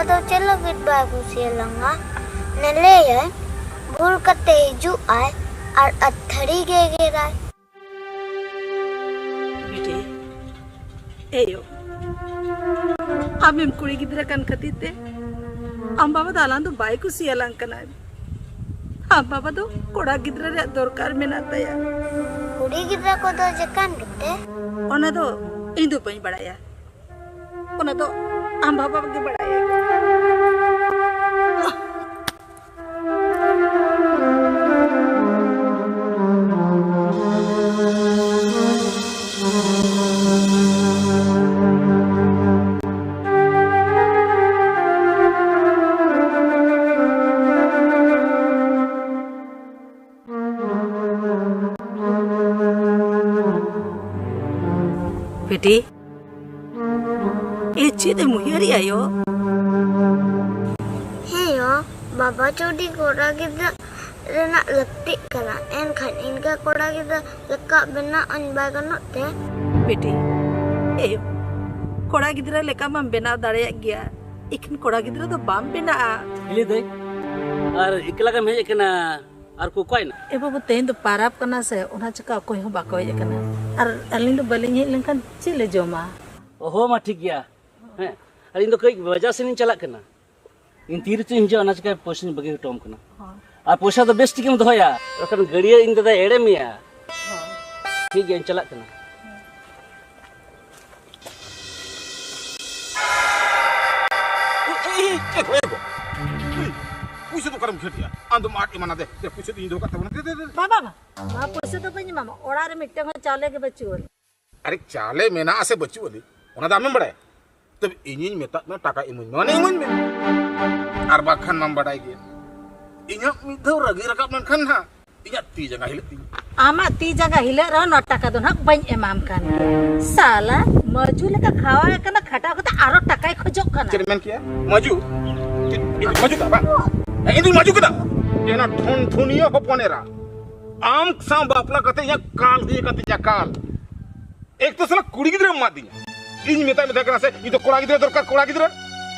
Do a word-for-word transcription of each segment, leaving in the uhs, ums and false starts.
ᱫᱚ ᱪᱮᱫ ᱞᱟᱹᱜᱤᱫ ᱵᱟᱭ ᱠᱩᱥᱤᱭᱟᱞᱟᱝᱟ? ᱱᱮ ᱞᱟᱹᱭᱟᱭ, ᱵᱷᱩᱞ ᱠᱟᱛᱮ ᱦᱤᱡᱩᱜ ᱟᱭ ᱟᱨ ᱟᱹᱛᱷᱟᱹᱲᱤ ᱜᱮ ᱮᱜᱮᱨᱟᱭ᱾ ᱵᱤᱴᱤ, ᱮᱭᱳ, ᱟᱢᱮᱢ ᱠᱩᱲᱤ ᱜᱤᱫᱽᱨᱟᱹ ᱠᱟᱱ ᱠᱷᱟᱹᱛᱤᱨ ᱛᱮ ᱟᱢ ᱵᱟᱵᱟ ᱫᱚ ᱟᱞᱟᱝ ᱫᱚ ᱵᱟᱭ ᱠᱩᱥᱤᱭᱟᱞᱟᱝ ᱠᱟᱱᱟᱭ᱾ ᱟᱢ ᱵᱟᱵᱟ ᱫᱚ ᱠᱚᱲᱟ ᱜᱤᱫᱽᱨᱟᱹ ᱨᱮᱭᱟᱜ ᱫᱚᱨᱠᱟᱨ ᱢᱮᱱᱟᱜ ᱛᱟᱭᱟ᱾ ᱠᱩᱲᱤ ᱜᱤᱫᱽᱨᱟᱹ ᱠᱚᱫᱚ ᱪᱮᱠᱟᱱ ᱜᱮᱛᱮ? ᱚᱱᱟ ᱫᱚ ᱤᱧ ᱫᱚ ᱵᱟᱹᱧ ᱵᱟᱲᱟᱭᱟ, ᱚᱱᱟ ᱫᱚ ᱟᱢ ᱵᱟᱵᱟ ᱜᱮ ᱵᱟᱲᱟᱭᱟ᱾ ᱵᱤᱴᱤ, ᱮ, ᱪᱮᱫ ᱮᱢ ᱩᱭᱦᱟᱹᱨᱮᱜᱼᱟ ᱭᱳ? ᱦᱮᱸ ᱭᱳ, ᱵᱟᱵᱟ ᱡᱩᱫᱤ ᱠᱚᱲᱟ ᱜᱤᱫᱽᱨᱟᱹ ᱨᱮᱱᱟᱜ ᱞᱟᱹᱠᱛᱤᱜ ᱠᱟᱱᱟ, ᱮᱱᱠᱷᱟᱱ ᱤᱧ ᱜᱮ ᱠᱚᱲᱟ ᱜᱤᱫᱽᱨᱟᱹ ᱞᱮᱠᱟ ᱵᱮᱱᱟᱣ ᱟᱹᱧ ᱵᱟᱭ ᱜᱟᱱᱚᱜ ᱛᱮ? ᱵᱤᱴᱤ, ᱮ ᱭᱳ, ᱠᱚᱲᱟ ᱜᱤᱫᱽᱨᱟᱹ ᱞᱮᱠᱟ ᱢᱟᱢ ᱵᱮᱱᱟᱣ ᱫᱟᱲᱮᱭᱟᱜ ᱜᱮᱭᱟ, ᱮᱠᱷᱮᱱ ᱠᱚᱲᱟ ᱜᱤᱫᱽᱨᱟᱹ ᱫᱚ ᱵᱟᱢ ᱵᱮᱱᱟᱜᱼᱟ᱾ ᱦᱤᱞᱤ ᱫᱟᱹᱭ, ᱟᱨ ᱮᱠᱞᱟ ᱜᱮᱢ ᱦᱮᱡ ᱟᱠᱟᱱᱟ? ᱟᱨ ᱠᱚ ᱚᱠᱚᱭᱮᱱᱟ? ᱮ ᱵᱟᱹᱵᱩ, ᱛᱮᱦᱮᱧ ᱫᱚ ᱯᱟᱨᱟᱵᱽ ᱠᱟᱱᱟ ᱥᱮ, ᱚᱱᱟ ᱪᱤᱠᱟ ᱚᱠᱚᱭ ᱦᱚᱸ ᱵᱟᱠᱚ ᱦᱮᱡ ᱟᱠᱟᱱᱟ᱾ ᱟᱨ ᱟᱹᱞᱤᱧ ᱫᱚ ᱵᱟᱹᱞᱤᱧ ᱦᱮᱡ ᱞᱮᱱᱠᱷᱟᱱ ᱪᱮᱫ ᱞᱮ ᱡᱚᱢᱟ? ᱚᱦᱚ, ᱢᱟ ᱴᱷᱤᱠ ᱜᱮᱭᱟ᱾ ᱦᱮᱸ, ᱟᱨ ᱤᱧ ᱫᱚ ᱠᱟᱹᱡ ᱵᱟᱡᱟᱨ ᱥᱮᱱ ᱤᱧ ᱪᱟᱞᱟᱜ ᱠᱟᱱᱟ᱾ ᱤᱧ ᱛᱤ ᱨᱮᱪᱚᱧ ᱦᱤᱡᱩᱜᱼᱟ, ᱚᱱᱟ ᱪᱤᱠᱟᱹ ᱯᱚᱭᱥᱟᱧ ᱵᱟᱹᱜᱤ ᱦᱚᱴᱚᱣᱟᱢ ᱠᱟᱱᱟ᱾ ᱦᱚᱸ᱾ ᱟᱨ ᱯᱚᱭᱥᱟ ᱫᱚ ᱵᱮᱥ ᱴᱷᱤᱠᱮᱢ ᱫᱚᱦᱚᱭᱟ, ᱵᱟᱠᱷᱟᱱ ᱜᱟᱹᱲᱭᱟᱹ ᱤᱧ ᱫᱟᱫᱟᱭ ᱮᱲᱮ ᱢᱮᱭᱟ᱾ ᱦᱚᱸ᱾ ᱴᱷᱤᱠ ᱜᱮᱭᱟ, ᱤᱧ ᱪᱟᱞᱟᱜ ᱠᱟᱱᱟ᱾ ᱮ, ᱮ, ᱮ, ᱮ, ᱜᱚ, ᱮ, ᱜᱚ᱾ ᱮ, ᱯᱩᱭᱥᱟᱹ ᱫᱚ ᱚᱠᱟᱨᱮᱢ ᱜᱷᱟᱹᱴ ᱮᱜᱼᱟ? ᱟᱢ ᱫᱚᱢ ᱟᱫ ᱮᱢᱟᱱᱟ ᱫᱮ᱾ ᱫᱮ, ᱯᱩᱭᱥᱟᱹ ᱫᱚ ᱤᱧ ᱫᱚᱦᱚ ᱠᱟᱜ ᱛᱟᱵᱚᱱᱟ᱾ ᱫᱮ, ᱫᱮ, ᱫᱮ, ᱫᱮ᱾ ᱵᱟᱵᱟ, ᱵᱟᱵᱟ, ᱱᱚᱣᱟ ᱯᱩᱭᱥᱟᱹ ᱫᱚ ᱵᱟᱹᱧ ᱮᱢᱟᱢᱟ᱾ ᱚᱲᱟᱜ ᱨᱮ ᱢᱤᱫᱴᱟᱝ ᱦᱚᱸ ᱪᱟᱣᱞᱮ ᱜᱮ ᱵᱟᱹᱪᱩᱜ ᱟᱹᱱᱤᱡ᱾ ᱟᱨᱮ, ᱪᱟᱣᱞᱮ ᱢᱮᱱᱟᱜ ᱟᱥᱮ ᱵᱟᱹᱪᱩᱜ ᱟᱹᱱᱤᱡ, ᱚᱱᱟ ᱫᱚ ᱟᱢᱮᱢ ᱵᱟᱲᱟᱭᱟ? ᱛᱚᱵᱮ ᱤᱧᱤᱧ ᱢᱮᱛᱟᱫ ᱢᱮ, ᱴᱟᱠᱟ ᱤᱢᱟᱹᱧ ᱢᱮ, ᱢᱟᱱᱮ ᱤᱢᱟᱹᱧ ᱢᱮ᱾ ᱟᱨ ᱵᱟᱠᱷᱟᱱ ᱢᱟᱢ ᱵᱟᱰᱟᱭ ᱜᱮᱭᱟ, ᱤᱧᱟᱹᱜ ᱢᱤᱫ ᱫᱷᱟᱣ ᱨᱟᱹᱜᱤ ᱨᱟᱠᱟᱵ ᱞᱮᱱᱠᱷᱟᱱ ᱱᱟᱦᱟᱜ ᱤᱧᱟᱹᱜ ᱛᱤ ᱡᱟᱸᱜᱟ ᱦᱤᱞᱟᱹᱜ ᱛᱤᱧᱟ᱾ ᱟᱢᱟᱜ ᱛᱤ ᱡᱟᱸᱜᱟ ᱦᱤᱞᱟᱹᱜ ᱨᱮᱦᱚᱸ ᱱᱚᱣᱟ ᱴᱟᱠᱟ ᱫᱚ ᱱᱟᱦᱟᱜ ᱵᱟᱹᱧ ᱮᱢᱟᱢ ᱠᱟᱱ ᱜᱮᱭᱟ᱾ ᱥᱟᱞᱟ, ᱢᱟᱹᱡᱩ ᱞᱮᱠᱟ ᱠᱷᱟᱣᱟ ᱟᱠᱟᱱᱟ, ᱠᱷᱟᱴᱟᱣ ᱠᱟᱛᱮ ᱟᱨᱚ ᱴᱟᱠᱟᱭ ᱠᱷᱚᱡᱚᱜ ᱠᱟᱱᱟ᱾ ᱪᱮᱫ ᱮᱢ ᱢᱮᱱ ᱠᱮᱜᱼᱟ? ᱢᱟᱹᱡᱩ? ᱪᱮᱫ, ᱤᱧ ᱫᱩᱧ ᱢᱟᱹᱡᱩ ᱠᱟᱱᱟ ᱵᱟᱝ? ᱦᱮᱸ, ᱤᱧ ᱫᱩᱧ ᱢᱟᱹᱡᱩ ᱠᱟᱱᱟ? ᱮᱱᱟ ᱫᱷᱩᱱ ᱫᱷᱩᱱᱤᱭᱟᱹ ᱦᱚᱯᱚᱱ ᱮᱨᱟ, ᱟᱢ ᱥᱟᱶ ᱵᱟᱯᱞᱟ ᱠᱟᱛᱮ ᱤᱧᱟᱹᱜ ᱠᱟᱞ ᱦᱩᱭ ᱟᱠᱟᱱ ᱛᱤᱧᱟ, ᱠᱟᱞ᱾ ᱮᱠ ᱛᱚ ᱥᱟᱞᱟ ᱠᱩᱲᱤ ᱜᱤᱫᱽᱨᱟᱹᱢ ᱮᱢᱟᱫᱤᱧᱟ᱾ ᱤᱧ ᱢᱮᱛᱟᱫ ᱢᱮ ᱛᱟᱦᱮᱸ ᱠᱟᱱᱟ ᱥᱮ, ᱤᱧ ᱫᱚ ᱠᱚᱲᱟ ᱜᱤᱫᱽᱨᱟᱹ ᱫᱚᱨᱠᱟᱨ, ᱠᱚᱲᱟ ᱜᱤᱫᱽᱨᱟᱹ᱾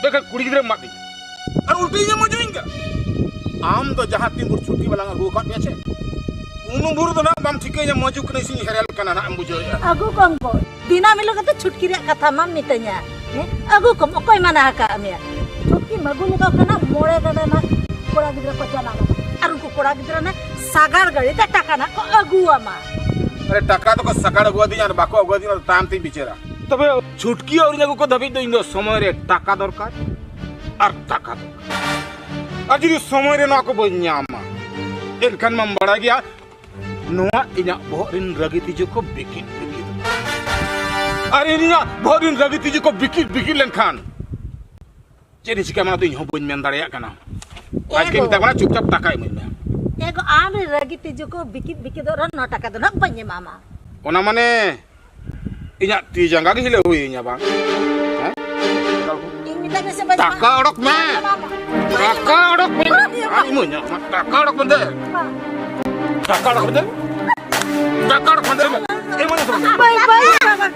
ᱵᱮᱠᱷᱟᱱ ᱠᱩᱲᱤ ᱜᱤᱫᱽᱨᱟᱹ ᱢᱟᱜ ᱫᱤᱧ᱾ ᱟᱨ ᱩᱞᱴᱤ ᱤᱧᱮᱢ ᱢᱚᱡᱚᱜ ᱤᱧ ᱠᱟᱱᱟ᱾ ᱟᱢ ᱫᱚ ᱡᱟᱦᱟᱸ ᱛᱤᱱ ᱵᱷᱳᱨ ᱪᱷᱩᱴᱠᱤ ᱵᱟᱞᱟᱝ ᱟᱹᱜᱩ ᱟᱠᱟᱫ ᱢᱮᱭᱟ ᱥᱮ, ᱩᱱ ᱵᱷᱳᱨ ᱫᱚ ᱱᱟᱜ ᱵᱟᱢ ᱴᱷᱤᱠᱟᱹᱭᱟ ᱢᱚᱡᱚᱜ ᱠᱟᱹᱱᱟᱹᱧ ᱥᱮᱧ ᱦᱮᱨᱮᱞ ᱠᱟᱱᱟ ᱱᱟᱜ ᱮᱢ ᱵᱩᱡᱷᱟᱹᱣᱮᱫᱼᱟ᱾ ᱟᱹᱜᱩ ᱠᱚᱢ ᱠᱚ᱾ ᱫᱤᱱᱟᱹᱢ ᱦᱤᱞᱳᱜ ᱜᱮᱛᱚ ᱪᱷᱩᱴᱠᱤ ᱨᱮᱭᱟᱜ ᱠᱟᱛᱷᱟ ᱢᱟᱢ ᱢᱤᱛᱟᱹᱧᱟ᱾ ᱦᱮᱸ? ᱟᱹᱜᱩ ᱠᱚᱢ, ᱚᱠᱚᱭ ᱢᱟᱱᱟ ᱟᱠᱟᱫ ᱢᱮᱭᱟ? ᱪᱷᱩᱴᱠᱤᱢ ᱟᱹᱜᱩ ᱞᱮᱠᱚ ᱠᱷᱟᱱ ᱢᱚᱬᱮ ᱜᱟᱱ ᱨᱮᱱᱟᱜ ᱠᱚᱲᱟ ᱜᱤᱫᱽᱨᱟᱹ ᱠᱚ ᱡᱟᱱᱟᱢᱟ᱾ ᱟᱨ ᱩᱱᱠᱩ ᱠᱚᱲᱟ ᱜᱤᱫᱽᱨᱟᱹ ᱱᱟᱜ ᱥᱟᱜᱟᱲ ᱜᱟᱹᱲᱤ ᱛᱮ ᱴᱟᱠᱟ ᱱᱟᱜ ᱠᱚ ᱟᱹᱜᱩᱣᱟᱢᱟ᱾ ᱟᱨᱮ, ᱴᱟᱠᱟ ᱫᱚᱠᱚ ᱥᱟᱜᱟᱲ ᱟᱹᱜᱩᱣᱟᱫᱤᱧᱟ ᱟᱨ ᱵᱟᱠᱚ ᱟᱹᱜᱩᱣᱟᱫᱤᱧᱟ, ᱚᱱᱟ ᱫᱚ ᱛᱟᱭᱚᱢ ᱛᱤᱧ ᱵᱤᱪᱟᱹᱨᱟ᱾ ᱛᱚᱵᱮ ᱪᱷᱩᱴᱠᱤ ᱟᱹᱣᱨᱤᱧ ᱟᱹᱜᱩ ᱠᱚ ᱫᱷᱟᱹᱵᱤᱡ ᱫᱚ ᱤᱧ ᱫᱚ ᱥᱚᱢᱚᱭ ᱨᱮ ᱴᱟᱠᱟ ᱫᱚᱨᱠᱟᱨ ᱟᱨ ᱴᱟᱠᱟ ᱫᱚᱨᱠᱟᱨ᱾ ᱟᱨ ᱡᱩᱫᱤ ᱥᱚᱢᱚᱭ ᱨᱮ ᱱᱚᱣᱟ ᱠᱚ ᱵᱟᱹᱧ ᱧᱟᱢᱟ, ᱮᱱᱠᱷᱟᱱ ᱢᱟᱢ ᱵᱟᱲᱟᱭ ᱜᱮᱭᱟ, ᱱᱚᱣᱟ ᱤᱧᱟᱜ ᱵᱚᱦᱚᱜ ᱨᱮᱱ ᱨᱟᱹᱜᱤ ᱛᱤᱡᱩ ᱠᱚ ᱵᱤᱠᱤᱫ ᱵᱤᱠᱤᱫ᱾ ᱟᱨ ᱤᱧᱟᱜ ᱵᱚᱦᱚᱜ ᱨᱮᱱ ᱨᱟᱹᱜᱤ ᱛᱤᱡᱩ ᱠᱚ ᱵᱤᱠᱤᱫ ᱵᱤᱠᱤᱫ ᱞᱮᱱᱠᱷᱟᱱ ᱪᱮᱫ ᱤᱧ ᱪᱤᱠᱟᱹᱭᱟ, ᱚᱱᱟ ᱫᱚ ᱤᱧ ᱦᱚᱸ ᱵᱟᱹᱧ ᱢᱮᱱ ᱫᱟᱲᱮᱭᱟᱜ ᱠᱟᱱᱟ᱾ ᱮ ᱟᱡ ᱜᱮ ᱜᱚ᱾ ᱢᱮᱛᱟ ᱠᱚ ᱠᱟᱱᱟ, "ᱪᱩᱯᱪᱟᱯ ᱴᱟᱠᱟ ᱤᱢᱟᱹᱧ ᱢᱮ᱾" ᱮ ᱜᱚ, ᱟᱢ ᱨᱮ ᱨᱟᱹᱜᱤ ᱛᱤᱡᱩ ᱠᱚ ᱵᱤᱠᱤᱫ ᱵᱤᱠᱤᱫᱚᱜ ᱨᱮᱦᱚᱸ ᱱᱚᱣᱟ ᱴᱟᱠᱟ ᱫᱚ ᱱᱟᱜ ᱵᱟᱹᱧ ᱮᱢᱟᱢᱟ᱾ ᱚᱱᱟ ᱢᱟᱱᱮ ᱤᱧᱟᱜ ᱛᱤ ᱡᱟᱸᱜᱟ ᱜᱮ ᱦᱤᱞᱟᱹᱣ ᱦᱩᱭ ᱤᱧᱟ ᱵᱟᱝ? ᱦᱮᱸ? ᱤᱧ ᱢᱮᱛᱟᱫ ᱢᱮ ᱥᱮ ᱵᱟᱹᱧ ᱴᱟᱠᱟ ᱚᱰᱚᱠ ᱢᱮ᱾ ᱵᱟᱹᱧ ᱮᱢᱟᱢᱟ᱾ ᱴᱟᱠᱟ ᱚᱰᱚᱠ ᱢᱮ᱾ ᱵᱟᱹᱧ ᱮᱢᱟᱢᱟ᱾ ᱟᱨ ᱤᱢᱟᱹᱧ ᱢᱮ᱾ ᱴᱟᱠᱟ ᱚᱰᱚᱠ ᱢᱮ ᱫᱮ᱾ ᱴᱟᱠᱟ ᱚᱰᱚᱠ ᱢᱮ ᱫᱮ᱾ ᱴᱟᱠᱟ ᱚᱰᱚᱠ ᱢᱮ ᱫᱮ᱾ ᱤᱢᱟᱹᱧ ᱢᱮ ᱥᱮ ᱵᱟᱝ? ᱵᱟᱹᱧ, ᱵᱟᱹᱧ ᱮᱢᱟᱢᱟ᱾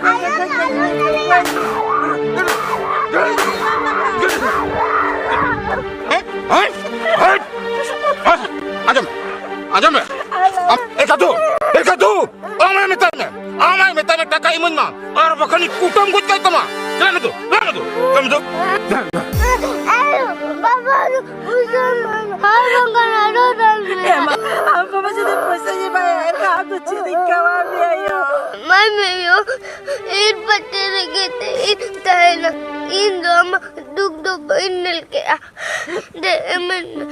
ᱦᱮᱸ? ᱦᱮᱸ? ᱦᱮᱸ? ᱟᱸᱡᱚᱢ, ᱟᱸᱡᱚᱢ ᱢᱮ᱾ ᱟᱢ, ᱮ ᱠᱟᱹᱛᱩ, ᱮ ᱠᱟᱹᱛᱩ, ᱟᱢᱟᱭ ᱢᱮᱛᱟᱭ ᱢᱮ, ᱟᱢᱟᱭ ᱢᱮᱛᱟᱭ ᱢᱮ, ᱴᱟᱠᱟ ᱤᱢᱟᱹᱧ ᱢᱟ, ᱟᱨ ᱵᱟᱠᱷᱟᱱᱤᱧ ᱠᱩᱴᱟᱹᱢ ᱜᱚᱡ ᱠᱟᱭ ᱛᱟᱢᱟ᱾ ᱪᱟᱞᱟᱜ ᱢᱮ ᱛᱚ, ᱪᱟᱞᱟᱜ ᱢᱮ ᱛᱚ, ᱪᱟᱞᱟᱜ ᱢᱮ ᱛᱚ᱾ ᱵᱟᱵᱟ, ᱯᱩᱭᱥᱟᱹ ᱮᱢᱟᱭ ᱢᱮ᱾ ᱮ ᱢᱟ, ᱟᱢ ᱵᱟᱵᱟ ᱡᱩᱫᱤ ᱯᱚᱭᱥᱟᱭ ᱮᱢᱟᱭᱟ, ᱮᱱᱠᱷᱟᱱ ᱟᱢ ᱫᱚ ᱪᱮᱫ ᱤᱧ ᱠᱟᱹᱢᱤ ᱟᱭᱟ? ᱢᱟᱭ ᱢᱮ ᱭᱳ, ᱤᱧ ᱯᱟᱪᱮ ᱨᱮᱜᱮ ᱛᱮ ᱤᱧ ᱛᱟᱦᱮᱱᱟ᱾ ᱤᱧ ᱫᱚ ᱟᱢᱟᱜ ᱫᱩᱠ ᱫᱚ ᱵᱟᱹᱧ ᱧᱮᱞ ᱠᱮᱜᱼᱟ᱾ ᱫᱮ, ᱮᱢᱟᱹᱧ ᱢᱮ᱾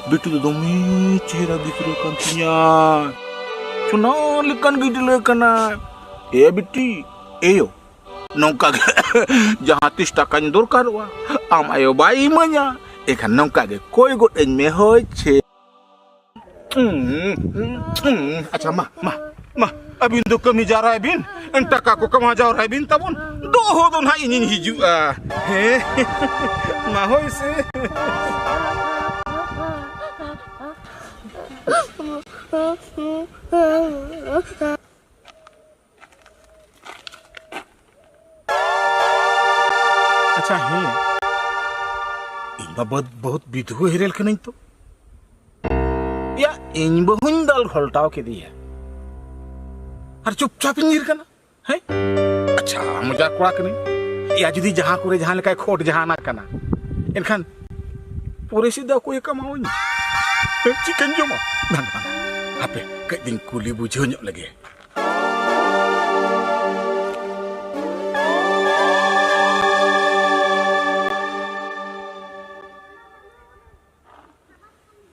ᱵᱤᱴᱩ ᱫᱚ ᱫᱚᱢᱮ ᱪᱮᱦᱨᱟ ᱜᱤᱫᱽᱨᱟᱹ ᱠᱟᱱ ᱛᱤᱧᱟ, ᱥᱚᱱᱟ ᱞᱮᱠᱟᱱ ᱜᱤᱫᱽᱨᱟᱹ ᱠᱟᱱᱟᱭ᱾ ᱮ ᱵᱤᱴᱤ, ᱮᱭᱳ, ᱱᱚᱝᱠᱟ ᱜᱮ ᱡᱟᱦᱟᱸ ᱛᱤᱥ ᱴᱟᱠᱟᱧ ᱫᱚᱨᱠᱟᱨᱚᱜᱼᱟ, ᱟᱢ ᱟᱭᱳ ᱵᱟᱭ ᱤᱢᱟᱹᱧᱟ, ᱮᱱᱠᱷᱟᱱ ᱱᱚᱝᱠᱟ ᱜᱮ ᱠᱚᱭ ᱜᱚᱫ ᱟᱹᱧ ᱢᱮ ᱦᱳᱭ ᱪᱮ᱾ ᱩᱸ, ᱩᱸ, ᱩᱸ, ᱟᱪᱪᱷᱟ, ᱢᱟ, ᱢᱟ, ᱢᱟ, ᱟᱹᱵᱤᱱ ᱫᱚ ᱠᱟᱹᱢᱤ ᱡᱟᱣᱨᱟᱭ ᱵᱤᱱ, ᱴᱟᱠᱟ ᱠᱚ ᱠᱟᱢᱟᱣ ᱡᱟᱣᱨᱟᱭ ᱵᱤᱱ ᱛᱟᱵᱚᱱ, ᱫᱚᱦᱚ ᱫᱚ ᱱᱟᱦᱟᱜ ᱤᱧᱤᱧ ᱦᱤᱡᱩᱜᱼᱟ᱾ ᱦᱮᱸ, ᱢᱟ ᱦᱳᱭ ᱥᱮ᱾ ᱟᱪᱪᱷᱟ, ᱦᱮᱸ, ᱤᱧ ᱢᱟ ᱵᱚᱦᱩᱛ, ᱵᱚᱦᱩᱛ ᱵᱤᱫᱷᱩᱣᱟᱹ ᱦᱮᱨᱮᱞ ᱠᱟᱹᱱᱟᱹᱧ ᱛᱚ᱾ ᱭᱟ, ᱤᱧ ᱵᱟᱹᱦᱩᱧ ᱫᱟᱞ ᱜᱷᱚᱞᱴᱟᱣ ᱠᱮᱫᱮᱭᱟ ᱟᱨ ᱪᱩᱯᱪᱟᱯ ᱤᱧ ᱧᱤᱨ ᱠᱟᱱᱟ᱾ ᱦᱮᱸ? ᱟᱪᱪᱷᱟ, ᱢᱚᱡᱟ ᱠᱚᱲᱟ ᱠᱟᱹᱱᱟᱹᱧ᱾ ᱭᱟ, ᱡᱩᱫᱤ ᱡᱟᱦᱟᱸ ᱠᱚᱨᱮ ᱡᱟᱦᱟᱸ ᱞᱮᱠᱟᱭ ᱠᱷᱚᱴ ᱡᱟᱦᱟᱱᱟᱜ ᱠᱟᱱᱟ, ᱮᱱᱠᱷᱟᱱ ᱯᱚᱨᱮ ᱥᱮᱫ ᱫᱚ ᱚᱠᱚᱭᱮ ᱠᱟᱢᱟᱣᱟᱹᱧᱟ? ᱪᱤᱠᱟᱹᱧ ᱡᱚᱢᱟ? ᱵᱟᱝ, ᱵᱟᱝ, ᱦᱟᱯᱮ, ᱠᱟᱹᱡ ᱫᱚᱧ ᱠᱩᱞᱤ ᱵᱩᱡᱷᱟᱹᱣ ᱧᱚᱜ ᱞᱮᱜᱮ᱾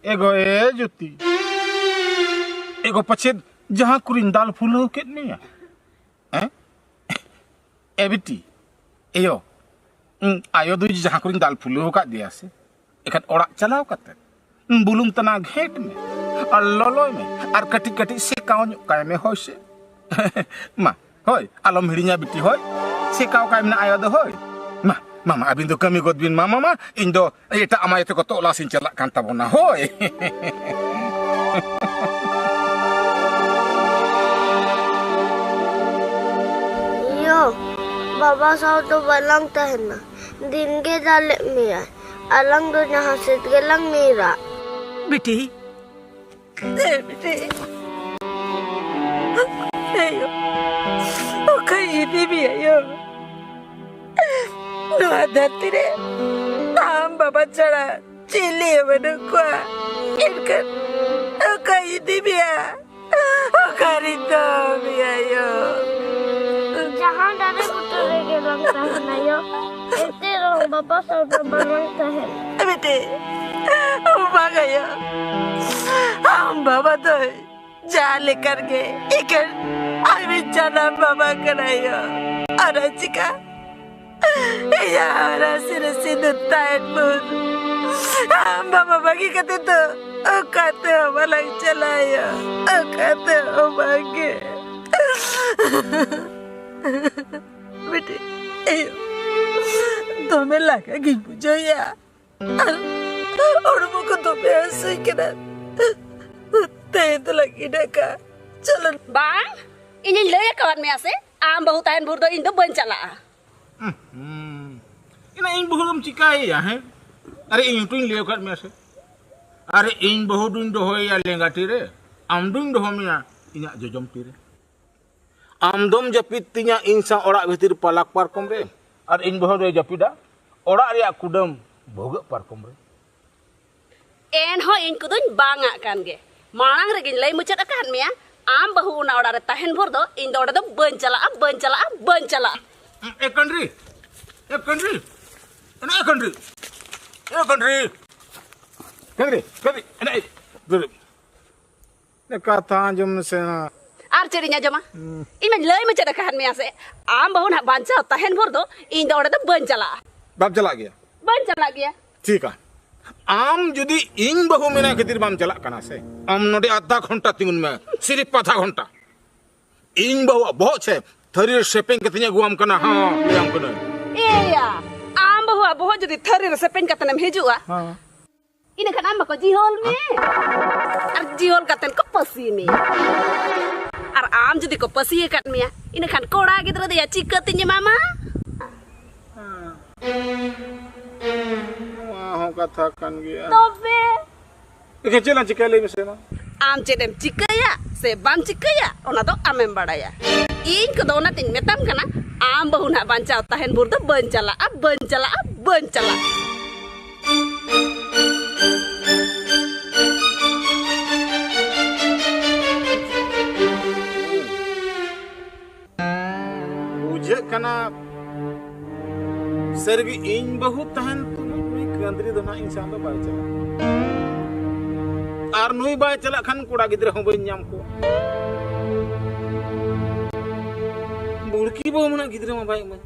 ᱮᱜᱳ ᱮ ᱡᱩᱛᱤ, ᱮᱜᱳ ᱯᱟᱪᱮᱫ ᱡᱟᱦᱟᱸ ᱠᱚᱨᱮᱧ ᱫᱟᱞ ᱯᱷᱩᱞᱟᱹᱣ ᱠᱮᱫ ᱢᱮᱭᱟ? ᱦᱮᱸ? ᱮ ᱵᱤᱴᱤ, ᱮᱭᱳ, ᱩᱸ, ᱟᱭᱳ ᱫᱚ ᱡᱟᱦᱟᱸ ᱠᱚᱨᱮᱧ ᱫᱟᱞ ᱯᱷᱩᱞᱟᱹᱣ ᱟᱠᱟᱫ ᱫᱮᱭᱟ ᱥᱮ, ᱮᱱᱠᱷᱟᱱ ᱚᱲᱟᱜ ᱪᱟᱞᱟᱣ ᱠᱟᱛᱮ ᱵᱩᱞᱩᱝ ᱛᱟᱱᱟ ᱜᱷᱮᱸᱴ ᱢᱮ ᱟᱨ ᱞᱚᱞᱚᱭ ᱢᱮ ᱟᱨ ᱠᱟᱹᱴᱤᱡ ᱠᱟᱹᱴᱤᱡ ᱥᱮᱠᱟᱣ ᱧᱚᱜ ᱠᱟᱭ ᱢᱮ, ᱦᱳᱭ ᱥᱮ᱾ ᱢᱟ, ᱦᱳᱭ, ᱟᱞᱚᱢ ᱦᱤᱲᱤᱧᱟ ᱵᱤᱴᱤ, ᱦᱳᱭ᱾ ᱥᱮᱠᱟᱣ ᱠᱟᱭ ᱢᱮ ᱟᱭᱳ ᱫᱚ, ᱦᱳᱭ᱾ ᱢᱟ, ᱢᱟ, ᱢᱟ, ᱟᱹᱵᱤᱱ ᱫᱚ ᱠᱟᱹᱢᱤ ᱜᱚᱫ ᱵᱤᱱ, ᱢᱟ, ᱢᱟ, ᱢᱟ, ᱤᱧ ᱫᱚ ᱮᱴᱟᱜ ᱟᱢᱟᱭ ᱛᱮᱠᱚ ᱛᱚᱞᱟᱥ ᱤᱧ ᱪᱟᱞᱟᱜ ᱠᱟᱱ ᱛᱟᱵᱚᱱᱟ, ᱦᱳᱭ᱾ ᱭᱳ, ᱵᱟᱵᱟ ᱥᱟᱶ ᱫᱚ ᱵᱟᱞᱟᱝ ᱛᱟᱦᱮᱱᱟ᱾ ᱫᱤᱱ ᱜᱮ ᱫᱟᱞᱮᱫ ᱢᱮᱭᱟᱭ᱾ ᱟᱞᱟᱝ ᱫᱚ ᱡᱟᱦᱟᱸ ᱥᱮᱫ ᱜᱮᱞᱟᱝ ᱧᱤᱨᱟ᱾ ᱵᱤᱴᱤ, ᱮ ᱵᱤᱴᱤ, ᱮᱭᱳ, ᱚᱠᱟᱭ ᱤᱫᱤ ᱢᱮᱭᱟ ᱭᱳ? ᱱᱚᱣᱟ ᱫᱷᱟᱹᱨᱛᱤ ᱨᱮ ᱟᱢ ᱵᱟᱵᱟ ᱪᱷᱟᱲᱟ ᱪᱤᱞᱤ ᱦᱚᱸ ᱵᱟᱹᱱᱩᱜ ᱠᱚᱣᱟ᱾ ᱮᱱᱠᱷᱟᱱ ᱚᱠᱟᱭ ᱤᱫᱤ ᱢᱮᱭᱟ? ᱚᱠᱟᱨᱤᱧ ᱫᱚᱦᱚ ᱢᱮᱭᱟ ᱭᱳ? ᱡᱟᱦᱟᱸ ᱫᱟᱨᱮ ᱵᱩᱴᱟᱹ ᱨᱮᱜᱮ ᱵᱟᱝ ᱛᱟᱦᱮᱱᱟ ᱭᱳ, ᱮᱱᱛᱮ ᱨᱮᱦᱚᱸ ᱵᱟᱵᱟ ᱥᱟᱶ ᱫᱚ ᱵᱟᱝ ᱛᱟᱦᱮᱱᱟ᱾ ᱵᱤᱴᱤ, ᱵᱟᱝ ᱟᱭᱳ, ᱟᱢ ᱵᱟᱵᱟ ᱫᱚᱭ ᱡᱟᱦᱟᱸ ᱞᱮᱠᱟ ᱨᱮᱜᱮ ᱮᱠᱮᱱ ᱟᱡ ᱡᱟᱱᱟᱢ ᱵᱟᱵᱟ ᱠᱟᱱᱟᱭ ᱭᱳ᱾ ᱟᱨ ᱪᱤᱠᱟ ᱤᱧᱟᱜ ᱦᱚᱨᱟᱥᱤ ᱨᱮ ᱥᱤᱸᱫᱩᱨ ᱛᱟᱦᱮᱱ ᱵᱷᱳᱨ ᱟᱢ ᱵᱟᱵᱟ ᱵᱟᱹᱜᱤ ᱠᱟᱛᱮ ᱫᱚ ᱚᱠᱟ ᱛᱮᱦᱚᱸ ᱵᱟᱞᱟᱝ ᱪᱟᱞᱟᱜᱼᱟ, ᱚᱠᱟ ᱛᱮᱦᱚᱸ ᱵᱟᱝᱜᱮ᱾ ᱵᱤᱴᱤ, ᱮᱭᱳ, ᱫᱚᱢᱮ ᱞᱟᱸᱜᱟ ᱜᱤᱧ ᱵᱩᱡᱷᱟᱹᱣᱮᱫᱼᱟ᱾ ᱟᱨ ᱦᱚᱲᱢᱚ ᱠᱚ ᱫᱚᱢᱮ ᱦᱟᱹᱥᱩᱧ ᱠᱟᱱᱟ᱾ ᱛᱮᱦᱮᱧ ᱫᱚᱞᱟᱝ ᱤᱱᱟᱹᱜ ᱠᱟᱜᱼᱟ᱾ ᱪᱚᱞᱚ᱾ ᱵᱟᱝ, ᱤᱧᱤᱧ ᱞᱟᱹᱭ ᱟᱠᱟᱣᱟᱫ ᱢᱮᱭᱟ ᱥᱮ, ᱟᱢ ᱵᱟᱹᱦᱩ ᱛᱟᱦᱮᱱ ᱵᱷᱳᱨ ᱫᱚ ᱤᱧ ᱫᱚ ᱵᱟᱹᱧ ᱪᱟᱞᱟᱜᱼᱟ᱾ ᱦᱩᱸ᱾ ᱤᱱᱟᱹ ᱤᱧ ᱵᱟᱹᱦᱩ ᱫᱚᱢ ᱪᱤᱠᱟᱹᱭᱮᱭᱟ, ᱦᱮᱸ? ᱟᱨᱮ, ᱤᱧ ᱦᱚᱸᱛᱚᱧ ᱞᱟᱹᱭ ᱟᱠᱟᱫ ᱢᱮᱭᱟ ᱥᱮ᱾ ᱟᱨᱮ, ᱤᱧ ᱵᱟᱹᱦᱩ ᱫᱩᱧ ᱫᱚᱦᱚᱭᱮᱭᱟ ᱞᱮᱸᱜᱟ ᱛᱤᱨᱮ, ᱟᱢ ᱫᱩᱧ ᱫᱚᱦᱚ ᱢᱮᱭᱟ ᱤᱧᱟᱜ ᱡᱚᱡᱚᱢ ᱛᱤᱨᱮ᱾ ᱟᱢ ᱫᱚᱢ ᱡᱟᱹᱯᱤᱫ ᱛᱤᱧᱟ ᱤᱧ ᱥᱟᱶ ᱚᱲᱟᱜ ᱵᱷᱤᱛᱤᱨ ᱯᱟᱞᱟᱠ ᱯᱟᱨᱠᱚᱢ ᱨᱮ, ᱟᱨ ᱤᱧ ᱵᱟᱹᱦᱩ ᱫᱚᱭ ᱡᱟᱹᱯᱤᱫᱟ ᱚᱲᱟᱜ ᱨᱮᱭᱟᱜ ᱠᱩᱰᱟᱹᱢ ᱵᱷᱩᱜᱟᱹᱜ ᱯᱟᱨᱠᱚᱢ ᱨᱮ᱾ ᱮᱱᱦᱚᱸ ᱤᱧ ᱠᱚᱫᱚᱧ ᱵᱟᱝ ᱟᱜ ᱠᱟᱱ ᱜᱮ᱾ ᱢᱟᱲᱟᱝ ᱨᱮᱜᱮᱧ ᱞᱟᱹᱭ ᱢᱩᱪᱟᱹᱫ ᱟᱠᱟᱫ ᱢᱮᱭᱟ, ᱟᱢ ᱵᱟᱹᱦᱩ ᱚᱱᱟ ᱚᱲᱟᱜ ᱨᱮ ᱛᱟᱦᱮᱱ ᱵᱷᱳᱨ ᱫᱚ ᱤᱧ ᱫᱚ ᱚᱸᱰᱮ ᱫᱚ ᱵᱟᱹᱧ ᱪᱟᱞᱟᱜᱼᱟ, ᱵᱟᱹᱧ ᱪᱟᱞᱟᱜᱼᱟ, ᱵᱟᱹᱧ ᱪᱟᱞᱟᱜᱼᱟ᱾ ᱮ ᱠᱟᱱᱰᱨᱤ, ᱮ ᱠᱟᱱᱰᱨᱤ, ᱮ ᱠᱟᱱᱰᱨᱤ, ᱮ ᱠᱟᱱᱰᱨᱤ, ᱠᱟᱱᱰᱨᱤ, ᱠᱟᱱᱰᱨᱤ, ᱮ, ᱮ, ᱮ, ᱠᱟᱛᱷᱟ ᱟᱸᱡᱚᱢ ᱢᱮᱥᱮ ᱱᱟ᱾ ᱟᱨ ᱪᱮᱫ ᱤᱧ ᱟᱸᱡᱚᱢᱟ? ᱤᱧ ᱢᱟᱧ ᱞᱟᱹᱭ ᱢᱩᱪᱟᱹᱫ ᱟᱠᱟᱫ ᱢᱮᱭᱟ ᱥᱮ, ᱟᱢ ᱵᱟᱹᱦᱩ ᱱᱟᱦᱟᱜ ᱵᱟᱧᱪᱟᱣ ᱛᱟᱦᱮᱱ ᱵᱷᱳᱨ ᱫᱚ ᱤᱧ ᱫᱚ ᱚᱸᱰᱮ ᱫᱚ ᱵᱟᱹᱧ ᱪᱟᱞᱟᱜᱼᱟ᱾ ᱵᱟᱢ ᱪᱟᱞᱟᱜ ᱜᱮᱭᱟ? ᱵᱟᱹᱧ ᱪᱟᱞᱟᱜ ᱜᱮᱭᱟ᱾ ᱴᱷᱤᱠᱟ, ᱟᱢ ᱡᱩᱫᱤ ᱤᱧ ᱵᱟᱹᱦᱩ ᱢᱮᱱᱟᱜ ᱠᱷᱟᱹᱛᱤᱨ ᱵᱟᱢ ᱪᱟᱞᱟᱜ ᱠᱟᱱᱟ ᱥᱮ, ᱟᱢ ᱱᱚᱰᱮ ᱟᱫᱷᱟ ᱜᱷᱚᱱᱴᱟ ᱛᱤᱸᱜᱩᱱ ᱢᱮ, ᱥᱤᱨᱤᱯ ᱟᱫᱷᱟ ᱜᱷᱚᱱᱴᱟ᱾ ᱤᱧ ᱵᱟᱹᱦᱩᱣᱟᱜ ᱵᱚᱦᱚᱜ ᱥᱮ ᱛᱷᱟᱹᱨᱤ ᱨᱮ ᱥᱮᱯᱮᱧ ᱠᱟᱛᱮᱧ ᱟᱹᱜᱩᱣᱟᱢ ᱠᱟᱱᱟ, ᱦᱚᱸ, ᱞᱟᱹᱭᱟᱢ ᱠᱟᱹᱱᱟᱹᱧ᱾ ᱮᱭᱟ, ᱟᱢ ᱵᱟᱹᱦᱩᱣᱟᱜ ᱵᱚᱦᱚᱜ ᱡᱩᱫᱤ ᱛᱷᱟᱹᱨᱤ ᱨᱮ ᱥᱮᱯᱮᱧ ᱠᱟᱛᱮᱢ ᱦᱤᱡᱩᱜᱼᱟ, ᱦᱚᱸ᱾ ᱤᱱᱟᱹ ᱠᱷᱟᱱ ᱟᱢ ᱢᱟᱠᱚ ᱡᱤᱦᱚᱞ ᱢᱮ᱾ ᱟᱨ ᱡᱤᱦᱚᱞ ᱠᱟᱛᱮᱱ ᱠᱚ ᱯᱟᱹᱥᱤ ᱢᱮᱭᱟ᱾ ᱟᱨ ᱟᱢ ᱡᱩᱫᱤ ᱠᱚ ᱯᱟᱹᱥᱤ ᱟᱠᱟᱫ ᱢᱮᱭᱟ, ᱤᱱᱟᱹ ᱠᱷᱟᱱ ᱠᱚᱲᱟ ᱜᱤᱫᱽᱨᱟᱹ ᱫᱚᱭᱟ ᱪᱤᱠᱟᱹᱛᱤᱧ ᱮᱢᱟᱢᱟ? ᱦᱮᱸ᱾ ᱱᱚᱣᱟ ᱦᱚᱸ ᱠᱟᱛᱷᱟ ᱠᱟᱱ ᱜᱮᱭᱟ᱾ ᱛᱚᱵᱮ? ᱮᱠᱷᱟᱱ ᱪᱮᱫ ᱞᱟᱝ ᱪᱤᱠᱟᱹᱭᱟ ᱞᱟᱹᱭ ᱢᱮᱥᱮ ᱢᱟ? ᱟᱢ ᱪᱮᱫ ᱮᱢ ᱪᱤᱠᱟᱹᱭᱟ ᱥᱮ ᱵᱟᱢ ᱪᱤᱠᱟᱹᱭᱟ, ᱚᱱᱟ ᱫᱚ ᱟᱢᱮᱢ ᱵᱟᱲᱟᱭᱟ᱾ ᱤᱧ ᱠᱚᱫᱚ ᱚᱱᱟᱛᱤᱧ ᱢᱮᱛᱟᱢ ᱠᱟᱱᱟ, ᱟᱢ ᱵᱟᱹᱦᱩ ᱱᱟᱦᱟᱜ ᱵᱟᱧᱪᱟᱣ ᱛᱟᱦᱮᱱ ᱵᱷᱳᱨ ᱫᱚ ᱵᱟᱹᱧ ᱪᱟᱞᱟᱜᱼᱟ, ᱵᱟᱹᱧ ᱪᱟᱞᱟᱜᱼᱟ, ᱵᱟᱹᱧ ᱪᱟᱞᱟᱜᱼᱟ᱾ ᱵᱩᱡᱷᱟᱹᱜ ᱠᱟᱱᱟ, ᱥᱟᱹᱨᱤᱜᱮ ᱤᱧ ᱵᱟᱹᱦᱩ ᱛᱟᱦᱮᱱ ᱛᱩᱞᱩᱡ ᱱᱩᱭ ᱠᱟᱹᱸᱫᱽᱨᱤ ᱫᱚ ᱱᱟᱜ ᱤᱧ ᱥᱟᱶ ᱫᱚ ᱵᱟᱭ ᱪᱟᱞᱟᱜᱼᱟ᱾ ᱟᱨ ᱱᱩᱭ ᱵᱟᱭ ᱪᱟᱞᱟᱜ ᱠᱷᱟᱱ ᱠᱚᱲᱟ ᱜᱤᱫᱽᱨᱟᱹ ᱦᱚᱸ ᱵᱟᱹᱧ ᱧᱟᱢ ᱠᱚᱣᱟ᱾ ᱵᱩᱲᱠᱤ ᱵᱟᱹᱦᱩ ᱢᱮᱱᱟᱜ ᱜᱤᱫᱽᱨᱟᱹ ᱢᱟ ᱵᱟᱭ ᱮᱢᱟᱹᱧ᱾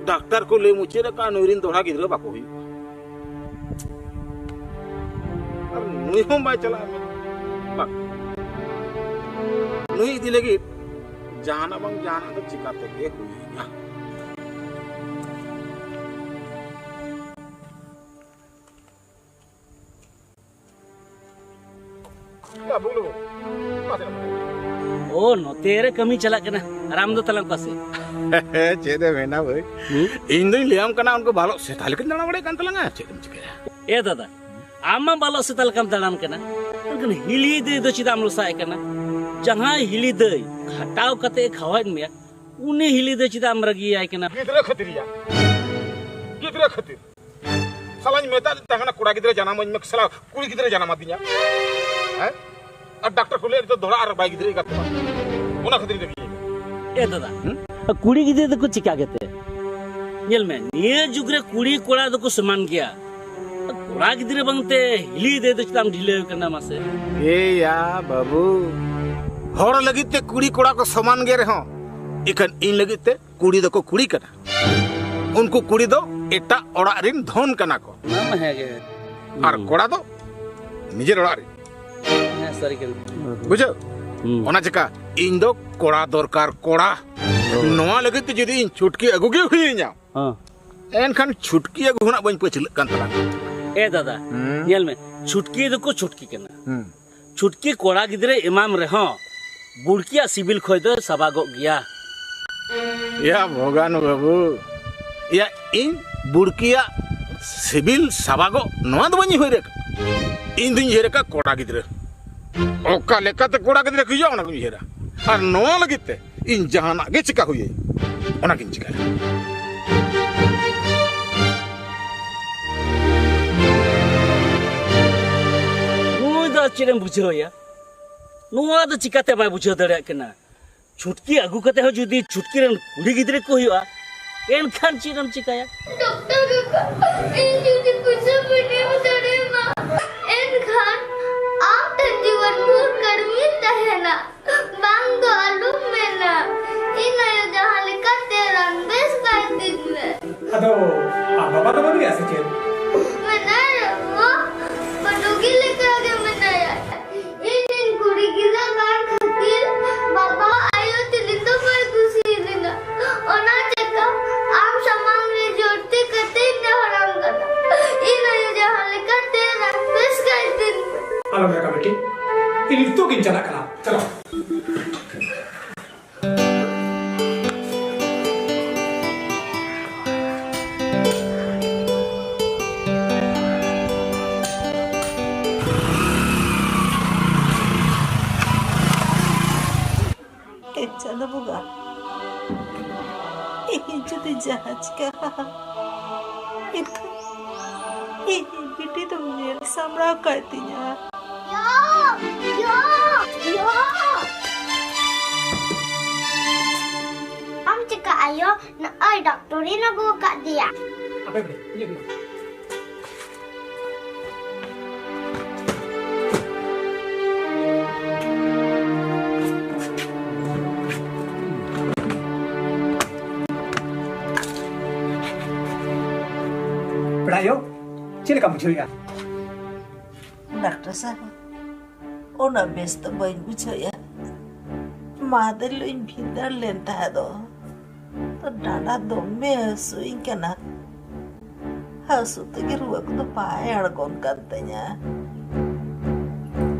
ᱰᱟᱠᱛᱟᱨ ᱠᱚ ᱞᱟᱹᱭ ᱢᱩᱪᱟᱹᱫ ᱟᱠᱟᱫᱼᱟ, ᱱᱩᱭ ᱨᱤᱱ ᱫᱚᱦᱲᱟ ᱜᱤᱫᱽᱨᱟᱹ ᱵᱟᱠᱚ ᱦᱩᱭᱩᱜᱼᱟ᱾ ᱟᱨ ᱱᱩᱭ ᱦᱚᱸ ᱵᱟᱭ ᱪᱟᱞᱟᱜᱼᱟ᱾ ᱵᱟᱝ, ᱱᱩᱭ ᱤᱫᱤ ᱞᱟᱹᱜᱤᱫ ᱡᱟᱦᱟᱱᱟᱜ ᱵᱟᱝ ᱡᱟᱦᱟᱱᱟᱜ ᱫᱚ ᱪᱤᱠᱟ ᱛᱮᱜᱮ ᱦᱩᱭᱩᱜᱼᱟ᱾ ᱭᱟ ᱵᱩᱞᱩ, ᱚᱠᱟ ᱥᱮᱫ ᱮᱢ ᱚ, ᱱᱚᱛᱮ ᱨᱮ ᱠᱟᱹᱢᱤ ᱪᱟᱞᱟᱜ ᱠᱟᱱᱟ᱾ ᱟᱨ ᱟᱢ ᱫᱚ ᱛᱟᱞᱟᱝ ᱚᱠᱟ ᱥᱮᱫ? ᱪᱮᱫ ᱮ ᱢᱮᱱᱟ ᱵᱷᱟᱹᱭ? ᱦᱩᱸ? ᱤᱧ ᱫᱩᱧ ᱞᱟᱹᱭᱟᱢ ᱠᱟᱱᱟ, ᱩᱱᱠᱩ ᱵᱟᱞᱚᱜ ᱥᱮᱛᱟ ᱞᱮᱠᱟᱧ ᱫᱟᱬᱟ ᱵᱟᱲᱟᱭᱮᱫ ᱠᱟᱱ ᱛᱟᱞᱟᱝᱟ᱾ ᱪᱮᱫ ᱮᱢ ᱪᱤᱠᱟᱹᱭᱟ? ᱮ ᱫᱟᱫᱟ, ᱟᱢ ᱢᱟ ᱵᱟᱞᱚᱜ ᱥᱮᱛᱟ ᱞᱮᱠᱟᱢ ᱫᱟᱬᱟᱱ ᱠᱟᱱᱟ, ᱢᱮᱱᱠᱷᱟᱱ ᱦᱤᱞᱤ ᱫᱟᱹᱭ ᱫᱚ ᱪᱮᱫᱟᱜ ᱮᱢ ᱞᱚᱥᱟᱭ ᱠᱟᱱᱟ? ᱡᱟᱦᱟᱸᱭ ᱦᱤᱞᱤ ᱫᱟᱹᱭ ᱠᱷᱟᱴᱟᱣ ᱠᱟᱛᱮ ᱮ ᱠᱷᱟᱣᱟᱣᱮᱫ ᱢᱮᱭᱟ, ᱩᱱᱤ ᱦᱤᱞᱤ ᱫᱟᱹᱭ ᱪᱮᱫᱟᱜ ᱮᱢ ᱨᱟᱹᱜᱤᱭᱟᱭ ᱠᱟᱱᱟ? ᱜᱤᱫᱽᱨᱟᱹ ᱠᱷᱟᱹᱛᱤᱨ ᱭᱟ, ᱜᱤᱫᱽᱨᱟᱹ ᱠᱷᱟᱹᱛᱤᱨ᱾ ᱥᱟᱞᱟᱧ ᱢᱮᱛᱟᱫ ᱛᱟᱦᱮᱸ ᱠᱟᱱᱟ, ᱠᱚᱲᱟ ᱜᱤᱫᱽᱨᱟᱹ ᱡᱟᱱᱟᱢᱟᱹᱧ ᱢᱮ, ᱥᱟᱞᱟ ᱠᱩᱲᱤ ᱜᱤᱫᱽᱨᱟᱹ ᱡᱟᱱᱟᱢ ᱟᱹᱫᱤᱧᱟ᱾ ᱦᱮᱸ? ᱟᱨ ᱰᱟᱠᱛᱟᱨ ᱠᱚ ᱞᱟᱹᱭᱮᱫ ᱫᱚ ᱫᱚᱦᱲᱟ ᱟᱨ ᱵᱟᱭ ᱜᱤᱫᱽᱨᱟᱹ ᱮᱸᱜᱟᱛ ᱠᱚᱣᱟ᱾ ᱚᱱᱟ ᱠᱷᱟᱹᱛᱤᱨ ᱤᱧ ᱨᱟᱹᱜᱤᱭᱮᱱᱟ᱾ ᱮ ᱫᱟᱫᱟ, ᱦᱩᱸ? ᱠᱩᱲᱤ ᱜᱤᱫᱽᱨᱟᱹ ᱫᱚᱠᱚ ᱪᱤᱠᱟ ᱜᱮᱛᱮ? ᱧᱮᱞ ᱢᱮ, ᱱᱤᱭᱟᱹ ᱡᱩᱜᱽ ᱨᱮ ᱠᱩᱲᱤ ᱠᱚᱲᱟ ᱫᱚᱠᱚ ᱥᱚᱢᱟᱱ ᱜᱮᱭᱟ᱾ ᱠᱚᱲᱟ ᱜᱤᱫᱽᱨᱟᱹ ᱵᱟᱝᱛᱮ ᱦᱤᱞᱤ ᱫᱟᱹᱭ ᱫᱚ ᱪᱮᱫᱟᱜ ᱮᱢ ᱰᱷᱤᱞᱟᱹᱣ ᱠᱟᱱᱟ ᱢᱟᱥᱮ? ᱮᱭᱟ ᱵᱟᱹᱵᱩ, ᱦᱚᱲ ᱞᱟᱹᱜᱤᱫ ᱛᱮ ᱠᱩᱲᱤ ᱠᱚᱲᱟ ᱠᱚ ᱥᱚᱢᱟᱱ ᱜᱮ ᱨᱮᱦᱚᱸ, ᱤᱠᱷᱟᱹᱱ ᱤᱧ ᱞᱟᱹᱜᱤᱫ ᱛᱮ ᱠᱩᱲᱤ ᱫᱚᱠᱚ ᱠᱩᱲᱤ ᱠᱟᱱᱟ᱾ ᱩᱱᱠᱩ ᱠᱩᱲᱤ ᱫᱚ ᱮᱴᱟᱜ ᱚᱲᱟᱜ ᱨᱤᱱ ᱫᱷᱚᱱ ᱠᱟᱱᱟ ᱠᱚ᱾ ᱚᱱᱟ ᱢᱟ ᱦᱮᱸ ᱜᱮ᱾ ᱟᱨ ᱦᱩᱸ᱾ ᱠᱚᱲᱟ ᱫᱚ ᱱᱤᱡᱮᱨ ᱚᱲᱟᱜ ᱨᱤᱱ᱾ ᱦᱮᱸ, ᱥᱟᱹᱨᱤ ᱠᱟᱱᱟ᱾ ᱵᱩᱡᱷᱟᱹᱣ? ᱦᱩᱸ᱾ ᱚᱱᱟ ᱪᱮᱠᱟ ᱤᱧ ᱫᱚ ᱠᱚᱲᱟ ᱫᱚᱨᱠᱟᱨ, ᱠᱚᱲᱟ᱾ ᱦᱩᱸ᱾ ᱱᱚᱣᱟ ᱞᱟᱹᱜᱤᱫ ᱛᱮ ᱡᱩᱫᱤ ᱤᱧ ᱪᱷᱩᱴᱠᱤ ᱟᱹᱜᱩ ᱜᱮ ᱦᱩᱭᱤᱧᱟ, ᱦᱮᱸ᱾ ᱮᱱᱠᱷᱟᱱ ᱪᱷᱩᱴᱠᱤ ᱟᱹᱜᱩ ᱦᱚᱸ ᱱᱟᱜ ᱵᱟᱹᱧ ᱯᱟᱹᱪᱷᱞᱟᱹᱜ ᱠᱟᱱ ᱛᱟᱞᱟᱝᱟ᱾ ᱮ ᱫᱟᱫᱟ, ᱦᱩᱸ᱾ ᱧᱮᱞ ᱢᱮ, ᱪᱷᱩᱴᱠᱤ ᱫᱚᱠᱚ ᱪᱷᱩᱴᱠᱤ ᱠᱟᱱᱟ᱾ ᱦᱩᱸ᱾ ᱪᱷᱩᱴᱠᱤ ᱠᱚᱲᱟ ᱜᱤᱫᱽᱨᱟᱹ ᱮᱢᱟᱢ ᱨᱮᱦᱚᱸ, ᱵᱩᱲᱠᱤᱭᱟᱜ ᱥᱤᱵᱤᱞ ᱠᱷᱚᱭ ᱫᱚ ᱥᱟᱵᱟᱜᱚᱜ ᱜᱮᱭᱟ᱾ ᱭᱟ ᱵᱷᱚᱜᱟᱱ ᱵᱟᱹᱵᱩ, ᱭᱟ ᱤᱧ ᱵᱩᱲᱠᱤᱭᱟᱜ ᱥᱤᱵᱤᱞ ᱥᱟᱵᱟᱜᱚᱜ ᱱᱚᱣᱟ ᱫᱚ ᱵᱟᱹᱧ ᱩᱭᱦᱟᱹᱨ ᱟᱠᱟᱫ᱾ ᱤᱧ ᱫᱩᱧ ᱩᱭᱦᱟᱹᱨ ᱟᱠᱟᱫ ᱠᱚᱲᱟ ᱜᱤᱫᱽᱨᱟᱹ᱾ ᱚᱠᱟ ᱞᱮᱠᱟᱛᱮ ᱠᱚᱲᱟ ᱜᱤᱫᱽᱨᱟᱹ ᱠᱚ ᱦᱩᱭᱩᱜᱼᱟ, ᱚᱱᱟ ᱠᱚᱧ ᱩᱭᱦᱟᱹᱨᱟ᱾ ᱟᱨ ᱱᱚᱣᱟ ᱞᱟᱹᱜᱤᱫ ᱛᱮ ᱤᱧ ᱡᱟᱦᱟᱱᱟᱜ ᱜᱮ ᱪᱤᱠᱟ ᱦᱩᱭᱟᱹᱧ, ᱚᱱᱟᱜᱤᱧ ᱪᱤᱠᱟᱹᱭᱟ᱾ ᱱᱩᱭ ᱫᱚ ᱪᱮᱫ ᱮᱢ ᱵᱩᱡᱷᱟᱹᱣ ᱮᱭᱟ? ᱱᱚᱣᱟ ᱫᱚ ᱪᱤᱠᱟᱛᱮ ᱵᱟᱭ ᱵᱩᱡᱷᱟᱹᱣ ᱫᱟᱲᱮᱭᱟᱜ ᱠᱟᱱᱟ? ᱪᱷᱩᱴᱠᱤ ᱟᱹᱜᱩ ᱠᱟᱛᱮ ᱦᱚᱸ ᱡᱩᱫᱤ ᱪᱷᱩᱴᱠᱤ ᱨᱮᱱ ᱠᱩᱲᱤ ᱜᱤᱫᱽᱨᱟᱹ ᱠᱚ ᱦᱩᱭᱩᱜᱼᱟ, ᱮᱱᱠᱷᱟᱱ ᱪᱮᱫ ᱮᱢ ᱪᱤᱠᱟᱹᱭᱟ? ᱰᱚᱠᱴᱚᱨ ᱠᱟᱠᱟ, ᱤᱧ ᱡᱩᱫᱤ ᱯᱩᱭᱥᱟᱹ ᱵᱟᱹᱧ ᱮᱢ ᱫᱟᱲᱮᱭᱟᱢᱟ, ᱮᱱᱠᱷᱟᱱ ᱟᱢ ᱴᱷᱮᱱ ᱡᱤᱵᱚᱱ ᱵᱷᱳᱨ ᱠᱟᱹᱲᱢᱤᱧ ᱛᱟᱦᱮᱱᱟ᱾ ᱵᱟᱝ ᱫᱚ ᱟᱞᱚᱢ ᱢᱮᱱᱟ, ᱤᱧ ᱟᱭᱳ ᱡᱟᱦᱟᱸ ᱞᱮᱠᱟᱛᱮ ᱨᱟᱱ ᱵᱮᱥ ᱠᱟᱭ ᱛᱤᱧ ᱢᱮ᱾ ᱟᱫᱚ ᱟᱢ ᱵᱟᱵᱟ ᱫᱚ ᱵᱟᱹᱱᱩᱭᱟ ᱥᱮ ᱪᱮᱫ? ᱢᱮᱱᱟᱭ ᱨᱮᱦᱚᱸ, ᱵᱟᱹᱱᱩᱜᱤ ᱟᱞᱚᱢ ᱨᱟᱜᱟ ᱵᱤᱴᱤ, ᱤᱧ ᱱᱤᱛᱚᱜ ᱜᱤᱧ ᱪᱟᱞᱟᱜ ᱠᱟᱱᱟ᱾ ᱪᱟᱞᱟᱜ᱾ ᱮ ᱪᱟᱸᱫᱚ ᱵᱚᱸᱜᱟ, ᱤᱧ ᱡᱩᱫᱤ ᱡᱟᱦᱟᱸ ᱪᱤᱠᱟᱹᱜᱼᱟ, ᱮᱱᱠᱷᱟᱱ ᱤᱧ ᱵᱤᱴᱤ ᱫᱚᱢ ᱧᱮᱞ ᱥᱟᱢᱵᱲᱟᱣ ᱠᱟᱭ ᱛᱤᱧᱟ᱾ ᱭᱳ! ᱭᱳ! ᱭᱳ! ᱟᱢ ᱪᱤᱠᱟ ᱟᱭᱳ? ᱱᱚᱜᱼᱚᱭ ᱰᱟᱠᱛᱚᱨᱤᱧ ᱟᱹᱜᱩ ᱟᱠᱟᱫᱮᱭᱟ᱾ ᱟᱯᱮ ᱵᱤᱴᱤ, ᱤᱧ ᱟᱹᱜᱩᱭᱟ᱾ ᱯᱮᱲᱟ ᱟᱭᱳ, ᱪᱮᱫ ᱞᱮᱠᱟᱢ ᱵᱩᱡᱷᱟᱹᱣᱮᱫᱼᱟ? ᱰᱟᱠᱛᱟᱨ ᱥᱟᱦᱮᱵᱽ, ᱚᱱᱟ ᱵᱮᱥ ᱫᱚ ᱵᱟᱹᱧ ᱵᱩᱡᱷᱟᱹᱣᱮᱫᱼᱟ᱾ ᱢᱟᱫᱮᱨ ᱦᱤᱞᱳᱜ ᱤᱧ ᱵᱷᱤᱸᱫᱟᱹᱲ ᱞᱮᱱ ᱛᱟᱦᱮᱸ ᱫᱚ, ᱛᱚ ᱰᱟᱸᱰᱟ ᱫᱚᱢᱮ ᱦᱟᱹᱥᱩᱧ ᱠᱟᱱᱟ᱾ ᱦᱟᱹᱥᱩ ᱛᱮᱜᱮ ᱨᱩᱣᱟᱹ ᱠᱚᱫᱚ ᱵᱟᱭ ᱟᱬᱜᱚᱱ ᱠᱟᱱ ᱛᱤᱧᱟ᱾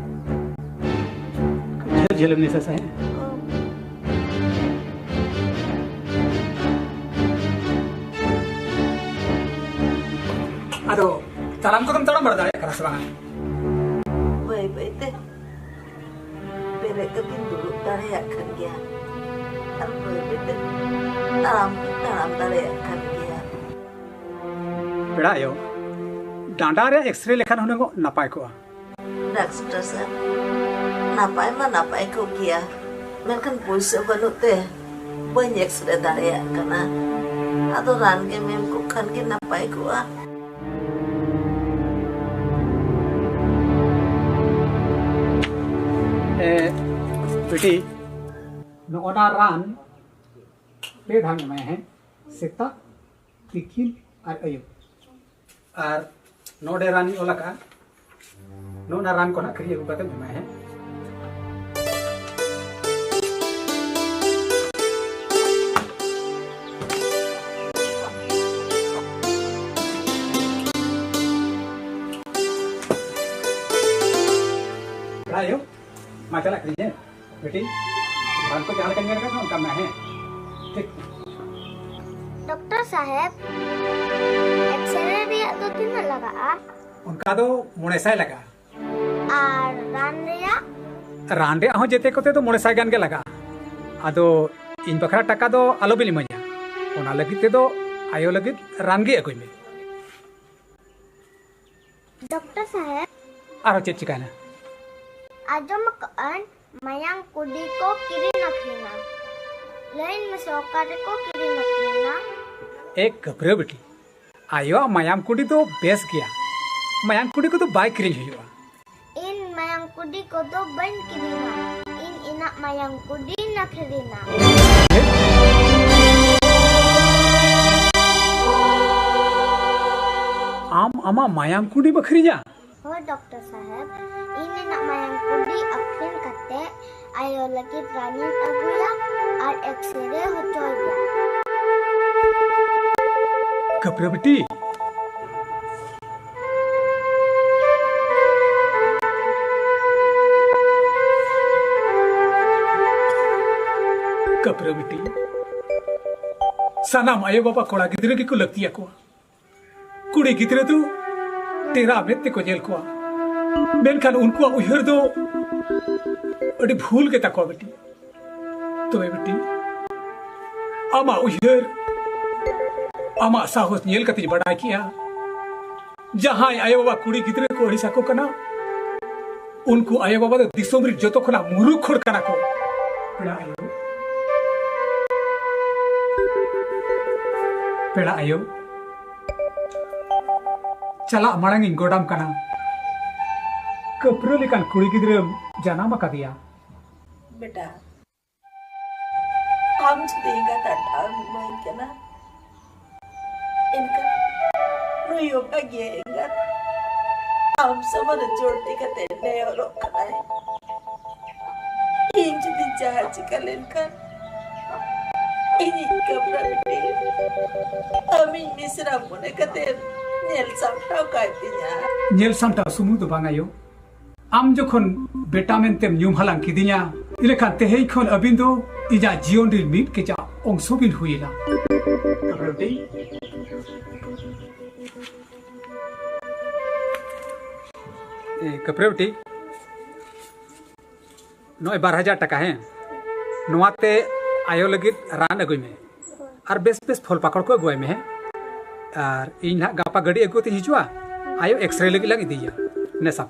ᱡᱷᱟᱹᱞ ᱡᱷᱟᱹᱞ ᱮᱢ ᱱᱤᱥᱟᱥᱟ, ᱦᱮᱸ? ᱟᱫᱚ ᱛᱟᱲᱟᱢ ᱠᱚᱫᱚᱢ ᱛᱟᱲᱟᱢ ᱵᱟᱲᱟ ᱫᱟᱲᱮᱭᱟᱜ ᱠᱟᱱᱟ ᱥᱮ ᱵᱟᱝᱟ? ᱵᱟᱹᱭ ᱵᱟᱹᱭ ᱛᱮ ᱵᱮᱨᱮᱫ ᱠᱟᱛᱮᱧ ᱫᱩᱲᱩᱵ ᱫᱟᱲᱮᱭᱟᱜ ᱠᱟᱱ ᱜᱮᱭᱟ᱾ ᱟᱨ ᱵᱟᱹᱭ ᱵᱟᱹᱭ ᱛᱮ ᱛᱟᱲᱟᱢ ᱦᱚᱸᱧ ᱛᱟᱲᱟᱢ ᱫᱟᱲᱮᱭᱟᱜ ᱠᱟᱱ ᱜᱮᱭᱟ᱾ ᱯᱮᱲᱟ ᱟᱭᱳ, ᱰᱟᱸᱰᱟ ᱨᱮ ᱮᱠᱥᱨᱮ ᱞᱮᱠᱷᱟᱱ ᱦᱩᱱᱟᱹᱝ ᱱᱟᱯᱟᱭ ᱠᱚᱜᱼᱟ᱾ ᱰᱟᱠᱛᱟᱨ ᱥᱟᱦᱮᱵᱽ, ᱱᱟᱯᱟᱭ ᱢᱟ ᱱᱟᱯᱟᱭ ᱠᱚᱜ ᱜᱮᱭᱟ, ᱢᱮᱱᱠᱷᱟᱱ ᱯᱩᱭᱥᱟᱹ ᱵᱟᱹᱱᱩᱜ ᱛᱮ ᱵᱟᱹᱧ ᱮᱠᱥᱨᱮ ᱫᱟᱲᱮᱭᱟᱜ ᱠᱟᱱᱟ᱾ ᱟᱫᱚ ᱨᱟᱱ ᱜᱮᱢ ᱮᱢ ᱠᱚᱜ ᱠᱷᱟᱱ ᱜᱮ ᱱᱟᱯᱟᱭ ᱠᱚᱜᱼᱟ᱾ ᱮ, ᱵᱤᱴᱤ, ᱱᱚᱜᱼᱚ ᱱᱟ ᱨᱟᱱ ᱯᱮ ᱫᱷᱟᱣ ᱮᱢᱟᱭᱟ, ᱦᱮᱸ? ᱥᱮᱛᱟᱜ, ᱛᱤᱠᱤᱱ ᱟᱨ ᱟᱹᱭᱩᱵ᱾ ᱟᱨ ᱱᱚᱰᱮ ᱨᱟᱱᱤᱧ ᱚᱞ ᱟᱠᱟᱫᱼᱟ, ᱱᱚᱜᱼᱚ ᱱᱟ ᱨᱟᱱ ᱠᱚ ᱱᱟᱦᱟᱜ ᱠᱤᱨᱤᱧ ᱟᱹᱜᱩ ᱠᱟᱛᱮ ᱮᱢᱟᱭᱟ, ᱦᱮᱸ᱾ ᱢᱟ ᱪᱟᱞᱟᱜ ᱠᱟᱹᱱᱟᱹᱧ, ᱦᱮᱸ ᱵᱤᱴᱤ᱾ ᱨᱟᱱ ᱠᱚ ᱡᱟᱦᱟᱸ ᱞᱮᱠᱟᱧ ᱢᱮᱱ ᱠᱟᱫ ᱢᱮ, ᱚᱱᱠᱟᱢ ᱢᱮ, ᱦᱮᱸ? ᱴᱷᱤᱠ᱾ ᱰᱚᱠᱴᱚᱨ ᱥᱟᱦᱮᱵ, ᱮᱠᱥᱨᱮ ᱨᱮᱭᱟᱜ ᱫᱚ ᱛᱤᱱᱟᱹᱜ ᱞᱟᱜᱟᱜᱼᱟ? ᱚᱱᱠᱟ ᱫᱚ ᱢᱚᱬᱮ ᱥᱟᱭ ᱞᱟᱜᱟᱜᱼᱟ᱾ ᱟᱨ ᱨᱟᱱ ᱨᱮᱭᱟᱜ? ᱨᱟᱱ ᱨᱮᱭᱟᱜ ᱦᱚᱸ ᱡᱮᱛᱮ ᱠᱚᱛᱮ ᱫᱚ ᱢᱚᱬᱮ ᱥᱟᱭ ᱜᱟᱱ ᱜᱮ ᱞᱟᱜᱟᱜᱼᱟ᱾ ᱟᱫᱚ ᱤᱧ ᱵᱟᱠᱷᱨᱟ ᱴᱟᱠᱟ ᱫᱚ ᱟᱞᱚᱵᱤᱱ ᱤᱢᱟᱹᱧᱟ᱾ ᱚᱱᱟ ᱞᱟᱹᱜᱤᱫ ᱛᱮᱫᱚ ᱟᱭᱳ ᱞᱟᱹᱜᱤᱫ ᱨᱟᱱ ᱜᱮ ᱟᱹᱜᱩᱭ ᱢᱮ᱾ ᱰᱚᱠᱴᱚᱨ ᱥᱟᱦᱮᱵ᱾ ᱟᱨᱦᱚᱸ ᱪᱮᱫ ᱪᱤᱠᱟᱭᱱᱟ? ᱟᱸᱡᱚᱢ ᱟᱠᱟᱫᱟᱹᱧ ᱢᱟᱭᱟᱝ ᱠᱩᱰᱤ ᱠᱚ ᱠᱤᱨᱤᱧ ᱟᱹᱠᱷᱨᱤᱧᱟ᱾ ᱞᱟᱹᱭᱟᱹᱧ ᱢᱮᱥᱮ, ᱚᱠᱟ ᱨᱮᱠᱚ ᱠᱤᱨᱤᱧ ᱟᱹᱠᱷᱨᱤᱧᱟ? ᱮ ᱠᱟᱹᱯᱨᱟᱹ ᱵᱤᱴᱤ, ᱟᱭᱳᱣᱟᱜ ᱢᱟᱭᱟᱢ ᱠᱩᱰᱤ ᱫᱚ ᱵᱮᱥ ᱜᱮᱭᱟ᱾ ᱢᱟᱭᱟᱢ ᱠᱩᱰᱤ ᱠᱚᱫᱚ ᱵᱟᱭ ᱠᱤᱨᱤᱧ ᱦᱩᱭᱩᱜᱼᱟ᱾ ᱤᱧ ᱢᱟᱭᱟᱢ ᱠᱩᱰᱤ ᱠᱚᱫᱚ ᱵᱟᱹᱧ ᱠᱤᱨᱤᱧᱟ᱾ ᱤᱧ ᱤᱧᱟᱹᱜ ᱢᱟᱭᱟᱢ ᱠᱩᱰᱤᱧ ᱟᱹᱠᱷᱨᱤᱧᱟ᱾ ᱟᱢ ᱟᱢᱟᱜ ᱢᱟᱭᱟᱢ ᱠᱩᱰᱤᱢ ᱟᱹᱠᱷᱨᱤᱧᱟ? ᱦᱳᱭ ᱰᱚᱠᱴᱚᱨ ᱥᱟᱦᱮᱵ, ᱤᱧ ᱤᱧᱟᱹᱜ ᱢᱟᱭᱟᱢ ᱠᱩᱰᱤ ᱟᱹᱠᱷᱨᱤᱧ ᱠᱟᱛᱮ ᱟᱭᱳ ᱞᱟᱹᱜᱤᱫ ᱨᱟᱱᱤᱧ ᱟᱹᱜᱩᱭᱟ ᱟᱨ ᱮᱠᱥᱨᱮ ᱦᱚᱪᱚᱭᱮᱭᱟ᱾ ᱠᱟᱹᱯᱨᱟᱹ ᱵᱤᱴᱤ, ᱠᱟᱹᱯᱨᱟᱹ ᱵᱤᱴᱤ, ᱥᱟᱱᱟᱢ ᱟᱭᱳ ᱵᱟᱵᱟ ᱠᱚᱲᱟ ᱜᱤᱫᱽᱨᱟᱹ ᱜᱮᱠᱚ ᱞᱟᱹᱠᱛᱤ ᱟᱠᱚᱣᱟ᱾ ᱠᱩᱲᱤ ᱜᱤᱫᱽᱨᱟᱹ ᱫᱚ ᱴᱮᱨᱟ ᱢᱮᱫ ᱛᱮᱠᱚ ᱧᱮᱞ ᱠᱚᱣᱟ, ᱢᱮᱱᱠᱷᱟᱱ ᱩᱱᱠᱩᱣᱟᱜ ᱩᱭᱦᱟᱹᱨ ᱫᱚ ᱟᱹᱰᱤ ᱵᱷᱩᱞ ᱜᱮ ᱛᱟᱠᱚᱣᱟ ᱵᱤᱴᱤ᱾ ᱛᱚᱵᱮ ᱵᱤᱴᱤ, ᱟᱢᱟᱜ ᱩᱭᱦᱟᱹᱨ, ᱟᱢᱟᱜ ᱥᱟᱦᱚᱥ ᱧᱮᱞ ᱠᱟᱛᱮᱧ ᱵᱟᱰᱟᱭ ᱠᱮᱜᱼᱟ, ᱡᱟᱦᱟᱸᱭ ᱟᱭᱳ ᱵᱟᱵᱟ ᱠᱩᱲᱤ ᱜᱤᱫᱽᱨᱟᱹ ᱠᱚ ᱟᱹᱲᱤᱥ ᱟᱠᱚ ᱠᱟᱱᱟ, ᱩᱱᱠᱩ ᱟᱭᱳ ᱵᱟᱵᱟ ᱫᱚ ᱫᱤᱥᱚᱢ ᱨᱮ ᱡᱚᱛᱚ ᱠᱷᱚᱱᱟᱜ ᱢᱩᱨᱩᱠᱷ ᱦᱚᱲ ᱠᱟᱱᱟ ᱠᱚ᱾ ᱯᱮᱲᱟ ᱟᱭᱳ, ᱯᱮᱲᱟ ᱟᱭᱳ, ᱪᱟᱞᱟᱜ ᱢᱟᱲᱟᱝ ᱤᱧ ᱜᱚᱰᱟᱢ ᱠᱟᱱᱟ, ᱠᱟᱹᱯᱨᱟᱹ ᱞᱮᱠᱟᱱ ᱠᱩᱲᱤ ᱜᱤᱫᱽᱨᱟᱹᱢ ᱡᱟᱱᱟᱢ ᱟᱠᱟᱫᱮᱭᱟ᱾ ᱵᱮᱴᱟ, ᱟᱢ ᱡᱩᱫᱤ ᱮᱸᱜᱟᱛ ᱟᱨ ᱴᱷᱟᱶ ᱮᱢ ᱤᱢᱟᱹᱧ ᱠᱟᱱᱟ, ᱮᱱᱠᱷᱟᱱ ᱱᱩᱭ ᱚᱵᱷᱟᱜᱤ ᱮᱸᱜᱟᱛ ᱟᱢ ᱥᱟᱢᱟᱝ ᱨᱮ ᱡᱳᱨ ᱛᱤ ᱠᱟᱛᱮ ᱱᱮᱦᱚᱨᱚᱜ ᱠᱟᱱᱟᱭ᱾ ᱤᱧ ᱡᱩᱫᱤ ᱡᱟᱦᱟᱸ ᱪᱤᱠᱟ ᱞᱮᱱᱠᱷᱟᱱ, ᱤᱧᱤᱡ ᱠᱟᱹᱢᱨᱟ ᱵᱤᱴᱤ ᱟᱢᱤᱡ ᱢᱤᱥᱨᱟ ᱢᱚᱱᱮ ᱠᱟᱛᱮ ᱧᱮᱞ ᱥᱟᱢᱴᱟᱣ ᱠᱟᱭ ᱛᱤᱧᱟ᱾ ᱧᱮᱞ ᱥᱟᱢᱴᱟᱣ ᱥᱩᱢᱩᱝ ᱫᱚ ᱵᱟᱝ ᱟᱭᱳ, ᱟᱢ ᱡᱚᱠᱷᱚᱱ ᱵᱮᱴᱟ ᱢᱮᱱᱛᱮᱢ ᱧᱩᱢ ᱦᱟᱞᱟᱝ ᱠᱤᱫᱤᱧᱟ, ᱤᱱᱟᱹᱠᱷᱟᱱ ᱛᱮᱦᱮᱧ ᱠᱷᱚᱱ ᱟᱹᱵᱤᱱ ᱫᱚ ᱤᱧᱟᱜ ᱡᱤᱭᱚᱱ ᱨᱤᱱ ᱢᱤᱫ ᱠᱮᱪᱟᱜ ᱚᱝᱥᱚ ᱵᱤᱱ ᱦᱩᱭ ᱮᱱᱟ᱾ ᱠᱟᱹᱯᱨᱟᱹᱣᱴᱤ᱾ ᱮ, ᱠᱟᱹᱯᱨᱟᱹᱣᱴᱤ᱾ ᱱᱚᱜᱼᱚᱭ ᱵᱟᱨ ᱦᱟᱡᱟᱨ ᱴᱟᱠᱟ, ᱦᱮᱸ? ᱱᱚᱣᱟ ᱛᱮ ᱟᱭᱳ ᱞᱟᱹᱜᱤᱫ ᱨᱟᱱ ᱟᱹᱜᱩᱭ ᱢᱮ᱾ ᱟᱨ ᱵᱮᱥ ᱵᱮᱥ ᱯᱷᱚᱞ ᱯᱟᱠᱚᱲ ᱠᱚ ᱟᱹᱜᱩᱣᱟᱭ ᱢᱮ, ᱦᱮᱸ? ᱟᱨ ᱤᱧ ᱱᱟᱦᱟᱜ ᱜᱟᱯᱟ ᱜᱟᱹᱰᱤ ᱟᱹᱜᱩ ᱠᱟᱛᱮᱧ ᱦᱤᱡᱩᱜᱼᱟ, ᱟᱭᱳ X-ray ᱞᱟᱹᱜᱤᱫ ᱞᱟᱝ ᱤᱫᱤᱭᱮᱭᱟ᱾ ᱱᱮ ᱥᱟᱵ᱾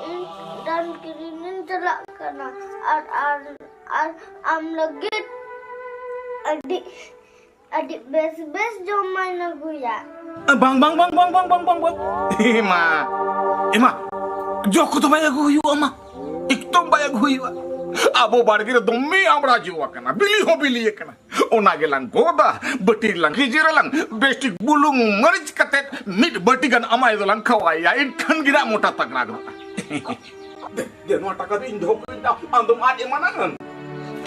ᱤᱧ ᱨᱟᱱ ᱠᱤᱨᱤᱧ ᱤᱧ ᱪᱟᱞᱟᱜ ᱠᱟᱱᱟ᱾ ᱟᱨ, ᱟᱨ, ᱟᱨ ᱟᱢ ᱞᱟᱹᱜᱤᱫ ᱟᱹᱰᱤ, ᱟᱹᱰᱤ ᱵᱮᱥ ᱵᱮᱥ ᱡᱚᱢᱟᱜ ᱤᱧ ᱟᱹᱜᱩᱭᱟ᱾ ᱵᱟᱝ, ᱵᱟᱝ, ᱵᱟᱝ᱾ ᱮᱢᱟ, ᱮᱢᱟ, ᱡᱚ ᱠᱚᱫᱚ ᱵᱟᱭ ᱟᱹᱜᱩ ᱦᱩᱭᱩᱜᱼᱟ, ᱢᱟ᱾ ᱮᱠᱫᱚᱢ ᱵᱟᱭ ᱟᱹᱜᱩ ᱦᱩᱭᱩᱜᱼᱟ᱾ ᱟᱵᱚ ᱵᱟᱲᱜᱮ ᱨᱮ ᱫᱚᱢᱮ ᱟᱢᱲᱟ ᱡᱚ ᱟᱠᱟᱱᱟ, ᱵᱤᱞᱤ ᱦᱚᱸ ᱵᱤᱞᱤ ᱟᱠᱟᱱᱟ᱾ ᱚᱱᱟ ᱜᱮᱞᱟᱝ ᱜᱚᱫᱟ, ᱵᱟᱹᱴᱤ ᱨᱮᱞᱟᱝ ᱜᱮᱡᱮᱨᱟᱞᱟᱝ, ᱵᱮᱥᱴᱷᱤᱠ ᱵᱩᱞᱩᱝ ᱢᱟᱹᱨᱤᱪ ᱠᱟᱛᱮᱫ ᱢᱤᱫ ᱵᱟᱹᱴᱤ ᱜᱟᱱ ᱟᱢᱟᱭ ᱫᱚᱞᱟᱝ ᱠᱷᱟᱣᱟᱭᱟ, ᱮᱱᱠᱷᱟᱱ ᱜᱮ ᱱᱟᱜ ᱢᱚᱴᱟ ᱛᱟᱜᱲᱟ ᱜᱚᱫᱚᱜᱼᱟ᱾ ᱫᱮ, ᱫᱮ, ᱱᱚᱣᱟ ᱴᱟᱠᱟ ᱫᱚ ᱤᱧ ᱫᱚᱦᱚ ᱠᱟᱜ ᱟᱹᱧ, ᱟᱢ ᱫᱚᱢ ᱟᱫ ᱮᱢᱟᱱᱟ᱾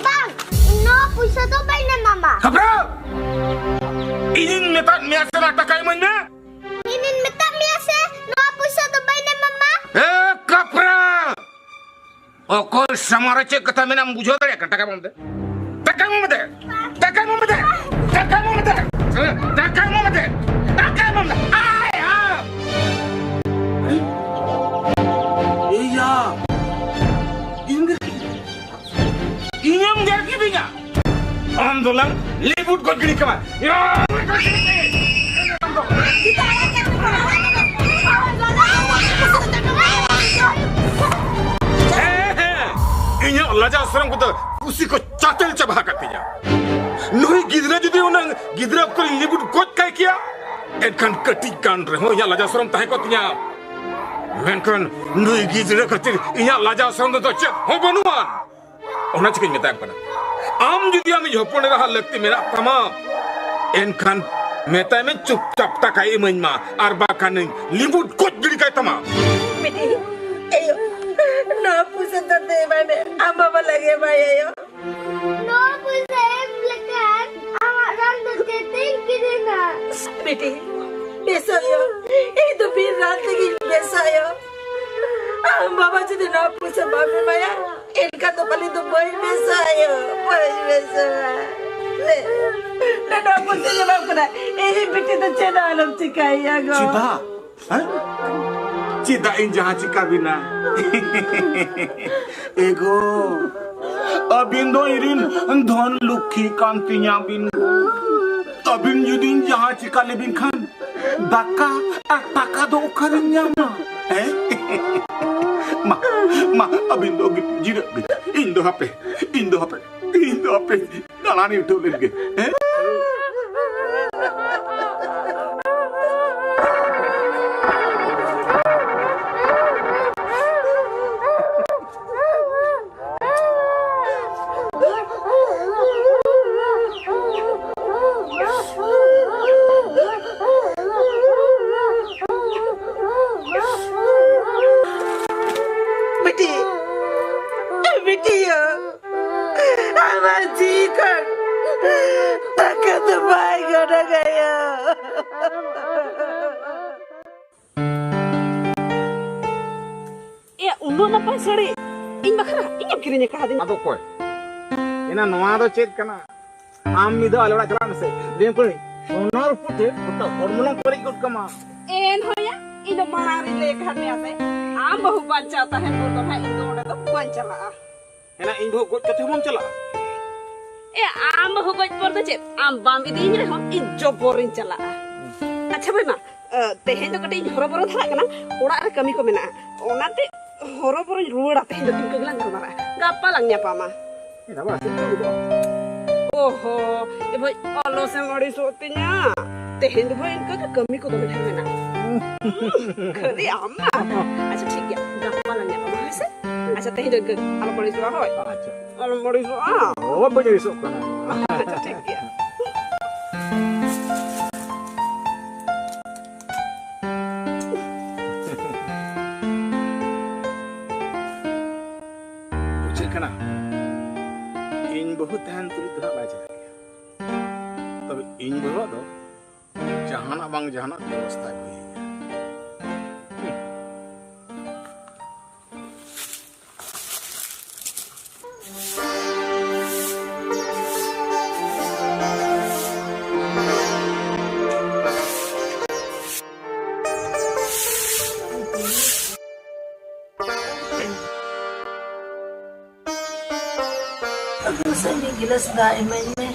ᱵᱟᱝ, ᱤᱧ ᱱᱚᱣᱟ ᱯᱩᱭᱥᱟᱹ ᱫᱚ ᱵᱟᱹᱧ ᱮᱢᱟᱢᱟ᱾ ᱠᱷᱟᱯᱨᱟ! ᱤᱧᱤᱧ ᱢᱮᱛᱟᱫ ᱢᱮᱭᱟ ᱥᱮ ᱱᱚᱣᱟ ᱴᱟᱠᱟ ᱤᱢᱟᱹᱧ ᱢᱮ? ᱤᱧᱤᱧ ᱢᱮᱛᱟᱫ ᱢᱮᱭᱟ ᱥᱮ ᱱᱚᱣᱟ ᱯᱩᱭᱥᱟᱹ ᱫᱚ ᱵᱟᱹᱧ ᱮᱢᱟᱢᱟ? ᱮ, ᱠᱷᱟᱯᱨᱟ! ᱚᱠᱚᱭ ᱥᱟᱢᱟᱝ ᱨᱮ ᱪᱮᱫ ᱠᱟᱛᱷᱟ ᱢᱮᱱᱟᱜ ᱮᱢ ᱵᱩᱡᱷᱟᱹᱣ ᱫᱟᱲᱮᱭᱟᱜ ᱠᱟᱱᱟ? ᱴᱟᱠᱟ ᱮᱢᱟᱢ ᱫᱮ᱾ ᱴᱟᱠᱟ ᱮᱢᱟᱢ ᱫᱮ᱾ ᱴᱟᱠᱟ ᱮᱢᱟᱢ ᱫᱮ᱾ ᱴᱟᱠᱟ ᱮᱢᱟᱢ ᱫᱮ᱾ ᱴᱟᱠᱟ ᱮᱢᱟᱢ ᱫᱮ᱾ ᱴᱟᱠᱟ ᱮᱢᱟᱢ ᱫᱮ᱾ ᱟᱭ, ᱟ᱾ ᱮᱭᱟ᱾ ᱤᱧ ᱜᱮ᱾ ᱤᱧᱮᱢ ᱜᱮᱨ ᱠᱤᱫᱤᱧᱟ᱾ ᱟᱢ ᱫᱚᱞᱟᱝ ᱞᱤᱵᱩᱴ ᱜᱚᱡ ᱜᱤᱰᱤ ᱠᱟᱢᱟ᱾ ᱦᱮᱸ, ᱦᱮᱸ, ᱤᱧᱟᱹᱜ ᱞᱟᱡ ᱞᱟᱡᱟᱣ ᱥᱚᱨᱚᱢ ᱠᱚᱫᱚ ᱠᱩᱥᱤ ᱠᱚ ᱪᱟᱛᱮᱞ ᱪᱟᱵᱟ ᱟᱠᱟᱫ ᱛᱤᱧᱟ᱾ ᱱᱩᱭ ᱜᱤᱫᱽᱨᱟᱹ ᱡᱩᱫᱤ ᱚᱱᱟ ᱜᱤᱫᱽᱨᱟᱹ ᱚᱠᱛᱚ ᱨᱤᱧ ᱞᱤᱵᱩᱴ ᱜᱚᱡ ᱠᱟᱭ ᱠᱮᱭᱟ, ᱮᱱᱠᱷᱟᱱ ᱠᱟᱹᱴᱤᱡ ᱜᱟᱱ ᱨᱮᱦᱚᱸ ᱤᱧᱟᱹᱜ ᱞᱟᱡᱟᱣ ᱥᱚᱨᱚᱢ ᱛᱟᱦᱮᱸ ᱠᱚᱜ ᱛᱤᱧᱟ᱾ ᱢᱮᱱᱠᱷᱟᱱ ᱱᱩᱭ ᱜᱤᱫᱽᱨᱟᱹ ᱠᱷᱟᱹᱛᱤᱨ ᱤᱧᱟᱹᱜ ᱞᱟᱡᱟᱣ ᱥᱚᱨᱚᱢ ᱫᱚ ᱪᱮᱫ ᱦᱚᱸ ᱵᱟᱹᱱᱩᱜᱼᱟ᱾ ᱚᱱᱟ ᱪᱤᱠᱟᱹᱧ ᱢᱮᱛᱟᱢ ᱠᱟᱱᱟ, ᱟᱢ ᱡᱩᱫᱤ ᱟᱢᱤᱡ ᱦᱚᱯᱚᱱ ᱮᱨᱟ ᱦᱟᱜ ᱞᱟᱹᱠᱛᱤ ᱢᱮᱱᱟᱜ ᱛᱟᱢᱟ, ᱮᱱᱠᱷᱟᱱ ᱢᱮᱛᱟᱭ ᱢᱮ ᱪᱩᱯᱪᱟᱯ ᱴᱟᱠᱟᱭ ᱤᱢᱟᱹᱧ ᱢᱟ, ᱟᱨ ᱵᱟᱠᱷᱟᱱᱤᱧ ᱞᱤᱵᱩᱴ ᱜᱚᱡ ᱜᱤᱰᱤ ᱠᱟᱭ ᱛᱟᱢᱟ᱾ ᱵᱤᱴᱤ, ᱮᱭᱳ, ᱱᱚᱣᱟ ᱯᱩᱭᱥᱟᱹ ᱫᱚ ᱫᱮ ᱮᱢᱟᱭ ᱢᱮ, ᱟᱢ ᱵᱟᱵᱟ ᱞᱟᱹᱜᱤᱫ ᱮᱢᱟᱭ ᱟᱭᱳ᱾ ᱱᱚᱣᱟ ᱯᱩᱭᱥᱟᱹ ᱮᱢ ᱞᱮᱠᱷᱟᱱ ᱟᱢᱟᱜ ᱨᱟᱱ ᱫᱚ ᱪᱮᱫ ᱛᱤᱧ ᱠᱤᱨᱤᱧᱟ? ᱵᱤᱴᱤ, ᱵᱮᱥᱚᱜ ᱟᱭᱳ, ᱤᱧ ᱫᱚ ᱵᱤᱱ ᱨᱟᱱ ᱛᱮᱜᱤᱧ ᱵᱮᱥᱚᱜ ᱟᱭᱳ᱾ ᱟᱢ ᱵᱟᱵᱟ ᱡᱩᱫᱤ ᱱᱚᱣᱟ ᱯᱩᱭᱥᱟᱹ ᱵᱟᱢ ᱮᱢᱟᱭᱟ, ᱮᱱᱠᱷᱟᱱ ᱫᱚ ᱯᱟᱞᱮ ᱫᱚ ᱵᱟᱹᱧ ᱵᱮᱥᱚᱜ ᱟᱭᱳ, ᱵᱟᱹᱧ ᱵᱮᱥᱚᱜᱼᱟ᱾ ᱞᱮ, ᱞᱮ, ᱱᱚᱣᱟ ᱯᱩᱭᱥᱟᱹᱧ ᱮᱢᱟᱢ ᱠᱟᱱᱟ, ᱤᱧ ᱵᱤᱴᱤ ᱫᱚ ᱪᱮᱫ ᱦᱚᱸ ᱟᱞᱚᱢ ᱪᱤᱠᱟᱹᱭᱮᱭᱟ ᱜᱚ᱾ ᱪᱮᱫᱟᱜ? ᱦᱮᱸ? ᱪᱮᱫᱟᱜ ᱤᱧ ᱡᱟᱦᱟᱸ ᱪᱤᱠᱟ ᱵᱤᱱᱟ? ᱮᱜᱳ, ᱟᱹᱵᱤᱱ ᱫᱚ ᱤᱧᱨᱤᱱ ᱫᱷᱚᱱ ᱞᱩᱠᱷᱤ ᱠᱟᱱ ᱛᱤᱧᱟ ᱵᱤᱱ᱾ ᱟᱹᱵᱤᱱ ᱡᱩᱫᱤᱧ ᱡᱟᱦᱟᱸ ᱪᱤᱠᱟ ᱞᱮᱵᱤᱱ ᱠᱷᱟᱱ, ᱫᱟᱠᱟ ᱟᱨ ᱴᱟᱠᱟ ᱫᱚ ᱚᱠᱟᱨᱮᱢ ᱧᱟᱢᱟ? ᱦᱮᱸ? ᱢᱟ, ᱢᱟ, ᱟᱹᱵᱤᱱ ᱫᱚ ᱜᱤᱛᱤᱡ ᱡᱤᱨᱟᱹᱜ ᱵᱤᱱ᱾ ᱤᱧ ᱫᱚ ᱦᱟᱯᱮ, ᱤᱧ ᱫᱚ ᱦᱟᱯᱮ, ᱤᱧ ᱫᱚ ᱦᱟᱯᱮ ᱫᱟᱬᱟᱱᱤᱧ ᱩᱴᱷᱟᱹᱣ ᱞᱮᱱ ᱜᱮ᱾ ᱦᱮᱸ? ᱵᱤᱴᱤ, ᱵᱤᱴᱤ ᱭᱳ, ᱟᱢᱟᱜ ᱡᱤᱣᱤ ᱠᱷᱚᱱ ᱴᱟᱠᱟ ᱫᱚ ᱵᱟᱭ ᱜᱚᱱᱚᱝ ᱟᱭᱳ᱾ ᱮᱭᱟ, ᱩᱱᱟᱹᱜ ᱱᱟᱯᱟᱭ ᱥᱟᱹᱲᱤ ᱤᱧ ᱵᱟᱠᱷᱨᱟ ᱤᱧᱮᱢ ᱠᱤᱨᱤᱧ ᱟᱠᱟᱫᱤᱧᱟ? ᱟᱫᱚ ᱚᱠᱚᱭ? ᱮᱱᱟ ᱱᱚᱣᱟ ᱫᱚ ᱪᱮᱫ ᱠᱟᱱᱟ? ᱟᱢ ᱢᱤᱫ ᱫᱷᱟᱣ ᱟᱞᱮ ᱚᱲᱟᱜ ᱪᱟᱞᱟᱜ ᱢᱮᱥᱮ᱾ ᱞᱟᱹᱭᱟᱢ ᱠᱟᱹᱱᱟᱹᱧ, ᱥᱚᱱᱟ ᱨᱩᱯᱟᱹ ᱛᱮ ᱜᱚᱴᱟ ᱦᱚᱲᱢᱚ ᱞᱟᱝ ᱯᱮᱨᱮᱡ ᱜᱚᱫ ᱠᱟᱢᱟ᱾ ᱮᱱ ᱦᱚᱸᱭᱟ, ᱤᱧ ᱫᱚ ᱢᱟᱲᱟᱝ ᱨᱤᱧ ᱞᱟᱹᱭ ᱟᱠᱟᱫ ᱢᱮᱭᱟ ᱥᱮ, ᱟᱢ ᱵᱟᱹᱦᱩ ᱵᱟᱧᱪᱟᱣ ᱛᱟᱦᱮᱱ ᱵᱷᱳᱨ ᱫᱚ ᱱᱟᱦᱟᱜ ᱤᱧ ᱫᱚ ᱚᱸᱰᱮ ᱫᱚ ᱵᱟᱹᱧ ᱪᱟᱞᱟᱜᱼᱟ᱾ ᱮᱱᱟ ᱤᱧ ᱵᱟᱹᱦᱩ ᱜᱚᱡ ᱠᱟᱛᱮ ᱦᱚᱸ ᱵᱟᱢ ᱪᱟᱞᱟᱜᱼᱟ? ᱮ, ᱟᱢ ᱵᱟᱹᱦᱩ ᱜᱚᱡ ᱯᱚᱨ ᱫᱚ ᱪᱮᱫ? ᱟᱢ ᱵᱟᱢ ᱤᱫᱤᱭᱤᱧ ᱨᱮᱦᱚᱸ ᱤᱧ ᱡᱚᱵᱚᱨᱤᱧ ᱪᱟᱞᱟᱜᱼᱟ᱾ ᱟᱪᱪᱷᱟ ᱵᱟᱹᱭ ᱢᱟ, ᱮ, ᱛᱮᱦᱮᱧ ᱫᱚ ᱠᱟᱹᱴᱤᱡ ᱤᱧ ᱦᱚᱨᱚᱵᱚᱨᱚ ᱫᱷᱟᱨᱟᱜ ᱠᱟᱱᱟ, ᱚᱲᱟᱜ ᱨᱮ ᱠᱟᱹᱢᱤ ᱠᱚ ᱢᱮᱱᱟᱜᱼᱟ, ᱚᱱᱟᱛᱮ ᱦᱚᱨᱚᱵᱚᱨᱚᱧ ᱨᱩᱣᱟᱹᱲᱟ, ᱛᱮᱦᱮᱧ ᱫᱚ ᱤᱱᱠᱟᱹ ᱜᱮᱞᱟᱝ ᱜᱟᱞᱢᱟᱨᱟᱜᱼᱟ, ᱜᱟᱯᱟ ᱞᱟᱝ ᱧᱟᱯᱟᱢᱟ᱾ ᱪᱮᱫᱟᱜ ᱵᱟᱝ, ᱪᱮᱫ ᱠᱚ ᱦᱩᱭᱩᱜᱼᱟ? ᱳᱦᱳ, ᱮ ᱵᱷᱟᱹᱭ, ᱟᱞᱚᱥᱮᱢ ᱟᱹᱲᱤᱥᱚᱜ ᱛᱤᱧᱟ᱾ ᱛᱮᱦᱮᱧ ᱫᱚ ᱵᱷᱟᱹᱭ ᱤᱱᱠᱟᱹ ᱜᱮ, ᱠᱟᱹᱢᱤ ᱠᱚ ᱫᱚᱢᱮ ᱰᱷᱮᱨ ᱢᱮᱱᱟᱜᱼᱟ᱾ ᱠᱷᱟᱹᱞᱤ ᱟᱢ ᱢᱟ᱾ ᱟᱪᱪᱷᱟ, ᱴᱷᱤᱠ ᱜᱮᱭᱟ, ᱜᱟᱯᱟ ᱞᱟᱝ ᱧᱟᱯᱟᱢᱟ, ᱦᱳᱭ ᱥᱮ? ᱟᱪᱪᱷᱟ, ᱛᱮᱦᱮᱧ ᱫᱚ ᱤᱱᱠᱟᱹ ᱜᱮ, ᱟᱞᱚᱢ ᱟᱹᱲᱤᱥᱚᱜᱼᱟ, ᱦᱳᱭ? ᱟᱪᱪᱷᱟ᱾ ᱟᱞᱚᱢ ᱟᱹᱲᱤᱥᱚᱜᱼᱟ᱾ ᱚ, ᱵᱟᱹᱧ ᱟᱹᱲᱤᱥᱚᱜ ᱠᱟᱱᱟ᱾ ᱟᱪᱪᱷᱟ, ᱴᱷᱤᱠ ᱜᱮᱭᱟ᱾ ᱵᱩᱡᱷᱟᱹᱜ ᱠᱟᱱᱟ, ᱤᱧ ᱵᱟᱹᱦᱩ ᱛᱟᱦᱮᱱ ᱛᱩᱞᱩᱡ ᱫᱚ ᱦᱟᱸᱜ ᱵᱟᱭ ᱪᱟᱞᱟᱜ ᱜᱮᱭᱟ᱾ ᱛᱚᱵᱮ ᱤᱧ ᱵᱟᱹᱦᱩᱣᱟᱜ ᱫᱚ ᱡᱟᱦᱟᱱᱟᱜ ᱵᱟᱝ ᱡᱟᱦᱟᱱᱟᱜ ᱵᱮᱵᱚᱥᱛᱷᱟ ᱟᱹᱜᱩᱭ ᱦᱩᱭᱩᱜᱼᱟ᱾ ᱟᱹᱜᱩ ᱥᱮ ᱢᱤᱫ ᱜᱤᱞᱟᱹᱥ ᱫᱟᱜ ᱤᱢᱟᱹᱧ ᱢᱮ᱾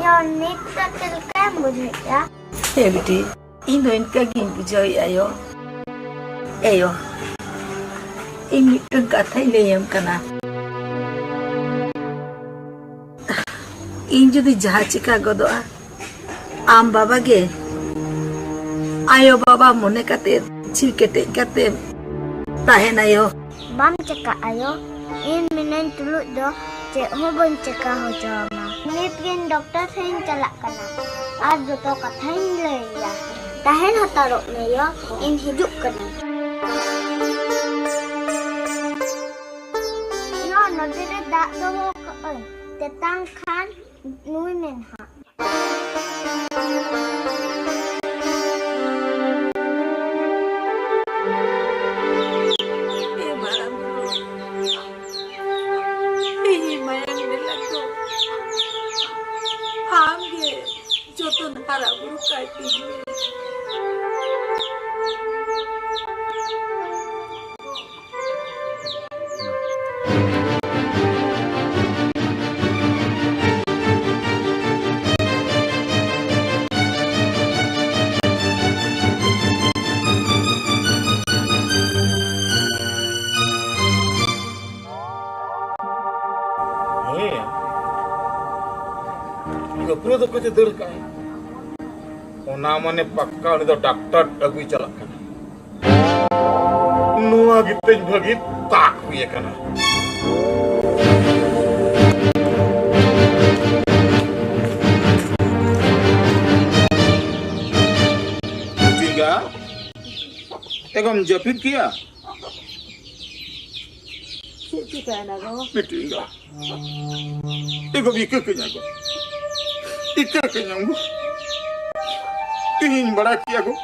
ᱭᱚ, ᱱᱤᱛ ᱫᱚ ᱪᱮᱫ ᱞᱮᱠᱟᱢ ᱵᱩᱡᱷᱟᱹᱣᱮᱫᱼᱟ? ᱦᱮᱸ ᱵᱤᱴᱤ, ᱤᱧ ᱫᱚ ᱤᱱᱠᱟᱹ ᱜᱤᱧ ᱵᱩᱡᱷᱟᱹᱣᱮᱫᱼᱟ ᱭᱚ᱾ ᱮᱭᱳ, ᱤᱧ ᱢᱤᱫᱴᱟᱝ ᱠᱟᱛᱷᱟᱧ ᱞᱟᱹᱭᱟᱢ ᱠᱟᱱᱟ᱾ ᱤᱧ ᱡᱩᱫᱤ ᱡᱟᱦᱟᱸ ᱪᱤᱠᱟ ᱜᱚᱫᱚᱜᱼᱟ, ᱟᱢ ᱵᱟᱵᱟ ᱜᱮ ᱟᱭᱳ ᱵᱟᱵᱟ ᱢᱚᱱᱮ ᱠᱟᱛᱮ ᱡᱤᱣᱤ ᱠᱮᱴᱮᱡ ᱠᱟᱛᱮ ᱛᱟᱦᱮᱱ ᱟᱭᱳ᱾ ᱵᱟᱢ ᱪᱮᱠᱟᱜ ᱟᱭᱳ, ᱤᱧ ᱢᱤᱱᱟᱹᱧ ᱛᱩᱞᱩᱡ ᱫᱚ ᱪᱮᱫ ᱦᱚᱸ ᱵᱟᱹᱧ ᱪᱮᱠᱟ ᱦᱚᱪᱚ ᱟᱢᱟ᱾ ᱱᱤᱛ ᱜᱤᱧ ᱰᱚᱠᱴᱚᱨ ᱴᱷᱮᱱ ᱤᱧ ᱪᱟᱞᱟᱜ ᱠᱟᱱᱟ ᱟᱨ ᱡᱚᱛᱚ ᱠᱟᱛᱷᱟᱧ ᱞᱟᱹᱭ ᱟᱭᱟ᱾ ᱛᱟᱦᱮᱱ ᱦᱟᱛᱟᱲᱚᱜ ᱢᱮ ᱭᱳ, ᱤᱧ ᱦᱤᱡᱩᱜ ᱠᱟᱹᱱᱟᱹᱧ᱾ ᱭᱳ, ᱱᱚᱰᱮ ᱨᱮ ᱫᱟᱜ ᱫᱚᱦᱚ ᱠᱟᱜ ᱟᱹᱧ, ᱛᱮᱛᱟᱝ ᱠᱷᱟᱱ ᱧᱩᱭ ᱢᱮ ᱱᱟᱦᱟᱜ᱾ ᱮ ᱢᱟᱨᱟᱝ ᱵᱩᱨᱩ, ᱤᱧ ᱢᱟᱭᱟᱝ ᱢᱮᱞᱟ ᱠᱚ, ᱦᱟᱨᱟ ᱵᱩᱨᱩ ᱠᱟᱭ ᱛᱤᱧ ᱢᱮ᱾ ᱦᱮᱸ, ᱜᱟᱹᱯᱨᱟᱹ ᱫᱚ ᱚᱠᱚᱭ ᱛᱮ ᱫᱟᱹᱲ ᱠᱟᱜᱼᱟᱭ? ᱚᱱᱟ ᱢᱟᱱᱮ ᱯᱟᱠᱠᱟ ᱩᱱᱤ ᱫᱚ ᱰᱟᱠᱛᱟᱨ ᱟᱹᱜᱩᱭ ᱪᱟᱞᱟᱜ ᱠᱟᱱᱟ᱾ ᱱᱚᱣᱟ ᱜᱮ ᱛᱮᱧ ᱵᱷᱟᱹᱜᱤ ᱛᱟᱠ ᱦᱩᱭ ᱟᱠᱟᱱᱟ᱾ ᱪᱮᱸᱜᱟ, ᱮᱜᱚᱢ ᱡᱟᱹᱯᱤᱫ ᱠᱮᱭᱟ? ᱪᱮᱫ ᱪᱤᱠᱟᱹᱭᱮᱱᱟ ᱜᱚ? ᱵᱤᱴᱤ ᱮᱸᱜᱟ, ᱮ ᱜᱚ, ᱤᱠᱟᱹ ᱠᱟᱹᱧᱟ ᱜᱚ, ᱤᱠᱟᱹ ᱠᱟᱹᱧᱟᱢ ᱜᱚ᱾ ᱤᱧᱤᱧ ᱵᱟᱲᱟᱭ ᱠᱮᱭᱟ ᱜᱚ,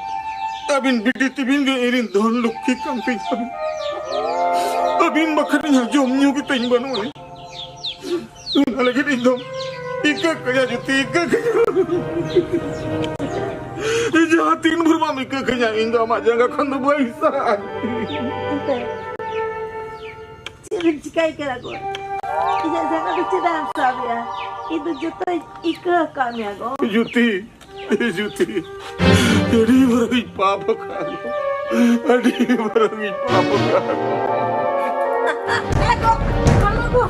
ᱟᱹᱵᱤᱱ ᱵᱤᱴᱤ ᱛᱤᱵᱤᱱ ᱜᱮ ᱤᱧᱨᱤᱱ ᱫᱷᱚᱱ ᱞᱚᱠᱠᱷᱤ ᱠᱟᱱ ᱛᱤᱧ ᱛᱟᱵᱤᱱ᱾ ᱟᱹᱵᱤᱱ ᱵᱟᱠᱷᱟᱱ ᱤᱧᱟᱹᱜ ᱡᱚᱢ ᱧᱩ ᱜᱮ ᱛᱤᱧ ᱵᱟᱹᱱᱩᱜ ᱟᱹᱱᱤᱡ᱾ ᱚᱱᱟ ᱞᱟᱹᱜᱤᱫ ᱤᱧ ᱫᱚ ᱤᱠᱟᱹ ᱠᱟᱹᱧᱟ ᱡᱩᱛᱤ, ᱤᱠᱟᱹ ᱠᱟᱹᱧᱟ᱾ ᱤᱧ ᱡᱟᱦᱟᱸ ᱛᱤᱱ ᱵᱷᱳᱨ ᱵᱟᱢ ᱤᱠᱟᱹ ᱠᱟᱹᱧᱟ, ᱤᱧ ᱫᱚ ᱟᱢᱟᱜ ᱡᱟᱸᱜᱟ ᱠᱷᱚᱱ ᱫᱚ ᱵᱟᱹᱧ ᱥᱟᱦᱟᱜᱼᱟ᱾ ᱮᱱᱛᱮ ᱪᱮᱫ ᱵᱤᱱ ᱪᱤᱠᱟᱹᱭ ᱠᱟᱱᱟ ᱜᱚ? ᱤᱧᱟᱹᱜ ᱡᱟᱸᱜᱟ ᱫᱚ ᱪᱮᱫᱟᱜ ᱮᱢ ᱥᱟᱵᱮᱜᱼᱟ? ᱤᱧ ᱫᱚ ᱡᱚᱛᱚᱧ ᱤᱠᱟᱹ ᱟᱠᱟᱫ ᱢᱮᱭᱟ ᱜᱚ᱾ ᱡᱩᱛᱤ, ᱡᱩᱛᱤ, ᱟᱹᱰᱤ ᱢᱟᱨᱟᱝ ᱤᱧ ᱯᱟᱯ ᱟᱠᱟᱫ ᱜᱚ᱾ ᱟᱹᱰᱤ ᱢᱟᱨᱟᱝ ᱤᱧ ᱯᱟᱯ ᱟᱠᱟᱫ ᱜᱚ᱾ ᱮ ᱜᱚ, ᱵᱟᱝ ᱜᱚ᱾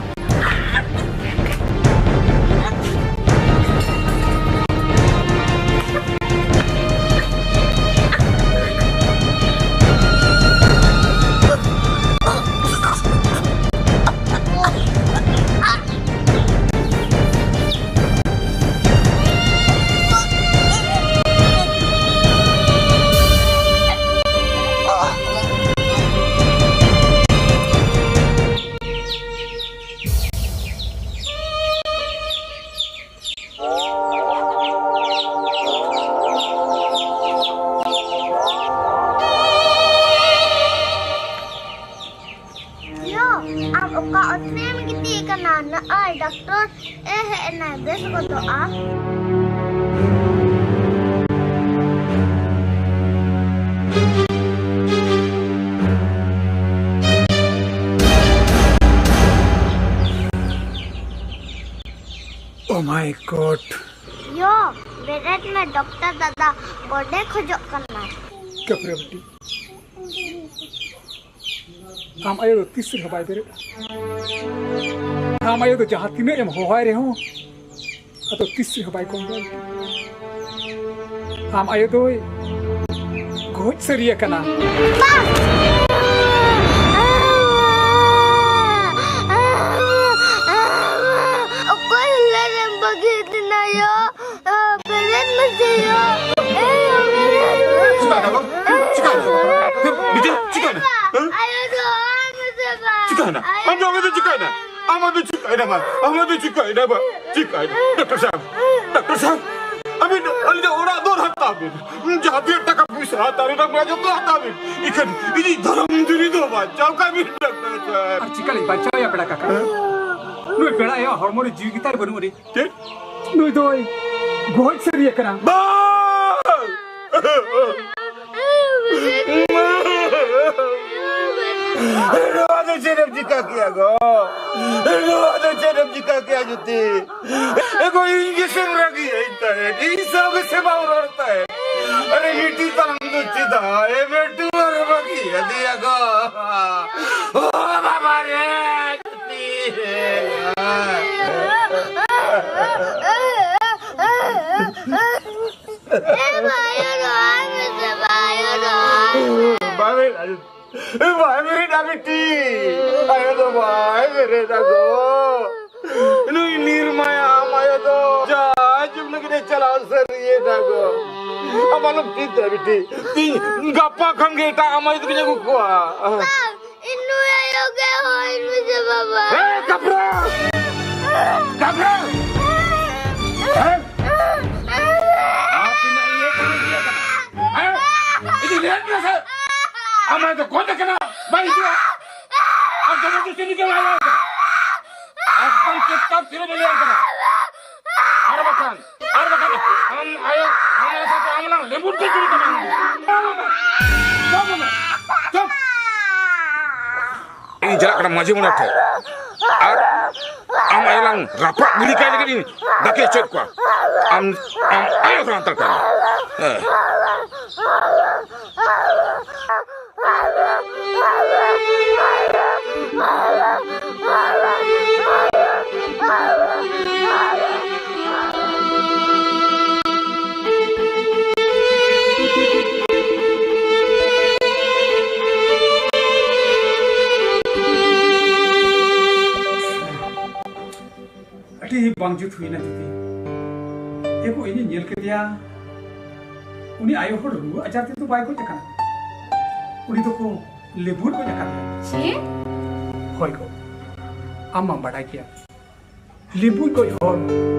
ᱭᱳ, ᱟᱢ ᱚᱠᱟ ᱚᱛ ᱨᱮᱢ ᱜᱤᱛᱤᱡ ᱟᱠᱟᱱᱟ? ᱱᱚᱜᱼᱚᱭ ᱰᱟᱠᱛᱚᱨ ᱮ ᱦᱮᱡ ᱮᱱᱟᱭ, ᱵᱮᱥ ᱜᱚᱫᱚᱜᱼᱟ᱾ My God. ᱭᱳ, ᱵᱮᱨᱮᱫ ᱢᱮ, ᱰᱚᱠᱴᱚᱨ ᱫᱟᱫᱟ ᱵᱚᱰᱮ ᱠᱷᱚᱡᱚᱜ ᱠᱟᱱᱟ᱾ ᱠᱟᱯᱨᱮ ᱵᱤᱴᱤ, ᱟᱢ ᱟᱭᱳ ᱫᱚ ᱛᱤᱥ ᱨᱮᱦᱚᱸ ᱵᱟᱭ ᱵᱮᱨᱮᱫᱼᱟ᱾ ᱟᱢ ᱟᱭᱳ ᱫᱚ ᱡᱟᱦᱟᱸ ᱛᱤᱱᱟᱹᱜ ᱮᱢ ᱦᱚᱦᱚᱣᱟᱭ ᱨᱮᱦᱚᱸ, ᱟᱫᱚ ᱛᱤᱥ ᱨᱮᱦᱚᱸ ᱵᱟᱭ ᱠᱚᱢ ᱫᱟᱲᱮᱭᱟᱜᱼᱟ᱾ ᱟᱢ ᱟᱭᱳ ᱫᱚᱭ ᱜᱚᱡ ᱥᱟᱹᱨᱤ ᱟᱠᱟᱱᱟ᱾ ᱚᱠᱚᱭ ᱦᱩᱞᱟᱹᱨᱮᱢ ᱵᱟᱹᱜᱤ ᱟᱹᱫᱤᱧᱟ ᱭᱳ? ᱵᱮᱨᱮᱫ ᱢᱮᱥᱮ ᱭᱳ᱾ ᱮᱭ ᱭᱳ, ᱵᱮᱨᱮᱫ ᱢᱮ᱾ ᱪᱤᱠᱟᱹᱭᱱᱟ ᱜᱚ? ᱪᱤᱠᱟᱹᱭᱱᱟ? ᱦᱮᱸ? ᱵᱤᱴᱤ, ᱪᱤᱠᱟᱹᱭᱱᱟ? ᱦᱮᱸ? ᱟᱭᱳ ᱫᱚ ᱦᱚᱦᱚᱭ ᱢᱮᱥᱮ ᱵᱟ᱾ ᱪᱤᱠᱟᱹᱭᱱᱟ? ᱟᱭᱳ ᱟᱢ ᱫᱚ ᱟᱢ ᱫᱚ ᱪᱤᱠᱟᱹᱭᱱᱟ? ᱟᱢ ᱫᱚ ᱪᱤᱠᱟᱹᱭᱱᱟ ᱢᱟ? ᱟᱢ ᱫᱚ ᱪᱤᱠᱟᱹᱭᱱᱟ ᱢᱟ? ᱪᱤᱠᱟᱹᱭᱱᱟ? ᱰᱟᱠᱛᱟᱨ ᱥᱟᱦᱮᱵᱽ, ᱰᱟᱠᱛᱟᱨ ᱥᱟᱦᱮᱵᱽ, ᱟᱹᱵᱤᱱ ᱟᱹᱞᱤᱧᱟᱜ ᱚᱲᱟᱜ ᱫᱩᱣᱟᱹᱨ ᱦᱟᱛᱟᱣ ᱵᱤᱱ᱾ ᱡᱟᱦᱟᱸ ᱛᱤᱱᱟᱹᱜ ᱴᱟᱠᱟ ᱯᱚᱭᱥᱟ ᱦᱟᱛᱟᱣ ᱨᱮᱱᱟᱜ ᱢᱮᱱᱟᱜᱼᱟ, ᱡᱚᱛᱚ ᱦᱟᱛᱟᱣ ᱵᱤᱱ᱾ ᱤᱠᱷᱟᱹᱱ ᱤᱧᱤᱡ ᱫᱷᱚᱨᱚᱢ ᱡᱩᱨᱤ ᱫᱚ ᱵᱟᱧᱪᱟᱣ ᱠᱟᱜ ᱵᱤᱱ, ᱰᱟᱠᱛᱟᱨ ᱥᱟᱦᱮᱵᱽ᱾ ᱟᱨ ᱪᱤᱠᱟᱹ ᱞᱤᱧ ᱵᱟᱧᱪᱟᱣᱮᱭᱟ ᱯᱮᱲᱟ ᱠᱟᱠᱟ? ᱱᱩᱭ ᱯᱮᱲᱟ ᱟᱭᱳ ᱦᱚᱲᱢᱚ ᱨᱮ ᱡᱤᱣᱤ ᱜᱮᱛᱟᱭ ᱵᱟᱹᱱᱩᱜ ᱟᱹᱱᱤᱡ᱾ ᱪᱮᱫ? ᱱᱩᱭ ᱫᱚᱭ ᱜᱚᱡ ᱥᱟᱹᱨᱤ ᱟᱠᱟᱱᱟ᱾ ᱵᱟᱝ! ᱱᱚᱣᱟ ᱫᱚ ᱪᱮᱫ ᱮᱢ ᱪᱤᱠᱟ ᱠᱮᱭᱟ ᱜᱚ? ᱱᱚᱣᱟ ᱫᱚ ᱪᱮᱫ ᱮᱢ ᱪᱤᱠᱟ ᱠᱮᱭᱟ ᱡᱩᱛᱤ? ᱮ ᱜᱚ, ᱤᱧ ᱜᱮᱥᱮᱢ ᱨᱟᱹᱜᱤᱭᱟᱹᱧ ᱛᱟᱦᱮᱸᱫ, ᱤᱧ ᱥᱟᱶ ᱜᱮᱥᱮ ᱵᱟᱢ ᱨᱚᱲ ᱛᱟᱦᱮᱸᱫ᱾ ᱟᱨᱮ ᱵᱤᱴᱤ ᱛᱟᱢ ᱫᱚ ᱪᱮᱫᱟᱜ ᱮ ᱵᱮᱴᱩᱣᱟᱨ ᱵᱟᱹᱜᱤ ᱟᱫᱮᱭᱟ ᱜᱚ? ᱳ ᱵᱟᱵᱟ ᱨᱮ! ᱮ ᱵᱷᱟᱭ, ᱨᱚᱦᱚᱭ ᱢᱮᱥᱮ ᱵᱷᱟᱭ, ᱨᱚᱦᱚᱭ ᱢᱮ᱾ ᱵᱟᱭ ᱵᱮᱨᱮᱫ, ᱵᱟᱭ ᱵᱮᱨᱮᱫ ᱵᱤᱴᱤ᱾ ᱟᱭᱳ ᱫᱚ ᱵᱟᱭ ᱵᱮᱨᱮᱫ ᱜᱚ᱾ ᱱᱩᱭ ᱱᱤᱨᱢᱟᱭᱟ ᱟᱢ ᱟᱭᱳ ᱫᱚ ᱡᱟ ᱡᱩᱜᱽ ᱞᱟᱹᱜᱤᱫ ᱮ ᱪᱟᱞᱟᱣ ᱥᱟᱹᱨᱤᱭᱮᱱᱟ ᱜᱚ᱾ ᱟᱢ ᱟᱞᱚᱢ ᱪᱤᱱᱛᱟᱹᱭᱟ ᱵᱤᱴᱤ, ᱤᱧ ᱜᱟᱯᱟ ᱠᱷᱚᱱ ᱜᱮ ᱮᱴᱟᱜ ᱟᱢ ᱟᱭᱳ ᱫᱚᱧ ᱟᱹᱜᱩ ᱠᱚᱣᱟ᱾ ᱤᱧ ᱱᱩᱭ ᱟᱭᱳ ᱜᱮ ᱦᱚᱦᱚᱭ ᱢᱮᱥᱮ ᱵᱟᱵᱟ᱾ ᱮ, ᱠᱟᱯᱨᱟ! ᱠᱟᱯᱨᱟ! ᱦᱮᱸ? ᱟᱨ ᱛᱤᱱᱟᱹᱜ ᱤᱭᱟᱹ ᱠᱟᱱᱟ, ᱤᱭᱟᱹ ᱠᱟᱱᱟ? ᱦᱮᱸ? ᱤᱫᱤ ᱞᱮᱫ ᱢᱮᱭᱟ ᱥᱮ? ᱟᱢ ᱟᱭᱳ ᱫᱚ ᱜᱚᱡ ᱟᱠᱟᱱᱟ, ᱵᱟᱭ ᱦᱤᱡᱩᱜᱼᱟ᱾ ᱟᱢ ᱡᱚᱵᱚᱨᱫᱚᱥᱛᱤ ᱱᱤᱡᱮᱢ ᱟᱭᱳ ᱠᱟᱱᱟ᱾ ᱮᱠᱫᱚᱢ ᱪᱩᱯᱪᱟᱯ ᱛᱤᱨᱮ ᱵᱟᱹᱧ ᱞᱟᱹᱭᱟᱢ ᱠᱟᱱᱟ᱾ ᱟᱨ ᱵᱟᱠᱷᱟᱱ, ᱟᱨ ᱵᱟᱠᱷᱟᱱ ᱟᱢ ᱟᱭᱳ, ᱟᱢ ᱟᱭᱳ ᱥᱟᱶᱛᱮ ᱟᱢ ᱞᱟᱝ ᱞᱮᱵᱩ ᱯᱤᱪᱩᱲ ᱠᱟᱱᱟ᱾ ᱪᱩᱯ ᱢᱮ, ᱪᱩᱯ᱾ ᱤᱧ ᱪᱟᱞᱟᱜ ᱠᱟᱱᱟ ᱢᱟᱹᱡᱷᱤ ᱢᱚᱬᱮ ᱴᱷᱮᱱ᱾ ᱟᱨ ᱟᱢ ᱟᱭᱳ ᱞᱟᱝ ᱨᱟᱯᱟᱜ ᱜᱤᱰᱤ ᱠᱟᱭ ᱞᱟᱹᱜᱤᱫ ᱤᱧ ᱰᱟᱠᱮ ᱦᱚᱪᱚᱭᱮᱫ ᱠᱚᱣᱟ᱾ ᱟᱢ, ᱟᱢ ᱟᱭᱳ ᱥᱟᱶ ᱦᱟᱱᱛᱟᱲ ᱠᱟᱭ ᱢᱮ᱾ ᱦᱮᱸ᱾ ᱟᱹᱰᱤ ᱵᱟᱝ ᱡᱩᱛ ᱦᱩᱭᱱᱟ ᱡᱩᱫᱤ᱾ ᱮ ᱜᱚ, ᱤᱧᱤᱧ ᱧᱮᱞ ᱠᱮᱫᱮᱭᱟ, ᱩᱱᱤ ᱟᱭᱳ ᱦᱚᱲ ᱨᱩᱣᱟᱹ ᱟᱡᱟᱨ ᱛᱮᱫᱚ ᱵᱟᱭ ᱜᱚᱡ ᱟᱠᱟᱱᱟ, ᱩᱱᱤ ᱫᱚᱠᱚ ᱞᱮᱵᱩᱨ ᱜᱚᱡ ᱟᱠᱟᱫᱮᱭᱟ᱾ ᱪᱮᱫ? ᱦᱳᱭ ᱜᱚ, ᱟᱢ ᱢᱟᱢ ᱵᱟᱰᱟᱭ ᱜᱮᱭᱟ, ᱞᱮᱵᱩᱨ ᱜᱚᱡ ᱦᱚᱲ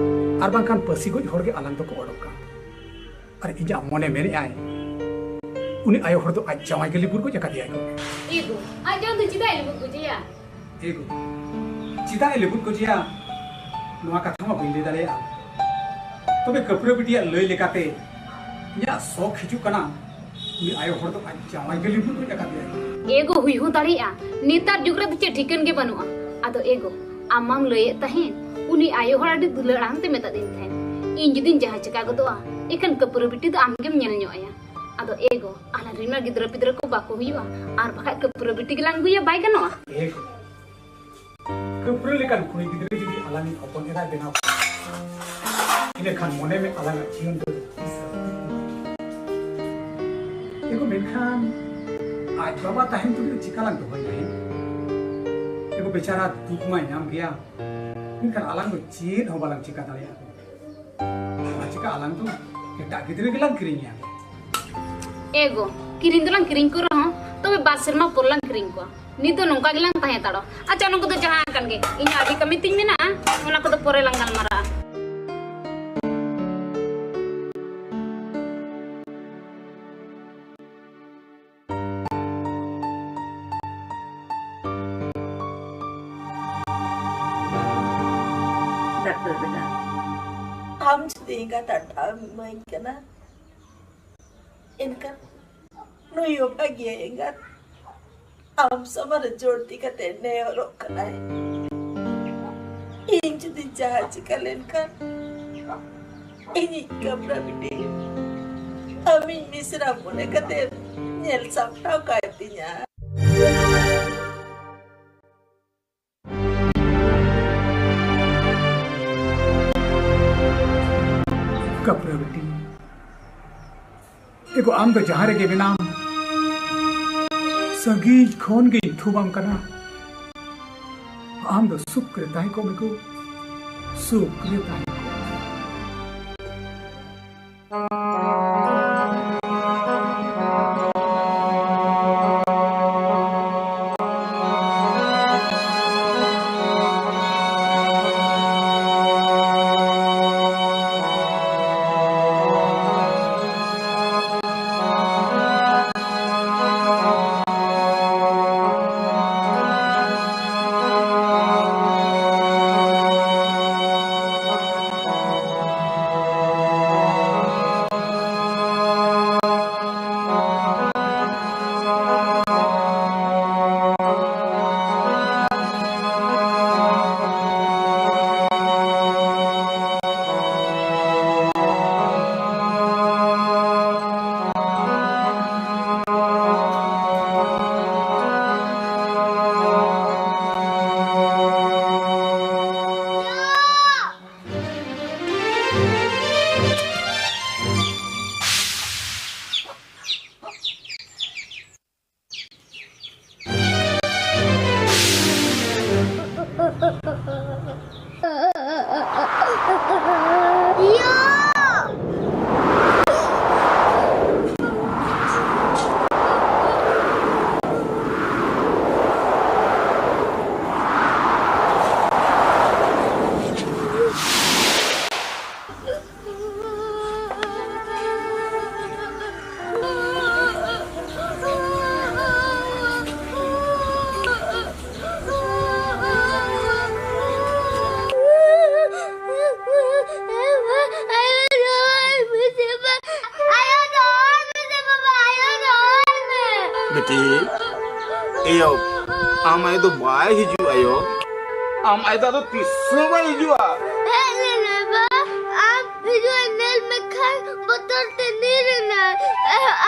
ᱟᱨ ᱵᱟᱝᱠᱷᱟᱱ ᱯᱟᱹᱥᱤ ᱜᱚᱡ ᱦᱚᱲ ᱜᱮ ᱟᱞᱟᱝ ᱫᱚᱠᱚ ᱚᱰᱚᱠ ᱠᱟᱱ᱾ ᱟᱨ ᱤᱧᱟᱜ ᱢᱚᱱᱮ ᱢᱮᱱᱮᱫᱼᱟᱭ, ᱩᱱᱤ ᱟᱭᱳ ᱦᱚᱲ ᱫᱚ ᱟᱡ ᱡᱟᱶᱟᱭ ᱜᱮ ᱞᱮᱵᱩᱨ ᱜᱚᱡ ᱟᱠᱟᱫᱮᱭᱟᱭ ᱜᱚ᱾ ᱮ ᱜᱚ, ᱟᱡ ᱡᱟᱶᱟᱭ ᱫᱚ ᱪᱮᱫᱟᱜ ᱮ ᱞᱮᱵᱩᱨ ᱜᱚᱡᱮᱭᱟ? ᱮ ᱜᱚ, ᱪᱮᱫᱟᱜ ᱮ ᱞᱮᱵᱩᱨ ᱜᱚᱡᱮᱭᱟ, ᱱᱚᱣᱟ ᱠᱟᱛᱷᱟ ᱢᱟ ᱵᱟᱹᱧ ᱞᱟᱹᱭ ᱫᱟᱲᱮᱭᱟᱜᱼᱟ᱾ ᱛᱚᱵᱮ ᱠᱟᱹᱯᱨᱟᱹ ᱵᱤᱴᱤᱭᱟᱜ ᱞᱟᱹᱭ ᱞᱮᱠᱟᱛᱮ ᱤᱧᱟᱜ ᱥᱚᱠ ᱦᱤᱡᱩᱜ ᱠᱟᱱᱟ, ᱩᱱᱤ ᱟᱭᱳ ᱦᱚᱲ ᱫᱚ ᱟᱡ ᱡᱟᱶᱟᱭ ᱜᱮ ᱞᱮᱵᱩᱨ ᱜᱚᱡ ᱟᱠᱟᱫᱮᱭᱟᱭ᱾ ᱮ ᱜᱚ, ᱦᱩᱭ ᱦᱚᱸ ᱫᱟᱲᱮᱭᱟᱜᱼᱟ, ᱱᱮᱛᱟᱨ ᱡᱩᱜᱽ ᱨᱮᱫᱚ ᱪᱮᱫ ᱴᱷᱤᱠᱟᱹᱱ ᱜᱮ ᱵᱟᱹᱱᱩᱜᱼᱟ᱾ ᱟᱫᱚ ᱮ ᱜᱚ, ᱟᱢ ᱢᱟᱢ ᱞᱟᱹᱭᱮᱫ ᱛᱟᱦᱮᱸᱫ, ᱩᱱᱤ ᱟᱭᱳ ᱦᱚᱲ ᱟᱹᱰᱤ ᱫᱩᱞᱟᱹᱲ ᱟᱲᱟᱝ ᱛᱮ ᱢᱮᱛᱟᱫᱤᱧ ᱛᱟᱦᱮᱸᱫ, ᱤᱧ ᱡᱩᱫᱤᱧ ᱡᱟᱦᱟᱸ ᱪᱤᱠᱟ ᱜᱚᱫᱚᱜᱼᱟ, ᱮᱱᱠᱷᱟᱱ ᱠᱟᱹᱯᱨᱟᱹ ᱵᱤᱴᱤ ᱫᱚ ᱟᱢ ᱜᱮᱢ ᱧᱮᱞ ᱧᱚᱜ ᱟᱭᱟ᱾ ᱟᱫᱚ ᱮ ᱜᱚ, ᱟᱞᱟᱝ ᱨᱮᱱ ᱢᱟ ᱜᱤᱫᱽᱨᱟᱹ ᱯᱤᱫᱽᱨᱟᱹ ᱠᱚ ᱵᱟᱠᱚ ᱦᱩᱭᱩᱜᱼᱟ, ᱟᱨ ᱵᱟᱠᱷᱟᱡ ᱠᱟᱹᱯᱨᱟᱹ ᱵᱤᱴᱤ ᱜᱮᱞᱟᱝ ᱟᱹᱜᱩᱭᱟ, ᱵᱟᱭ ᱜᱟᱱᱚᱜᱼᱟ? ᱮ ᱜᱚ, ᱠᱟᱹᱯᱨᱟᱹ ᱞᱮᱠᱟᱱ ᱠᱩᱲᱤ ᱜᱤᱫᱽᱨᱟᱹ ᱡᱩᱫᱤ ᱟᱞᱟᱝᱤᱡ ᱦᱚᱯᱚᱱ ᱮᱨᱟᱭ ᱵᱮᱱᱟᱣ ᱠᱚᱜᱼᱟ, ᱤᱱᱟᱹᱠᱷᱟᱱ ᱢᱚᱱᱮ ᱢᱮ ᱟᱞᱟᱝᱟᱜ ᱡᱤᱭᱚᱱ ᱫᱚ ᱛᱤᱥ ᱮ ᱜᱚ, ᱢᱮᱱᱠᱷᱟᱱ ᱟᱡ ᱵᱟᱵᱟ ᱛᱟᱦᱮᱱ ᱛᱩᱞᱩᱡ ᱪᱤᱠᱟ ᱞᱟᱝ ᱫᱚᱦᱚᱭᱮᱭᱟ? ᱮ ᱜᱚ, ᱵᱮᱪᱟᱨᱟ ᱫᱩᱠ ᱢᱟᱭ ᱧᱟᱢ ᱜᱮᱭᱟ, ᱢᱮᱱᱠᱷᱟᱱ ᱟᱞᱟᱝ ᱫᱚ ᱪᱮᱫ ᱦᱚᱸ ᱵᱟᱞᱟᱝ ᱪᱤᱠᱟ ᱫᱟᱲᱮᱭᱟᱜᱼᱟ᱾ ᱚᱱᱟ ᱪᱤᱠᱟ ᱟᱞᱟᱝ ᱫᱚ ᱮᱴᱟᱜ ᱜᱤᱫᱽᱨᱟᱹ ᱜᱮᱞᱟᱝ ᱠᱤᱨᱤᱧᱮᱭᱟ᱾ ᱮ ᱜᱚ, ᱠᱤᱨᱤᱧ ᱫᱚᱞᱟᱝ ᱠᱤᱨᱤᱧ ᱠᱚ ᱨᱮᱦᱚᱸ, ᱛᱚᱵᱮ ᱵᱟᱨ ᱥᱮᱨᱢᱟ ᱯᱚᱨ ᱞᱟᱝ ᱠᱤᱨᱤᱧ ᱠᱚᱣᱟ᱾ ᱱᱤᱛ ᱫᱚ ᱱᱚᱝᱠᱟ ᱜᱮᱞᱟᱝ ᱛᱟᱦᱮᱸ ᱦᱟᱛᱟᱲᱚᱜ᱾ ᱟᱪᱪᱷᱟ, ᱚᱱᱟ ᱠᱚᱫᱚ ᱡᱟᱦᱟᱸ ᱠᱟᱱ ᱜᱮ, ᱤᱧᱟᱜ ᱟᱹᱰᱤ ᱠᱟᱹᱢᱤ ᱛᱤᱧ ᱢᱮᱱᱟᱜᱼᱟ, ᱚᱱᱟ ᱠᱚᱫᱚ ᱯᱚᱨᱮ ᱞᱟᱝ ᱜᱟᱞᱢᱟᱨᱟᱜᱼᱟ᱾ ᱰᱟᱠᱛᱟᱨ ᱵᱮᱴᱟ, ᱟᱢ ᱡᱩᱫᱤ ᱮᱸᱜᱟᱛ ᱟᱴᱷᱟᱢ ᱤᱢᱟᱹᱧ ᱠᱟᱱᱟ, ᱮᱱᱠᱷᱟᱱ ᱱᱩᱭ ᱚᱵᱷᱟᱜᱤᱭᱟᱹ ᱮᱸᱜᱟᱛ ᱟᱢ ᱥᱟᱢᱟᱝ ᱨᱮ ᱡᱳᱨ ᱛᱤ ᱠᱟᱛᱮ ᱱᱮᱦᱚᱨᱚᱜ ᱠᱟᱱᱟᱭ᱾ ᱤᱧ ᱡᱩᱫᱤ ᱡᱟᱦᱟᱸ ᱪᱤᱠᱟᱹ ᱞᱮᱱᱠᱷᱟᱱ, ᱤᱧᱤᱡ ᱠᱟᱯᱨᱟ ᱵᱤᱴᱤ ᱟᱢᱤᱡ ᱢᱤᱥᱨᱟ ᱢᱚᱱᱮ ᱠᱟᱛᱮ ᱧᱮᱞ ᱥᱟᱢᱴᱟᱣ ᱠᱟᱭ ᱛᱤᱧᱟ᱾ ᱠᱟᱯᱨᱟ ᱵᱤᱴᱤ, ᱮᱜᱳ, ᱟᱢ ᱫᱚ ᱡᱟᱦᱟᱸ ᱨᱮᱜᱮ ᱢᱮᱱᱟᱢ, ᱥᱟᱺᱜᱤᱧ ᱠᱷᱚᱱ ᱜᱤᱧ ᱛᱷᱩᱢᱟᱢ ᱠᱟᱱᱟ᱾ ᱟᱢ ᱫᱚ ᱥᱩᱠ ᱨᱮ ᱛᱟᱦᱮᱸ ᱠᱚᱜ ᱢᱮ ᱜᱳ, ᱥᱩᱠ ᱨᱮ ᱛᱟᱦᱮᱸ ᱠᱚᱜ ᱢᱮ᱾ ᱵᱤᱴᱤ, ᱮᱭᱳ, ᱟᱢ ᱟᱭᱳ ᱫᱚ ᱵᱟᱭ ᱦᱤᱡᱩᱜ ᱟᱭᱳ᱾ ᱟᱢ ᱟᱭᱳ ᱫᱚ ᱟᱫᱚ ᱛᱤᱥ ᱦᱚᱸ ᱵᱟᱭ ᱦᱤᱡᱩᱜᱼᱟ᱾ ᱦᱮᱡ ᱞᱮᱱᱟᱭ ᱵᱟ, ᱟᱢ ᱦᱤᱡᱩᱜ ᱮ ᱧᱮᱞ ᱢᱮᱠᱷᱟᱱ ᱵᱚᱛᱚᱨ ᱛᱮ ᱧᱤᱨ ᱮᱱᱟᱭ᱾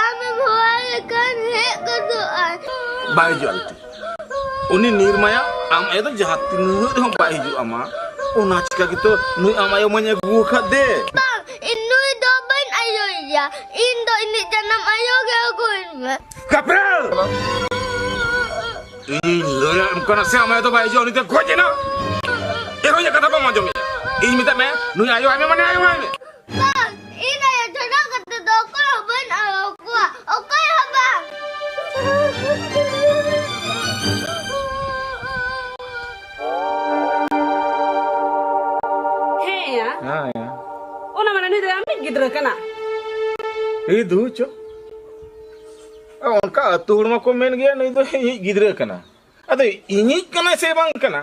ᱟᱢᱮᱢ ᱦᱚᱦᱚᱣᱟᱭ ᱠᱷᱟᱱ ᱦᱮᱡ ᱜᱚᱫᱚᱜᱼᱟᱭ᱾ ᱵᱟᱭ ᱦᱤᱡᱩᱜᱼᱟ ᱵᱤᱴᱤ᱾ ᱩᱱᱤ ᱱᱤᱨᱢᱟᱭᱟ ᱟᱢ ᱟᱭᱳ ᱫᱚ ᱡᱟᱦᱟᱸ ᱛᱤᱱᱟᱹᱜ ᱨᱮᱦᱚᱸ ᱵᱟᱭ ᱦᱤᱡᱩᱜᱼᱟ ᱢᱟ᱾ ᱚᱱᱟ ᱪᱤᱠᱟ ᱜᱮᱛᱚ ᱱᱩᱭ ᱟᱢ ᱟᱭᱳ ᱢᱟᱧ ᱟᱹᱜᱩ ᱟᱠᱟᱫ ᱫᱮ᱾ ᱵᱟᱝ, ᱤᱧ ᱱᱩᱭ ᱫᱚ ᱵᱟᱹᱧ ᱟᱭᱳᱭᱮᱭᱟ᱾ ᱤᱧ ᱫᱚ ᱤᱧᱤᱡ ᱡᱟᱱᱟᱢ ᱟᱭᱳ ᱜᱮ ᱟᱹᱜᱩᱭ ᱢᱮ᱾ ᱠᱟᱯᱨᱟᱞ! ᱤᱧᱤᱧ ᱞᱟᱹᱭᱟᱢ ᱠᱟᱱᱟ ᱥᱮ, ᱟᱢ ᱟᱭᱳ ᱫᱚ ᱵᱟᱭ ᱦᱤᱡᱩᱜᱼᱟ, ᱩᱱᱤ ᱫᱚ ᱜᱚᱡ ᱮᱱᱟ᱾ ᱮᱨᱚᱧᱟᱜ ᱠᱟᱛᱷᱟ ᱵᱟᱢ ᱟᱸᱡᱚᱢᱮᱫᱼᱟ? ᱤᱧ ᱢᱮᱛᱟᱜ ᱢᱮ, ᱱᱩᱭ ᱟᱭᱳ ᱟᱭ ᱢᱮ, ᱢᱟᱱᱮ ᱟᱭᱳ ᱟᱭ ᱢᱮ᱾ ᱵᱟᱝ, ᱤᱧ ᱟᱭᱳ ᱪᱷᱟᱰᱟ ᱠᱟᱛᱮ ᱫᱚ ᱚᱠᱚᱭ ᱦᱚᱸ ᱵᱟᱹᱧ ᱟᱭᱳ ᱠᱚᱣᱟ, ᱚᱠᱚᱭ ᱦᱚᱸ ᱵᱟᱝ᱾ ᱦᱮᱸ ᱭᱟ᱾ ᱦᱮᱸ ᱭᱟ᱾ ᱚᱱᱟ ᱢᱟᱱᱮ ᱱᱩᱭ ᱫᱚ ᱟᱢᱤᱡ ᱜᱤᱫᱽᱨᱟᱹ ᱠᱟᱱᱟ? ᱮᱭ ᱫᱩ ᱪᱚ᱾ ᱚᱱᱠᱟ ᱟᱹᱛᱩ ᱦᱚᱲ ᱢᱟᱠᱚ ᱢᱮᱱ ᱜᱮᱭᱟ, ᱱᱩᱭ ᱫᱚ ᱤᱧᱤᱡ ᱜᱤᱫᱽᱨᱟᱹ ᱠᱟᱱᱟ᱾ ᱟᱫᱚ ᱤᱧᱤᱡ ᱠᱟᱱᱟᱭ ᱥᱮ ᱵᱟᱝ ᱠᱟᱱᱟ,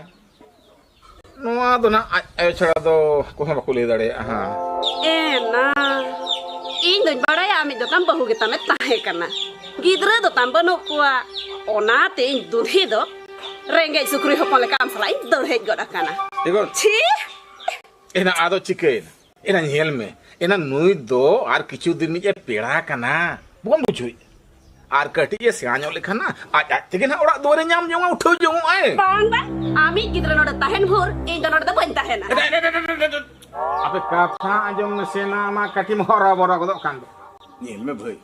ᱱᱚᱣᱟ ᱫᱚ ᱱᱟᱜ ᱟᱡ ᱟᱭᱳ ᱪᱷᱟᱲᱟ ᱫᱚ ᱚᱠᱚᱭ ᱦᱚᱸ ᱵᱟᱠᱚ ᱞᱟᱹᱭ ᱫᱟᱲᱮᱭᱟᱜᱼᱟ ᱦᱟᱸᱜ᱾ ᱮ ᱱᱟ, ᱤᱧ ᱫᱚᱧ ᱵᱟᱲᱟᱭᱟ ᱟᱢᱤᱡ ᱫᱚ ᱛᱟᱢ ᱵᱟᱹᱦᱩ ᱜᱮ ᱛᱟᱢᱮ ᱛᱟᱦᱮᱸ ᱠᱟᱱᱟ, ᱜᱤᱫᱽᱨᱟᱹ ᱫᱚ ᱛᱟᱢ ᱵᱟᱹᱱᱩᱜ ᱠᱚᱣᱟ᱾ ᱚᱱᱟᱛᱮ ᱤᱧ ᱫᱩᱫᱷᱤ ᱫᱚ ᱨᱮᱸᱜᱮᱡ ᱥᱩᱠᱨᱤ ᱦᱚᱯᱚᱱ ᱞᱮᱠᱟ ᱟᱢ ᱥᱟᱞᱟᱜ ᱤᱧ ᱫᱟᱹᱲ ᱦᱮᱡ ᱜᱚᱫ ᱟᱠᱟᱱᱟ᱾ ᱮᱜᱳ᱾ ᱪᱷᱤ! ᱮᱱᱟ ᱟᱫᱚ ᱪᱤᱠᱟᱹᱭᱮᱱᱟ? ᱮᱱᱟ ᱧᱮᱞ ᱢᱮ, ᱮᱱᱟ ᱱᱩᱭ ᱫᱚ ᱟᱨ ᱠᱤᱪᱷᱩ ᱫᱤᱱ ᱨᱤᱱᱤᱡ ᱮ ᱯᱮᱲᱟ ᱠᱟᱱᱟ, ᱵᱟᱢ ᱵᱩᱡᱷᱟᱹᱣᱮᱫᱼᱟ? ᱟᱨ ᱠᱟᱹᱴᱤᱡ ᱮ ᱥᱮᱬᱟ ᱧᱚᱜ ᱞᱮᱠᱷᱟᱱ ᱱᱟ, ᱟᱡ ᱟᱡ ᱛᱮᱜᱮ ᱱᱟᱦᱟᱜ ᱚᱲᱟᱜ ᱫᱩᱣᱟᱹᱨᱮ ᱧᱟᱢ ᱡᱚᱝᱟ, ᱩᱴᱷᱟᱹᱣ ᱡᱚᱝᱚᱜ ᱟᱭ᱾ ᱵᱟᱝ, ᱵᱟᱝ, ᱟᱢᱤᱡ ᱜᱤᱫᱽᱨᱟᱹ ᱱᱚᱰᱮ ᱛᱟᱦᱮᱱ ᱵᱷᱳᱨ ᱤᱧ ᱫᱚ ᱱᱚᱰᱮ ᱫᱚ ᱵᱟᱹᱧ ᱛᱟᱦᱮᱱᱟ᱾ ᱮᱴᱟᱜ, ᱮᱴᱟᱜ, ᱮᱴᱟᱜ, ᱮᱴᱟᱜ, ᱮᱴᱟᱜ᱾ ᱟᱯᱮ ᱠᱟᱛᱷᱟ ᱟᱸᱡᱚᱢ ᱢᱮᱥᱮ, ᱱᱟ ᱢᱟ ᱠᱟᱹᱴᱤᱡ ᱮᱢ ᱦᱚᱨᱚ ᱵᱚᱨᱚ ᱜᱚᱫᱚᱜ ᱠᱟᱱ ᱫᱚ᱾ ᱧᱮᱞ ᱢᱮ ᱵᱷᱟᱹᱭ,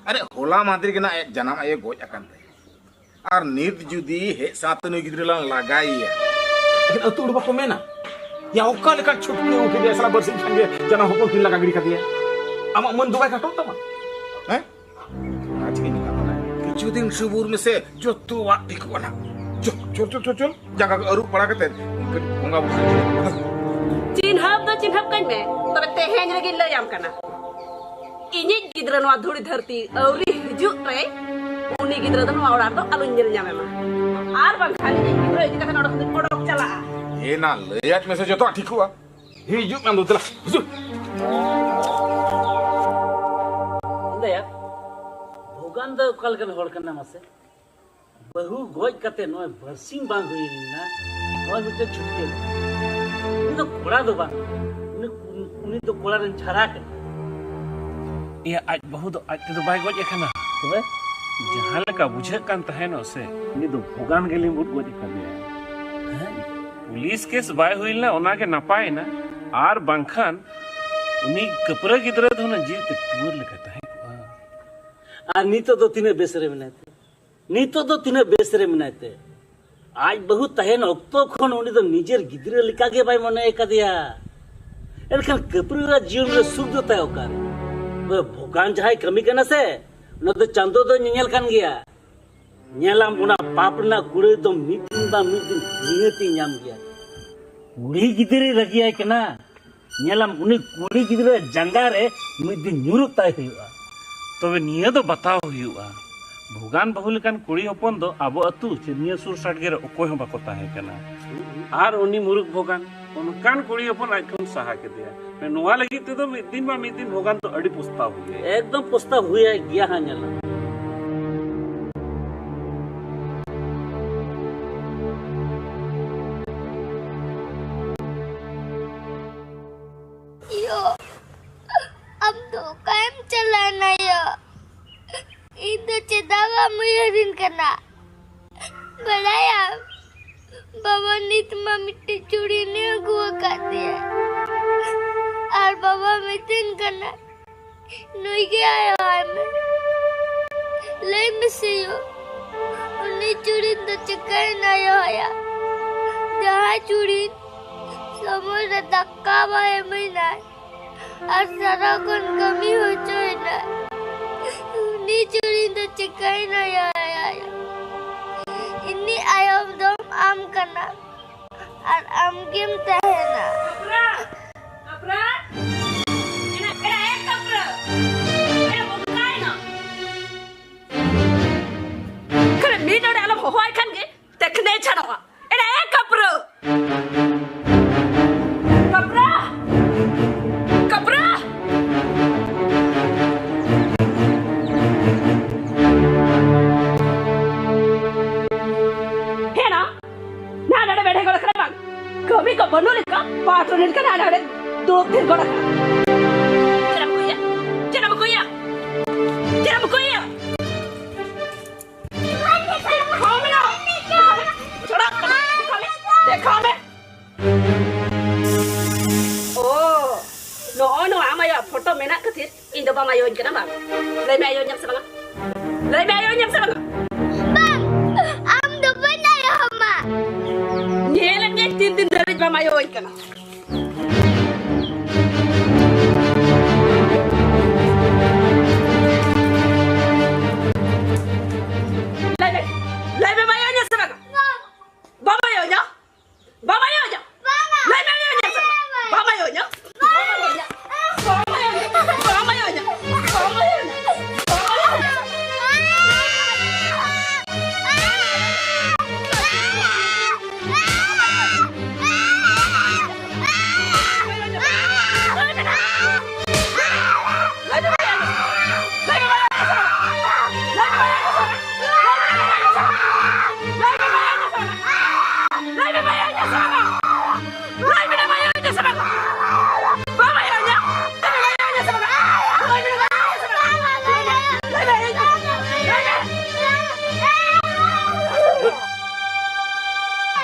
ᱟᱨᱮ ᱦᱚᱞᱟ ᱢᱟᱫᱷᱮᱨ ᱜᱮ ᱱᱟᱜ ᱟᱡ ᱡᱟᱱᱟᱢ ᱟᱭᱳ ᱜᱚᱡ ᱟᱠᱟᱱ ᱛᱟᱭᱟ᱾ ᱟᱨ ᱱᱤᱛ ᱡᱩᱫᱤ ᱦᱮᱡ ᱥᱟᱶᱛᱮ ᱱᱩᱭ ᱜᱤᱫᱽᱨᱟᱹ ᱞᱟᱝ ᱞᱟᱜᱟᱭᱮᱭᱟ, ᱮᱱᱠᱷᱟᱱ ᱟᱹᱛᱩ ᱦᱚᱲ ᱵᱟᱠᱚ ᱢᱮᱱᱟ, "ᱭᱟ, ᱚᱠᱟ ᱞᱮᱠᱟᱱ ᱪᱷᱩᱴᱠᱤ ᱟᱹᱜᱩ ᱠᱮᱫᱮᱭᱟ, ᱥᱟᱞᱟ ᱵᱟᱨᱥᱤᱧ ᱠᱷᱟᱱ ᱜᱮ ᱡᱟᱱᱟᱢ ᱦᱚᱯᱚᱱ ᱠᱤᱱ ᱞᱟᱜᱟ ᱜᱤᱰᱤ ᱠᱟᱫᱮᱭᱟ? ᱟᱢᱟᱜ ᱢᱟᱹᱱ ᱫᱚ ᱵᱟᱭ ᱠᱟᱴᱚᱜ ᱛᱟᱢᱟ?" ᱦᱮᱸ? ᱚᱱᱟ ᱪᱤᱠᱟᱹᱧ ᱢᱮᱛᱟᱢ ᱠᱟᱱᱟ, ᱠᱤᱪᱷᱩ ᱫᱤᱱ ᱥᱩᱵᱩᱨ ᱢᱮᱥᱮ, ᱡᱚᱛᱚᱣᱟᱜ ᱴᱷᱤᱠᱚᱜᱼᱟ ᱱᱟᱜ᱾ ᱪᱚᱞ, ᱪᱚᱞ, ᱪᱚᱞ, ᱪᱚᱞ, ᱪᱚᱞ, ᱡᱟᱸᱜᱟ ᱠᱚ ᱟᱹᱨᱩᱵ ᱵᱟᱲᱟ ᱠᱟᱛᱮ ᱠᱟᱹᱴᱤᱡ ᱵᱚᱸᱜᱟ ᱵᱩᱨᱩ ᱥᱮᱫ ᱪᱟᱞᱟᱜ ᱢᱮ᱾ ᱪᱤᱱᱦᱟᱹᱯ ᱫᱚ ᱪᱤᱱᱦᱟᱹᱯ ᱠᱟᱹᱧ ᱢᱮ, ᱛᱚᱵᱮ ᱛᱮᱦᱮᱧ ᱨᱮᱜᱮᱧ ᱞᱟᱹᱭᱟᱢ ᱠᱟᱱᱟ᱾ ᱤᱧᱤᱡ ᱜᱤᱫᱽᱨᱟᱹ ᱱᱚᱣᱟ ᱫᱷᱩᱲᱤ ᱫᱷᱟᱹᱨᱛᱤ ᱟᱹᱣᱨᱤ ᱦᱤᱡᱩᱜ ᱨᱮ ᱩᱱᱤ ᱜᱤᱫᱽᱨᱟᱹ ᱫᱚ ᱱᱚᱣᱟ ᱚᱲᱟᱜ ᱨᱮᱫᱚ ᱟᱞᱚᱧ ᱧᱮᱞ ᱧᱟᱢᱮ ᱢᱟ, ᱟᱨ ᱵᱟᱝᱠᱷᱟᱱ ᱤᱧᱤᱡ ᱜᱤᱫᱽᱨᱟᱹ ᱤᱫᱤ ᱠᱟᱛᱮ ᱱᱚᱰᱮ ᱠᱷᱚᱱ ᱫᱚᱧ ᱚᱰᱚᱠ ᱪᱟᱞᱟᱜᱼᱟ᱾ ᱮᱱᱟ ᱞᱟᱹᱭᱟᱫ ᱢᱮᱥᱮ, ᱡᱚᱛᱚᱣᱟᱜ ᱴᱷᱤᱠᱚᱜᱼᱟ᱾ ᱦᱤᱡᱩᱜ ᱢᱮ ᱟᱢ ᱫᱚ, ᱫᱮᱞᱟ, ᱦᱤᱡᱩᱜ᱾ ᱮᱸᱫᱟᱭᱟ, ᱵᱷᱩᱜᱟᱱ ᱫᱚ ᱚᱠᱟ ᱞᱮᱠᱟᱱ ᱦᱚᱲ ᱠᱟᱱᱟ ᱢᱟᱥᱮ? ᱵᱟᱹᱦᱩ ᱜᱚᱡ ᱠᱟᱛᱮ ᱱᱚᱜᱼᱚᱭ ᱵᱟᱨᱥᱤᱧ ᱵᱟᱝ ᱦᱩᱭ ᱞᱮᱱᱟ, ᱱᱚᱜᱼᱚᱭ ᱢᱤᱫᱴᱮᱱ ᱪᱷᱩᱴᱠᱟᱹ᱾ ᱩᱱᱤ ᱫᱚ ᱠᱚᱲᱟ ᱫᱚ ᱵᱟᱝ, ᱩᱱᱤ, ᱩᱱᱤ ᱫᱚ ᱠᱚᱲᱟ ᱨᱮᱱ ᱡᱷᱟᱨᱟ ᱠᱟᱱᱟ᱾ ᱮᱭᱟ, ᱟᱡ ᱵᱟᱹᱦᱩ ᱫᱚ ᱟᱡ ᱛᱮᱫᱚ ᱵᱟᱭ ᱜᱚᱡ ᱟᱠᱟᱱᱟ᱾ ᱛᱚᱵᱮ? ᱡᱟᱦᱟᱸ ᱞᱮᱠᱟ ᱵᱩᱡᱷᱟᱹᱜ ᱠᱟᱱ ᱛᱟᱦᱮᱱᱚᱜ ᱥᱮ, ᱩᱱᱤ ᱫᱚ ᱵᱷᱚᱜᱟᱱ ᱜᱮ ᱞᱤᱸᱵᱩᱫ ᱜᱚᱡ ᱟᱠᱟᱫᱮᱭᱟ᱾ ᱦᱮᱸ? ᱯᱩᱞᱤᱥ ᱠᱮᱥ ᱵᱟᱭ ᱦᱩᱭ ᱞᱮᱱᱟ, ᱚᱱᱟ ᱜᱮ ᱱᱟᱯᱟᱭᱮᱱᱟ᱾ ᱟᱨ ᱵᱟᱝᱠᱷᱟᱱ ᱩᱱᱤ ᱠᱟᱹᱯᱨᱟᱹ ᱜᱤᱫᱽᱨᱟᱹ ᱫᱚ ᱦᱩᱱᱟᱹᱝ ᱡᱤᱣᱤ ᱛᱮ ᱴᱩᱣᱟᱹᱨ ᱞᱮᱠᱟ ᱛᱟᱦᱮᱸ ᱠᱚᱜᱼᱟ᱾ ᱟᱨ ᱱᱤᱛᱚᱜ ᱫᱚ ᱛᱤᱱᱟᱹᱜ ᱵᱮᱥ ᱨᱮ ᱢᱮᱱᱟᱭ ᱛᱮ? ᱱᱤᱛᱚᱜ ᱫᱚ ᱛᱤᱱᱟᱹᱜ ᱵᱮᱥ ᱨᱮ ᱢᱮᱱᱟᱭ ᱛᱮ? ᱟᱡ ᱵᱟᱹᱦᱩ ᱛᱟᱦᱮᱱ ᱚᱠᱛᱚ ᱠᱷᱚᱱ ᱩᱱᱤ ᱫᱚ ᱱᱤᱡᱮᱨ ᱜᱤᱫᱽᱨᱟᱹ ᱞᱮᱠᱟ ᱜᱮ ᱵᱟᱭ ᱢᱚᱱᱮ ᱟᱠᱟᱫᱮᱭᱟ᱾ ᱮᱱᱠᱷᱟᱱ ᱠᱟᱹᱯᱨᱟᱹ ᱟᱜ ᱡᱤᱭᱚᱱ ᱨᱮ ᱥᱩᱠ ᱫᱚ ᱛᱟᱭ ᱚᱠᱟᱨᱮ? ᱵᱷᱚᱜᱟᱱ ᱡᱟᱦᱟᱸᱭ ᱠᱟᱹᱢᱤ ᱠᱟᱱᱟ ᱥᱮ, ᱚᱱᱟ ᱫᱚ ᱪᱟᱸᱫᱚ ᱫᱚ ᱧᱮᱧᱮᱞ ᱠᱟᱱ ᱜᱮᱭᱟ᱾ ᱧᱮᱞᱟᱢ, ᱚᱱᱟ ᱯᱟᱯ ᱨᱮᱱᱟᱜ ᱠᱩᱲᱟᱹᱭ ᱫᱚ ᱢᱤᱫ ᱫᱤᱱ ᱵᱟ ᱢᱤᱫ ᱫᱤᱱ ᱱᱤᱦᱟᱹᱛᱤ ᱧᱟᱢ ᱜᱮᱭᱟ᱾ ᱠᱩᱲᱤ ᱜᱤᱫᱽᱨᱟᱹᱭ ᱨᱟᱹᱜᱤᱭᱟᱭ ᱠᱟᱱᱟ᱾ ᱧᱮᱞᱟᱢ, ᱩᱱᱤ ᱠᱩᱲᱤ ᱜᱤᱫᱽᱨᱟᱹ ᱡᱟᱸᱜᱟ ᱨᱮ ᱢᱤᱫ ᱫᱤᱱ ᱧᱩᱨᱩᱜ ᱛᱟᱭ ᱦᱩᱭᱩᱜᱼᱟ᱾ ᱛᱚᱵᱮ ᱱᱤᱭᱟᱹ ᱫᱚ ᱵᱟᱛᱟᱣ ᱦᱩᱭᱩᱜᱼᱟ, ᱵᱷᱚᱜᱟᱱ ᱵᱟᱹᱦᱩ ᱞᱮᱠᱟᱱ ᱠᱩᱲᱤ ᱦᱚᱯᱚᱱ ᱫᱚ ᱟᱵᱚ ᱟᱹᱛᱩ ᱪᱮ ᱱᱤᱭᱟᱹ ᱥᱩᱨ ᱥᱟᱰᱜᱮ ᱨᱮ ᱚᱠᱚᱭ ᱦᱚᱸ ᱵᱟᱠᱚ ᱛᱟᱦᱮᱸ ᱠᱟᱱᱟ᱾ ᱟᱨ ᱩᱱᱤ ᱢᱩᱨᱩᱠ ᱵᱷᱚᱜᱟᱱ ᱚᱱᱠᱟᱱ ᱠᱩᱲᱤ ᱦᱚᱯᱚᱱ ᱟᱡ ᱠᱷᱚᱱ ᱥᱟᱦᱟ ᱠᱮᱫᱮᱭᱟ᱾ ᱱᱚᱣᱟ ᱞᱟᱹᱜᱤᱫ ᱛᱮᱫᱚ ᱢᱤᱫ ᱫᱤᱱ ᱵᱟ ᱢᱤᱫ ᱫᱤᱱ ᱵᱷᱚᱜᱟᱱ ᱫᱚ ᱟᱹᱰᱤ ᱯᱚᱥᱛᱟᱣ ᱦᱩᱭᱟᱭᱟ᱾ ᱮᱠᱫᱚᱢ ᱯᱚᱥᱛᱟᱣ ᱦᱩᱭᱟᱭ ᱜᱮᱭᱟ ᱦᱟᱸᱜ, ᱧᱮᱞᱟᱢ᱾ ᱭᱳ, ᱟᱢ ᱫᱚ ᱚᱠᱟᱭᱮᱢ ᱪᱟᱞᱟᱣᱱᱟ ᱭᱳ? ᱤᱧ ᱫᱚ ᱪᱮᱫᱟᱜ ᱵᱟᱢ ᱩᱭᱦᱟᱹᱨᱤᱧ ᱠᱟᱱᱟ? ᱵᱟᱲᱟᱭᱟᱢ, ᱵᱟᱵᱟ ᱱᱤᱛ ᱢᱟ ᱢᱤᱫᱴᱮᱡ ᱪᱩᱲᱤᱱᱮ ᱟᱹᱜᱩ ᱟᱠᱟᱫᱮᱭᱟ᱾ ᱟᱨ ᱵᱟᱵᱟ ᱢᱤᱛᱟᱹᱧ ᱠᱟᱱᱟ, ᱱᱩᱭ ᱜᱮ ᱟᱭᱳ ᱟᱭ ᱢᱮ᱾ ᱞᱟᱹᱭ ᱢᱮᱥᱮ ᱭᱳ, ᱩᱱᱤ ᱪᱩᱲᱤᱱ ᱫᱚ ᱪᱤᱠᱟᱹᱭᱮᱱᱟ ᱭᱳ ᱟᱭᱟ? ᱡᱟᱦᱟᱸᱭ ᱪᱩᱲᱤᱱ ᱥᱚᱢᱚᱭ ᱨᱮ ᱫᱟᱠᱟ ᱵᱟᱭ ᱮᱢᱟᱹᱧᱟᱭ, ᱟᱨ ᱥᱟᱨᱟ ᱠᱷᱚᱱ ᱠᱟᱹᱢᱤ ᱦᱚᱪᱚᱭᱮᱱᱟ᱾ ᱩᱱᱤ ᱪᱩᱲᱤ ᱫᱚ ᱪᱤᱠᱟᱹᱭᱮᱱᱟ ᱭᱟ, ᱭᱟ, ᱭᱟ? ᱤᱧᱤᱡ ᱟᱭᱳ ᱫᱚᱢ ᱟᱢ ᱠᱟᱱᱟ, ᱟᱨ ᱟᱢ ᱜᱮᱢ ᱛᱟᱦᱮᱱᱟ᱾ ᱠᱟᱯᱨᱟ! ᱠᱟᱯᱨᱟ! ᱮᱱᱟ, ᱮᱱᱟ, ᱮ ᱠᱟᱯᱨᱟ! ᱮᱱᱟ, ᱵᱚᱱ ᱚᱠᱟᱭᱮᱱᱟ? ᱠᱷᱟᱹᱞᱤ ᱢᱤᱫ ᱰᱚᱸᱰᱮ ᱟᱞᱚᱢ ᱦᱚᱦᱚᱣᱟᱭ ᱠᱷᱟᱱ ᱜᱮ, ᱛᱮᱠᱷᱱᱮ ᱪᱷᱟᱲᱚᱜᱼᱟ᱾ ᱮᱲᱮ, ᱮ ᱠᱟᱯᱨᱟᱹ! ᱠᱟᱯᱨᱟᱹ! ᱠᱟᱯᱨᱟᱹ! ᱦᱮᱲᱟ, ᱱᱟ ᱱᱟᱰᱮ ᱵᱮᱲᱮ ᱜᱚᱲ ᱢᱮᱱᱟᱜ ᱠᱷᱟᱹᱛᱤᱨ ᱤᱧ ᱫᱚ ᱵᱟᱢ ᱟᱭᱳᱧ ᱠᱟᱱᱟ ᱵᱟᱝ? ᱞᱟᱹᱭ ᱢᱮ, ᱟᱭᱳᱧ ᱧᱟᱢ ᱥᱮ ᱵᱟᱝᱟ? ᱞᱟᱹᱭ ᱢᱮ, ᱟᱭᱳᱧ ᱧᱟᱢ ᱥᱮ ᱵᱟᱝᱟ? ᱵᱟᱝ, ᱟᱢ ᱫᱚ ᱵᱟᱹᱧ ᱟᱭᱳ ᱟᱢᱟ᱾ ᱧᱮᱞᱮᱫ ᱢᱮᱭᱟᱹᱧ ᱛᱤᱱ ᱫᱤᱱ ᱫᱷᱟᱹᱵᱤᱡ ᱵᱟᱢ ᱟᱭᱳᱧ ᱠᱟᱱᱟ᱾ ᱞᱟᱹᱭ ᱢᱮ, ᱞᱟᱹᱭ ᱢᱮ, ᱵᱟᱭ ᱟᱭᱳᱧᱟ ᱥᱮ ᱵᱟᱝᱟ? ᱵᱟᱢ ᱟᱭᱳᱧᱟ? ᱵᱟᱢ ᱟᱭᱳᱧᱟ? ᱞᱟᱹᱭ ᱢᱮ, ᱟᱭᱳᱧᱟ ᱥᱮ ᱵᱟᱝᱟ? ᱵᱟᱢ ᱟᱭᱳᱧᱟ? ᱵᱟᱢ ᱟᱭᱳᱧᱟ? ᱵᱟᱢ ᱟᱭᱳᱧᱟ? ᱵᱟᱢ ᱟᱭᱳᱧᱟ? ᱵᱟᱢ ᱟᱭᱳᱧᱟ? ᱵᱟᱢ ᱟᱭᱳᱧᱟ?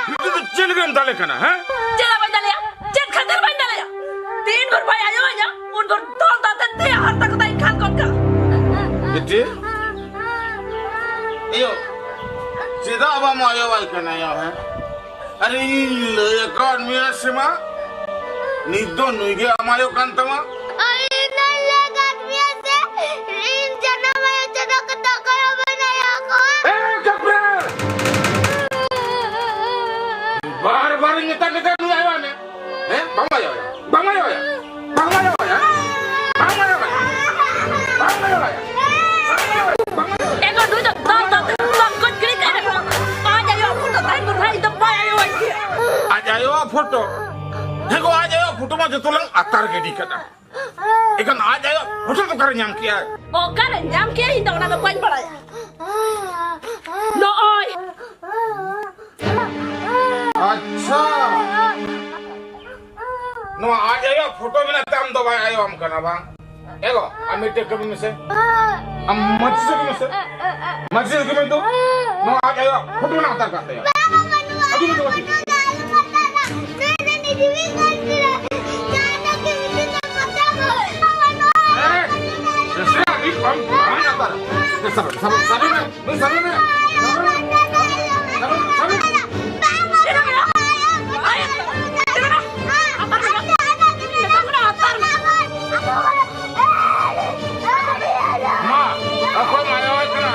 ᱵᱤᱴᱤ ᱫᱚ ᱪᱮᱫ ᱞᱟᱹᱜᱤᱫ ᱮᱢ ᱫᱟᱞᱮ ᱠᱟᱱᱟ, ᱦᱮᱸ? ᱪᱮᱫᱟᱜ ᱵᱟᱹᱧ ᱫᱟᱞᱮᱭᱟ? ᱪᱮᱫ ᱠᱷᱟᱹᱛᱤᱨ ᱵᱟᱹᱧ ᱫᱟᱞᱮᱭᱟ? ᱛᱤᱱ ᱵᱷᱳᱨ ᱵᱟᱭ ᱟᱭᱳ ᱟᱹᱧᱟ, ᱩᱱ ᱵᱷᱳᱨ ᱫᱚᱞ ᱫᱟᱞ ᱛᱮ ᱫᱮᱭᱟ ᱦᱟᱨᱛᱟ ᱠᱚᱛᱟᱭ ᱠᱷᱟᱱ ᱜᱚᱫ ᱠᱟᱜᱼᱟ᱾ ᱵᱤᱴᱤ, ᱤᱭᱳ, ᱪᱮᱫᱟᱜ ᱵᱟᱢ ᱟᱭᱳ ᱟᱭ ᱠᱟᱱᱟ ᱭᱟ, ᱦᱮᱸ? ᱟᱨᱮ, ᱤᱧ ᱞᱟᱹᱭ ᱟᱠᱟᱫ ᱢᱮᱭᱟ ᱥᱮ ᱢᱟ, ᱱᱤᱛ ᱫᱚ ᱱᱩᱭ ᱜᱮ ᱟᱢ ᱟᱭᱳ ᱠᱟᱱ ᱛᱟᱢᱟ᱾ ᱟᱨ ᱤᱧ ᱫᱚᱧ ᱞᱟᱹᱭ ᱟᱠᱟᱫ ᱢᱮᱭᱟ ᱥᱮ, ᱤᱧ ᱡᱟᱱᱟᱢ ᱟᱭᱳ ᱪᱷᱟᱰᱟ ᱠᱟᱛᱮ ᱚᱠᱚᱭ ᱦᱚᱸ ᱵᱟᱹᱧ ᱟᱭᱳ ᱠᱚᱣᱟ᱾ ᱮ, ᱪᱩᱯ ᱨᱮ! ᱵᱟᱨ ᱵᱟᱨ ᱤᱧ ᱢᱮᱛᱟ ᱠᱮᱫᱟ, ᱱᱩᱭ ᱟᱭᱳ ᱟᱭ ᱢᱮ᱾ ᱦᱮᱸ? ᱵᱟᱢ ᱟᱭᱳ ᱟᱭᱟ? ᱵᱟᱢ ᱟᱭᱳ ᱟᱭᱟ? ᱵᱟᱢ ᱟᱭᱳ ᱟᱭᱟ? ᱵᱟᱢ ᱟᱭᱳ ᱟᱭᱟ? ᱵᱟᱢ ᱟᱭᱳ ᱟᱭᱟ? ᱮᱜᱳ, ᱱᱩᱭ ᱫᱚ ᱫᱚᱞ ᱫᱚᱞ ᱛᱮ ᱞᱚᱠᱚᱡ ᱜᱤᱲᱤ ᱠᱟᱭ ᱢᱮ᱾ ᱟᱡ ᱟᱭᱳᱣᱟᱜ ᱯᱷᱳᱴᱳ ᱛᱟᱦᱮᱱ ᱵᱷᱳᱨ ᱤᱧ ᱫᱚ ᱵᱟᱭ ᱟᱭᱳᱣᱟᱹᱧ ᱜᱮᱭᱟ᱾ ᱟᱡ ᱟᱭᱳᱣᱟᱜ ᱯᱷᱳᱴᱳ? ᱦᱮᱸ ᱜᱳ, ᱟᱡ ᱟᱭᱳᱣᱟᱜ ᱯᱷᱳᱴᱳ ᱢᱟ ᱡᱚᱛᱚ ᱞᱟᱝ ᱟᱛᱟᱨ ᱜᱤᱰᱤ ᱠᱟᱫᱟ᱾ ᱮᱱᱠᱷᱟᱱ ᱟᱡ ᱟᱭᱳᱣᱟᱜ ᱯᱷᱳᱴᱳ ᱫᱚ ᱚᱠᱟᱨᱮ ᱧᱟᱢ ᱠᱮᱜᱼᱟᱭ? ᱚᱠᱟᱨᱮ ᱧᱟᱢ ᱠᱮᱜᱼᱟᱭ, ᱤᱧ ᱫᱚ ᱚᱱᱟ ᱫᱚ ᱵᱟᱹᱧ ᱵᱟᱲᱟᱭᱟ᱾ ᱱᱚᱜᱼᱚᱭ᱾ ᱟᱪᱪᱷᱟ᱾ ᱱᱚᱣᱟ ᱟᱡ ᱟᱭᱳᱣᱟᱜ ᱯᱷᱳᱴᱳ ᱢᱮᱱᱟᱜ ᱛᱮ ᱟᱢ ᱫᱚ ᱵᱟᱭ ᱟᱭᱳᱣᱟᱢ ᱠᱟᱱᱟ ᱵᱟᱝ? ᱮ ᱜᱳ, ᱟᱢ ᱢᱤᱫᱴᱮᱡ ᱠᱟᱹᱢᱤ ᱢᱮᱥᱮ᱾ ᱟᱢ ᱢᱟᱹᱡᱷᱤ ᱥᱮᱫ ᱢᱮᱥᱮ᱾ ᱢᱟᱹᱡᱷᱤ ᱥᱮᱫ ᱢᱮ ᱛᱚ᱾ ᱱᱚᱣᱟ ᱟᱡ ᱟᱭᱳᱣᱟᱜ ᱯᱷᱳᱴᱳ ᱢᱮᱱᱟᱜ ᱦᱟᱛᱟᱲ ᱠᱟᱜ ᱛᱟᱭᱟ᱾ ᱟᱹᱜᱩ ᱢᱮ ᱛᱚ ᱠᱟᱹᱴᱤᱡ᱾ ᱥᱟᱵᱮ, ᱥᱟᱵᱮ, ᱥᱟᱵᱮ ᱢᱮ, ᱱᱩᱭ ᱥᱟᱵᱮ ᱢᱮ᱾ ᱥᱟᱵᱮ ᱢᱮ, ᱥᱟᱵᱮ ᱢᱮ᱾ ᱢᱟ, ᱚᱠᱚᱭ ᱢᱟᱭᱟᱣᱟᱭ ᱠᱟᱱᱟ?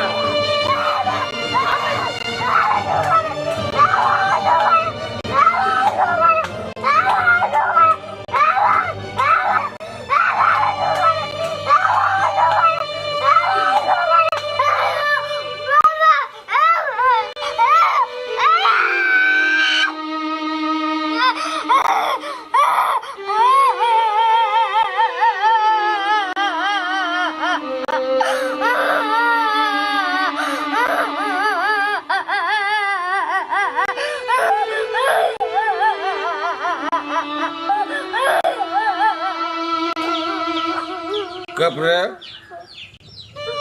ᱠᱟᱯᱨᱮ,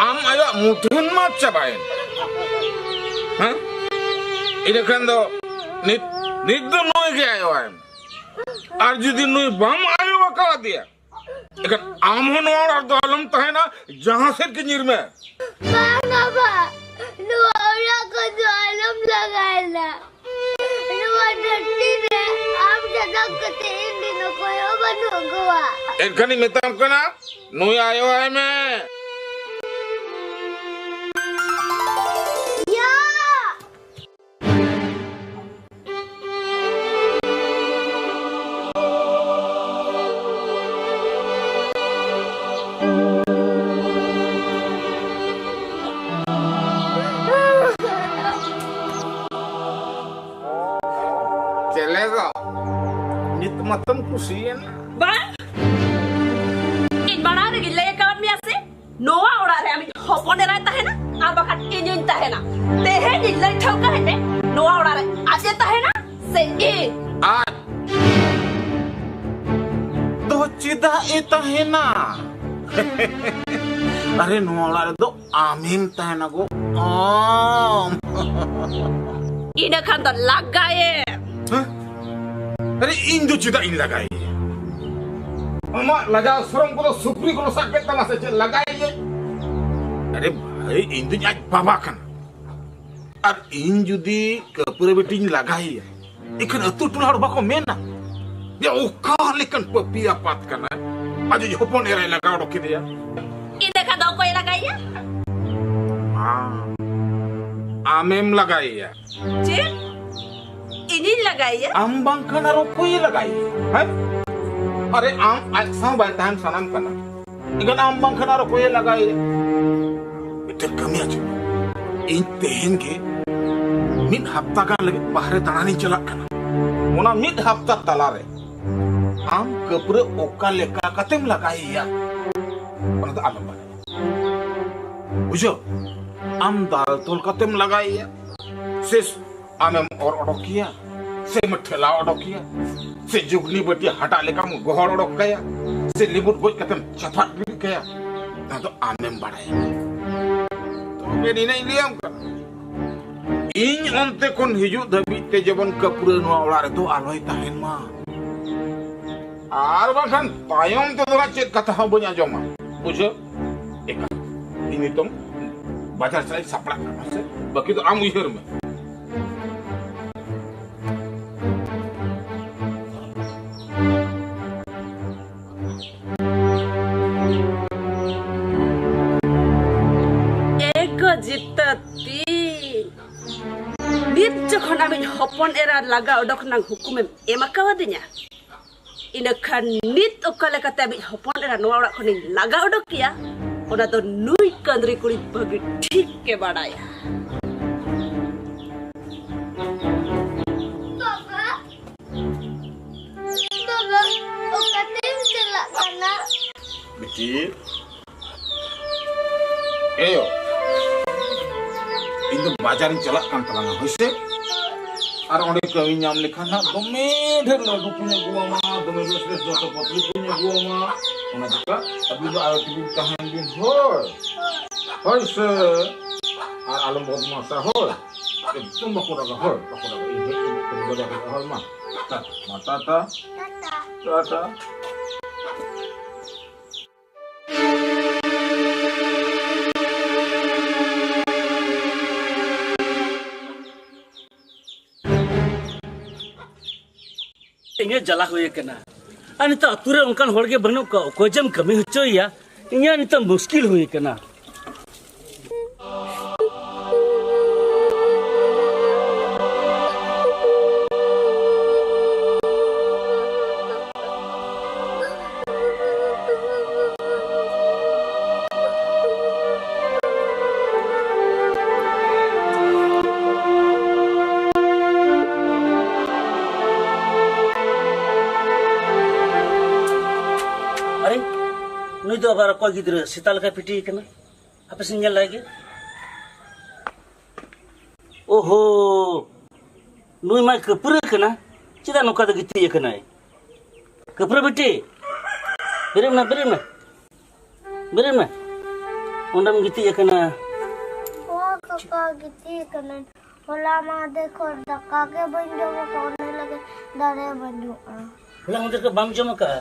ᱟᱢ ᱟᱭᱳᱣᱟᱜ ᱢᱩᱴᱷᱟᱹᱱ ᱢᱟ ᱪᱟᱵᱟᱭᱮᱱ᱾ ᱦᱮᱸ? ᱤᱱᱟᱹ ᱠᱷᱟᱱ ᱫᱚ ᱱᱤᱛ, ᱱᱤᱛ ᱫᱚ ᱱᱩᱭ ᱜᱮ ᱟᱭᱳᱣᱟᱭ ᱢᱮ᱾ ᱟᱨ ᱡᱩᱫᱤ ᱱᱩᱭ ᱵᱟᱢ ᱟᱭᱳ ᱟᱠᱟᱫᱮᱭᱟ, ᱮᱱᱠᱷᱟᱱ ᱟᱢ ᱦᱚᱸ ᱱᱚᱣᱟ ᱚᱲᱟᱜ ᱨᱮᱫᱚ ᱟᱞᱚᱢ ᱛᱟᱦᱮᱱᱟ, ᱡᱟᱦᱟᱸ ᱥᱮᱫ ᱜᱮ ᱧᱤᱨ ᱢᱮ᱾ ᱵᱟᱝ ᱵᱟᱵᱟ, ᱱᱚᱣᱟ ᱚᱲᱟᱜ ᱠᱷᱚᱱ ᱫᱚ ᱟᱞᱚᱢ ᱞᱟᱜᱟᱭᱮᱱᱟ᱾ ᱱᱚᱣᱟ ᱫᱷᱟᱹᱨᱛᱤ ᱨᱮ ᱟᱢ ᱪᱷᱟᱰᱟ ᱠᱟᱛᱮ ᱤᱧ ᱨᱮᱱ ᱚᱠᱚᱭ ᱦᱚᱸ ᱵᱟᱹᱱᱩᱜ ᱠᱚᱣᱟ᱾ ᱮᱱᱠᱷᱟᱱᱤᱧ ᱢᱮᱛᱟᱢ ᱠᱟᱱᱟ, ᱱᱩᱭ ᱟᱭᱳ ᱟᱭ ᱢᱮ᱾ ᱭᱟ! ᱪᱮᱞᱮ ᱜᱚ, ᱱᱤᱛ ᱢᱟᱛᱚᱢ ᱠᱩᱥᱤᱭᱮᱱᱟ? ᱵᱟᱝ, ᱤᱧ ᱢᱟᱲᱟᱝ ᱨᱮᱜᱮᱧ ᱞᱟᱹᱭ ᱟᱠᱟᱣᱟᱫ ᱢᱮᱭᱟ ᱥᱮ, ᱱᱚᱣᱟ ᱚᱲᱟᱜ ᱨᱮ ᱟᱢᱤᱡ ᱦᱚᱯᱚᱱ ᱮᱨᱟᱭ ᱛᱟᱦᱮᱱᱟ, ᱟᱨ ᱵᱟᱠᱷᱟᱱ ᱤᱧᱤᱧ ᱛᱟᱦᱮᱱᱟ᱾ ᱛᱮᱦᱮᱧ ᱤᱧ ᱞᱟᱹᱭ ᱴᱷᱟᱹᱣᱠᱟᱹ ᱟᱭ ᱢᱮ, ᱱᱚᱣᱟ ᱚᱲᱟᱜ ᱨᱮ ᱟᱡ ᱮ ᱛᱟᱦᱮᱱᱟ ᱥᱮ ᱤᱧ? ᱟᱡ ᱫᱚ ᱪᱮᱫᱟᱜ ᱮ ᱛᱟᱦᱮᱱᱟ? ᱟᱨᱮ, ᱱᱚᱣᱟ ᱚᱲᱟᱜ ᱨᱮᱫᱚ ᱟᱢᱮᱢ ᱛᱟᱦᱮᱱᱟ ᱜᱚ, ᱟᱢ᱾ ᱤᱱᱟᱹ ᱠᱷᱟᱱ ᱫᱚ ᱞᱟᱜᱟᱭᱮᱢ᱾ ᱦᱮᱸ? ᱟᱨᱮ, ᱤᱧ ᱫᱚ ᱪᱮᱫᱟᱜ ᱤᱧ ᱞᱟᱜᱟᱭᱮᱭᱟ? ᱟᱢᱟᱜ ᱞᱟᱡᱟᱣ ᱥᱚᱨᱚᱢ ᱠᱚᱫᱚ ᱥᱩᱠᱨᱤ ᱠᱚ ᱥᱟᱵ ᱠᱮᱫ ᱛᱟᱢᱟ ᱥᱮ ᱪᱮᱫ? ᱞᱟᱜᱟᱭᱮᱭᱟᱹᱧ? ᱟᱨᱮ ᱵᱟᱝ, ᱮᱭ, ᱤᱧ ᱫᱩᱧ ᱟᱡ ᱵᱟᱵᱟ ᱠᱟᱱᱟ᱾ ᱟᱨ ᱤᱧ ᱡᱩᱫᱤ ᱠᱟᱹᱯᱨᱟᱹ ᱵᱤᱴᱤᱧ ᱞᱟᱜᱟᱭᱮᱭᱟ, ᱮᱱᱠᱷᱟᱱ ᱟᱹᱛᱩ ᱴᱚᱞᱟ ᱦᱚᱲ ᱵᱟᱠᱚ ᱢᱮᱱᱟ ᱡᱮ ᱚᱠᱟ ᱞᱮᱠᱟᱱ ᱯᱟᱹᱯᱤ ᱟᱯᱟᱛ ᱠᱟᱱᱟᱭ, ᱟᱡᱤᱡ ᱦᱚᱯᱚᱱ ᱮᱨᱟᱭ ᱞᱟᱜᱟ ᱚᱰᱚᱠ ᱠᱮᱫᱮᱭᱟ? ᱤᱱᱟᱹ ᱠᱷᱟᱱ ᱫᱚ ᱚᱠᱚᱭᱮ ᱞᱟᱜᱟᱭᱮᱭᱟ? ᱟᱢ, ᱟᱢᱮᱢ ᱞᱟᱜᱟᱭᱮᱭᱟ᱾ ᱪᱮᱫ? ᱤᱧᱤᱧ ᱞᱟᱜᱟᱭᱮᱭᱟ? ᱟᱢ ᱵᱟᱝᱠᱷᱟᱱ ᱟᱨ ᱚᱠᱚᱭᱮ ᱞᱟᱜᱟᱭᱮᱭᱟ? ᱦᱮᱸ? ᱟᱨᱮ, ᱟᱢ ᱟᱡ ᱥᱟᱶ ᱵᱟᱭ ᱛᱟᱦᱮᱱ ᱥᱟᱱᱟᱢ ᱠᱟᱱᱟ, ᱮᱱᱠᱷᱟᱱ ᱟᱢ ᱵᱟᱝᱠᱷᱟᱱ ᱟᱨ ᱚᱠᱚᱭᱮ ᱞᱟᱜᱟᱭᱮᱭᱟ? ᱢᱤᱫᱴᱮᱱ ᱠᱟᱹᱢᱤ ᱟᱪᱩ, ᱤᱧ ᱛᱮᱦᱮᱧ ᱜᱮ ᱢᱤᱫ ᱦᱟᱯᱛᱟ ᱜᱟᱱ ᱞᱟᱹᱜᱤᱫ ᱵᱟᱦᱨᱮ ᱫᱟᱬᱟᱱᱤᱧ ᱪᱟᱞᱟᱜ ᱠᱟᱱᱟ᱾ ᱚᱱᱟ ᱢᱤᱫ ᱦᱟᱯᱛᱟ ᱛᱟᱞᱟᱨᱮ ᱟᱢ ᱠᱟᱹᱯᱨᱟᱹ ᱚᱠᱟ ᱞᱮᱠᱟ ᱠᱟᱛᱮᱢ ᱞᱟᱜᱟᱭᱮᱭᱟ, ᱚᱱᱟ ᱫᱚ ᱟᱢᱮᱢ ᱵᱟᱲᱟᱭᱟ᱾ ᱵᱩᱡᱷᱟᱹᱣ? ᱟᱢ ᱫᱟᱞ ᱛᱚᱞ ᱠᱟᱛᱮᱢ ᱞᱟᱜᱟᱭᱮᱭᱟ, ᱥᱮ ᱟᱢᱮᱢ ᱚᱨ ᱚᱰᱚᱠᱮᱭᱟ, ᱥᱮᱢ ᱴᱷᱮᱞᱟᱣ ᱚᱰᱚᱠᱮᱭᱟ, ᱥᱮ ᱡᱩᱜᱽᱱᱤ ᱵᱟᱹᱴᱤ ᱦᱟᱴᱟᱜ ᱞᱮᱠᱟᱢ ᱜᱚᱦᱚᱲ ᱚᱰᱚᱠ ᱠᱟᱭᱟ, ᱥᱮ ᱞᱤᱵᱩᱨ ᱜᱚᱡ ᱠᱟᱛᱮᱢ ᱪᱟᱯᱟᱫ ᱜᱤᱰᱤ ᱠᱟᱭᱟ, ᱚᱱᱟ ᱫᱚ ᱟᱢᱮᱢ ᱵᱟᱲᱟᱭᱟ᱾ ᱛᱚᱵᱮ ᱱᱤᱱᱟᱹᱧ ᱞᱟᱹᱭᱟᱢ ᱠᱟᱱᱟ, ᱤᱧ ᱚᱱᱛᱮ ᱠᱷᱚᱱ ᱦᱤᱡᱩᱜ ᱫᱷᱟᱹᱵᱤᱡ ᱛᱮ ᱡᱮᱢᱚᱱ ᱠᱟᱹᱯᱨᱟᱹ ᱱᱚᱣᱟ ᱚᱲᱟᱜ ᱨᱮᱫᱚ ᱟᱞᱚᱭ ᱛᱟᱦᱮᱱ ᱢᱟ᱾ ᱟᱨ ᱵᱟᱝᱠᱷᱟᱱ ᱛᱟᱭᱚᱢ ᱛᱮᱫᱚ ᱦᱟᱸᱜ ᱪᱮᱫ ᱠᱟᱛᱷᱟ ᱦᱚᱸ ᱵᱟᱹᱧ ᱟᱸᱡᱚᱢᱟ᱾ ᱵᱩᱡᱷᱟᱹᱣ? ᱮᱠᱟᱞ᱾ ᱤᱧ ᱱᱤᱛᱚᱝ ᱵᱟᱡᱟᱨ ᱥᱮᱫ ᱤᱧ ᱥᱟᱯᱲᱟᱜ ᱠᱟᱱᱟ ᱥᱮ, ᱵᱟᱹᱠᱤ ᱫᱚ ᱟᱢ ᱩᱭᱦᱟᱹᱨ ᱢᱮ᱾ ᱮ ᱜᱚ ᱡᱤᱛᱟᱹᱛᱤ, ᱱᱤᱛ ᱡᱚᱠᱷᱚᱱ ᱟᱢᱤᱡ ᱦᱚᱯᱚᱱ ᱮᱨᱟ ᱞᱟᱜᱟ ᱚᱰᱚᱠ ᱨᱮᱱᱟᱜ ᱦᱩᱠᱩᱢᱮᱢ ᱮᱢ ᱟᱠᱟᱣᱟᱫᱤᱧᱟ, ᱤᱱᱟᱹᱠᱷᱟᱱ ᱱᱤᱛ ᱚᱠᱟ ᱞᱮᱠᱟᱛᱮ ᱟᱢᱤᱡ ᱦᱚᱯᱚᱱ ᱮᱨᱟ ᱱᱚᱣᱟ ᱚᱲᱟᱜ ᱠᱷᱚᱱᱤᱧ ᱞᱟᱜᱟ ᱚᱰᱚᱠᱮᱭᱟ, ᱚᱱᱟ ᱫᱚ ᱱᱩᱭ ᱠᱟᱹᱱᱫᱽᱨᱤ ᱠᱩᱲᱤ ᱵᱷᱟᱹᱜᱤ ᱴᱷᱤᱠ ᱮ ᱵᱟᱰᱟᱭᱟ᱾ ᱵᱟᱵᱟ, ᱵᱟᱵᱟ, ᱚᱠᱟᱛᱮᱢ ᱪᱟᱞᱟᱜ ᱠᱟᱱᱟ? ᱵᱤᱴᱤ, ᱮᱭᱳ, ᱤᱧ ᱫᱚ ᱵᱟᱡᱟᱨᱤᱧ ᱪᱟᱞᱟᱜ ᱠᱟᱱ ᱛᱟᱞᱟᱝᱟ, ᱦᱳᱭ ᱥᱮ? ᱟᱨ ᱚᱸᱰᱮ ᱠᱟᱹᱢᱤ ᱧᱟᱢ ᱞᱮᱠᱷᱟᱱ ᱦᱟᱸᱜ ᱫᱚᱢᱮ ᱰᱷᱮᱨ ᱞᱟᱹᱰᱩ ᱠᱚᱧ ᱟᱹᱜᱩᱣᱟᱢᱟ, ᱫᱚᱢᱮ ᱵᱮᱥ ᱵᱮᱥ ᱡᱚᱛᱚ ᱯᱟᱹᱛᱤ ᱠᱚᱧ ᱟᱹᱜᱩᱣᱟᱢᱟ᱾ ᱚᱱᱟ ᱪᱤᱠᱟ ᱟᱹᱵᱤᱱ ᱫᱚ ᱟᱭᱳ ᱛᱮᱵᱤᱱ ᱛᱟᱦᱮᱱ ᱵᱤᱱ, ᱦᱳᱭ᱾ ᱦᱳᱭ ᱥᱮ? ᱟᱨ ᱟᱞᱚᱢ ᱵᱚᱫᱢᱟᱥᱟ, ᱦᱳᱭ᱾ ᱮᱠᱫᱚᱢ ᱵᱟᱠᱚ ᱨᱟᱜᱟ, ᱦᱳᱭ, ᱵᱟᱠᱚ ᱨᱟᱜᱟ᱾ ᱤᱧ ᱦᱮᱡ ᱠᱟᱛᱮ ᱵᱟᱠᱚ ᱨᱟᱜᱟ, ᱦᱳᱭ, ᱢᱟ᱾ ᱴᱟᱴᱟ, ᱢᱟ, ᱴᱟᱴᱟ᱾ ᱴᱟᱴᱟ᱾ ᱴᱟᱴᱟ᱾ ᱤᱧᱟᱹᱜ ᱡᱟᱞᱟ ᱦᱩᱭ ᱟᱠᱟᱱᱟ᱾ ᱟᱨ ᱱᱤᱛᱚᱜ ᱟᱹᱛᱩ ᱨᱮ ᱚᱱᱠᱟᱱ ᱦᱚᱲ ᱜᱮ ᱵᱟᱹᱱᱩᱜ ᱠᱚᱣᱟ, ᱚᱠᱚᱭ ᱡᱮᱢ ᱠᱟᱹᱢᱤ ᱦᱚᱪᱚᱭᱮᱭᱟ? ᱤᱧᱟᱹᱜ ᱱᱤᱛᱚᱜ ᱢᱩᱥᱠᱤᱞ ᱦᱩᱭ ᱟᱠᱟᱱᱟ᱾ ᱟᱨᱮ, ᱱᱩᱭ ᱫᱚ ᱟᱵᱟᱨ ᱚᱠᱚᱭ ᱜᱤᱫᱽᱨᱟᱹ ᱥᱮᱛᱟ ᱞᱮᱠᱟᱭ ᱯᱤᱴᱤ ᱠᱟᱱᱟ? ᱦᱟᱯᱮ ᱥᱮᱧ ᱧᱮᱞ ᱞᱟᱭ ᱜᱮ᱾ ᱳᱦᱳ, ᱱᱩᱭ ᱢᱟᱭ ᱠᱟᱹᱯᱨᱟᱹ ᱠᱟᱱᱟ᱾ ᱪᱮᱫᱟᱜ ᱱᱚᱝᱠᱟ ᱫᱚ ᱜᱤᱛᱤᱡ ᱟᱠᱟᱱᱟᱭ? ᱠᱟᱹᱯᱨᱟᱹ ᱵᱤᱴᱤ, ᱵᱮᱨᱮᱫ ᱢᱮ, ᱵᱮᱨᱮᱫ ᱢᱮ, ᱵᱮᱨᱮᱫ ᱢᱮ᱾ ᱚᱸᱰᱮᱢ ᱜᱤᱛᱤᱡ ᱟᱠᱟᱱᱟ᱾ ᱚ ᱠᱟᱠᱟ, ᱜᱤᱛᱤᱡ ᱟᱠᱟᱱᱟᱹᱧ᱾ ᱦᱚᱞᱟ ᱢᱟᱦᱫᱮᱨ ᱠᱷᱚᱱ ᱫᱟᱠᱟ ᱜᱮ ᱵᱟᱹᱧ ᱡᱚᱢ ᱟᱠᱟᱫ, ᱚᱱᱟ ᱞᱟᱹᱜᱤᱫ ᱫᱟᱲᱮ ᱵᱟᱹᱱᱩᱜᱼᱟ᱾ ᱦᱚᱞᱟ ᱢᱟᱦᱫᱮᱨ ᱠᱷᱚᱱ ᱵᱟᱢ ᱡᱚᱢ ᱟᱠᱟᱫᱼᱟ?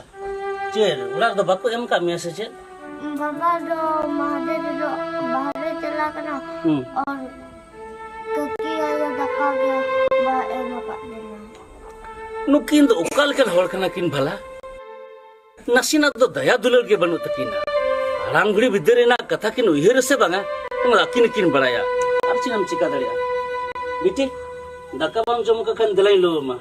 ᱪᱮᱫ, ᱚᱲᱟᱜ ᱨᱮᱫᱚ ᱵᱟᱠᱚ ᱮᱢ ᱟᱠᱟᱫ ᱢᱮᱭᱟ ᱥᱮ ᱪᱮᱫ? ᱵᱟᱵᱟ ᱫᱚ ᱢᱟᱦᱫᱮᱨ ᱨᱮᱫᱚ ᱵᱟᱦᱨᱮ ᱪᱟᱞᱟᱣ ᱠᱟᱱᱟ᱾ ᱦᱩᱸ᱾ ᱟᱨ ᱠᱟᱹᱠᱤ ᱟᱭᱳ ᱫᱟᱠᱟ ᱜᱮ ᱵᱟᱭ ᱮᱢ ᱟᱠᱟᱫ ᱞᱤᱧᱟ᱾ ᱱᱩᱠᱤᱱ ᱫᱚ ᱚᱠᱟ ᱞᱮᱠᱟᱱ ᱦᱚᱲ ᱠᱟᱱᱟ ᱠᱤᱱ ᱵᱷᱟᱞᱟ? ᱱᱟᱥᱮᱱᱟᱜ ᱫᱚ ᱫᱟᱭᱟ ᱫᱩᱞᱟᱹᱲ ᱜᱮ ᱵᱟᱹᱱᱩᱜ ᱛᱟᱹᱠᱤᱱᱟ᱾ ᱦᱟᱲᱟᱢ ᱜᱷᱩᱲᱤ ᱵᱤᱫᱟᱹᱞ ᱨᱮᱱᱟᱜ ᱠᱟᱛᱷᱟ ᱠᱤᱱ ᱩᱭᱦᱟᱹᱨᱟ ᱥᱮ ᱵᱟᱝᱟ, ᱚᱱᱟ ᱟᱹᱠᱤᱱ ᱜᱮᱠᱤᱱ ᱵᱟᱲᱟᱭᱟ᱾ ᱟᱨ ᱪᱮᱫ ᱮᱢ ᱪᱤᱠᱟ ᱫᱟᱲᱮᱭᱟᱜᱼᱟ? ᱵᱤᱴᱤ, ᱫᱟᱠᱟ ᱵᱟᱢ ᱡᱚᱢ ᱟᱠᱟᱫ ᱠᱷᱟᱱ ᱫᱮᱞᱟᱧ ᱞᱩ ᱟᱢᱟ᱾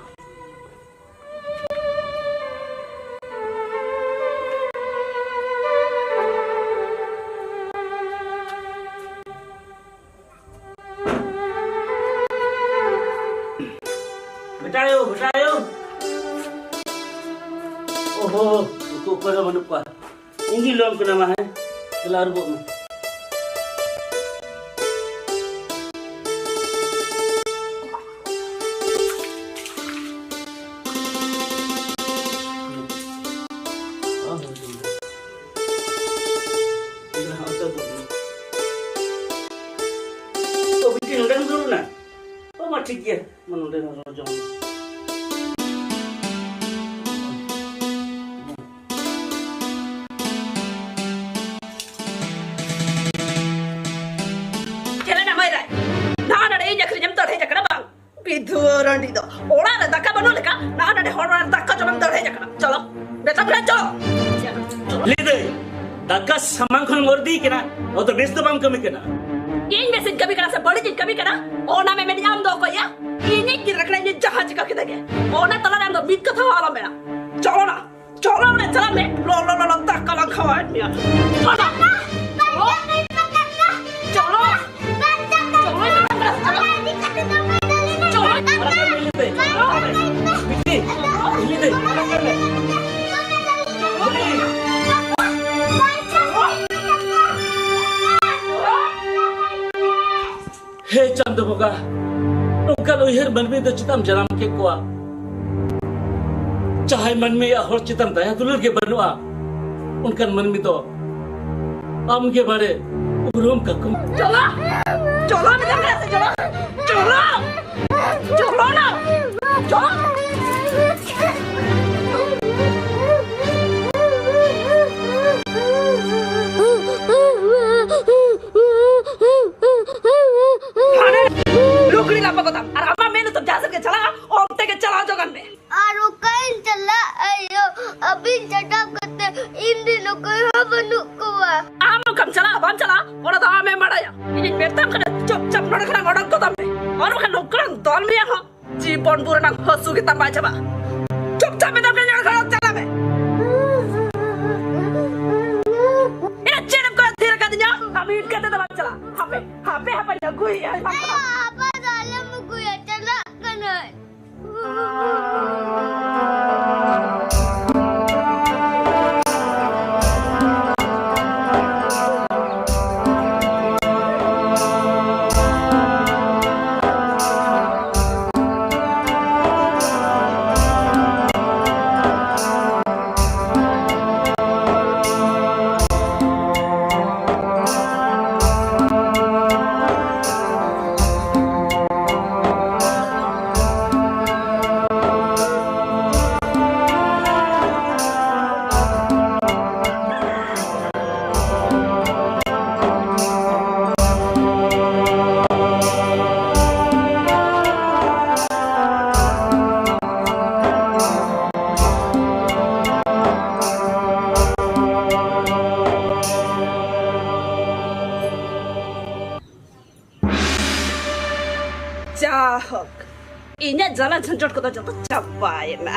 ᱵᱮᱴᱟᱭᱳ, ᱵᱮᱴᱟᱭᱳ᱾ ᱳᱦᱳ, ᱩᱱᱠᱩ ᱚᱠᱚᱭ ᱦᱚᱸ ᱵᱟᱹᱱᱩᱜ ᱠᱚᱣᱟ᱾ ᱤᱧ ᱜᱤᱧ ᱞᱟᱹᱭᱟᱢ ᱠᱟᱱᱟ, ᱢᱟ, ᱦᱮᱸ? ᱪᱟᱞᱟᱣ ᱟᱹᱨᱩᱵᱚᱜ ᱢᱮ᱾ ᱚ, ᱵᱤᱴᱤ, ᱱᱚᱰᱮᱢ ᱫᱩᱲᱩᱵ ᱮᱱᱟ? ᱚ, ᱢᱟ, ᱴᱷᱤᱠ ᱜᱮᱭᱟ᱾ ᱢᱟ, ᱱᱚᱰᱮ ᱦᱚᱸ ᱡᱚᱢ ᱢᱮ᱾ ᱪᱮᱫ ᱞᱮᱱᱟ ᱢᱟᱹᱭ ᱨᱟᱭ? ᱱᱟᱦᱟᱜ ᱱᱚᱰᱮ ᱤᱧ ᱟᱹᱠᱷᱨᱤᱧᱮᱢ ᱛᱟᱹᱲᱦᱮᱡ ᱟᱠᱟᱱᱟ ᱵᱟᱝ? ᱵᱤᱫᱷᱩᱣᱟᱹ ᱨᱟᱺᱰᱤ ᱫᱚ ᱚᱲᱟᱜ ᱨᱮ ᱫᱟᱠᱟ ᱵᱟᱹᱱᱩᱜ ᱞᱮᱠᱟ ᱱᱚᱜᱼᱚᱭ ᱱᱚᱰᱮ ᱦᱚᱲ ᱚᱲᱟᱜ ᱨᱮ ᱫᱟᱠᱟ ᱡᱚᱢᱮᱢ ᱫᱟᱹᱲ ᱦᱮᱡ ᱟᱠᱟᱱᱟ᱾ ᱪᱚᱞᱚ, ᱢᱮᱛᱟᱢ ᱠᱟᱱᱟ, ᱪᱚᱞᱚ᱾ ᱞᱟᱹᱭᱫᱟᱹᱧ, ᱫᱟᱠᱟ ᱥᱟᱢᱟᱝ ᱠᱷᱚᱱ ᱚᱨ ᱤᱫᱤᱭ ᱠᱟᱱᱟ, ᱚ ᱫᱚ ᱵᱮᱥ ᱫᱚ ᱵᱟᱢ ᱠᱟᱹᱢᱤ ᱠᱟᱱᱟ᱾ ᱤᱧ ᱵᱮᱥᱤᱧ ᱠᱟᱹᱢᱤ ᱠᱟᱱᱟ ᱥᱮ ᱵᱟᱹᱲᱤᱡ ᱤᱧ ᱠᱟᱹᱢᱤ ᱠᱟᱱᱟ, ᱚᱱᱟ ᱢᱮ ᱢᱮᱱᱮᱫ ᱟᱢ ᱫᱚ ᱚᱠᱚᱭ ᱭᱟ? ᱤᱧᱤᱡ ᱜᱤᱫᱽᱨᱟᱹ ᱠᱟᱱᱟᱭ, ᱤᱧᱤᱡ ᱡᱟᱦᱟᱸ ᱪᱤᱠᱟᱹ ᱠᱮᱫᱮ ᱜᱮ, ᱚᱱᱟ ᱛᱟᱞᱟᱨᱮ ᱟᱢ ᱫᱚ ᱢᱤᱫ ᱠᱟᱛᱷᱟ ᱦᱚᱸ ᱟᱞᱚᱢ ᱢᱮᱱᱟ᱾ ᱪᱚᱞᱚ ᱱᱟ, ᱪᱚᱞᱚ ᱚᱲᱟᱜ ᱪᱟᱞᱟᱜ ᱢᱮ, ᱞᱚᱞᱚ ᱞᱚᱞᱚ ᱫᱟᱠᱟ ᱞᱟᱝ ᱠᱷᱟᱣᱟᱣᱮᱫ ᱢᱮᱭᱟ᱾ ᱪᱚᱞᱚ᱾ ᱪᱚᱞᱚ᱾ ᱦᱮ ᱪᱟᱸᱫᱚ ᱵᱚᱸᱜᱟ, ᱱᱚᱝᱠᱟᱱ ᱩᱭᱦᱟᱹᱨ ᱢᱟᱹᱱᱢᱤ ᱫᱚ ᱪᱮᱫᱟᱜ ᱮᱢ ᱡᱟᱱᱟᱢ ᱠᱮᱫ ᱠᱚᱣᱟ? ᱡᱟᱦᱟᱸᱭ ᱢᱟᱹᱱᱢᱤᱭᱟᱜ ᱦᱚᱲ ᱪᱮᱛᱟᱱ ᱫᱟᱭᱟ ᱫᱩᱞᱟᱹᱲ ᱜᱮ ᱵᱟᱹᱱᱩᱜᱼᱟ, ᱚᱱᱠᱟᱱ ᱢᱟᱹᱱᱢᱤ ᱫᱚ ᱟᱢ ᱜᱮ ᱵᱟᱲᱮ ᱩᱨᱩᱢ ᱠᱟᱠᱚ᱾ ᱪᱚᱞᱚ! ᱪᱚᱞᱚ ᱢᱮᱛᱟᱢ ᱠᱟᱱᱟ ᱥᱮ, ᱪᱚᱞᱚ! ᱪᱚᱞᱚ! ᱪᱚᱞᱚ ᱱᱟ! ᱪᱚᱞᱚ! ᱦᱟᱱᱮ ᱞᱩᱜᱽᱲᱤ ᱞᱟᱯᱚ ᱠᱚᱛᱟᱢ ᱟᱨ ᱟᱢᱟᱜ ᱢᱮᱫ ᱞᱩᱛᱩᱨ ᱡᱟᱦᱟᱸ ᱥᱮᱫ ᱜᱮ ᱪᱟᱞᱟᱜᱼᱟ, ᱚᱱᱛᱮ ᱜᱮ ᱪᱟᱞᱟᱣ ᱡᱚᱝ ᱟᱱ ᱢᱮ᱾ ᱟᱨ ᱚᱠᱟᱧ ᱪᱟᱞᱟᱜ ᱟᱭᱳ? ᱟᱹᱵᱤᱱ ᱪᱷᱟᱰᱟ ᱠᱟᱛᱮ ᱤᱧ ᱨᱮᱱ ᱚᱠᱚᱭ ᱦᱚᱸ ᱵᱟᱹᱱᱩᱜ ᱠᱚᱣᱟ᱾ ᱟᱢ ᱚᱠᱟᱢ ᱪᱟᱞᱟᱜᱼᱟ ᱵᱟᱢ ᱪᱟᱞᱟᱜᱼᱟ, ᱚᱱᱟ ᱫᱚ ᱟᱢᱮᱢ ᱵᱟᱲᱟᱭᱟ᱾ ᱤᱧᱤᱧ ᱢᱮᱛᱟᱢ ᱠᱟᱱᱟ, ᱪᱩᱯᱪᱟᱯ ᱱᱚᱰᱮ ᱠᱷᱚᱱᱟᱜ ᱚᱰᱚᱠ ᱜᱚᱫᱚᱜ ᱢᱮ, ᱟᱨ ᱵᱟᱠᱷᱟᱱ ᱱᱚᱝᱠᱟᱱ ᱫᱚᱞ ᱢᱮᱭᱟ ᱦᱚᱸ, ᱡᱤᱵᱚᱱ ᱵᱷᱳᱨ ᱨᱮᱱᱟᱜ ᱦᱟᱹᱥᱩ ᱜᱮᱛᱟᱢ ᱵᱟᱭ ᱪᱟᱵᱟᱜᱼᱟ᱾ ᱪᱩᱯᱪᱟᱯ ᱢᱮᱛᱟᱢ ᱠᱟᱱᱟ, ᱱᱚᱰᱮ ᱠᱷᱚᱱᱟᱜ ᱪᱟᱞᱟᱜ ᱢᱮ᱾ ᱮ, ᱪᱮᱫ ᱮᱢ ᱠᱚᱭᱚᱜ ᱛᱷᱤᱨ ᱟᱠᱟᱫᱤᱧᱟ? ᱟᱢ ᱤᱧ ᱠᱟᱛᱮ ᱫᱚ ᱵᱟᱢ ᱪᱟᱞᱟᱜᱼᱟ᱾ ᱦᱟᱯᱮ, ᱦᱟᱯᱮ, ᱦᱟᱯᱮᱧ ᱟᱹᱜᱩᱭᱮᱭᱟ᱾ ᱟᱭᱳ, ᱦᱟᱯᱟ ᱫᱚ ᱟᱞᱚᱢ ᱟᱹᱜᱩᱭᱟ, ᱪᱟᱞᱟᱜ ᱠᱟᱹᱱᱟᱹᱧ᱾ ᱡᱟᱭᱦᱳᱠ, ᱤᱧᱟᱹᱜ ᱡᱟᱞᱟ ᱡᱷᱚᱱᱡᱚᱴ ᱠᱚᱫᱚ ᱡᱚᱛᱚ ᱪᱟᱵᱟᱭᱮᱱᱟ᱾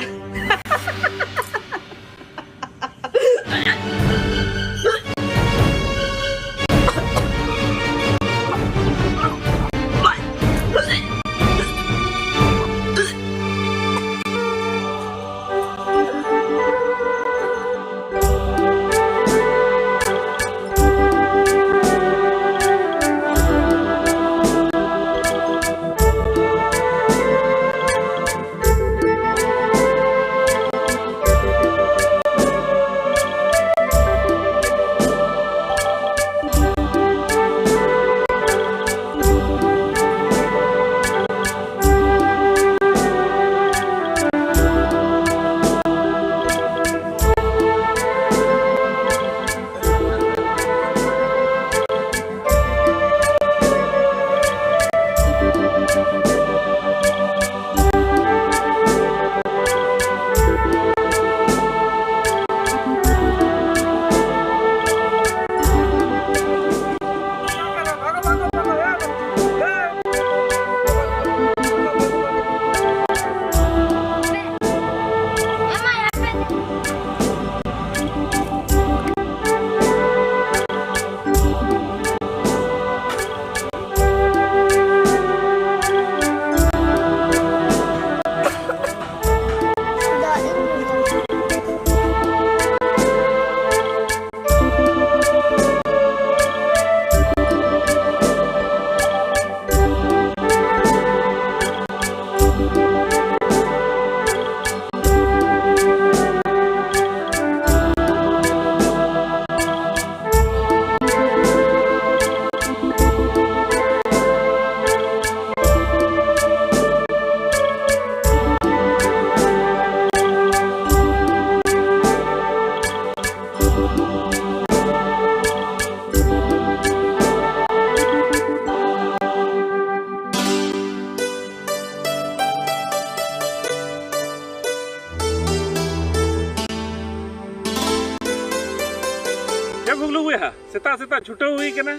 ᱮ ᱜᱩᱜᱞᱩ ᱵᱚᱭᱦᱟ, ᱥᱮᱛᱟᱜ ᱥᱮᱛᱟᱜ ᱪᱷᱩᱴᱟᱹᱣ ᱦᱩᱭ ᱠᱟᱱᱟ᱾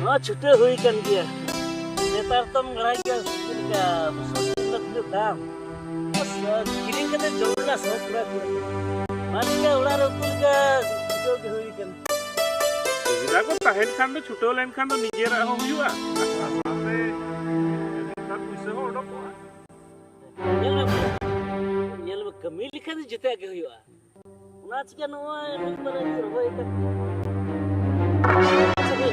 ᱦᱚᱸ, ᱪᱷᱩᱴᱟᱹᱣ ᱦᱩᱭ ᱠᱟᱱ ᱜᱮᱭᱟ᱾ ᱱᱮᱛᱟᱨ ᱛᱚᱢ ᱵᱟᱲᱟᱭ ᱜᱮᱭᱟ ᱪᱮᱫ ᱞᱮᱠᱟ ᱥᱚᱵᱽᱡᱤ ᱨᱮᱱᱟᱜ ᱛᱤᱱᱟᱹᱜ ᱫᱟᱢ᱾ ᱵᱟᱥ, ᱠᱤᱨᱤᱧ ᱠᱟᱛᱮ ᱡᱚᱢ ᱨᱮᱱᱟᱜ ᱥᱚᱠ ᱯᱩᱨᱟᱹ ᱯᱩᱨᱟᱹ᱾ ᱢᱟ ᱪᱤᱠᱟ ᱚᱲᱟᱜ ᱨᱮ ᱩᱛᱩ ᱞᱮᱠᱟ ᱵᱩᱡᱷᱟᱹᱣ ᱜᱮ ᱦᱩᱭ ᱠᱟᱱᱟ᱾ ᱥᱩᱵᱤᱫᱷᱟ ᱠᱚ ᱛᱟᱦᱮᱱ ᱠᱷᱟᱱ ᱫᱚ, ᱪᱷᱩᱴᱟᱹᱣ ᱞᱮᱱᱠᱷᱟᱱ ᱫᱚ ᱱᱤᱡᱮᱨᱟᱜ ᱦᱚᱸ ᱦᱩᱭᱩᱜᱼᱟ᱾ ᱟᱨ ᱥᱟᱶᱛᱮ ᱢᱤᱫ ᱵᱟᱨ ᱯᱩᱭᱥᱟᱹ ᱦᱚᱸ ᱚᱰᱚᱠᱚᱜᱼᱟ᱾ ᱧᱮᱞ ᱢᱮ, ᱧᱮᱞ ᱢᱮ, ᱠᱟᱹᱢᱤ ᱞᱮᱠᱷᱟᱱ ᱫᱚ ᱡᱚᱛᱚᱣᱟᱜ ᱜᱮ ᱦᱩᱭᱩᱜᱼᱟ᱾ ᱚᱱᱟ ᱪᱤᱠᱟ ᱱᱚᱜᱼᱚᱭ ᱢᱤᱫ ᱵᱟᱨᱭᱟ ᱨᱚᱦᱚᱭ ᱠᱟᱛᱮ᱾ ᱟᱪᱪᱷᱟ ᱵᱷᱟᱹᱭ,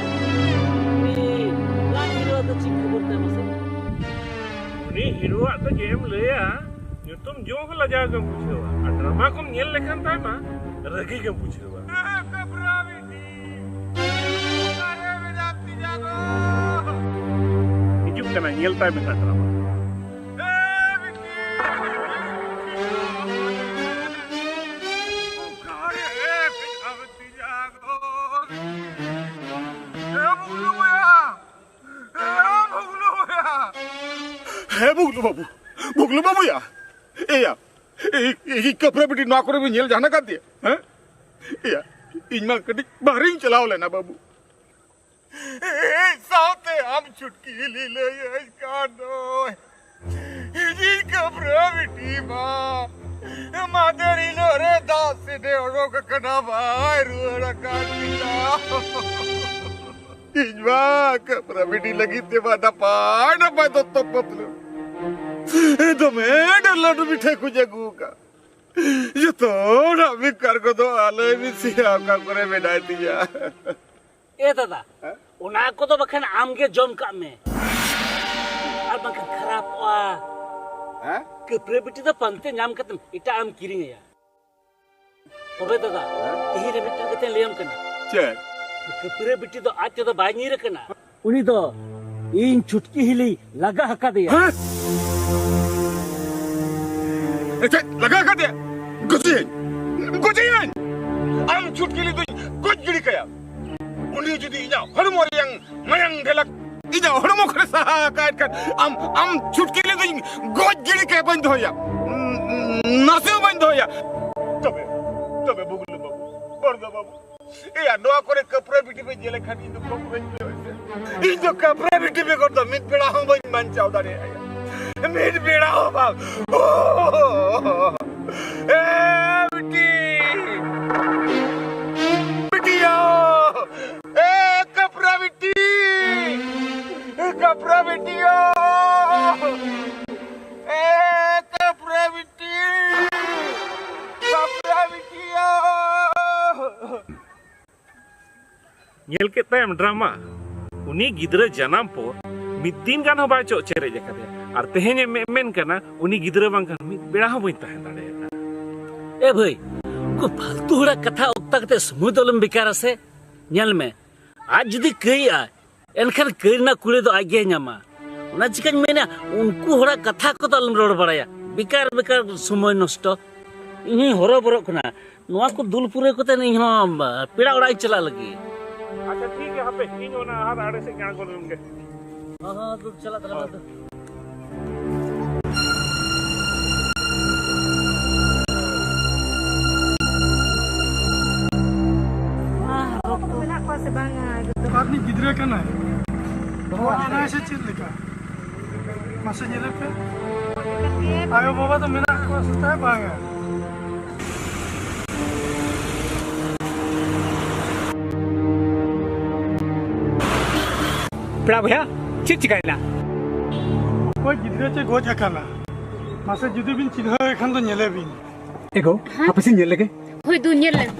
ᱩᱱᱤ ᱞᱟᱝ ᱦᱤᱨᱳ ᱫᱚ ᱪᱮᱫ ᱠᱷᱚᱵᱚᱨ ᱛᱟᱭ ᱢᱟᱥᱮ? ᱩᱱᱤ ᱦᱤᱨᱳᱣᱟᱜ ᱫᱚ ᱪᱮᱫ ᱮᱢ ᱞᱟᱹᱭᱟ, ᱧᱩᱛᱩᱢ ᱡᱚ ᱦᱚᱸ ᱞᱟᱡᱟᱣ ᱜᱮᱢ ᱵᱩᱡᱷᱟᱹᱣᱟ, ᱟᱨ ᱰᱨᱟᱢᱟ ᱠᱚᱢ ᱧᱮᱞ ᱞᱮᱠᱷᱟᱱ ᱛᱟᱭ ᱢᱟ ᱨᱟᱹᱜᱤ ᱜᱮᱢ ᱵᱩᱡᱷᱟᱹᱣᱟ᱾ ᱦᱤᱡᱩᱜ ᱠᱟᱱᱟ, ᱧᱮᱞ ᱛᱟᱭ ᱢᱮ ᱰᱨᱟᱢᱟ᱾ ᱦᱮᱸ ᱵᱷᱩᱜᱞᱩ ᱵᱟᱹᱵᱩ, ᱵᱷᱩᱜᱞᱩ ᱵᱟᱹᱵᱩᱭᱟ, ᱮᱭᱟ, ᱮᱭ, ᱮᱭ, ᱠᱟᱹᱯᱨᱟᱹ ᱵᱤᱴᱤ ᱱᱚᱣᱟ ᱠᱚᱨᱮ ᱵᱤᱱ ᱧᱮᱞ ᱡᱟᱦᱟᱱ ᱟᱠᱟᱫ ᱫᱮᱭᱟ? ᱦᱮᱸ? ᱮᱭᱟ, ᱤᱧ ᱢᱟ ᱠᱟᱹᱴᱤᱡ ᱵᱟᱦᱨᱮᱧ ᱪᱟᱞᱟᱣ ᱞᱮᱱᱟ ᱵᱟᱹᱵᱩ᱾ ᱤᱧ ᱥᱟᱶᱛᱮ ᱟᱢ ᱪᱷᱩᱴᱠᱤ ᱦᱤᱞᱤ ᱞᱟᱹᱭᱟᱹᱧ ᱠᱟᱱ ᱫᱚᱭ᱾ ᱤᱧᱤᱡ ᱠᱟᱹᱯᱨᱟᱹ ᱵᱤᱴᱤ ᱢᱟ ᱢᱟᱫᱷᱮᱨ ᱦᱤᱞᱳᱜ ᱨᱮ ᱫᱟᱜ ᱥᱮᱫ ᱮ ᱚᱰᱚᱠ ᱟᱠᱟᱱᱟ, ᱵᱟᱭ ᱨᱩᱣᱟᱹᱲ ᱟᱠᱟᱱ ᱛᱤᱧᱟ᱾ ᱤᱧ ᱢᱟ ᱠᱟᱹᱯᱨᱟᱹ ᱵᱤᱴᱤ ᱞᱟᱹᱜᱤᱫ ᱛᱮ ᱢᱟ ᱱᱟᱯᱟᱭ ᱱᱟᱯᱟᱭ ᱫᱚᱛᱚ ᱯᱟᱹᱛᱞᱟᱹ, ᱫᱚᱢᱮ ᱰᱷᱮᱨ ᱞᱟᱹᱰᱩ ᱢᱤᱴᱷᱟᱹᱭ ᱠᱚᱧ ᱟᱹᱜᱩ ᱟᱠᱟᱫ᱾ ᱡᱚᱛᱚ ᱦᱚᱲᱟᱜ ᱵᱮᱠᱟᱨ ᱠᱚᱫᱚ ᱟᱞᱮ ᱢᱤᱥᱤ ᱚᱠᱟ ᱠᱚᱨᱮ ᱢᱮᱱᱟᱭ ᱛᱤᱧᱟ᱾ ᱮ ᱫᱟᱫᱟ, ᱦᱮᱸ? ᱚᱱᱟ ᱠᱚᱫᱚ ᱵᱟᱠᱷᱟᱱ ᱟᱢ ᱜᱮ ᱡᱚᱢ ᱠᱟᱜ ᱢᱮ, ᱟᱨ ᱵᱟᱝᱠᱷᱟᱱ ᱠᱷᱟᱨᱟᱯᱚᱜᱼᱟ᱾ ᱦᱮᱸ? ᱠᱟᱹᱯᱨᱟᱹ ᱵᱤᱴᱤ ᱫᱚ ᱯᱟᱱᱛᱮ ᱧᱟᱢ ᱠᱟᱛᱮᱢ ᱮᱴᱟᱜ ᱮᱢ ᱠᱤᱨᱤᱧ ᱟᱭᱟ᱾ ᱛᱚᱵᱮ ᱫᱟᱫᱟ, ᱦᱮᱸ? ᱛᱤᱦᱤᱧ ᱨᱮ ᱢᱤᱫᱴᱟᱝ ᱠᱟᱛᱷᱟᱧ ᱞᱟᱹᱭᱟᱢ ᱠᱟᱱᱟ᱾ ᱪᱮᱫ? ᱠᱟᱹᱯᱨᱟᱹ ᱵᱤᱴᱤ ᱫᱚ ᱟᱡ ᱛᱮᱫᱚ ᱵᱟᱭ ᱧᱤᱨ ᱟᱠᱟᱱᱟ᱾ ᱩᱱᱤ ᱫᱚ ᱤᱧ ᱪᱷᱩᱴᱠᱤ ᱦᱤᱞᱤ ᱞᱟᱜᱟ ᱟᱠᱟᱫᱮᱭᱟ᱾ ᱦᱮᱸ? ᱮ, ᱪᱮᱫ? ᱞᱟᱜᱟ ᱟᱠᱟᱫᱮᱭᱟ? ᱜᱚᱡᱮᱭᱟᱹᱧ! ᱜᱚᱡᱮᱭᱟᱹᱧ! ᱟᱢ ᱪᱷᱩᱴᱠᱤ ᱦᱤᱞᱤ ᱫᱚᱧ ᱜᱚᱡ ᱜᱤᱰᱤ ᱠᱟᱭᱟ᱾ ᱩᱱᱤ ᱡᱩᱫᱤ ᱤᱧᱟᱹᱜ ᱦᱚᱲᱢᱚ ᱨᱮᱭᱟᱝ ᱢᱟᱭᱟᱝ ᱰᱷᱮᱞᱟᱠ ᱤᱧᱟᱹᱜ ᱦᱚᱲᱢᱚ ᱠᱚᱨᱮ ᱥᱟᱦᱟ ᱟᱠᱟᱫ ᱠᱷᱟᱱ, ᱟᱢ, ᱟᱢ ᱪᱷᱩᱴᱠᱤ ᱦᱤᱞᱤ ᱫᱚᱧ ᱜᱚᱡ ᱜᱤᱰᱤ ᱠᱟᱭᱟ, ᱵᱟᱹᱧ ᱫᱚᱦᱚᱭᱟ᱾ ᱱᱟᱥᱮ ᱦᱚᱸ ᱵᱟᱹᱧ ᱫᱚᱦᱚᱭᱟ᱾ ᱛᱚᱵᱮ, ᱛᱚᱵᱮ ᱵᱩᱜᱞᱩ ᱵᱟᱹᱵᱩ, ᱵᱚᱨᱫᱟ ᱵᱟᱹᱵᱩ, ᱮᱭᱟ, ᱱᱚᱣᱟ ᱠᱚᱨᱮ ᱠᱟᱹᱯᱨᱟᱹ ᱵᱤᱴᱤ ᱯᱮ ᱧᱮᱞᱮ ᱠᱷᱟᱱ ᱤᱧ ᱫᱚ ᱠᱚᱠᱨᱚᱪ ᱯᱮ ᱦᱚᱭ ᱥᱮ᱾ ᱤᱧ ᱫᱚ ᱠᱟᱯᱨᱟ ᱵᱤᱴᱤ ᱵᱮᱜᱚᱨ ᱫᱚ ᱢᱤᱫ ᱵᱮᱲᱟ ᱦᱚᱸ ᱵᱟᱹᱧ ᱵᱟᱧᱪᱟᱣ ᱫᱟᱲᱮᱭᱟᱜᱼᱟ᱾ ᱢᱤᱫ ᱵᱮᱲᱟ ᱦᱚᱸ ᱵᱟᱝ᱾ ᱮ ᱵᱤᱴᱤ! ᱵᱤᱴᱤᱭᱟ! ᱮ ᱠᱟᱯᱨᱟ ᱵᱤᱴᱤ! ᱠᱟᱯᱨᱟ ᱵᱤᱴᱤᱭᱟ! ᱮ ᱠᱟᱯᱨᱟ ᱵᱤᱴᱤ! ᱠᱟᱯᱨᱟ ᱵᱤᱴᱤᱭᱟ! ᱧᱮᱞ ᱠᱮᱫ ᱛᱟᱭᱟᱢ ᱰᱨᱟᱢᱟ? ᱩᱱᱤ ᱜᱤᱫᱽᱨᱟᱹ ᱡᱟᱱᱟᱢ ᱯᱚᱨ ᱢᱤᱫ ᱫᱤᱱ ᱜᱟᱱ ᱦᱚᱸ ᱵᱟᱭ ᱪᱚᱜ ᱪᱮᱨᱮᱡ ᱟᱠᱟᱫᱮᱭᱟ, ᱟᱨ ᱛᱮᱦᱮᱧ ᱮᱢ ᱢᱮᱱ ᱠᱟᱱᱟ ᱩᱱᱤ ᱜᱤᱫᱽᱨᱟᱹ ᱵᱟᱝᱠᱷᱟᱱ ᱢᱤᱫ ᱵᱮᱲᱟ ᱦᱚᱸ ᱵᱟᱹᱧ ᱛᱟᱦᱮᱸ ᱫᱟᱲᱮᱭᱟᱜᱼᱟ᱾ ᱮ ᱵᱷᱟᱹᱭ, ᱩᱱᱠᱩ ᱯᱷᱟᱞᱛᱩ ᱦᱚᱲᱟᱜ ᱠᱟᱛᱷᱟ ᱚᱠᱛᱟ ᱠᱟᱛᱮ ᱥᱚᱢᱚᱭ ᱫᱚ ᱟᱞᱚᱢ ᱵᱮᱠᱟᱨᱟ ᱥᱮ᱾ ᱧᱮᱞ ᱢᱮ, ᱟᱡ ᱡᱩᱫᱤ ᱠᱟᱹᱭ ᱟᱭ, ᱮᱱᱠᱷᱟᱱ ᱠᱟᱹᱭ ᱨᱮᱱᱟᱜ ᱠᱩᱲᱟᱹᱭ ᱫᱚ ᱟᱡ ᱜᱮᱭ ᱧᱟᱢᱟ᱾ ᱚᱱᱟ ᱪᱤᱠᱟᱹᱧ ᱢᱮᱱᱟ, ᱩᱱᱠᱩ ᱦᱚᱲᱟᱜ ᱠᱟᱛᱷᱟ ᱠᱚᱫᱚ ᱟᱞᱚᱢ ᱨᱚᱲ ᱵᱟᱲᱟᱭᱟ, ᱵᱮᱠᱟᱨ ᱵᱮᱠᱟᱨ ᱥᱚᱢᱚᱭ ᱱᱚᱥᱴᱚ᱾ ᱤᱧ ᱦᱚᱸᱧ ᱦᱚᱨᱚᱵᱚᱨᱚᱜ ᱠᱟᱱᱟ, ᱱᱚᱣᱟ ᱠᱚ ᱫᱩᱞ ᱯᱩᱨᱟᱹᱣ ᱠᱟᱛᱮ ᱤᱧ ᱦᱚᱸ ᱯᱮᱲᱟ ᱚᱲᱟᱜ ᱤᱧ ᱪᱟᱞᱟᱜ ᱞᱟᱹᱜᱤᱫ᱾ ᱟᱪᱪᱷᱟ, ᱴᱷᱤᱠ ᱜᱮᱭᱟ, ᱦᱟᱯᱮ, ᱤᱧ ᱚᱱᱟ ᱟᱦᱟᱨ ᱟᱲᱮ ᱥᱮᱫ ᱜᱮ ᱟᱬᱜᱚ ᱞᱮᱱ ᱜᱮ᱾ ᱦᱚᱸ, ᱦᱚᱸ, ᱫᱩ ᱪᱟᱞᱟᱜ ᱛᱟᱞᱟᱝ ᱢᱮ, ᱫᱩ᱾ ᱢᱟ, ᱨᱚᱲ ᱠᱚ ᱢᱮᱱᱟᱜ ᱠᱚᱣᱟ ᱥᱮ ᱵᱟᱝᱟ? ᱚᱠᱟ ᱨᱤᱱᱤᱡ ᱜᱤᱫᱽᱨᱟᱹ ᱠᱟᱱᱟᱭ? ᱜᱚᱡ ᱮᱱᱟᱭ ᱥᱮ ᱪᱮᱫ ᱞᱮᱠᱟ? ᱢᱟᱥᱮ ᱧᱮᱞᱮ ᱯᱮ᱾ ᱟᱭᱳ ᱵᱟᱵᱟ ᱫᱚ ᱢᱮᱱᱟᱜ ᱠᱚᱣᱟ ᱥᱮ ᱛᱟᱭ ᱵᱟᱝᱟ? ᱯᱮᱲᱟ ᱵᱚᱭᱦᱟ, ᱪᱮᱫ ᱪᱤᱠᱟᱹᱭᱮᱱᱟ? ᱚᱠᱚᱭ ᱜᱤᱫᱽᱨᱟᱹ ᱪᱮ ᱜᱚᱡ ᱟᱠᱟᱱᱟ? ᱢᱟᱥᱮ ᱡᱩᱫᱤ ᱵᱤᱱ ᱪᱤᱱᱦᱟᱹᱣ ᱮ ᱠᱷᱟᱱ ᱫᱚ ᱧᱮᱞᱮ ᱵᱤᱱ᱾ ᱮ ᱜᱳ, ᱦᱮᱸ? ᱦᱟᱯᱮ ᱥᱮᱧ ᱧᱮᱞ ᱞᱮᱜᱮ᱾ ᱦᱳᱭ ᱫᱩ, ᱧᱮᱞ ᱞᱮᱢ᱾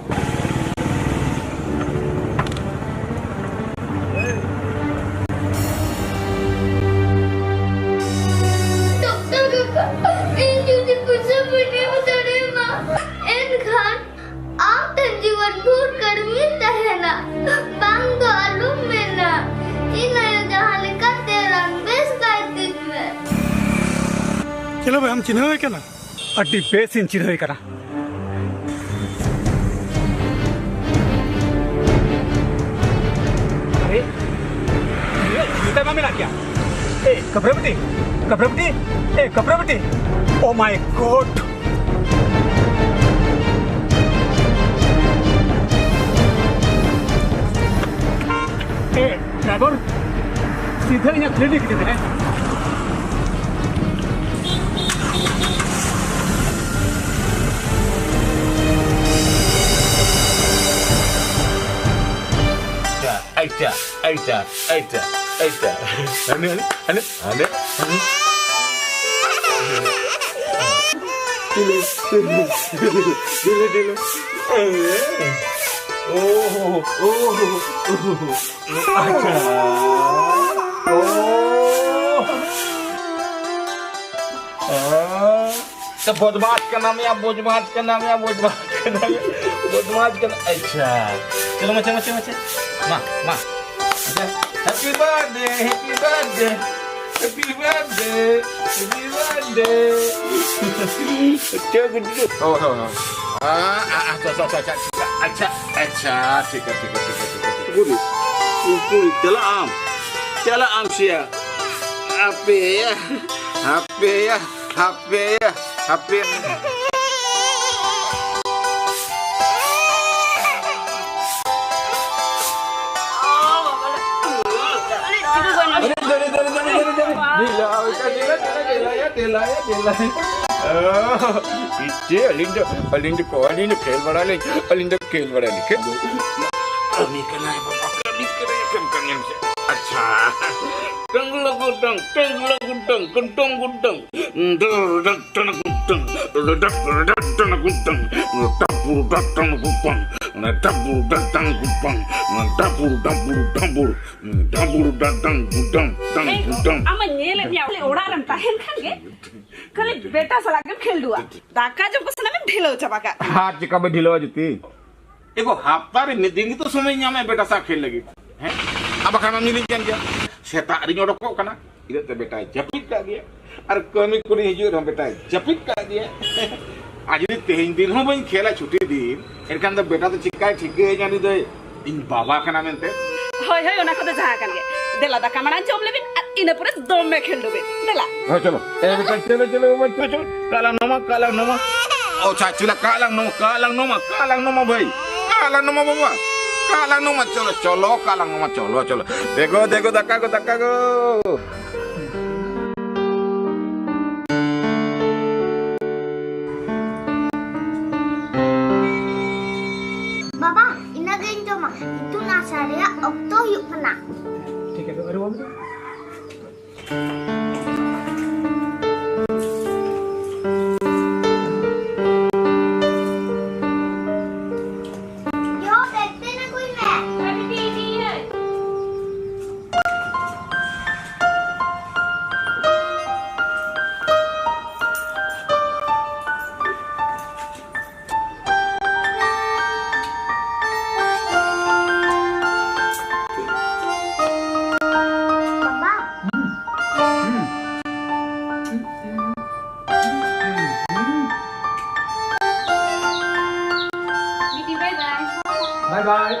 ᱰᱚᱠᱴᱚᱨ ᱠᱟᱠᱟ, ᱤᱧ ᱡᱩᱫᱤ ᱯᱩᱭᱥᱟᱹ ᱵᱟᱹᱧ ᱮᱢ ᱫᱟᱲᱮᱭᱟᱢᱟ, ᱮᱱᱠᱷᱟᱱ ᱟᱢ ᱴᱷᱮᱱ ᱡᱤᱵᱚᱱ ᱵᱷᱳᱨ ᱠᱟᱹᱲᱢᱤᱧ ᱛᱟᱦᱮᱱᱟ᱾ ᱵᱟᱝ ᱫᱚ ᱟᱞᱚᱢ ᱢᱮᱱᱟ, ᱤᱧ ᱟᱭᱳ ᱡᱟᱦᱟᱸ ᱞᱮᱠᱟᱛᱮ ᱨᱟᱱ ᱵᱮᱥ ᱠᱟᱭ ᱛᱤᱧ ᱢᱮ᱾ ᱪᱮᱞᱳ ᱵᱷᱟᱭ, ᱟᱢ ᱪᱤᱱᱦᱟᱹᱣ ᱮ ᱠᱟᱱᱟ? ᱟᱹᱰᱤ ᱵᱮᱥ ᱤᱧ ᱪᱤᱱᱦᱟᱹᱣ ᱮ ᱠᱟᱱᱟ᱾ ᱟᱨᱮ, ᱱᱩᱭᱟᱜ ᱡᱩᱛᱟᱹ ᱢᱟ ᱢᱮᱱᱟᱜ ᱜᱮᱭᱟ᱾ ᱮ, ᱠᱟᱯᱨᱟᱵᱤᱴᱤ, ᱠᱟᱯᱨᱟᱵᱤᱴᱤ, ᱮ, ᱠᱟᱯᱨᱟᱵᱤᱴᱤ᱾ Oh my God! ᱮ, ᱥᱤᱫᱷᱟᱹ ᱤᱧᱟᱹᱜ ᱠᱨᱮᱰᱤᱴ ᱜᱮ ᱛᱟᱦᱮᱸ᱾ ᱟᱪᱪᱷᱟ, ᱟᱪᱪᱷᱟ, ᱟᱪᱪᱷᱟ, ᱟᱪᱪᱷᱟ᱾ ᱦᱟᱱᱮ, ᱦᱟᱱᱮ, ᱦᱟᱱᱮ, ᱦᱟᱱᱮ᱾ ᱰᱷᱤᱞᱩ, ᱰᱷᱤᱞᱩ, ᱰᱷᱤᱞᱩ, ᱰᱷᱤᱞᱩ᱾ ᱳᱦᱳ, ᱳᱦᱳ, ᱳᱦᱳ᱾ ᱟᱪᱪᱷᱟ᱾ ᱳ᱾ ᱟᱪᱪᱷᱟ, ᱵᱚᱫᱢᱟᱥ ᱠᱟᱱᱟᱢ ᱭᱟ, ᱵᱚᱫᱢᱟᱥ ᱠᱟᱱᱟᱢ ᱭᱟ, ᱵᱚᱫᱢᱟᱥ ᱠᱟᱱᱟᱢ ᱭᱟ, ᱵᱚᱫᱢᱟᱥ ᱠᱟᱱᱟ᱾ ᱟᱪᱪᱷᱟ᱾ ᱪᱚᱞᱚ, ᱢᱟᱪᱷᱟ, ᱢᱟᱪᱷᱟ, ᱢᱟᱪᱷᱟ᱾ ᱢᱟ, ᱢᱟ᱾ ᱟᱪᱪᱷᱟ᱾ Happy birthday, happy birthday, happy birthday, happy birthday. ᱪᱮᱫ ᱠᱚ ᱪᱤᱠᱟᱹ? ᱦᱳᱭ, ᱦᱳᱭ, ᱦᱳᱭ᱾ ᱟ, ᱟ, ᱟ, ᱟᱪᱪᱷᱟ, ᱟᱪᱪᱷᱟ, ᱟᱪᱪᱷᱟ, ᱴᱷᱤᱠ ᱜᱮᱭᱟ, ᱟᱪᱪᱷᱟ, ᱟᱪᱪᱷᱟ, ᱴᱷᱤᱠ ᱜᱮᱭᱟ, ᱴᱷᱤᱠ ᱜᱮᱭᱟ, ᱴᱷᱤᱠ ᱜᱮᱭᱟ, ᱴᱷᱤᱠ ᱜᱮᱭᱟ᱾ ᱩᱠᱩᱨᱤᱡ, ᱩᱠᱩᱨᱤᱡ, ᱪᱟᱞᱟᱜ ᱟᱢ, ᱪᱟᱞᱟᱜ ᱟᱢ ᱥᱮᱭᱟ᱾ ᱟᱯᱮᱭᱟ, ᱟᱯᱮᱭᱟ, ᱟᱯᱮᱭᱟ, ᱟᱯᱮᱭᱟ᱾ ᱟᱨᱮ, ᱫᱟᱹᱲ, ᱫᱟᱹᱲ, ᱫᱟᱹᱲ, ᱫᱟᱹᱲ, ᱫᱟᱹᱲ, ᱫᱟᱹᱲ᱾ ᱰᱷᱤᱞᱟᱹᱣ, ᱰᱷᱤᱞᱟᱹᱣ, ᱰᱷᱤᱞᱟᱹᱣ, ᱰᱷᱤᱞᱟᱹᱣ, ᱰᱷᱤᱞᱟᱹᱣ, ᱰᱷᱤᱞᱟᱹᱣ᱾ ᱚ, ᱤᱪᱪᱷᱟᱹ, ᱟᱹᱞᱤᱧ ᱫᱚ, ᱟᱹᱞᱤᱧ ᱫᱚ, ᱟᱹᱞᱤᱧ ᱫᱚ ᱠᱷᱮᱞ ᱵᱟᱲᱟᱭᱟᱞᱤᱧ, ᱟᱹᱞᱤᱧ ᱫᱚ ᱠᱷᱮᱞ ᱵᱟᱲᱟᱭᱟᱞᱤᱧ, ᱠᱷᱮᱞ᱾ ᱠᱟᱹᱢᱤ ᱠᱟᱱᱟᱭ ᱵᱟᱵᱟ, ᱠᱟᱹᱢᱤ ᱠᱟᱱᱟᱭ, ᱠᱟᱹᱢᱤ ᱠᱟᱱᱟᱭ᱾ ᱟᱪᱪᱷᱟ᱾ ᱴᱟᱝᱜᱩᱞᱟ ᱜᱩᱰᱟᱝ, ᱴᱟᱝᱜᱩᱞᱟ ᱜᱩᱰᱟᱝ, ᱜᱩᱰᱟᱝ, ᱜᱩᱰᱟᱝ᱾ ᱰᱟᱝ, ᱰᱟᱝ, ᱴᱟᱝ, ᱜᱩᱰᱟᱝ᱾ ᱰᱟᱝ, ᱰᱟᱝ, ᱴᱟᱝ, ᱜᱩᱰᱟᱝ᱾ ᱰᱟᱝ, ᱰᱟᱝ, ᱴᱟᱝ, ᱜᱩᱰᱟᱝ᱾ ᱰᱟᱝ, ᱰᱟᱝ, ᱴᱟᱝ, ᱜᱩᱰᱟᱝ᱾ ᱰᱟᱝ, ᱰᱟᱝ, ᱴᱟᱝ, ᱜᱩᱰᱟᱝ᱾ ᱰᱟᱝ, ᱰᱟᱝ, ᱴᱟᱝ, ᱜᱩᱰᱟᱝ᱾ ᱰᱟᱝ, ᱮᱭ, ᱰᱟᱝ᱾ ᱟᱢᱟᱜ ᱧᱮᱞᱮᱫ ᱢᱮᱭᱟ, ᱚᱲᱟᱜ ᱨᱮᱢ ᱛᱟᱦᱮᱱ ᱠᱷᱟᱱ ᱜᱮ ᱠᱷᱟᱹᱞᱤ ᱵᱮᱴᱟ ᱥᱟᱞᱟᱜ ᱜᱮᱢ ᱠᱷᱮᱞᱰᱩᱣᱟ᱾ ᱫᱟᱠᱟ ᱡᱚᱢ ᱠᱚ ᱥᱟᱱᱟᱢᱮᱢ ᱰᱷᱤᱞᱟᱹᱣ ᱪᱟᱵᱟ ᱠᱟᱜ᱾ ᱟᱨ ᱪᱮᱠᱟ ᱵᱮ ᱰᱷᱤᱞᱟᱹᱣᱟ ᱡᱩᱛᱤ? ᱮ ᱜᱚ, ᱦᱟᱯᱛᱟ ᱨᱮ ᱢᱤᱫ ᱫᱤᱱ ᱜᱮᱛᱚ ᱥᱚᱢᱚᱭ ᱧᱟᱢᱟᱭ ᱵᱮᱴᱟ ᱥᱟᱶ ᱠᱷᱮᱞ ᱞᱟᱹᱜᱤᱫ, ᱦᱮᱸ? ᱟᱨ ᱵᱟᱠᱷᱟᱱ ᱢᱟ ᱧᱮᱞᱤᱧ ᱠᱟᱱ ᱜᱮᱭᱟ, ᱥᱮᱛᱟᱜ ᱨᱤᱧ ᱚᱰᱚᱠᱚᱜ ᱠᱟᱱᱟ, ᱤᱱᱟᱹᱜ ᱛᱮ ᱵᱮᱴᱟᱭ ᱡᱟᱹᱯᱤᱫ ᱠᱟᱜ ᱜᱮᱭᱟ, ᱟᱨ ᱠᱟᱹᱢᱤ ᱠᱷᱚᱱᱤᱧ ᱦᱤᱡᱩᱜ ᱨᱮᱦᱚᱸ ᱵᱮᱴᱟᱭ ᱡᱟᱹᱯᱤᱫ ᱠᱟᱜ ᱜᱮᱭᱟ᱾ ᱟᱨ ᱡᱩᱫᱤ ᱛᱮᱦᱮᱧ ᱫᱤᱱ ᱦᱚᱸ ᱵᱟᱹᱧ ᱠᱷᱮᱞᱟ ᱪᱷᱩᱴᱤ ᱫᱤᱱ, ᱮᱱᱠᱷᱟᱱ ᱫᱚ ᱵᱮᱴᱟ ᱫᱚ ᱪᱤᱠᱟᱭ ᱴᱷᱤᱠᱟᱹᱭᱟᱹᱧᱟ ᱩᱱᱤ ᱫᱚᱭ ᱤᱧ ᱵᱟᱵᱟ ᱠᱟᱱᱟ ᱢᱮᱱᱛᱮ? ᱦᱳᱭ, ᱦᱳᱭ, ᱚᱱᱟ ᱠᱚᱫᱚ ᱡᱟᱦᱟᱸ ᱠᱟᱱ ᱜᱮ᱾ ᱫᱮᱞᱟ, ᱫᱟᱠᱟ ᱢᱟᱲᱟᱝ ᱡᱚᱢ ᱞᱮᱵᱤᱱ, ᱟᱨ ᱤᱱᱟᱹ ᱯᱚᱨᱮ ᱫᱚᱢᱮ ᱠᱷᱮᱞᱰᱩ ᱵᱤᱱ᱾ ᱫᱮᱞᱟ᱾ ᱦᱳᱭ, ᱪᱚᱞᱚ᱾ ᱮ, ᱵᱮᱴᱟ, ᱪᱚᱞᱚ, ᱪᱚᱞᱚ, ᱵᱟᱵᱟ, ᱪᱚᱞᱚ, ᱪᱚᱞᱚ᱾ ᱠᱟᱞᱟᱝ ᱱᱚᱢᱟ, ᱠᱟᱞᱟᱝ ᱱᱚᱢᱟ᱾ ᱚ, ᱪᱟ, ᱪᱚᱞᱚ, ᱠᱟᱞᱟᱝ ᱱᱚᱢᱟ, ᱠᱟᱞᱟᱝ ᱱᱚᱢᱟ, ᱠᱟᱞᱟᱝ ᱱᱚᱢᱟ, ᱵᱷᱟᱹᱭ᱾ ᱠᱟᱞᱟᱝ ᱱᱚᱢᱟ, ᱵᱟᱵᱟ᱾ ᱠᱟᱞᱟᱝ ᱱᱚᱢᱟ ᱪᱚᱞᱚ, ᱪᱚᱞᱚ, ᱠᱟᱞᱟᱝ ᱱᱚᱢᱟ ᱪᱚᱞᱚ, ᱪᱚᱞᱚ᱾ ᱫᱮᱜᱚ, ᱫᱮᱜᱚ, ᱫᱟᱠᱟ ᱜᱚ, ᱫᱟᱠᱟ ᱜᱚ᱾ ᱵᱟᱵᱟ, ᱤᱱᱟᱹᱜᱤᱧ ᱡᱚᱢᱟ᱾ ᱤᱛᱩᱱ ᱟᱥᱲᱟ ᱨᱮᱭᱟᱜ ᱚᱠᱛᱚ ᱦᱩᱭᱩᱜ ᱠᱟᱱᱟ᱾ ᱴᱷᱤᱠ ᱟᱪᱷᱮ, ᱟᱹᱨᱩᱵ ᱟᱹᱜᱩ᱾ ᱭᱳ, ᱵᱮᱜᱽ ᱛᱮᱱ ᱟᱹᱜᱩᱭ ᱢᱮ᱾ ᱵᱟᱵᱟ᱾ ᱵᱤᱴᱤ, bye bye. Bye bye.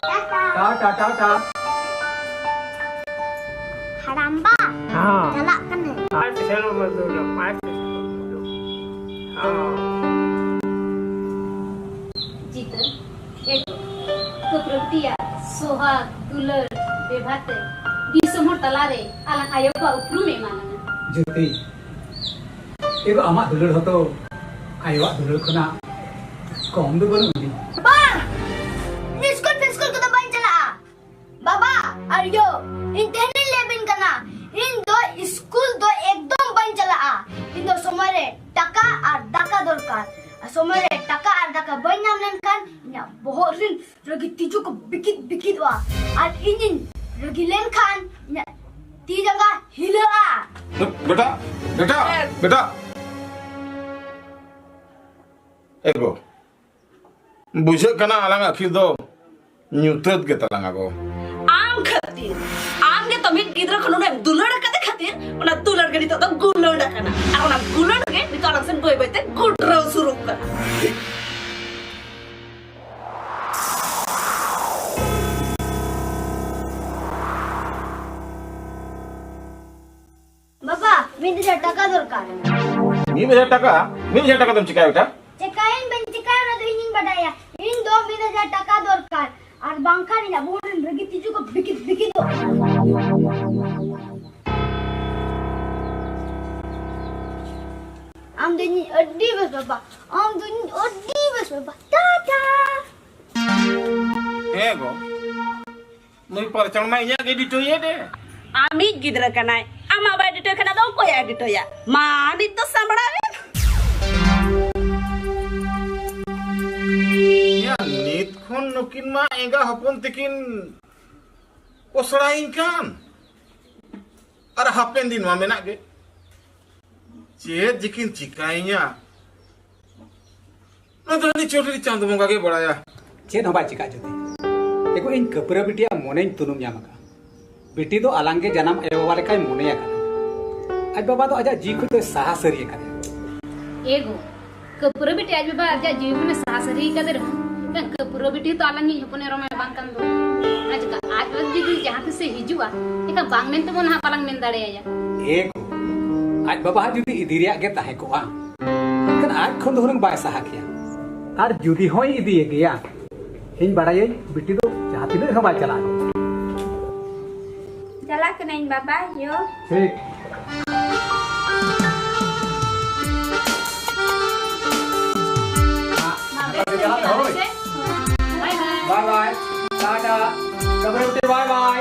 Tata. Tata, Tata. ᱦᱟᱲᱟᱢᱵᱟ, ᱦᱮᱸ᱾ ᱪᱟᱞᱟᱜ ᱠᱟᱹᱱᱟᱹᱧ᱾ ᱟᱨ ᱥᱮᱱᱚᱜ ᱢᱮ ᱫᱩ ᱫᱚ, ᱟᱨ ᱥᱮᱱᱚᱜ ᱢᱮ ᱫᱩ᱾ ᱦᱮᱸ᱾ ᱡᱤᱛᱟᱹ, ᱮᱜᱳ, ᱛᱚ ᱯᱨᱚᱠᱨᱤᱭᱟ, ᱥᱚᱦᱟᱜ, ᱫᱩᱞᱟᱹᱲ, ᱵᱮᱵᱷᱟᱨ ᱛᱮ ᱫᱤᱥᱚᱢ ᱦᱚᱲ ᱛᱟᱞᱟᱨᱮ ᱟᱞᱟᱝ ᱟᱭᱳ ᱵᱟᱵᱟ ᱩᱯᱨᱩᱢ ᱮ ᱮᱢᱟ ᱞᱟᱝᱟ᱾ ᱡᱩᱛᱤ, ᱮᱜᱳ, ᱟᱢᱟᱜ ᱫᱩᱞᱟᱹᱲ ᱦᱚᱸᱛᱚ ᱟᱭᱳᱣᱟᱜ ᱫᱩᱞᱟᱹᱲ ᱠᱷᱚᱱᱟᱜ ᱠᱚᱢ ᱫᱚ ᱵᱟᱹᱱᱩᱜ ᱟᱹᱱᱤᱡ᱾ ᱵᱟᱝ! ᱤᱥᱠᱩᱞ ᱯᱷᱤᱥᱠᱩᱞ ᱠᱚᱫᱚ ᱵᱟᱹᱧ ᱪᱟᱞᱟᱜᱼᱟ᱾ ᱵᱟᱵᱟ ᱟᱨ ᱭᱳ, ᱤᱧ ᱛᱮᱦᱮᱧ ᱤᱧ ᱞᱟᱹᱭ ᱟᱵᱤᱱ ᱠᱟᱱᱟ, ᱤᱧ ᱫᱚ ᱤᱥᱠᱩᱞ ᱫᱚ ᱮᱠᱫᱚᱢ ᱵᱟᱹᱧ ᱪᱟᱞᱟᱜᱼᱟ᱾ ᱤᱧ ᱫᱚ ᱥᱚᱢᱚᱭ ᱨᱮ ᱴᱟᱠᱟ ᱟᱨ ᱫᱟᱠᱟ ᱫᱚᱨᱠᱟᱨ᱾ ᱟᱨ ᱥᱚᱢᱚᱭ ᱨᱮ ᱴᱟᱠᱟ ᱟᱨ ᱫᱟᱠᱟ ᱵᱟᱹᱧ ᱧᱟᱢ ᱞᱮᱱᱠᱷᱟᱱ ᱤᱧᱟᱹᱜ ᱵᱚᱦᱚᱜ ᱨᱮᱱ ᱨᱟᱹᱜᱤ ᱛᱤᱡᱩ ᱠᱚ ᱵᱤᱠᱤᱫ ᱵᱤᱠᱤᱫᱚᱜᱼᱟ᱾ ᱟᱨ ᱤᱧᱤᱧ ᱨᱟᱹᱜᱤ ᱞᱮᱱᱠᱷᱟᱱ ᱤᱧᱟᱹᱜ ᱛᱤ ᱡᱟᱸᱜᱟ ᱦᱤᱞᱟᱹᱜᱼᱟ᱾ ᱵᱮᱴᱟ, ᱵᱮᱴᱟ, ᱦᱮᱸ᱾ ᱵᱮᱴᱟ᱾ ᱮ ᱜᱳ, ᱵᱩᱡᱷᱟᱹᱜ ᱠᱟᱱᱟ ᱟᱞᱟᱝ ᱟᱹᱠᱷᱤᱨ ᱫᱚ ᱧᱩᱛᱟᱹᱛ ᱜᱮ ᱛᱟᱞᱟᱝᱟ ᱜᱳ᱾ ᱟᱢ ᱠᱷᱟᱹᱛᱤᱨ, ᱟᱢ ᱜᱮ ᱛᱚ ᱢᱤᱫ ᱜᱤᱫᱽᱨᱟᱹ ᱠᱷᱚᱱ ᱩᱱᱟᱹᱜ ᱮᱢ ᱫᱩᱞᱟᱹᱲ ᱟᱠᱟᱫᱮ ᱠᱷᱟᱹᱛᱤᱨ ᱚᱱᱟ ᱫᱩᱞᱟᱹᱲ ᱜᱮ ᱱᱤᱛᱚᱜ ᱫᱚ ᱜᱩᱞᱟᱹᱲ ᱟᱠᱟᱱᱟ᱾ ᱟᱨ ᱚᱱᱟ ᱜᱩᱞᱟᱹᱲ ᱜᱮ ᱱᱤᱛᱚᱜ ᱟᱞᱟᱝ ᱥᱮᱱ ᱵᱟᱹᱭ ᱵᱟᱹᱭ ᱛᱮ ᱜᱩᱰᱨᱟᱹᱣ ᱥᱩᱨᱩᱜ ᱠᱟᱱᱟ᱾ ᱵᱟᱵᱟ, ᱢᱤᱫ ᱦᱟᱡᱟᱨ ᱴᱟᱠᱟ ᱫᱚᱨᱠᱟᱨ᱾ ᱢᱤᱫ ᱦᱟᱡᱟᱨ ᱴᱟᱠᱟ? ᱢᱤᱫ ᱦᱟᱡᱟᱨ ᱴᱟᱠᱟ ᱫᱚᱢ ᱪᱤᱠᱟᱹᱭᱟ ᱵᱮᱴᱟ? ᱪᱤᱠᱟᱹᱭᱟᱹᱧ ᱵᱟᱹᱧ ᱪᱤᱠᱟᱹᱭᱟ ᱚᱱᱟ ᱫᱚ ᱤᱧᱤᱧ ᱵᱟᱰᱟᱭᱟ᱾ ᱤᱧ ᱫᱚ ᱢᱤᱫ ᱦᱟᱡᱟᱨ ᱴᱟᱠᱟ ᱫᱚᱨᱠᱟᱨ᱾ ᱵᱟᱝᱠᱷᱟᱱ ᱤᱧ ᱟᱵᱚ ᱨᱮᱱ ᱨᱟᱹᱜᱤ ᱛᱤᱡᱩ ᱠᱚ ᱵᱤᱠᱤᱛ ᱵᱤᱠᱤᱛᱚᱜ᱾ ᱟᱢ ᱫᱚ ᱤᱧᱤᱡ ᱟᱹᱰᱤ ᱵᱮᱥ ᱵᱟᱵᱟ᱾ ᱟᱢ ᱫᱚ ᱤᱧᱤᱡ ᱟᱹᱰᱤ ᱵᱮᱥ ᱵᱟᱵᱟ᱾ ᱴᱟᱴᱟ᱾ ᱦᱮᱸ ᱜᱚ, ᱱᱩᱭ ᱯᱟᱨᱪᱟᱣ ᱢᱟ ᱤᱧᱟᱜ ᱜᱮ ᱰᱤᱴᱳᱭᱮᱫ ᱮ᱾ ᱟᱢᱤᱡ ᱜᱤᱫᱽᱨᱟᱹ ᱠᱟᱱᱟᱭ, ᱟᱢᱟᱜ ᱵᱟᱭ ᱰᱤᱴᱳᱭ ᱠᱷᱟᱱ ᱟᱫᱚ ᱚᱠᱚᱭᱟᱜ ᱮ ᱰᱤᱴᱳᱭᱟ? ᱢᱟ ᱱᱤᱛ ᱫᱚ ᱥᱟᱢᱵᱲᱟᱣ ᱮᱢ᱾ ᱭᱟ, ᱱᱤᱛ ᱠᱷᱚᱱ ᱱᱩᱠᱤᱱ ᱢᱟ ᱮᱸᱜᱟ ᱦᱚᱯᱚᱱ ᱛᱤᱠᱤᱱ ᱚᱥᱲᱟᱭᱤᱧ ᱠᱟᱱ᱾ ᱟᱨ ᱦᱟᱯᱮᱱ ᱫᱤᱱ ᱢᱟ ᱢᱮᱱᱟᱜ ᱜᱮ᱾ ᱪᱮᱫ ᱡᱮᱠᱤᱱ ᱪᱤᱠᱟᱹᱭᱤᱧᱟ? ᱱᱚᱣᱟ ᱫᱚ ᱦᱟᱹᱱᱤ ᱪᱚᱴᱨᱤ ᱪᱟᱸᱫ ᱵᱚᱸᱜᱟ ᱜᱮ ᱵᱟᱲᱟᱭᱟ᱾ ᱪᱮᱫ ᱦᱚᱸ ᱵᱟᱭ ᱪᱤᱠᱟᱹᱜᱼᱟ ᱡᱩᱫᱤ᱾ ᱮᱜᱳ, ᱤᱧ ᱠᱟᱹᱯᱨᱟᱹ ᱵᱤᱴᱤᱭᱟᱜ ᱢᱚᱱᱮᱧ ᱛᱩᱱᱩᱢ ᱧᱟᱢ ᱟᱠᱟᱫᱼᱟ᱾ ᱵᱤᱴᱤ ᱫᱚ ᱟᱞᱟᱝ ᱜᱮ ᱡᱟᱱᱟᱢ ᱟᱭᱳ ᱵᱟᱵᱟ ᱞᱮᱠᱟᱭ ᱢᱚᱱᱮ ᱟᱠᱟᱫᱟ᱾ ᱟᱡ ᱵᱟᱵᱟ ᱫᱚ ᱟᱡᱟᱜ ᱡᱤᱣᱤ ᱠᱷᱚᱱ ᱫᱚᱭ ᱥᱟᱦᱟ ᱥᱟᱹᱨᱤ ᱟᱠᱟᱫᱮᱭᱟ᱾ ᱮᱜᱳ, ᱠᱟᱹᱯᱨᱟᱹ ᱵᱤᱴᱤ ᱟᱡ ᱵᱟᱵᱟ ᱟᱡᱟᱜ ᱡᱤᱣᱤ ᱠᱷᱚᱱᱮ ᱥᱟᱦᱟ ᱥᱟᱹᱨᱤ ᱟᱠᱟᱫᱮ ᱨᱮᱦᱚᱸ, ᱮᱱᱠᱷᱟᱱ ᱠᱟᱹᱯᱨᱟᱹ ᱵᱤᱴᱤ ᱫᱚ ᱟᱞᱟᱝ ᱤᱡ ᱦᱚᱯᱚᱱ ᱮᱨᱚᱢᱮ ᱵᱟᱝ ᱠᱟᱱ ᱫᱚ᱾ ᱟᱨ ᱪᱮᱫᱟᱜ ᱟᱡ ᱵᱟᱵᱟ ᱡᱩᱫᱤ ᱡᱟᱦᱟᱸ ᱛᱤᱥᱮ ᱦᱤᱡᱩᱜᱼᱟ, ᱮᱱᱠᱷᱟᱱ ᱵᱟᱝ ᱢᱮᱱ ᱛᱮᱵᱚᱱ ᱱᱟᱦᱟᱜ ᱵᱟᱞᱟᱝ ᱢᱮᱱ ᱫᱟᱲᱮᱭᱟᱭᱟ᱾ ᱮᱜᱳ, ᱟᱡ ᱵᱟᱵᱟ ᱦᱟᱜ ᱡᱩᱫᱤ ᱤᱫᱤ ᱨᱮᱭᱟᱜ ᱜᱮ ᱛᱟᱦᱮᱸ ᱠᱚᱜᱼᱟ, ᱮᱱᱠᱷᱟᱱ ᱟᱡ ᱠᱷᱚᱱ ᱫᱚ ᱦᱩᱱᱟᱹᱝ ᱵᱟᱭ ᱥᱟᱦᱟ ᱠᱮᱭᱟ᱾ ᱟᱨ ᱡᱩᱫᱤ ᱦᱚᱸᱭ ᱤᱫᱤᱭᱮ ᱜᱮᱭᱟ, ᱤᱧ ᱵᱟᱲᱟᱭᱟᱹᱧ ᱵᱤᱴᱤ ᱫᱚ ᱡᱟᱦᱟᱸ ᱛᱤᱱᱟᱹᱜ ᱨᱮᱦᱚᱸ ᱵᱟᱭ ᱪᱟᱞᱟᱜᱼᱟ᱾ ᱪᱟᱞᱟᱜ ᱠᱟᱹᱱᱟᱹᱧ ᱵᱟᱵᱟ, ᱭᱳ᱾ ᱴᱷᱤᱠ᱾ ᱢᱟ ᱵᱮᱥ ᱛᱮ ᱪᱟᱞᱟᱜ ᱢᱮ, ᱦᱳᱭ᱾ ᱵᱟᱭ ᱵᱟᱭ᱾ ᱵᱟᱭ ᱵᱟᱭ᱾ ᱴᱟᱴᱟ᱾ ᱠᱟᱹᱵᱨᱟᱹ ᱵᱤᱴᱤ, ᱵᱟᱭ ᱵᱟᱭ᱾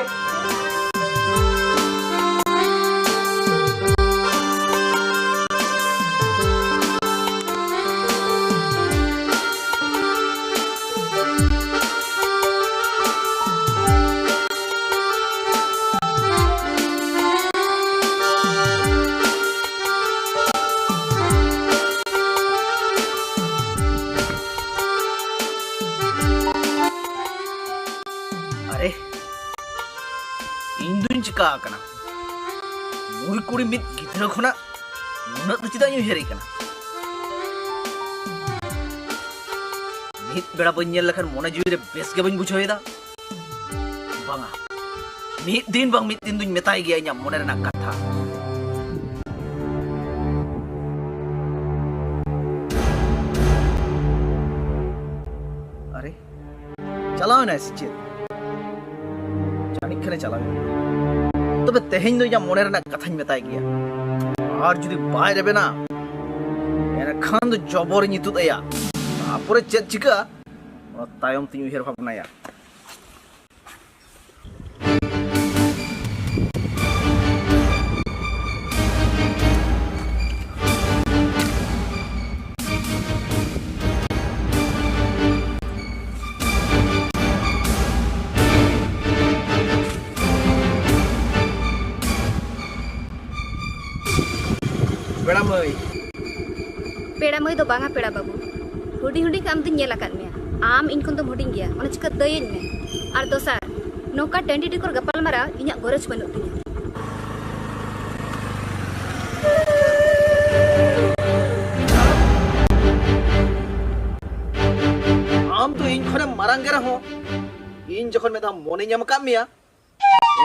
ᱟᱨᱮ, ᱤᱧ ᱫᱩᱧ ᱪᱤᱠᱟ ᱟᱠᱟᱱᱟ? ᱱᱩᱭ ᱠᱩᱲᱤ ᱢᱤᱫ ᱜᱤᱫᱽᱨᱟᱹ ᱠᱷᱚᱱᱟᱜ ᱱᱩᱱᱟᱹᱜ ᱫᱚ ᱪᱮᱫᱟᱜ ᱤᱧ ᱩᱭᱦᱟᱹᱨᱮ ᱠᱟᱱᱟ? ᱢᱤᱫ ᱵᱮᱲᱟ ᱵᱟᱹᱧ ᱧᱮᱞ ᱞᱮᱠᱷᱟᱱ ᱢᱚᱱᱮ ᱡᱤᱣᱤ ᱨᱮ ᱵᱮᱥ ᱜᱮ ᱵᱟᱹᱧ ᱵᱩᱡᱷᱟᱹᱣ ᱮᱫᱟ᱾ ᱵᱟᱝᱟ, ᱢᱤᱫ ᱫᱤᱱ ᱵᱟᱝ ᱢᱤᱫ ᱫᱤᱱ ᱫᱩᱧ ᱢᱮᱛᱟᱭ ᱜᱮᱭᱟ ᱤᱧᱟᱜ ᱢᱚᱱᱮ ᱨᱮᱱᱟᱜ ᱠᱟᱛᱷᱟ᱾ ᱟᱨᱮ, ᱡᱟ ᱪᱟᱞᱟᱣ ᱮᱱᱟᱭ ᱥᱮ ᱪᱮᱫ? ᱡᱟᱹᱱᱤᱡ ᱠᱷᱟᱱᱮ ᱪᱟᱞᱟᱣ ᱮᱱᱟ᱾ ᱛᱚᱵᱮ ᱛᱮᱦᱮᱧ ᱫᱚ ᱤᱧᱟᱹᱜ ᱢᱚᱱᱮ ᱨᱮᱱᱟᱜ ᱠᱟᱛᱷᱟᱧ ᱢᱮᱛᱟᱭ ᱜᱮᱭᱟ, ᱟᱨ ᱡᱩᱫᱤ ᱵᱟᱭ ᱨᱮᱵᱮᱱᱟ, ᱮᱱᱠᱷᱟᱱ ᱫᱚ ᱡᱚᱵᱚᱨᱤᱧ ᱤᱛᱩᱫ ᱟᱭᱟ᱾ ᱛᱟᱯᱚᱨᱮ ᱪᱮᱫ ᱪᱤᱠᱟᱹᱜᱼᱟ, ᱚᱱᱟ ᱛᱟᱭᱚᱢ ᱛᱤᱧ ᱩᱭᱦᱟᱹᱨ ᱵᱷᱟᱵᱽᱱᱟᱭᱟ᱾ ᱯᱮᱲᱟ ᱢᱟᱹᱭ᱾ ᱯᱮᱲᱟ ᱢᱟᱹᱭ ᱫᱚ ᱵᱟᱝᱟ, ᱯᱮᱲᱟ ᱵᱟᱹᱵᱩ᱾ ᱦᱩᱰᱤᱧ ᱦᱩᱰᱤᱧ ᱠᱷᱚᱱ ᱟᱢ ᱫᱩᱧ ᱧᱮᱞ ᱟᱠᱟᱫ ᱢᱮᱭᱟ᱾ ᱟᱢ ᱤᱧ ᱠᱷᱚᱱ ᱫᱚᱢ ᱦᱩᱰᱤᱧ ᱜᱮᱭᱟ, ᱚᱱᱟ ᱪᱤᱠᱟᱹ ᱫᱟᱹᱭᱟᱹᱧ ᱢᱮ᱾ ᱟᱨ ᱫᱚᱥᱟᱨ, ᱱᱚᱝᱠᱟ ᱴᱟᱺᱰᱤ ᱰᱤᱠᱚᱨ ᱜᱟᱯᱟᱞᱢᱟᱨᱟᱣ ᱤᱧᱟᱹᱜ ᱜᱚᱨᱚᱡᱽ ᱵᱟᱹᱱᱩᱜ ᱛᱤᱧᱟᱹ᱾ ᱟᱢ ᱫᱚ ᱤᱧ ᱠᱷᱚᱱᱮᱢ ᱢᱟᱨᱟᱝ ᱜᱮ ᱨᱮᱦᱚᱸ, ᱤᱧ ᱡᱚᱠᱷᱚᱱ ᱢᱤᱫ ᱫᱷᱟᱣ ᱢᱚᱱᱮᱧ ᱮᱢ ᱟᱠᱟᱫ ᱢᱮᱭᱟ,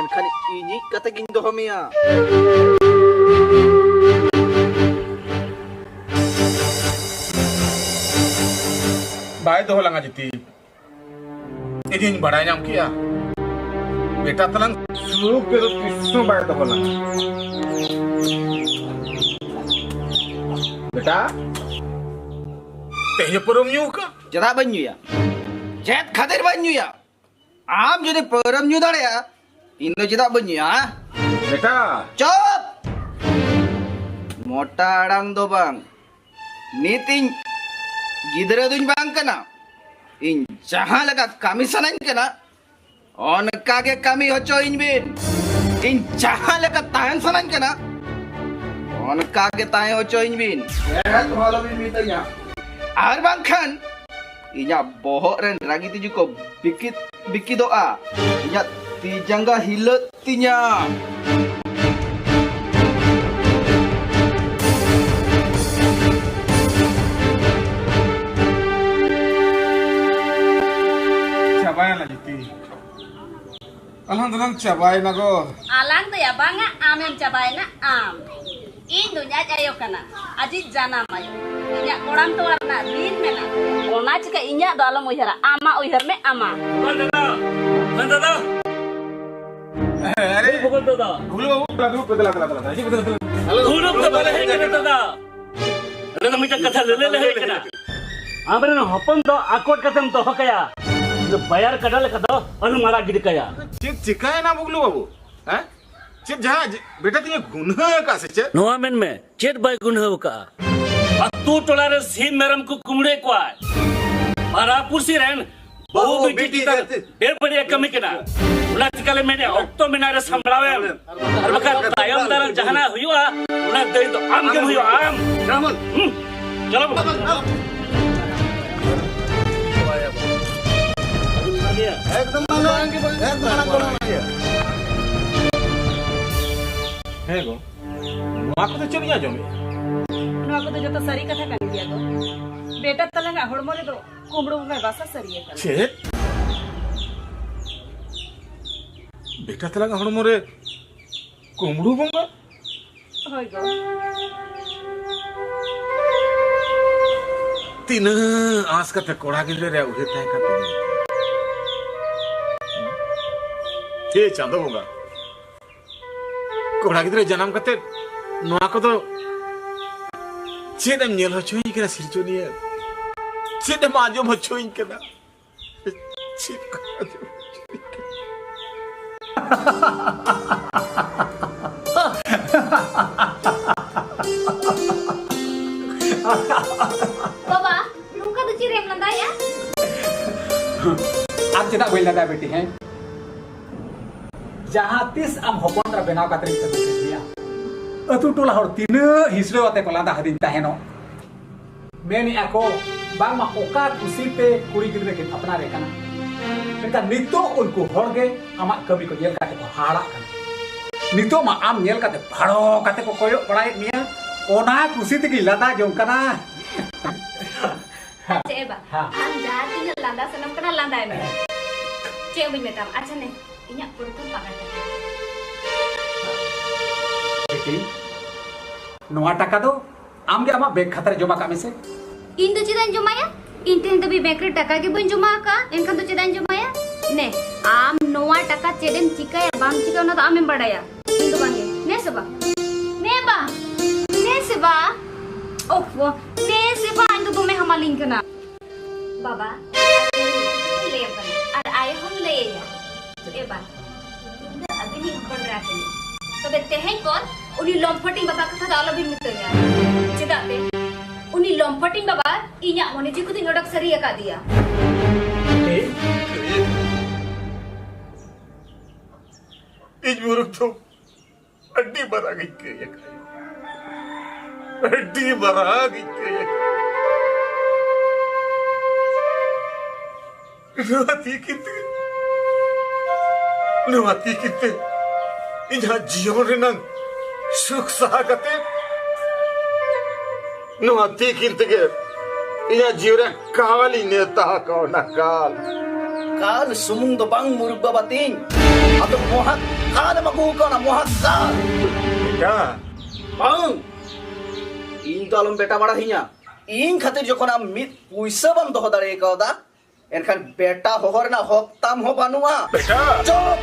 ᱮᱱᱠᱷᱟᱱ ᱤᱧᱤᱡ ᱠᱟᱛᱮ ᱜᱤᱧ ᱫᱚᱦᱚ ᱢᱮᱭᱟ᱾ ᱵᱟᱭ ᱫᱚᱦᱚ ᱞᱟᱝᱟ ᱡᱤᱛᱤ᱾ ᱤᱧᱤᱧ ᱵᱟᱲᱟᱭ ᱧᱟᱢ ᱠᱮᱜᱼᱟ, ᱵᱮᱴᱟ ᱛᱟᱞᱟᱝ ᱥᱩᱞᱩᱠ ᱛᱮᱫᱚ ᱛᱤᱥ ᱦᱚᱸ ᱵᱟᱭ ᱫᱚᱦᱚ ᱞᱟᱝᱟ᱾ ᱵᱮᱴᱟ, ᱛᱮᱦᱮᱧ ᱯᱟᱹᱣᱨᱟᱹᱢ ᱧᱩ ᱟᱠᱟᱫ? ᱪᱮᱫᱟᱜ ᱵᱟᱹᱧ ᱧᱩᱭᱟ? ᱪᱮᱫ ᱠᱷᱟᱹᱛᱤᱨ ᱵᱟᱹᱧ ᱧᱩᱭᱟ? ᱟᱢ ᱡᱩᱫᱤ ᱯᱟᱹᱣᱨᱟᱹᱢ ᱧᱩ ᱫᱟᱲᱮᱭᱟᱜᱼᱟ, ᱤᱧ ᱫᱚ ᱪᱮᱫᱟᱜ ᱵᱟᱹᱧ ᱧᱩᱭᱟ, ᱦᱮᱸ? ᱵᱮᱴᱟ! ᱪᱩᱯ! ᱢᱚᱴᱟ ᱟᱲᱟᱝ ᱫᱚ ᱵᱟᱝ, ᱱᱤᱛ ᱤᱧ ᱜᱤᱫᱽᱨᱟᱹ ᱫᱩᱧ ᱵᱟᱝ ᱠᱟᱱᱟ᱾ ᱤᱧ ᱡᱟᱦᱟᱸ ᱞᱮᱠᱟ ᱠᱟᱹᱢᱤ ᱥᱟᱱᱟᱧ ᱠᱟᱱᱟ, ᱚᱱᱠᱟ ᱜᱮ ᱠᱟᱹᱢᱤ ᱦᱚᱪᱚᱭᱤᱧ ᱵᱤᱱ᱾ ᱤᱧ ᱡᱟᱦᱟᱸ ᱞᱮᱠᱟ ᱛᱟᱦᱮᱱ ᱥᱟᱱᱟᱧ ᱠᱟᱱᱟ, ᱚᱱᱠᱟ ᱜᱮ ᱛᱟᱦᱮᱸ ᱦᱚᱪᱚᱭᱤᱧ ᱵᱤᱱ᱾ ᱮᱠᱫᱚᱢ ᱟᱞᱚᱵᱤᱱ ᱢᱤᱛᱟᱹᱧᱟ᱾ ᱟᱨ ᱵᱟᱝᱠᱷᱟᱱ ᱤᱧᱟᱹᱜ ᱵᱚᱦᱚᱜ ᱨᱮᱱ ᱨᱟᱹᱜᱤ ᱛᱤᱡᱩ ᱠᱚ ᱵᱤᱠᱤᱫ ᱵᱤᱠᱤᱫᱚᱜᱼᱟ᱾ ᱤᱧᱟᱹᱜ ᱛᱤ ᱡᱟᱸᱜᱟ ᱦᱤᱞᱟᱹᱜ ᱛᱤᱧᱟ᱾ ᱪᱟᱵᱟᱭᱮᱱᱟ ᱡᱤᱛᱤ᱾ ᱟᱞᱟᱝ ᱫᱚᱞᱟᱝ ᱪᱟᱵᱟᱭᱮᱱᱟ ᱜᱚ᱾ ᱟᱞᱟᱝ ᱫᱚ ᱭᱟ ᱵᱟᱝᱟ, ᱟᱢᱮᱢ ᱪᱟᱵᱟᱭᱮᱱᱟ, ᱟᱢ᱾ ᱤᱧ ᱫᱚᱧ ᱟᱡ ᱟᱭᱳ ᱠᱟᱱᱟ, ᱟᱡᱤᱡ ᱡᱟᱱᱟᱢ ᱟᱭᱳ᱾ ᱤᱧᱟᱜ ᱠᱚᱲᱟᱢ ᱛᱚᱣᱟ ᱨᱮᱱᱟᱜ ᱨᱤᱱ ᱢᱮᱱᱟᱜ ᱛᱟᱭᱟ᱾ ᱚᱱᱟ ᱪᱤᱠᱟᱹ ᱤᱧᱟᱜ ᱫᱚ ᱟᱞᱚᱢ ᱩᱭᱦᱟᱹᱨᱟ, ᱟᱢᱟᱜ ᱩᱭᱦᱟᱹᱨ ᱢᱮ ᱟᱢᱟᱜ᱾ ᱦᱮᱸ ᱫᱟᱫᱟ, ᱦᱮᱸ ᱫᱟᱫᱟ᱾ ᱟᱨᱮ ᱵᱚᱠᱚᱛ ᱫᱟᱫᱟ᱾ ᱜᱩᱞᱩ ᱵᱟᱹᱵᱩ, ᱫᱮᱞᱟ, ᱫᱩᱲᱩᱵ ᱯᱮ, ᱫᱮᱞᱟ, ᱫᱮᱞᱟ, ᱫᱮᱞᱟ, ᱦᱤᱡᱩᱜ ᱯᱮ, ᱫᱮᱞᱟ, ᱫᱮᱞᱟ᱾ ᱫᱩᱲᱩᱵ ᱫᱚ ᱵᱟᱞᱮ ᱦᱮᱡ ᱠᱟᱱᱟ ᱫᱟᱫᱟ᱾ ᱱᱚᱰᱮ ᱫᱚ ᱢᱤᱫᱴᱟᱝ ᱠᱟᱛᱷᱟ ᱞᱟᱹᱞᱟᱹᱭ ᱞᱮ ᱦᱮᱡ ᱠᱟᱱᱟ᱾ ᱟᱢᱨᱮᱱ ᱦᱚᱯᱚᱱ ᱫᱚ ᱟᱠᱚᱴ ᱠᱟᱛᱮᱢ ᱫᱚᱦᱚ ᱠᱟᱭᱟ᱾ ᱩᱱᱤ ᱵᱟᱭᱟᱨ ᱠᱟᱰᱟ ᱞᱮᱠᱟ ᱫᱚ ᱟᱞᱚᱢ ᱟᱲᱟᱜ ᱜᱤᱰᱤ ᱠᱟᱭᱟ᱾ ᱪᱮᱫ ᱪᱤᱠᱟᱹᱭᱮᱱᱟ ᱵᱩᱜᱞᱩ ᱵᱟᱹᱵᱩ? ᱦᱮᱸ? ᱪᱮᱫ ᱡᱟᱦᱟᱸ ᱡᱮ-, ᱵᱮᱴᱟ ᱛᱤᱧᱮ ᱜᱩᱱᱦᱟᱹ ᱟᱠᱟᱫ ᱥᱮ ᱪᱮᱫ? ᱱᱚᱣᱟ ᱢᱮᱱ ᱢᱮ, ᱪᱮᱫ ᱵᱟᱭ ᱜᱩᱱᱦᱟᱹ ᱟᱠᱟᱫᱼᱟ? ᱟᱹᱛᱩ ᱴᱚᱞᱟ ᱨᱮ ᱥᱤᱢ ᱢᱮᱨᱚᱢ ᱠᱚ ᱠᱩᱢᱲᱩᱭᱮᱫ ᱠᱚᱣᱟ᱾ ᱯᱟᱲᱟ ᱯᱩᱲᱥᱤ ᱨᱮᱱ ᱵᱟᱹᱦᱩ ᱵᱤᱴᱤ ᱪᱮᱛᱟᱱ ᱵᱮᱵᱟᱹᱲᱤᱡ ᱠᱟᱹᱢᱤ ᱠᱟᱱᱟ᱾ ᱚᱱᱟ ᱪᱤᱠᱟᱹ ᱞᱮ ᱢᱮᱱᱮᱫᱼᱟ, ᱚᱠᱛᱚ ᱢᱮᱱᱟᱜ ᱨᱮ ᱥᱟᱢᱵᱲᱟᱣ ᱮᱢ, ᱟᱨ ᱵᱟᱠᱷᱟᱱ ᱛᱟᱭᱚᱢ ᱫᱟᱨᱟᱢ ᱡᱟᱦᱟᱱᱟᱜ ᱦᱩᱭᱩᱜᱼᱟ, ᱚᱱᱟ ᱫᱟᱹᱭ ᱫᱚ ᱟᱢ ᱜᱮᱢ ᱦᱩᱭᱩᱜᱼᱟ, ᱟᱢ᱾ ᱦᱩᱸ, ᱪᱚᱞᱚ ᱵᱟᱹᱵᱩ᱾ ᱮᱠᱫᱚᱢ ᱢᱟᱲᱟᱝ, ᱮᱠᱫᱚᱢ ᱢᱟᱲᱟᱝ ᱠᱚ ᱢᱮᱱᱟ᱾ ᱦᱮᱸ ᱜᱚ, ᱱᱚᱣᱟ ᱠᱚᱫᱚ ᱪᱮᱫ ᱤᱧ ᱟᱸᱡᱚᱢᱮᱫᱼᱟ? ᱱᱚᱣᱟ ᱠᱚᱫᱚ ᱡᱚᱛᱚ ᱥᱟᱹᱨᱤ ᱠᱟᱛᱷᱟ ᱠᱟᱱ ᱜᱮᱭᱟ ᱜᱚ᱾ ᱵᱮᱴᱟ ᱛᱟᱞᱟᱝᱟᱜ ᱦᱚᱲᱢᱚ ᱨᱮᱫᱚ ᱠᱩᱢᱵᱽᱲᱩ ᱵᱚᱸᱜᱟᱭ ᱵᱟᱥᱟ ᱥᱟᱹᱨᱤᱭᱟᱠᱟᱱᱟ᱾ ᱪᱮᱫ? ᱵᱮᱴᱟ ᱛᱟᱞᱟᱝᱟᱜ ᱦᱚᱲᱢᱚ ᱨᱮ ᱠᱩᱢᱵᱽᱲᱩ ᱵᱚᱸᱜᱟ? ᱦᱳᱭ ᱜᱚ᱾ ᱛᱤᱱᱟᱹᱜ ᱟᱸᱥ ᱠᱟᱛᱮ ᱠᱚᱲᱟ ᱜᱤᱫᱽᱨᱟᱹ ᱨᱮᱭᱟᱜ ᱩᱭᱦᱟᱹᱨ ᱛᱟᱦᱮᱸ ᱠᱟᱱ ᱛᱤᱧᱟ᱾ ᱦᱮ ᱪᱟᱸᱫᱚ ᱵᱚᱸᱜᱟ, ᱠᱚᱲᱟ ᱜᱤᱫᱽᱨᱟᱹ ᱡᱟᱱᱟᱢ ᱠᱟᱛᱮ ᱱᱚᱣᱟ ᱠᱚᱫᱚ ᱪᱮᱫ ᱮᱢ ᱧᱮᱞ ᱦᱚᱪᱚᱧ ᱠᱟᱱᱟ ᱥᱤᱨᱡᱚᱱᱤᱭᱟᱹ? ᱪᱮᱫ ᱮᱢ ᱟᱸᱡᱚᱢ ᱦᱚᱪᱚᱧ ᱠᱟᱱᱟ? ᱪᱮᱫ ᱠᱚ ᱟᱸᱡᱚᱢ ᱦᱚᱪᱚᱧ ᱠᱟᱱᱟ? ᱵᱟᱵᱟ, ᱱᱚᱝᱠᱟ ᱫᱚ ᱪᱮᱫ ᱨᱮᱢ ᱞᱟᱸᱫᱟᱭᱮᱜᱼᱟ? ᱟᱢ ᱪᱮᱫᱟᱜ ᱵᱟᱹᱧ ᱞᱟᱸᱫᱟᱭᱟ ᱵᱤᱴᱤ, ᱦᱮᱸ? ᱡᱟᱦᱟᱸ ᱛᱤᱥ ᱟᱢ ᱦᱚᱯᱚᱱ ᱮᱨᱟ ᱵᱮᱱᱟᱣ ᱠᱟᱛᱮ ᱤᱧ ᱟᱹᱜᱩ ᱠᱮᱫ ᱢᱮᱭᱟ, ᱟᱹᱛᱩ ᱴᱚᱞᱟ ᱦᱚᱲ ᱛᱤᱱᱟᱹᱜ ᱦᱤᱥᱲᱟᱹᱣ ᱟᱛᱮ ᱠᱚ ᱞᱟᱸᱫᱟ ᱦᱟᱹᱫᱤᱧ ᱛᱟᱦᱮᱱᱚᱜ᱾ ᱢᱮᱱᱮᱜᱼᱟ ᱠᱚ ᱵᱟᱝᱢᱟ ᱚᱠᱟ ᱠᱩᱥᱤ ᱛᱮ ᱠᱩᱲᱤ ᱜᱤᱫᱽᱨᱟᱹ ᱠᱤᱱ ᱟᱯᱱᱟᱨᱮ ᱠᱟᱱᱟ, ᱢᱮᱱᱠᱷᱟᱱ ᱱᱤᱛᱚᱜ ᱩᱱᱠᱩ ᱦᱚᱲ ᱜᱮ ᱟᱢᱟᱜ ᱠᱟᱹᱢᱤ ᱠᱚ ᱧᱮᱞ ᱠᱟᱛᱮ ᱠᱚ ᱦᱟᱦᱟᱲᱟᱜ ᱠᱟᱱᱟ᱾ ᱱᱤᱛᱚᱜ ᱢᱟ ᱟᱢ ᱧᱮᱞ ᱠᱟᱛᱮ ᱵᱷᱟᱲᱚ ᱠᱟᱛᱮ ᱠᱚ ᱠᱚᱭᱚᱜ ᱵᱟᱲᱟᱭᱮᱫ ᱢᱮᱭᱟ, ᱚᱱᱟ ᱠᱩᱥᱤ ᱛᱮᱜᱮᱧ ᱞᱟᱸᱫᱟ ᱡᱚᱝ ᱠᱟᱱᱟ᱾ ᱪᱮᱫ ᱮ ᱵᱟ? ᱦᱮᱸ᱾ ᱟᱢ ᱡᱟᱦᱟᱸ ᱛᱤᱱᱟᱹᱜ ᱞᱟᱸᱫᱟ ᱥᱟᱱᱟᱢ ᱠᱟᱱᱟ, ᱞᱟᱸᱫᱟᱭ ᱢᱮ᱾ ᱪᱮᱫ ᱦᱚᱸ ᱵᱟᱹᱧ ᱢᱮᱛᱟᱢ᱾ ᱟᱪᱪᱷᱟ, ᱱᱮ, ᱤᱧᱟᱜ ᱯᱨᱚᱛᱷᱚᱢ ᱯᱟᱸᱜᱟ ᱠᱟᱱᱟ᱾ ᱵᱤᱴᱤ, ᱱᱚᱣᱟ ᱴᱟᱠᱟ ᱫᱚ ᱟᱢ ᱜᱮ ᱟᱢᱟᱜ ᱵᱮᱝᱠ ᱠᱷᱟᱛᱟ ᱨᱮ ᱡᱚᱢᱟ ᱠᱟᱜ ᱢᱮᱥᱮ᱾ ᱤᱧ ᱫᱚ ᱪᱮᱫᱟᱜ ᱤᱧ ᱡᱚᱢᱟᱭᱟ? ᱤᱧ ᱛᱮᱦᱮᱧ ᱫᱷᱟᱹᱵᱤᱡ ᱵᱮᱝᱠ ᱨᱮ ᱴᱟᱠᱟ ᱜᱮ ᱵᱟᱹᱧ ᱡᱚᱢᱟ ᱟᱠᱟᱫᱼᱟ, ᱮᱱᱠᱷᱟᱱ ᱫᱚ ᱪᱮᱫᱟᱜ ᱤᱧ ᱡᱚᱢᱟᱭᱟ? ᱱᱮ, ᱟᱢ ᱱᱚᱣᱟ ᱴᱟᱠᱟ ᱪᱮᱫ ᱮᱢ ᱪᱤᱠᱟᱹᱭᱟ ᱵᱟᱢ ᱪᱤᱠᱟᱹᱭᱟ ᱚᱱᱟ ᱫᱚ ᱟᱢᱮᱢ ᱵᱟᱰᱟᱭᱟ, ᱤᱧ ᱫᱚ ᱵᱟᱝᱜᱮ᱾ ᱱᱮ ᱥᱮ ᱵᱟ, ᱱᱮ ᱵᱟ, ᱱᱮ ᱥᱮ ᱵᱟ, ᱳᱦ, ᱱᱮ ᱥᱮ ᱵᱟ, ᱤᱧ ᱫᱚ ᱫᱚᱢᱮ ᱦᱟᱢᱟᱞᱤᱧ ᱠᱟᱱᱟ᱾ ᱵᱟᱵᱟ, ᱞᱟᱹᱭᱟᱢ ᱠᱟᱱᱟ, ᱟᱨ ᱟᱭᱳ ᱦᱚᱸᱢ ᱞᱟᱹᱭᱟᱭᱟ᱾ ᱮ ᱵᱟ, ᱤᱧ ᱫᱚ ᱟᱹᱵᱤᱱᱤᱡ ᱦᱚᱯᱚᱱ ᱮᱨᱟ ᱠᱟᱹᱱᱟᱹᱧ᱾ ᱛᱚᱵᱮ ᱛᱮᱦᱮᱧ ᱠᱷᱚᱱ ᱩᱱᱤ ᱞᱚᱢᱯᱷᱚᱴᱤᱧ ᱵᱟᱵᱟ ᱠᱟᱛᱷᱟ ᱫᱚ ᱟᱞᱚᱵᱤᱱ ᱢᱮᱛᱟᱹᱧᱟ᱾ ᱪᱮᱫᱟᱜ ᱥᱮ ᱩᱱᱤ ᱞᱚᱢᱯᱷᱚᱴᱤᱧ ᱵᱟᱵᱟ ᱤᱧᱟᱜ ᱢᱚᱱᱮ ᱡᱤᱣᱤ ᱠᱷᱚᱱᱤᱧ ᱚᱰᱚᱠ ᱥᱟᱹᱨᱤ ᱟᱠᱟᱫᱮᱭᱟ᱾ ᱤᱧ ᱢᱩᱨᱩᱠ ᱫᱚ ᱟᱹᱰᱤ ᱢᱟᱨᱟᱝ ᱤᱧ ᱠᱟᱹᱭ ᱟᱠᱟᱫ᱾ ᱟᱹᱰᱤ ᱢᱟᱨᱟᱝ ᱤᱧ ᱠᱟᱹᱭ ᱟᱠᱟᱫ᱾ ᱱᱚᱣᱟ ᱛᱤᱠᱤᱱ ᱛᱮ, ᱱᱚᱣᱟ ᱛᱤᱠᱤᱱ ᱛᱮ ᱤᱧᱟᱹᱜ ᱡᱤᱭᱚᱱ ᱨᱮᱱᱟᱝ ᱥᱩᱠ ᱥᱟᱦᱟ ᱠᱟᱛᱮ, ᱱᱚᱣᱟ ᱛᱤᱠᱤᱱ ᱛᱮᱜᱮ ᱤᱧᱟᱹᱜ ᱡᱤᱭᱚᱱ ᱨᱮ ᱠᱟᱞ ᱤᱧ ᱱᱮᱣᱛᱟ ᱟᱠᱟᱣᱱᱟ, ᱠᱟᱞ᱾ ᱠᱟᱞ ᱥᱩᱢᱩᱝ ᱫᱚ ᱵᱟᱝ ᱢᱩᱨᱩᱠ ᱵᱟᱵᱟ ᱛᱤᱧ, ᱟᱫᱚ ᱢᱚᱦᱟ ᱠᱟᱞ ᱮᱢ ᱟᱹᱜᱩ ᱠᱟᱣᱱᱟ, ᱢᱚᱦᱟ ᱠᱟᱞ᱾ ᱵᱮᱴᱟ᱾ ᱵᱟᱝ, ᱤᱧ ᱫᱚ ᱟᱞᱚᱢ ᱵᱮᱴᱟ ᱵᱟᱲᱟ ᱦᱤᱧᱟ᱾ ᱤᱧ ᱠᱷᱟᱹᱛᱤᱨ ᱡᱚᱠᱷᱚᱱ ᱟᱢ ᱢᱤᱫ ᱯᱩᱭᱥᱟᱹ ᱵᱟᱢ ᱫᱚᱦᱚ ᱫᱟᱲᱮ ᱠᱟᱣᱫᱟ, ᱮᱱᱠᱷᱟᱱ ᱵᱮᱴᱟ ᱦᱚᱦᱚ ᱨᱮᱱᱟᱜ ᱦᱚᱠ ᱛᱟᱢ ᱦᱚᱸ ᱵᱟᱹᱱᱩᱜᱼᱟ᱾ ᱵᱮᱴᱟ! ᱪᱩᱯ!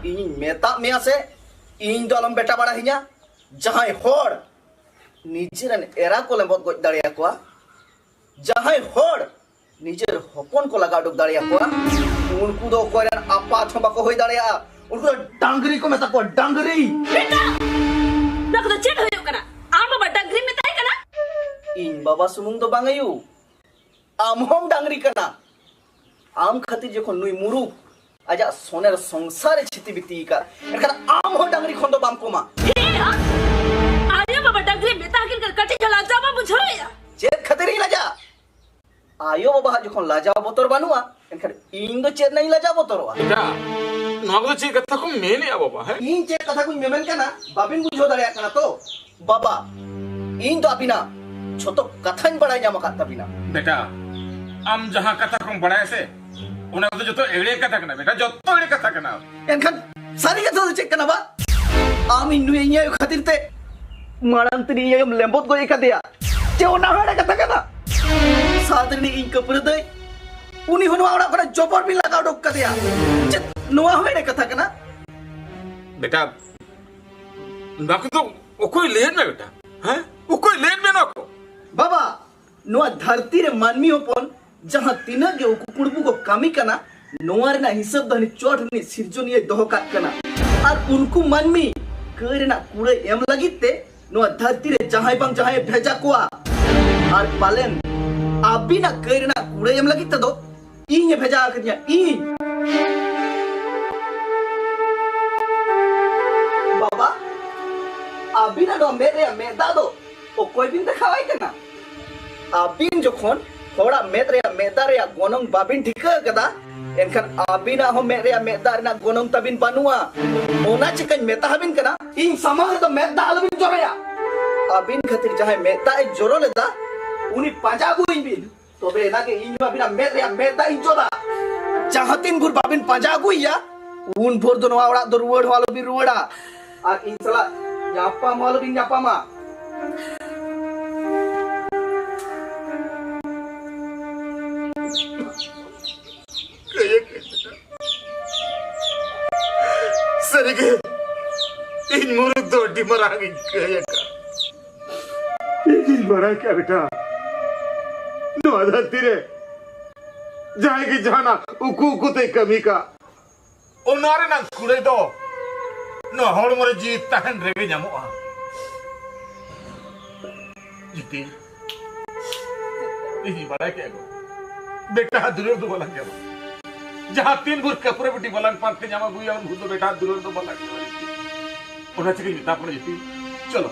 ᱤᱧᱤᱧ ᱢᱮᱛᱟᱜ ᱢᱮᱭᱟ ᱥᱮ, ᱤᱧ ᱫᱚ ᱟᱞᱚᱢ ᱵᱮᱴᱟ ᱵᱟᱲᱟ ᱦᱤᱧᱟ᱾ ᱡᱟᱦᱟᱸᱭ ᱦᱚᱲ ᱱᱤᱡᱮᱨᱮᱱ ᱮᱨᱟ ᱠᱚ ᱞᱮᱸᱵᱚᱫ ᱜᱚᱡ ᱫᱟᱲᱮᱭᱟᱠᱚᱣᱟ, ᱡᱟᱦᱟᱸᱭ ᱦᱚᱲ ᱱᱤᱡᱮᱨ ᱦᱚᱯᱚᱱ ᱠᱚ ᱞᱟᱜᱟ ᱩᱰᱩᱠ ᱫᱟᱲᱮᱭᱟᱠᱚᱣᱟ, ᱩᱱᱠᱩ ᱫᱚ ᱚᱠᱚᱭ ᱨᱮᱱ ᱟᱯᱟᱛ ᱦᱚᱸ ᱵᱟᱠᱚ ᱦᱩᱭ ᱫᱟᱲᱮᱭᱟᱜᱼᱟ᱾ ᱩᱱᱠᱩ ᱫᱚ ᱰᱟᱝᱨᱤ ᱠᱚ ᱢᱮᱛᱟ ᱠᱚᱣᱟ, ᱰᱟᱝᱨᱤ᱾ ᱵᱮᱴᱟ! ᱱᱚᱣᱟ ᱠᱚᱫᱚ ᱪᱮᱫ ᱦᱩᱭᱩᱜ ᱠᱟᱱᱟ? ᱟᱢ ᱵᱟᱵᱟ ᱰᱟᱝᱨᱤᱢ ᱢᱮᱛᱟᱭ ᱠᱟᱱᱟ? ᱤᱧ ᱵᱟᱵᱟ ᱥᱩᱢᱩᱝ ᱫᱚ ᱵᱟᱝ ᱟᱭᱩ, ᱟᱢ ᱦᱚᱸᱢ ᱰᱟᱝᱨᱤ ᱠᱟᱱᱟ᱾ ᱟᱢ ᱠᱷᱟᱹᱛᱤᱨ ᱡᱚᱠᱷᱚᱱ ᱱᱩᱭ ᱢᱩᱨᱩᱠ ᱟᱡᱟᱜ ᱥᱚᱱᱮᱨ ᱥᱚᱝᱥᱟᱨ ᱮ ᱪᱷᱤᱛᱤ ᱵᱤᱛᱤ ᱟᱠᱟᱫ, ᱮᱱᱠᱷᱟᱱ ᱟᱢ ᱦᱚᱸ ᱰᱟᱝᱨᱤ ᱠᱷᱚᱱ ᱫᱚ ᱵᱟᱢ ᱠᱚᱢᱟ᱾ ᱦᱮᱸ, ᱟᱭᱳ ᱵᱟᱵᱟ ᱰᱟᱝᱨᱤ ᱢᱮᱛᱟ ᱠᱤᱱ ᱠᱟᱱᱟ, ᱠᱟᱹᱴᱤᱡ ᱦᱚᱸ ᱞᱟᱡᱟᱣ ᱵᱟᱢ ᱵᱩᱡᱷᱟᱹᱣᱮᱫᱼᱟ? ᱪᱮᱫ ᱠᱷᱟᱹᱛᱤᱨ ᱤᱧ ᱞᱟᱡᱟᱜᱼᱟ? ᱟᱭᱳ ᱵᱟᱵᱟᱣᱟᱜ ᱡᱚᱠᱷᱚᱱ ᱞᱟᱡᱟᱣ ᱵᱚᱛᱚᱨ ᱵᱟᱹᱱᱩᱜᱼᱟ, ᱮᱱᱠᱷᱟᱱ ᱤᱧ ᱫᱚ ᱪᱮᱫ ᱨᱮᱱᱟᱜ ᱤᱧ ᱞᱟᱡᱟᱣ ᱵᱚᱛᱚᱨᱚᱜᱼᱟ? ᱵᱮᱴᱟ, ᱱᱚᱣᱟ ᱠᱚᱫᱚ ᱪᱮᱫ ᱠᱟᱛᱷᱟ ᱠᱚᱢ ᱢᱮᱱᱮᱜᱼᱟ ᱵᱟᱵᱟ, ᱦᱮᱸ? ᱤᱧ ᱪᱮᱫ ᱠᱟᱛᱷᱟ ᱠᱚᱧ ᱢᱮᱢᱮᱱ ᱠᱟᱱᱟ, ᱵᱟᱵᱤᱱ ᱵᱩᱡᱷᱟᱹᱣ ᱫᱟᱲᱮᱭᱟᱜ ᱠᱟᱱᱟ ᱛᱚ? ᱵᱟᱵᱟ, ᱤᱧ ᱫᱚ ᱟᱹᱵᱤᱱᱟᱜ ᱡᱷᱚᱛᱚ ᱠᱟᱛᱷᱟᱧ ᱵᱟᱲᱟᱭ ᱧᱟᱢ ᱟᱠᱟᱫ ᱛᱟᱹᱵᱤᱱᱟ᱾ ᱵᱮᱴᱟ, ᱟᱢ ᱡᱟᱦᱟᱸ ᱠᱟᱛᱷᱟ ᱠᱚᱢ ᱵᱟᱲᱟᱭᱟ ᱥᱮ, ᱚᱱᱟ ᱠᱚᱫᱚ ᱡᱚᱛᱚ ᱮᱲᱮ ᱠᱟᱛᱷᱟ ᱠᱟᱱᱟ ᱵᱮᱴᱟ, ᱡᱚᱛᱚ ᱮᱲᱮ ᱠᱟᱛᱷᱟ ᱠᱟᱱᱟ᱾ ᱮᱱᱠᱷᱟᱱ ᱥᱟᱹᱨᱤ ᱠᱟᱛᱷᱟ ᱫᱚ ᱪᱮᱫ ᱠᱟᱱᱟ ᱵᱟ? ᱟᱢ ᱤᱧ ᱱᱩᱭ ᱤᱧ ᱟᱭᱳ ᱠᱷᱟᱹᱛᱤᱨ ᱛᱮ ᱢᱟᱲᱟᱝ ᱛᱮ ᱤᱧ ᱟᱭᱳᱢ ᱞᱮᱢᱵᱚᱫ ᱜᱚᱡ ᱟᱠᱟᱫᱮᱭᱟ᱾ ᱪᱮ ᱚᱱᱟ ᱦᱚᱸ ᱮᱲᱮ ᱠᱟᱛᱷᱟ ᱠᱟᱱᱟ? ᱥᱟᱛ ᱨᱤᱱᱤᱡ ᱤᱧ ᱠᱟᱹᱯᱨᱟᱹ ᱫᱟᱹᱭ, ᱩᱱᱤ ᱦᱚᱸ ᱱᱚᱣᱟ ᱚᱲᱟᱜ ᱠᱷᱚᱱᱟᱜ ᱡᱚᱵᱚᱨ ᱵᱤᱱ ᱞᱟᱜᱟ ᱩᱰᱩᱠ ᱠᱟᱫᱮᱭᱟ᱾ ᱪᱮᱫ ᱱᱚᱣᱟ ᱦᱚᱸ ᱮᱲᱮ ᱠᱟᱛᱷᱟ ᱠᱟᱱᱟ? ᱵᱮᱴᱟ, ᱱᱚᱣᱟ ᱠᱚᱫᱚ ᱚᱠᱚᱭ ᱞᱟᱹᱭᱟᱫ ᱢᱮ ᱵᱮᱴᱟ? ᱦᱮᱸ? ᱚᱠᱚᱭ ᱞᱟᱹᱭᱟᱫ ᱢᱮ ᱱᱚᱣᱟ ᱠᱚ? ᱵᱟᱵᱟ, ᱱᱚᱣᱟ ᱫᱷᱟᱹᱨᱛᱤ ᱨᱮ ᱢᱟᱹᱱᱢᱤ ᱦᱚᱯᱚᱱ ᱡᱟᱦᱟᱸ ᱛᱤᱱᱟᱹᱜ ᱜᱮ ᱩᱠᱩ ᱠᱩᱲᱵᱩ ᱠᱚ ᱠᱟᱹᱢᱤ ᱠᱟᱱᱟ, ᱱᱚᱣᱟ ᱨᱮᱱᱟᱜ ᱦᱤᱥᱟᱹᱵ ᱫᱚ ᱦᱟᱹᱱᱤ ᱪᱚᱴ ᱨᱤᱱᱤᱡ ᱥᱤᱨᱡᱚᱱᱤᱭᱟᱹᱭ ᱫᱚᱦᱚ ᱠᱟᱜ ᱠᱟᱱᱟ᱾ ᱟᱨ ᱩᱱᱠᱩ ᱢᱟᱹᱱᱢᱤ ᱠᱟᱹᱭ ᱨᱮᱱᱟᱜ ᱠᱩᱲᱟᱹᱭ ᱮᱢ ᱞᱟᱹᱜᱤᱫ ᱛᱮ ᱱᱚᱣᱟ ᱫᱷᱟᱹᱨᱛᱤ ᱨᱮ ᱡᱟᱦᱟᱸᱭ ᱵᱟᱝ ᱡᱟᱦᱟᱸᱭᱮ ᱵᱷᱮᱡᱟ ᱠᱚᱣᱟ᱾ ᱟᱨ ᱯᱟᱞᱮᱱ ᱟᱹᱵᱤᱱᱟᱜ ᱠᱟᱹᱭ ᱨᱮᱱᱟᱜ ᱠᱩᱲᱟᱹᱭ ᱮᱢ ᱞᱟᱹᱜᱤᱫ ᱛᱮᱫᱚ ᱤᱧᱮ ᱵᱷᱮᱡᱟ ᱟᱠᱟᱫᱤᱧᱟ, ᱤᱧ᱾ ᱵᱟᱵᱟ, ᱟᱹᱵᱤᱱᱟᱜ ᱱᱚᱣᱟ ᱢᱮᱫ ᱨᱮᱭᱟᱜ ᱢᱮᱫ ᱫᱟᱜ ᱫᱚ ᱚᱠᱚᱭ ᱵᱤᱱ ᱫᱮᱠᱷᱟᱣᱟᱭ ᱠᱟᱱᱟ? ᱟᱹᱵᱤᱱ ᱡᱚᱠᱷᱚᱱ ᱦᱚᱲᱟᱜ ᱢᱮᱫ ᱨᱮᱭᱟᱜ ᱢᱮᱫ ᱫᱟᱜ ᱨᱮᱭᱟᱜ ᱜᱚᱱᱚᱝ ᱵᱟᱵᱤᱱ ᱴᱷᱤᱠᱟᱹ ᱟᱠᱟᱫᱟ, ᱮᱱᱠᱷᱟᱱ ᱟᱹᱵᱤᱱᱟᱜ ᱦᱚᱸ ᱢᱮᱫ ᱨᱮᱭᱟᱜ ᱢᱮᱫ ᱫᱟᱜ ᱨᱮᱱᱟᱜ ᱜᱚᱱᱚᱝ ᱛᱟᱵᱤᱱ ᱵᱟᱹᱱᱩᱜᱼᱟ᱾ ᱚᱱᱟ ᱪᱤᱠᱟᱹᱧ ᱢᱮᱛᱟ ᱟᱹᱵᱤᱱ ᱠᱟᱱᱟ, ᱤᱧ ᱥᱟᱢᱟᱝ ᱨᱮᱫᱚ ᱢᱮᱫ ᱫᱟᱜ ᱟᱞᱚᱵᱤᱱ ᱡᱚᱨᱚᱭᱟ᱾ ᱟᱹᱵᱤᱱ ᱠᱷᱟᱹᱛᱤᱨ ᱡᱟᱦᱟᱸᱭ ᱢᱮᱫ ᱫᱟᱜ ᱮ ᱡᱚᱨᱚ ᱞᱮᱫᱟ, ᱩᱱᱤ ᱯᱟᱸᱡᱟ ᱟᱹᱜᱩᱭ ᱵᱤᱱ᱾ ᱛᱚᱵᱮ ᱮᱱᱟᱜᱮ ᱤᱧ ᱦᱚᱸ ᱟᱹᱵᱤᱱᱟᱜ ᱢᱮᱫ ᱨᱮᱭᱟᱜ ᱢᱮᱫ ᱫᱟᱜ ᱤᱧ ᱡᱚᱫᱟ᱾ ᱡᱟᱦᱟᱸ ᱛᱤᱱ ᱵᱷᱳᱨ ᱵᱟᱵᱤᱱ ᱯᱟᱸᱡᱟ ᱟᱹᱜᱩᱭᱮᱭᱟ, ᱩᱱ ᱵᱷᱳᱨ ᱫᱚ ᱱᱚᱣᱟ ᱚᱲᱟᱜ ᱫᱚ ᱨᱩᱣᱟᱹᱲ ᱦᱚᱸ ᱟᱞᱚᱵᱤᱱ ᱨᱩᱣᱟᱹᱲᱟ᱾ ᱟᱨ ᱤᱧ ᱥᱟᱞᱟᱜ ᱧᱟᱯᱟᱢ ᱦᱚᱸ ᱟᱞᱚᱵᱤᱱ ᱧᱟᱯᱟᱢᱟ᱾ ᱥᱟᱹᱨᱤᱜᱮ, ᱤᱧ ᱢᱩᱨᱩᱫ ᱫᱚ ᱟᱹᱰᱤ ᱢᱟᱨᱟᱝ ᱤᱧ ᱠᱟᱹᱭ ᱟᱠᱟᱫ᱾ ᱤᱧ ᱵᱟᱲᱟᱭ ᱠᱮᱫᱼᱟ ᱵᱮᱴᱟ, ᱱᱚᱣᱟ ᱫᱷᱟᱹᱨᱛᱤ ᱨᱮ ᱡᱟᱦᱟᱸᱭ ᱜᱮ ᱡᱟᱦᱟᱱᱟᱜ ᱩᱠᱩ ᱩᱠᱩ ᱛᱮᱭ ᱠᱟᱹᱢᱤ ᱠᱟᱜ, ᱚᱱᱟ ᱨᱮᱱᱟᱜ ᱠᱩᱲᱟᱹᱭ ᱫᱚ ᱱᱚᱣᱟ ᱦᱚᱲᱢᱚ ᱨᱮ ᱡᱤᱣᱤ ᱛᱟᱦᱮᱱ ᱨᱮᱜᱮ ᱧᱟᱢᱚᱜᱼᱟ᱾ ᱡᱩᱫᱤ ᱤᱧ ᱵᱟᱲᱟᱭ ᱠᱮᱫᱼᱟ ᱜᱚ, ᱵᱮᱴᱟ ᱫᱩᱞᱟᱹᱲ ᱫᱚ ᱵᱟᱞᱟᱝ ᱧᱟᱢᱟ᱾ ᱡᱟᱦᱟᱸ ᱛᱤᱱ ᱵᱷᱳᱨ ᱠᱟᱹᱯᱨᱟᱹ ᱵᱤᱴᱤ ᱵᱟᱞᱟᱝ ᱯᱟᱱᱛᱮ ᱧᱟᱢ ᱟᱹᱜᱩᱭᱟ, ᱩᱱ ᱵᱷᱳᱨ ᱫᱚ ᱵᱮᱴᱟ ᱫᱩᱞᱟᱹᱲ ᱫᱚ ᱵᱟᱞᱟᱝ ᱧᱟᱢᱟ᱾ ᱚᱱᱟ ᱪᱤᱠᱟᱹᱧ ᱢᱮᱛᱟ ᱯᱮ ᱡᱩᱫᱤ, ᱪᱚᱞᱚ,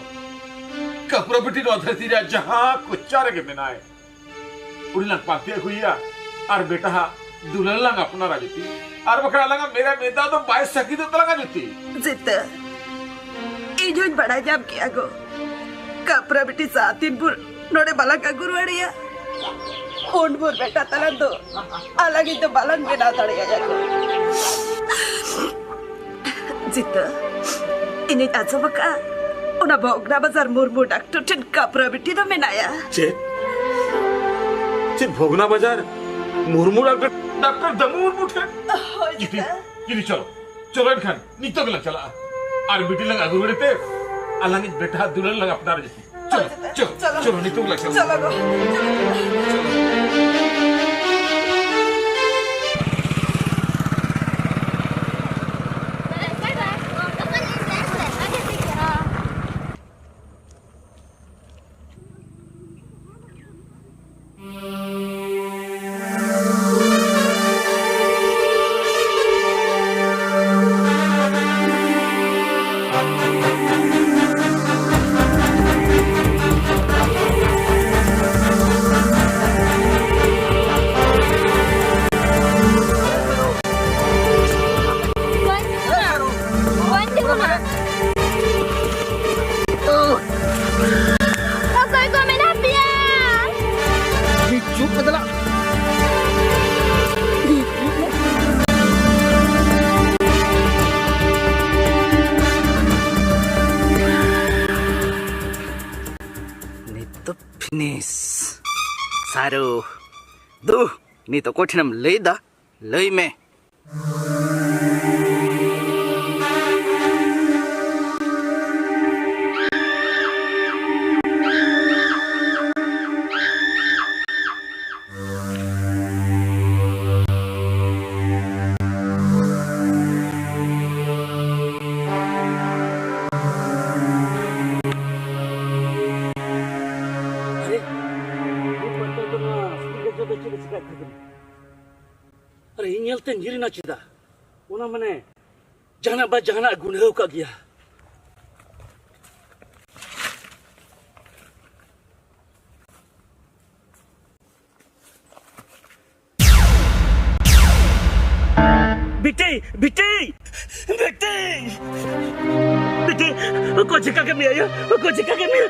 ᱠᱟᱹᱯᱨᱟᱹ ᱵᱤᱴᱤ ᱱᱚᱣᱟ ᱫᱷᱟᱹᱨᱛᱤ ᱨᱮᱭᱟᱜ ᱡᱟᱦᱟᱸ ᱠᱚᱪᱟ ᱨᱮᱜᱮ ᱢᱮᱱᱟᱭ, ᱩᱱᱤ ᱞᱟᱝ ᱯᱟᱱᱛᱮ ᱟᱹᱜᱩᱭᱮᱭᱟ ᱟᱨ ᱵᱮᱴᱟ ᱦᱟᱸᱜ ᱫᱩᱞᱟᱹᱲ ᱞᱟᱝ ᱟᱯᱱᱟᱨᱟ ᱡᱩᱫᱤ᱾ ᱟᱨ ᱵᱟᱠᱷᱟᱱ ᱟᱞᱟᱝᱟᱜ ᱢᱮᱫ ᱨᱮᱭᱟᱜ ᱢᱮᱫ ᱫᱟᱜ ᱫᱚ ᱵᱟᱭ ᱥᱟᱹᱠᱤᱛᱚᱜ ᱛᱟᱞᱟᱝᱟ ᱡᱩᱫᱤ᱾ ᱡᱤᱛᱟᱹ, ᱤᱧ ᱦᱚᱸᱧ ᱵᱟᱲᱟᱭ ᱧᱟᱢ ᱠᱮᱜᱼᱟ ᱜᱚ, ᱠᱟᱯᱨᱟ ᱵᱤᱴᱤ ᱥᱟᱛ ᱫᱤᱱ ᱵᱷᱳᱨ ᱱᱚᱰᱮ ᱵᱟᱞᱟᱝ ᱟᱹᱜᱩ ᱨᱩᱣᱟᱹᱲᱮᱭᱟ, ᱩᱱ ᱵᱷᱳᱨ ᱵᱮᱴᱟ ᱛᱟᱞᱟᱝ ᱫᱚ ᱟᱞᱟᱝ ᱤᱧ ᱫᱚ ᱵᱟᱞᱟᱝ ᱵᱮᱱᱟᱣ ᱫᱟᱲᱮᱭᱟᱭᱟ ᱜᱚ᱾ ᱡᱤᱛᱟᱹ, ᱤᱧᱤᱧ ᱟᱸᱡᱚᱢ ᱟᱠᱟᱫᱼᱟ, ᱚᱱᱟ ᱵᱷᱚᱜᱽᱱᱟ ᱵᱟᱡᱟᱨ ᱢᱩᱨᱢᱩ ᱰᱟᱠᱛᱚᱨ ᱴᱷᱮᱱ ᱠᱟᱯᱨᱟ ᱵᱤᱴᱤ ᱫᱚ ᱢᱮᱱᱟᱭᱟ᱾ ᱪᱮᱫ? ᱪᱮᱫ ᱵᱷᱚᱜᱽᱱᱟ ᱵᱟᱡᱟᱨ ᱢᱩᱨᱢᱩ ᱰᱟᱠᱛᱚᱨ, ᱰᱟᱠᱛᱚᱨ ᱫᱟᱢᱩ ᱢᱩᱨᱢᱩ ᱴᱷᱮᱱ? ᱦᱳᱭ, ᱡᱤᱛᱟ᱾ ᱡᱤᱛᱟ, ᱪᱚᱞᱚ᱾ ᱪᱚᱞᱚ ᱮᱱᱠᱷᱟᱱ, ᱱᱤᱛᱚᱜ ᱜᱮᱞᱟᱝ ᱪᱟᱞᱟᱜᱼᱟ᱾ ᱟᱨ ᱵᱤᱴᱤ ᱞᱟᱝ ᱟᱹᱜᱩ ᱨᱩᱣᱟᱹᱲ ᱛᱮ, ᱟᱞᱟᱝ ᱤᱡ ᱵᱮᱴᱟ ᱫᱩᱞᱟᱹᱲ ᱞᱟᱝ ᱟᱯᱱᱟᱨ ᱡᱮ᱾ ᱪᱚᱞᱚ, ᱦᱳᱭ, ᱡᱤᱛᱟ᱾ ᱪᱚᱞᱚ, ᱪᱚᱞᱚ᱾ ᱪᱚᱞᱚ, ᱱᱤᱛᱚᱜ ᱜᱮᱞᱟᱝ ᱪᱟᱞᱟᱜᱼᱟ᱾ ᱪᱚᱞᱚ ᱜᱚ, ᱪᱚᱞᱚ᱾ ᱚᱠᱚᱭ ᱠᱚ ᱢᱮᱱᱟᱜ ᱯᱮᱭᱟ? ᱦᱤᱡᱩᱜ ᱢᱮ ᱫᱮᱞᱟ᱾ ᱱᱤᱛ ᱫᱚ ᱯᱷᱤᱱᱤᱥ᱾ ᱥᱟᱨᱩ, ᱫᱩ, ᱱᱤᱛ ᱚᱠᱚᱭ ᱴᱷᱮᱱᱮᱢ ᱞᱟᱹᱭ ᱮᱫᱟ? ᱞᱟᱹᱭ ᱢᱮ᱾ ᱟᱨᱮ, ᱱᱩᱭ ᱯᱟᱱᱛᱮ ᱫᱚ ᱱᱚᱣᱟ ᱥᱤᱠᱲᱤ ᱜᱟᱡᱚ ᱫᱚ ᱪᱮᱫ ᱮ ᱪᱤᱠᱟᱹᱭᱮᱫ ᱛᱟᱦᱮᱸ ᱠᱟᱱᱟ? ᱟᱨᱮ, ᱤᱧ ᱧᱮᱞᱛᱮ ᱧᱤᱨ ᱮᱱᱟ ᱪᱮᱫᱟᱜ? ᱚᱱᱟ ᱢᱟᱱᱮ ᱡᱟᱦᱟᱱᱟᱜ ᱵᱟ ᱡᱟᱦᱟᱱᱟᱜ ᱜᱩᱱᱦᱟᱹᱣ ᱠᱟᱜ ᱜᱮᱭᱟ᱾ ᱵᱤᱴᱤ, ᱵᱤᱴᱤ, ᱵᱤᱴᱤ, ᱵᱤᱴᱤ, ᱚᱠᱚᱭ ᱪᱤᱠᱟ ᱠᱮᱫ ᱢᱮᱭᱟ ᱭᱟ? ᱚᱠᱚᱭ ᱪᱤᱠᱟ ᱠᱮᱫ ᱢᱮᱭᱟ?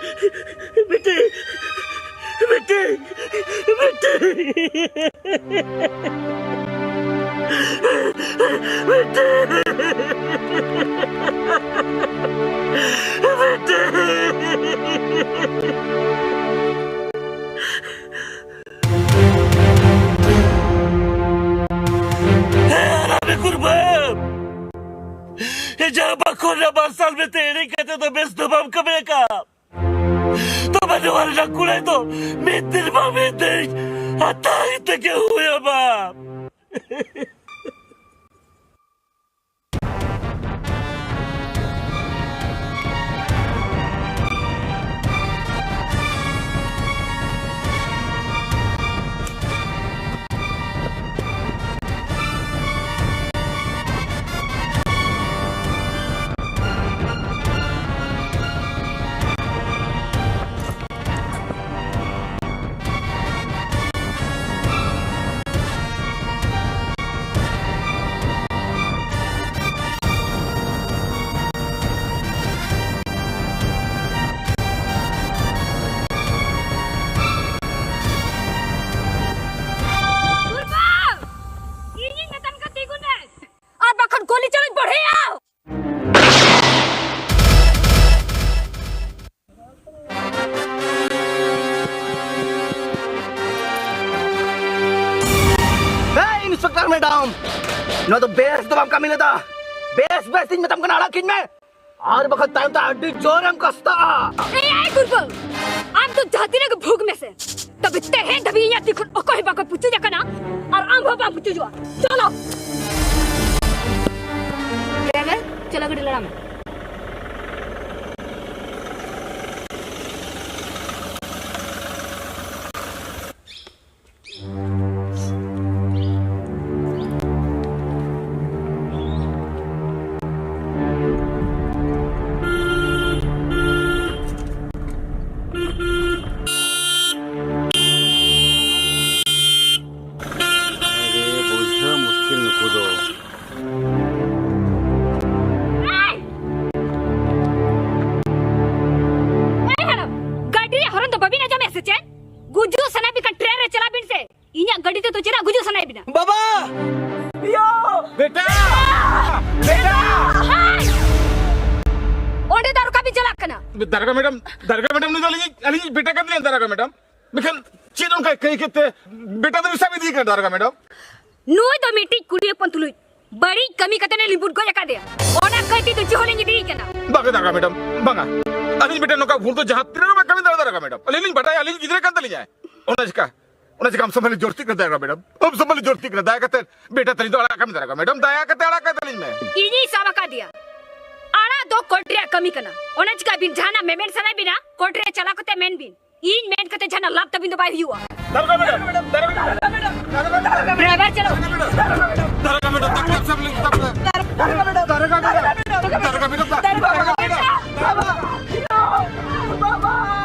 ᱵᱤᱴᱤ, ᱵᱤᱴᱤ, ᱵᱤᱴᱤ, ᱵᱤᱴᱤ, ᱵᱤᱴᱤ, ᱠᱩᱨᱵᱟᱹ! ᱮ ᱡᱟᱦᱟᱸ ᱵᱟᱠᱷᱳᱞ ᱨᱮ ᱢᱟᱨᱥᱟᱞ ᱢᱮᱱᱛᱮ ᱮᱱᱮᱡ ᱠᱟᱛᱮ ᱫᱚ ᱵᱮᱥ ᱫᱚ ᱵᱟᱢ ᱠᱟᱹᱢᱤ ᱟᱠᱟᱫ᱾ ᱛᱚᱵᱮ ᱱᱚᱣᱟ ᱨᱮᱱᱟᱜ ᱠᱩᱲᱟᱹᱭ ᱫᱚ ᱢᱤᱫ ᱫᱤᱱ ᱵᱟᱝ ᱢᱤᱫ ᱫᱤᱱ ᱦᱟᱛᱟᱣ ᱛᱮᱜᱮ ᱦᱩᱭ ᱟᱢᱟ᱾ ᱫᱩᱨᱜᱟᱹ! ᱤᱧᱤᱧ ᱢᱮᱛᱟᱢ ᱠᱟᱱ ᱛᱤᱸᱜᱩᱱ ᱨᱮ, ᱟᱨ ᱵᱟᱠᱷᱟᱱ ᱜᱩᱞᱤ ᱪᱟᱞᱚᱧ ᱵᱚᱲᱦᱮᱭᱟ! ᱦᱮᱭ, ᱤᱱᱥᱯᱮᱠᱴᱚᱨ ᱢᱮᱰᱟᱢ, ᱱᱚᱣᱟ ᱫᱚ ᱵᱮᱥ ᱫᱚ ᱵᱟᱢ ᱠᱟᱹᱢᱤ ᱞᱮᱫᱟ᱾ ᱵᱮᱥ ᱵᱮᱥ ᱤᱧ ᱢᱮᱛᱟᱢ ᱠᱟᱱᱟ, ᱟᱲᱟᱜ ᱠᱤᱧ ᱢᱮ, ᱟᱨ ᱵᱟᱠᱷᱟᱱ ᱛᱟᱭᱚᱢ ᱛᱮ ᱟᱹᱰᱤ ᱡᱳᱨᱮᱢ ᱠᱟᱥᱛᱟᱜᱼᱟ᱾ ᱮᱭ, ᱮᱭ, ᱫᱩᱨᱵᱚᱞ, ᱟᱢ ᱫᱚ ᱡᱟᱦᱟᱸ ᱛᱤᱱᱟᱹᱜ ᱜᱮ ᱵᱷᱩᱜᱽ ᱢᱮᱥᱮ, ᱛᱚᱵᱮ ᱛᱮᱦᱮᱧ ᱫᱷᱟᱹᱵᱤᱡ ᱤᱧᱟᱹᱜ ᱛᱤ ᱠᱷᱚᱱ ᱚᱠᱚᱭ ᱦᱚᱸ ᱵᱟᱠᱚ ᱯᱩᱪᱩᱡ ᱟᱠᱟᱱᱟ, ᱟᱨ ᱟᱢ ᱦᱚᱸ ᱵᱟᱢ ᱯᱩᱪᱩᱡᱚᱜᱼᱟ᱾ ᱪᱚᱞᱚ᱾ ᱰᱨᱟᱭᱵᱷᱟᱨ, ᱪᱚᱞᱚ ᱜᱟᱹᱰᱤ ᱞᱟᱲᱟ ᱢᱮ᱾ ᱟᱨᱮ ᱵᱩᱡᱷᱟᱹᱣ ᱢᱩᱥᱠᱤᱞ ᱱᱩᱠᱩ ᱫᱚ᱾ ᱮᱭ! ᱮᱭ ᱦᱟᱲᱟᱢ, ᱜᱟᱹᱰᱤ ᱨᱮᱭᱟᱜ ᱦᱚᱨᱚᱱ ᱫᱚ ᱵᱟᱹᱵᱤᱱ ᱟᱸᱡᱚᱢᱮᱫ ᱥᱮ ᱪᱮᱫ? ᱜᱩᱡᱩᱜ ᱥᱟᱱᱟᱭᱮᱫ ᱵᱤᱱ ᱠᱷᱟᱱ ᱴᱨᱮᱱ ᱨᱮ ᱪᱟᱞᱟᱜ ᱵᱤᱱ ᱥᱮ, ᱤᱧᱟᱜ ᱜᱟᱹᱰᱤ ᱛᱮᱫᱚ ᱪᱮᱫᱟᱜ ᱜᱩᱡᱩᱜ ᱥᱟᱱᱟᱭᱮᱫ ᱵᱤᱱᱟ? ᱵᱟᱵᱟ! ᱭᱳ! ᱵᱮᱴᱟ! ᱵᱮᱴᱟ! ᱦᱟᱭ! ᱚᱸᱰᱮ ᱫᱚ ᱟᱨ ᱚᱠᱟ ᱵᱤᱱ ᱪᱟᱞᱟᱜ ᱠᱟᱱᱟ? ᱫᱟᱨᱜᱟ ᱢᱮᱰᱟᱢ, ᱫᱟᱨᱜᱟ ᱢᱮᱰᱟᱢ, ᱱᱩᱭ ᱫᱚ ᱟᱹᱞᱤᱧ, ᱟᱹᱞᱤᱧ ᱵᱮᱴᱟ ᱠᱟᱱ ᱛᱟᱹᱞᱤᱧᱟ ᱫᱟᱨᱜᱟ ᱢᱮᱰᱟᱢ᱾ ᱢᱮᱱᱠᱷᱟᱱ ᱪᱮᱫ ᱚᱱᱠᱟ ᱠᱟᱹᱭ ᱠᱮᱫ ᱛᱮ ᱵᱮᱴᱟ ᱫᱚ ᱥᱟᱵ ᱤᱫᱤ ᱠᱟᱱᱟ ᱫᱟᱨᱜᱟ ᱢᱮᱰᱟᱢ? ᱱᱩᱭ ᱫᱚ ᱢᱤᱫᱴᱤᱡ ᱠᱩᱲᱤ ᱦᱚᱯᱚᱱ ᱛᱩᱞᱩᱡ ᱵᱟᱹᱲᱤᱡ ᱠᱟᱹᱢᱤ ᱠᱟᱛᱮ ᱮ ᱞᱤᱵᱩᱴ ᱜᱚᱡ ᱟᱠᱟᱫᱮᱭᱟ᱾ ᱚᱱᱟ ᱠᱟᱹᱭᱛᱮ ᱫᱚ ᱪᱮᱫ ᱦᱚᱸ ᱞᱤᱧ ᱤᱫᱤᱭᱮ ᱠᱟᱱᱟ᱾ ᱵᱟᱝᱟ ᱫᱟᱨᱜᱟ ᱢᱮᱰᱟᱢ, ᱵᱟᱝᱟ᱾ ᱟᱹᱞᱤᱧ ᱢᱤᱫᱴᱮᱱ ᱱᱚᱝᱠᱟ ᱵᱷᱩᱞ ᱫᱚ ᱡᱟᱦᱟᱸ ᱛᱤᱱᱟᱹᱜ ᱨᱮᱦᱚᱸ ᱵᱟᱭ ᱠᱟᱹᱢᱤ ᱫᱟᱲᱮ ᱫᱟᱨᱜᱟ ᱢᱮᱰᱟᱢ᱾ ᱟᱹᱞᱤᱧ ᱞᱤᱧ ᱵᱟᱰᱟᱭᱟ, ᱟᱹᱞᱤᱧ ᱜᱤᱫᱽᱨᱟᱹ ᱠᱟᱱ ᱛᱟᱹᱞᱤᱧᱟᱭ᱾ ᱚᱱᱟ ᱪᱤᱠᱟ, ᱚᱱᱟ ᱪᱤᱠᱟ ᱟᱢ ᱥᱟᱢᱟᱱ ᱡᱳᱨᱛᱤ ᱠᱟᱱᱟ ᱫᱟᱨᱜᱟ ᱢᱮᱰᱟᱢ, ᱟᱢ ᱥᱟᱢᱟᱱ ᱡᱳᱨᱛᱤ ᱠᱟᱱᱟ᱾ ᱫᱟᱭᱟ ᱠᱟᱛᱮ ᱵᱮᱴᱟ ᱛᱟᱹᱞᱤᱧ ᱫᱚ ᱟᱲᱟᱜ ᱠᱟᱹᱢᱤ ᱫᱟᱨᱜᱟ ᱢᱮᱰᱟᱢ, ᱫᱟᱭᱟ ᱠᱟᱛᱮ ᱟᱲᱟᱜ ᱠᱟᱭ ᱛᱟᱹᱞᱤᱧ ᱢᱮ᱾ ᱤᱧᱤᱧ ᱥᱟᱵ ᱟᱠᱟᱫᱮᱭᱟ᱾ ᱟᱲᱟᱜ ᱫᱚ ᱠᱳᱨᱴ ᱨᱮᱭᱟᱜ ᱠᱟᱹᱢᱤ ᱠᱟᱱᱟ᱾ ᱚᱱᱟ ᱪᱤᱠᱟ ᱟᱹᱵᱤᱱ ᱡᱟᱦᱟᱱᱟᱜ ᱢᱮᱢᱮᱱ ᱥᱟᱱᱟᱭᱮᱫ ᱵᱤᱱᱟ, ᱠᱳᱨᱴ ᱨᱮ ᱪᱟᱞᱟᱣ ᱠᱟᱛᱮ ᱢᱮᱱ ᱵᱤᱱ᱾ ᱤᱧ ᱢᱮᱱ ᱠᱟᱛᱮ ᱡᱟᱦᱟᱱᱟᱜ ᱞᱟᱵᱷ ᱛᱟᱵᱤᱱ ᱫᱚ ᱵᱟᱭ ᱦᱩᱭᱩᱜᱼᱟ᱾ ᱫᱟᱨᱜᱟ ᱢᱮᱰᱟᱢ, ᱫᱟᱨᱜᱟ ᱢᱮᱰᱟᱢ, ᱫᱟᱨᱜᱟ ᱢᱮᱰᱟᱢ, ᱰᱨᱟᱭᱵᱷᱟᱨ ᱪᱟᱞᱟᱣ᱾ ᱫᱟᱨᱜᱟ ᱢᱮᱰᱟᱢ, ᱫᱟᱨᱜᱟ ᱢᱮᱰᱟᱢ, ᱫᱟᱨᱜᱟ ᱢᱮᱰᱟᱢ, ᱫᱟᱨᱜᱟ ᱢᱮᱰᱟᱢ, ᱫᱟᱨᱜᱟ ᱢᱮᱰᱟᱢ, ᱫᱟᱨᱜᱟ ᱢᱮᱰᱟᱢ, ᱫᱟᱨᱜᱟ ᱢᱮᱰᱟᱢ᱾ ᱵᱟᱵᱟ! ᱵᱟᱵᱟ!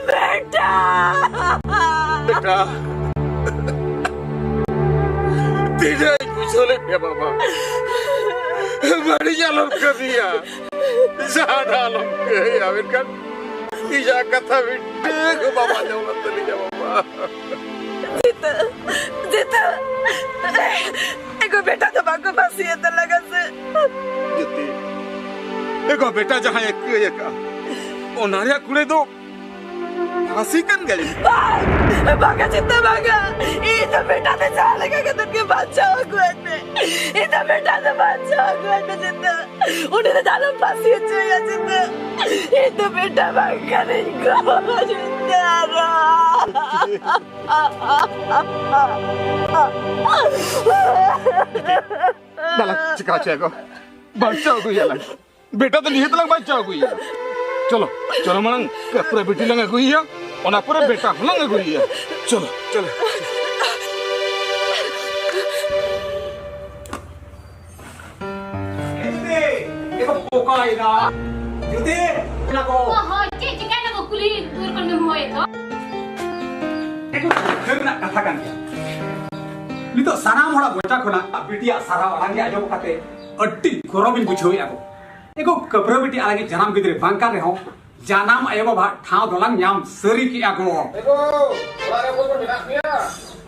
ᱵᱮᱴᱟ! ᱵᱮᱴᱟ! ᱛᱤᱱᱟᱹᱜ ᱤᱧ ᱵᱩᱡᱷᱟᱹᱣ ᱞᱮᱫ ᱢᱮᱭᱟ ᱵᱟᱵᱟ᱾ ᱵᱟᱹᱲᱤᱡ ᱟᱞᱚᱢ ᱠᱟᱹᱢᱤᱭᱟ᱾ ᱡᱟᱦᱟᱱᱟᱜ ᱟᱞᱚᱢ ᱠᱟᱹᱭᱟ, ᱢᱮᱱᱠᱷᱟᱱ ᱤᱧᱟᱹᱜ ᱠᱟᱛᱷᱟ ᱢᱤᱫᱴᱟᱹᱝ ᱦᱚᱸ ᱵᱟᱢ ᱟᱸᱡᱚᱢ ᱞᱮᱫ ᱛᱟᱹᱞᱤᱧᱟ ᱵᱟᱵᱟ᱾ ᱡᱤᱛᱟᱹ, ᱡᱤᱛᱟᱹ, ᱮᱜᱳ ᱵᱮᱴᱟ ᱫᱚ ᱵᱟᱝᱠᱚ ᱯᱷᱟᱸᱥᱤᱭᱮᱫ ᱛᱟᱞᱟᱝᱟ ᱥᱮ? ᱡᱤᱛᱤ, ᱮᱜᱳ ᱵᱮᱴᱟ ᱡᱟᱦᱟᱸᱭ ᱮ ᱠᱟᱹᱭ ᱟᱠᱟᱫ, ᱚᱱᱟ ᱨᱮᱭᱟᱜ ᱠᱩᱲᱟᱹᱭ ᱫᱚ ᱯᱷᱟᱸᱥᱤ ᱠᱟᱱ ᱜᱮᱭᱟ᱾ ᱵᱟᱝ, ᱵᱟᱝᱟ ᱡᱤᱛᱟᱹ, ᱵᱟᱝᱟ᱾ ᱤᱧ ᱫᱚ ᱵᱮᱴᱟ ᱫᱚ ᱡᱟᱦᱟᱸ ᱞᱮᱠᱟ ᱠᱟᱛᱮ ᱜᱮ ᱵᱟᱧᱪᱟᱣ ᱟᱹᱜᱩᱣᱟᱹᱧ ᱢᱮ᱾ ᱤᱧ ᱫᱚ ᱵᱮᱴᱟ ᱫᱚ ᱵᱟᱧᱪᱟᱣ ᱟᱹᱜᱩᱣᱟᱹᱧ ᱢᱮ ᱡᱤᱛᱟᱹ᱾ ᱩᱱᱤ ᱫᱚ ᱟᱞᱚᱢ ᱯᱷᱟᱸᱥᱤ ᱦᱚᱪᱚᱭᱮᱭᱟ ᱡᱤᱛᱟᱹ᱾ ᱤᱧ ᱫᱚ ᱵᱮᱴᱟ ᱵᱟᱝ ᱠᱟᱹᱱᱟᱹᱧ ᱜᱚ ᱡᱤᱛᱟᱹ ᱟᱨᱚ᱾ ᱫᱟᱞᱟᱝ ᱪᱤᱠᱟ ᱦᱚᱪᱚᱭᱟ ᱜᱚ? ᱵᱟᱧᱪᱟᱣ ᱟᱹᱜᱩᱭᱟᱞᱟᱝ᱾ ᱵᱮᱴᱟ ᱫᱚ ᱱᱤᱦᱟᱹᱛ ᱞᱟᱝ ᱵᱟᱧᱪᱟᱣ ᱟᱹᱜᱩᱭᱮᱭᱟ᱾ ᱪᱚᱞᱚ, ᱪᱚᱞᱚ ᱢᱟᱲᱟᱝ ᱯᱩᱨᱟᱹ ᱵᱤᱴᱤ ᱞᱟᱝ ᱟᱹᱜᱩᱭᱮᱭᱟ, ᱚᱱᱟ ᱯᱚᱨᱮ ᱵᱮᱴᱟ ᱦᱚᱸᱞᱟᱝ ᱟᱹᱜᱩᱭᱮᱭᱟ᱾ ᱪᱚᱞᱚ, ᱪᱚᱞᱚ᱾ ᱡᱩᱫᱤ, ᱮᱠᱫᱚᱢ ᱯᱚᱠᱟᱭᱮᱱᱟ᱾ ᱡᱩᱫᱤ, ᱚᱱᱟ ᱠᱚ ᱚ ᱦᱚᱸ, ᱪᱮᱫ ᱪᱤᱠᱟᱹᱭᱮᱱᱟ ᱠᱚ ᱠᱩᱞᱦᱤ ᱫᱩᱣᱟᱹᱨ ᱠᱷᱚᱱ ᱜᱮᱢ ᱦᱚᱦᱚᱭᱮᱫ ᱫᱚ? ᱮᱠᱫᱚᱢ ᱫᱩᱠᱷᱟᱹ ᱨᱮᱱᱟᱜ ᱠᱟᱛᱷᱟ ᱠᱟᱱ ᱜᱮᱭᱟ᱾ ᱱᱤᱛᱚᱜ ᱥᱟᱱᱟᱢ ᱦᱚᱲᱟᱜ ᱢᱚᱪᱟ ᱠᱷᱚᱱᱟᱜ ᱵᱤᱴᱤᱭᱟᱜ ᱥᱟᱨᱦᱟᱣ ᱟᱲᱟᱝ ᱜᱮ ᱟᱸᱡᱚᱢ ᱠᱟᱛᱮ ᱟᱹᱰᱤ ᱜᱚᱨᱚᱵᱤᱧ ᱵᱩᱡᱷᱟᱹᱣᱮᱫᱼᱟ ᱜᱚ᱾ ᱮᱜᱳ ᱠᱟᱹᱵᱽᱨᱟᱹ ᱵᱤᱴᱤ ᱟᱞᱟᱝᱤᱡ ᱡᱟᱱᱟᱢ ᱜᱤᱫᱽᱨᱟᱹ ᱵᱟᱝ ᱠᱟᱱ ᱨᱮᱦᱚᱸ, ᱡᱟᱱᱟᱢ ᱟᱭᱳ ᱵᱟᱵᱟᱣᱟᱜ ᱴᱷᱟᱶ ᱫᱚᱞᱟᱝ ᱧᱟᱢ ᱥᱟᱹᱨᱤ ᱠᱮᱜᱼᱟ ᱜᱚ᱾ ᱮᱜᱳ, ᱚᱲᱟᱜ ᱨᱮ ᱚᱠᱚᱭ ᱠᱚ ᱢᱮᱱᱟᱜ ᱯᱮᱭᱟ?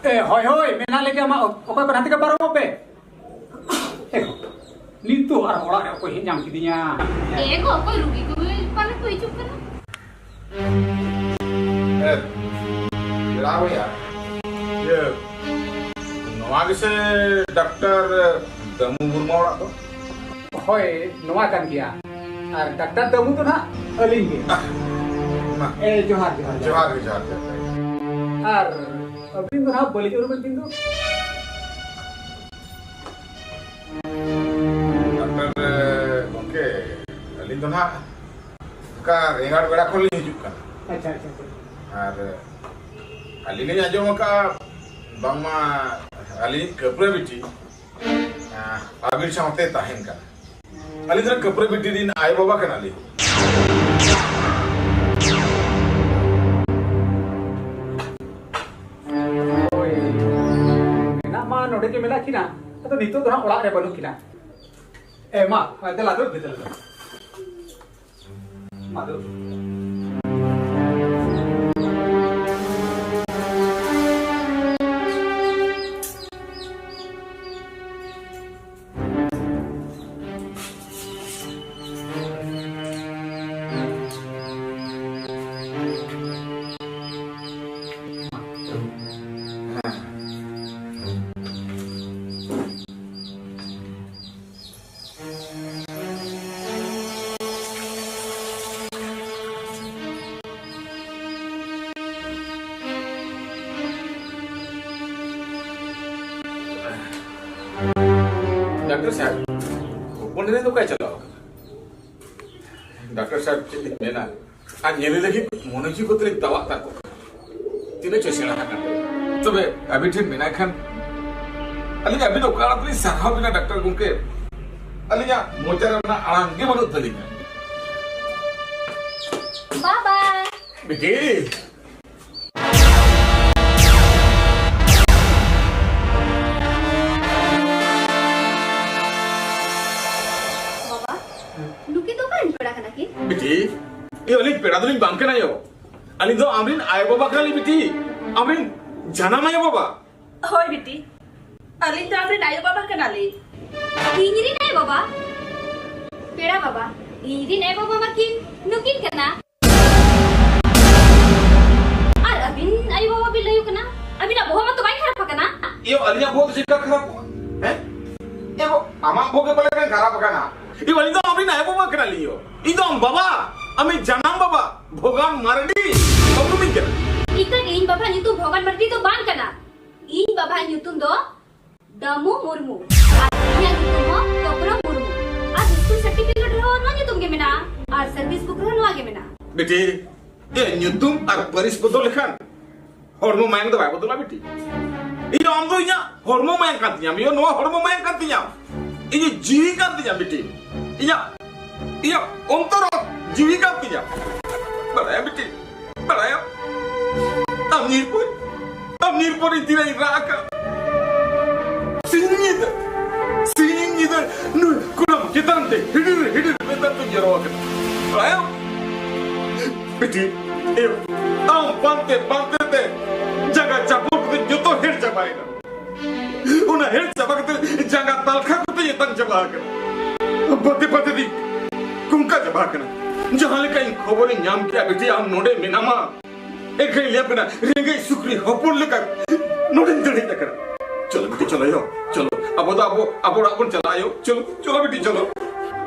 ᱮ, ᱦᱳᱭ, ᱦᱳᱭ, ᱢᱮᱱᱟᱜ ᱞᱮᱜᱮᱭᱟ, ᱢᱟ, ᱚᱠᱚᱭ ᱠᱚ ᱱᱟᱛᱮ ᱜᱮ ᱯᱟᱨᱚᱢᱚᱜ ᱯᱮ᱾ ᱮ ᱜᱚ, ᱱᱤᱛᱚᱜ ᱟᱨ ᱚᱲᱟᱜ ᱨᱮ ᱚᱠᱚᱭ ᱦᱮᱡ ᱧᱟᱢ ᱠᱤᱫᱤᱧᱟ? ᱮ ᱜᱚ, ᱚᱠᱚᱭ ᱨᱩᱜᱤ ᱠᱚ ᱯᱟᱞᱮ ᱠᱚ ᱦᱤᱡᱩᱜ ᱠᱟᱱᱟ? ᱮ, ᱯᱮᱲᱟ ᱦᱚᱲ ᱭᱟ, ᱤᱭᱟᱹ, ᱱᱚᱣᱟ ᱜᱮᱥᱮ ᱰᱟᱠᱛᱟᱨ ᱫᱟᱢᱩ ᱢᱩᱨᱢᱩ ᱚᱲᱟᱜ ᱫᱚ? ᱦᱳᱭ, ᱱᱚᱣᱟ ᱠᱟᱱ ᱜᱮᱭᱟ᱾ ᱟᱨ ᱰᱟᱠᱛᱟᱨ ᱫᱟᱢᱩ ᱫᱚ ᱱᱟᱦᱟᱜ ᱟᱹᱞᱤᱧ ᱜᱮ᱾ ᱟᱦ, ᱢᱟ᱾ ᱮ, ᱡᱚᱦᱟᱨ, ᱡᱚᱦᱟᱨ, ᱡᱚᱦᱟᱨ ᱜᱮ, ᱡᱚᱦᱟᱨ ᱜᱮ᱾ ᱟᱨ ᱟᱹᱵᱤᱱ ᱫᱚ ᱱᱟᱦᱟᱜ ᱵᱟᱹᱞᱤᱧ ᱩᱨᱩᱢᱮᱫ ᱵᱤᱱ ᱫᱚ? ᱰᱟᱠᱛᱟᱨ, ᱮ, ᱜᱚᱢᱠᱮ, ᱟᱹᱞᱤᱧ ᱫᱚ ᱱᱟᱦᱟᱜ ᱚᱱᱠᱟ ᱨᱮᱸᱜᱟᱲ ᱵᱮᱲᱟ ᱠᱷᱚᱱ ᱞᱤᱧ ᱦᱤᱡᱩᱜ ᱠᱟᱱᱟ᱾ ᱟᱪᱪᱷᱟ, ᱟᱪᱪᱷᱟ, ᱟᱪᱪᱷᱟ᱾ ᱟᱨ ᱟᱹᱞᱤᱧ ᱞᱤᱧ ᱟᱸᱡᱚᱢ ᱟᱠᱟᱫᱼᱟ ᱵᱟᱝᱢᱟ ᱟᱹᱞᱤᱧ ᱠᱟᱹᱯᱨᱟᱹ ᱵᱤᱴᱤ, ᱟᱸ, ᱟᱹᱵᱤᱱ ᱥᱟᱶᱛᱮ ᱛᱟᱦᱮᱱ ᱠᱟᱱᱟ᱾ ᱟᱹᱞᱤᱧ ᱫᱚ ᱠᱟᱹᱯᱨᱟᱹ ᱵᱤᱴᱤ ᱨᱤᱱ ᱟᱭᱳ ᱵᱟᱵᱟ ᱠᱟᱱᱟᱞᱤᱧ᱾ ᱦᱳᱭ, ᱢᱮᱱᱟᱜ ᱢᱟ ᱱᱚᱰᱮ ᱜᱮ ᱢᱮᱱᱟᱜ ᱠᱤᱱᱟ, ᱟᱫᱚ ᱱᱤᱛᱚᱜ ᱫᱚ ᱦᱟᱸᱜ ᱚᱲᱟᱜ ᱨᱮ ᱵᱟᱹᱱᱩᱜ ᱠᱤᱱᱟ᱾ ᱮ, ᱢᱟ, ᱫᱮᱞᱟ, ᱫᱩᱲᱩᱵ ᱢᱮ, ᱫᱮᱞᱟ, ᱫᱩᱲᱩᱵ᱾ ᱢᱟ, ᱫᱩᱲᱩᱵ᱾ ᱰᱟᱠᱛᱟᱨ ᱥᱟᱦᱮᱵ, ᱦᱚᱯᱚᱱ ᱮᱨᱟ ᱫᱚ ᱚᱠᱟᱭ ᱪᱟᱞᱟᱣ ᱟᱠᱟᱱᱟ? ᱰᱟᱠᱛᱟᱨ ᱥᱟᱦᱮᱵ, ᱪᱮᱫ ᱞᱤᱧ ᱢᱮᱱᱟ? ᱟᱨ ᱧᱮᱞᱮ ᱞᱟᱹᱜᱤᱫ ᱢᱚᱱᱮ ᱡᱤᱣᱤ ᱠᱚᱛᱮ ᱞᱤᱧ ᱛᱟᱣᱟᱜ ᱛᱟᱠᱚ ᱠᱟᱱᱟ᱾ ᱛᱤᱱᱟᱹᱜ ᱪᱚ ᱥᱮᱬᱟ ᱟᱠᱟᱱ ᱛᱟᱭᱟ᱾ ᱛᱚᱵᱮ ᱟᱹᱵᱤᱱ ᱴᱷᱮᱱ ᱢᱮᱱᱟᱜ ᱠᱷᱟᱱ, ᱟᱹᱞᱤᱧ ᱟᱹᱵᱤᱱ ᱚᱠᱟ ᱟᱲᱟᱜ ᱛᱮᱞᱤᱧ ᱥᱟᱨᱦᱟᱣ ᱵᱤᱱᱟ ᱰᱟᱠᱛᱟᱨ ᱜᱚᱢᱠᱮ? ᱟᱹᱞᱤᱧᱟᱜ ᱢᱚᱪᱟ ᱨᱮ ᱚᱱᱟ ᱟᱲᱟᱝ ᱜᱮ ᱵᱟᱹᱱᱩᱜ ᱛᱟᱹᱞᱤᱧᱟ᱾ ᱵᱟᱵᱟ᱾ ᱵᱤᱴᱤ᱾ ᱵᱟᱵᱟ, ᱱᱩᱠᱤᱱ ᱫᱚ ᱚᱠᱟᱨᱮᱱ ᱯᱮᱲᱟ ᱠᱟᱱᱟ ᱠᱤᱱ? ᱵᱤᱴᱤ, ᱤᱧ ᱟᱹᱞᱤᱧ ᱯᱮᱲᱟ ᱫᱚᱞᱤᱧ ᱵᱟᱝ ᱠᱟᱱᱟ ᱭᱳ᱾ ᱟᱹᱞᱤᱧ ᱫᱚ ᱟᱢᱨᱤᱱ ᱟᱭᱳ ᱵᱟᱵᱟ ᱠᱟᱱᱟᱞᱤᱧ ᱵᱤᱴᱤ, ᱟᱢᱨᱤᱱ ᱡᱟᱱᱟᱢ ᱟᱭᱳ ᱵᱟᱵᱟ᱾ ᱦᱳᱭ ᱵᱤᱴᱤ, ᱟᱹᱞᱤᱧ ᱫᱚ ᱟᱢᱨᱤᱱ ᱟᱭᱳ ᱵᱟᱵᱟ ᱠᱟᱱᱟᱞᱤᱧ᱾ ᱤᱧ ᱨᱤᱱ ᱟᱭᱳ ᱵᱟᱵᱟ? ᱯᱮᱲᱟ ᱵᱟᱵᱟ, ᱤᱧ ᱨᱤᱱ ᱟᱭᱳ ᱵᱟᱵᱟ ᱢᱟᱠᱤᱱ ᱱᱩᱠᱤᱱ ᱠᱟᱱᱟ᱾ ᱟᱨ ᱟᱹᱵᱤᱱ ᱟᱭᱳ ᱵᱟᱵᱟ ᱵᱤᱱ ᱞᱟᱹᱭ ᱠᱟᱱᱟ, ᱟᱹᱵᱤᱱᱟᱜ ᱵᱚᱦᱚᱜ ᱢᱟᱛᱚ ᱵᱟᱭ ᱠᱷᱟᱨᱟᱯ ᱟᱠᱟᱱᱟ᱾ ᱤᱭᱟᱹ, ᱟᱹᱞᱤᱧᱟᱜ ᱵᱚᱦᱚᱜ ᱫᱚ ᱪᱮᱫ ᱞᱮᱠᱟ ᱠᱷᱟᱨᱟᱯᱚᱜᱼᱟ? ᱦᱮᱸ? ᱮ ᱜᱚ, ᱟᱢᱟᱜ ᱵᱚᱦᱚᱜ ᱜᱮ ᱯᱟᱞᱮ ᱠᱷᱟᱱ ᱠᱷᱟᱨᱟᱯ ᱟᱠᱟᱱᱟ᱾ ᱤᱭᱟᱹ, ᱟᱹᱞᱤᱧ ᱫᱚ ᱟᱢ ᱨᱤᱱ ᱟᱭᱳ ᱵᱟᱵᱟ ᱠᱟᱱᱟᱞᱤᱧ ᱭᱳ᱾ ᱤᱧ ᱫᱚ ᱟᱢ ᱵᱟᱵᱟ, ᱟᱢᱤᱡ ᱡᱟᱱᱟᱢ ᱵᱟᱵᱟ, ᱵᱷᱚᱜᱟᱱ ᱢᱟᱨᱰᱤ᱾ ᱵᱟᱹᱵᱩ ᱢᱤᱧ ᱠᱟᱱᱟ᱾ ᱤᱠᱟᱹᱱ ᱤᱧ ᱵᱟᱵᱟ ᱧᱩᱛᱩᱢ ᱵᱷᱚᱜᱟᱱ ᱢᱟᱨᱰᱤ ᱫᱚ ᱵᱟᱝ ᱠᱟᱱᱟ᱾ ᱤᱧ ᱵᱟᱵᱟ ᱧᱩᱛᱩᱢ ᱫᱚ ᱫᱟᱢᱩ ᱢᱩᱨᱢᱩ᱾ ᱟᱨ ᱤᱧᱟᱹᱜ ᱧᱩᱛᱩᱢ ᱦᱚᱸ ᱴᱚᱯᱨᱟ ᱢᱩᱨᱢᱩ᱾ ᱟᱨ ᱥᱠᱩᱞ ᱥᱟᱨᱴᱤᱯᱷᱤᱠᱮᱴ ᱨᱮᱦᱚᱸ ᱱᱚᱣᱟ ᱧᱩᱛᱩᱢ ᱜᱮ ᱢᱮᱱᱟᱜᱼᱟ᱾ ᱟᱨ ᱥᱟᱨᱵᱷᱤᱥ ᱵᱩᱠ ᱨᱮᱦᱚᱸ ᱱᱚᱣᱟ ᱜᱮ ᱢᱮᱱᱟᱜᱼᱟ᱾ ᱵᱤᱴᱤ, ᱮ, ᱧᱩᱛᱩᱢ ᱟᱨ ᱯᱟᱹᱨᱤᱥ ᱵᱚᱫᱚᱞ ᱞᱮᱠᱷᱟᱱ ᱦᱚᱲᱢᱚ ᱢᱟᱭᱟᱝ ᱫᱚ ᱵᱟᱭ ᱵᱚᱫᱚᱞᱟ, ᱵᱤᱴᱤ᱾ ᱤᱧ ᱟᱢ ᱫᱚ ᱤᱧᱟᱹᱜ ᱦᱚᱲᱢᱚ ᱢᱟᱭᱟᱝ ᱠᱟᱱ ᱛᱤᱧᱟᱢ, ᱤᱭᱟᱹ, ᱱᱚᱣᱟ ᱦᱚᱲᱢᱚ ᱢᱟᱭᱟᱝ ᱠᱟᱱ ᱛᱤᱧᱟᱢ᱾ ᱤᱧᱟᱹᱜ ᱡᱤᱣᱤ ᱠᱟᱱ ᱛᱤᱧᱟᱢ, ᱵᱤᱴᱤ᱾ ᱤᱧᱟᱹᱜ, ᱤᱧᱟᱹᱜ ᱚᱱᱛᱚᱨ ᱡᱤᱣᱤ ᱠᱟᱱ ᱛᱤᱧᱟᱢ᱾ ᱵᱟᱲᱟᱭᱟᱢ, ᱵᱤᱴᱤ, ᱵᱟᱲᱟᱭᱟᱢ᱾ ᱟᱢ ᱱᱤᱨᱯᱚᱨ, ᱟᱢ ᱱᱤᱨᱯᱚᱨ ᱤᱧ ᱛᱤᱱᱟᱹᱜ ᱤᱧ ᱨᱟᱜ ᱟᱠᱟᱫ᱾ ᱥᱤᱧ ᱧᱤᱫᱟᱹ, ᱥᱤᱧ ᱧᱤᱫᱟᱹ ᱱᱩᱭ ᱠᱩᱲᱟᱹᱢ ᱪᱮᱛᱟᱱ ᱛᱮ ᱦᱤᱰᱤᱨ ᱦᱤᱰᱤᱨ ᱢᱮᱛᱟᱱ ᱛᱮᱧ ᱡᱚᱨᱚ ᱟᱠᱟᱱᱟ᱾ ᱵᱟᱲᱟᱭᱟᱢ? ᱵᱤᱴᱤ, ᱮ, ᱟᱢ ᱯᱟᱱᱛᱮ ᱯᱟᱱᱛᱮ ᱛᱮ ᱡᱟᱸᱜᱟ ᱪᱟᱯᱚᱞ ᱠᱚᱛᱮ ᱡᱚᱛᱚ ᱦᱮᱲ ᱪᱟᱵᱟᱭᱮᱱᱟ᱾ ᱚᱱᱟ ᱦᱮᱲ ᱪᱟᱵᱟ ᱠᱟᱛᱮ ᱡᱟᱸᱜᱟ ᱛᱟᱞᱠᱷᱟ ᱠᱚᱛᱮ ᱮᱛᱟᱝ ᱪᱟᱵᱟ ᱟᱠᱟᱱᱟ᱾ ᱯᱟᱱᱛᱮ ᱯᱟᱱᱛᱮ ᱛᱮ ᱠᱚᱝᱠᱟ ᱪᱟᱵᱟ ᱟᱠᱟᱱᱟ᱾ ᱡᱟᱦᱟᱸ ᱞᱮᱠᱟ ᱤᱧ ᱠᱷᱚᱵᱚᱨᱤᱧ ᱧᱟᱢ ᱠᱮᱫᱟ, ᱵᱤᱴᱤ, ᱟᱢ ᱱᱚᱰᱮ ᱢᱮᱱᱟᱢᱟ, ᱮᱱᱠᱷᱟᱱ ᱤᱧ ᱞᱟᱹᱭᱟᱯᱮ ᱠᱟᱱᱟ, ᱨᱮᱸᱜᱮᱡ ᱥᱩᱠᱨᱤ ᱦᱚᱯᱚᱱ ᱞᱮᱠᱟ ᱱᱚᱰᱮᱧ ᱫᱟᱹᱲ ᱦᱮᱡ ᱟᱠᱟᱱᱟ᱾ ᱪᱚᱞᱚ ᱵᱤᱴᱤ, ᱪᱚᱞᱚ ᱭᱳ, ᱪᱚᱞᱚ, ᱟᱵᱚ ᱫᱚ ᱟᱵᱚ, ᱟᱵᱚ ᱚᱲᱟᱜ ᱵᱚᱱ ᱪᱟᱞᱟᱜᱼᱟ ᱭᱳ᱾ ᱪᱚᱞᱚ, ᱪᱚᱞᱚ ᱵᱤᱴᱤ, ᱪᱚᱞᱚ᱾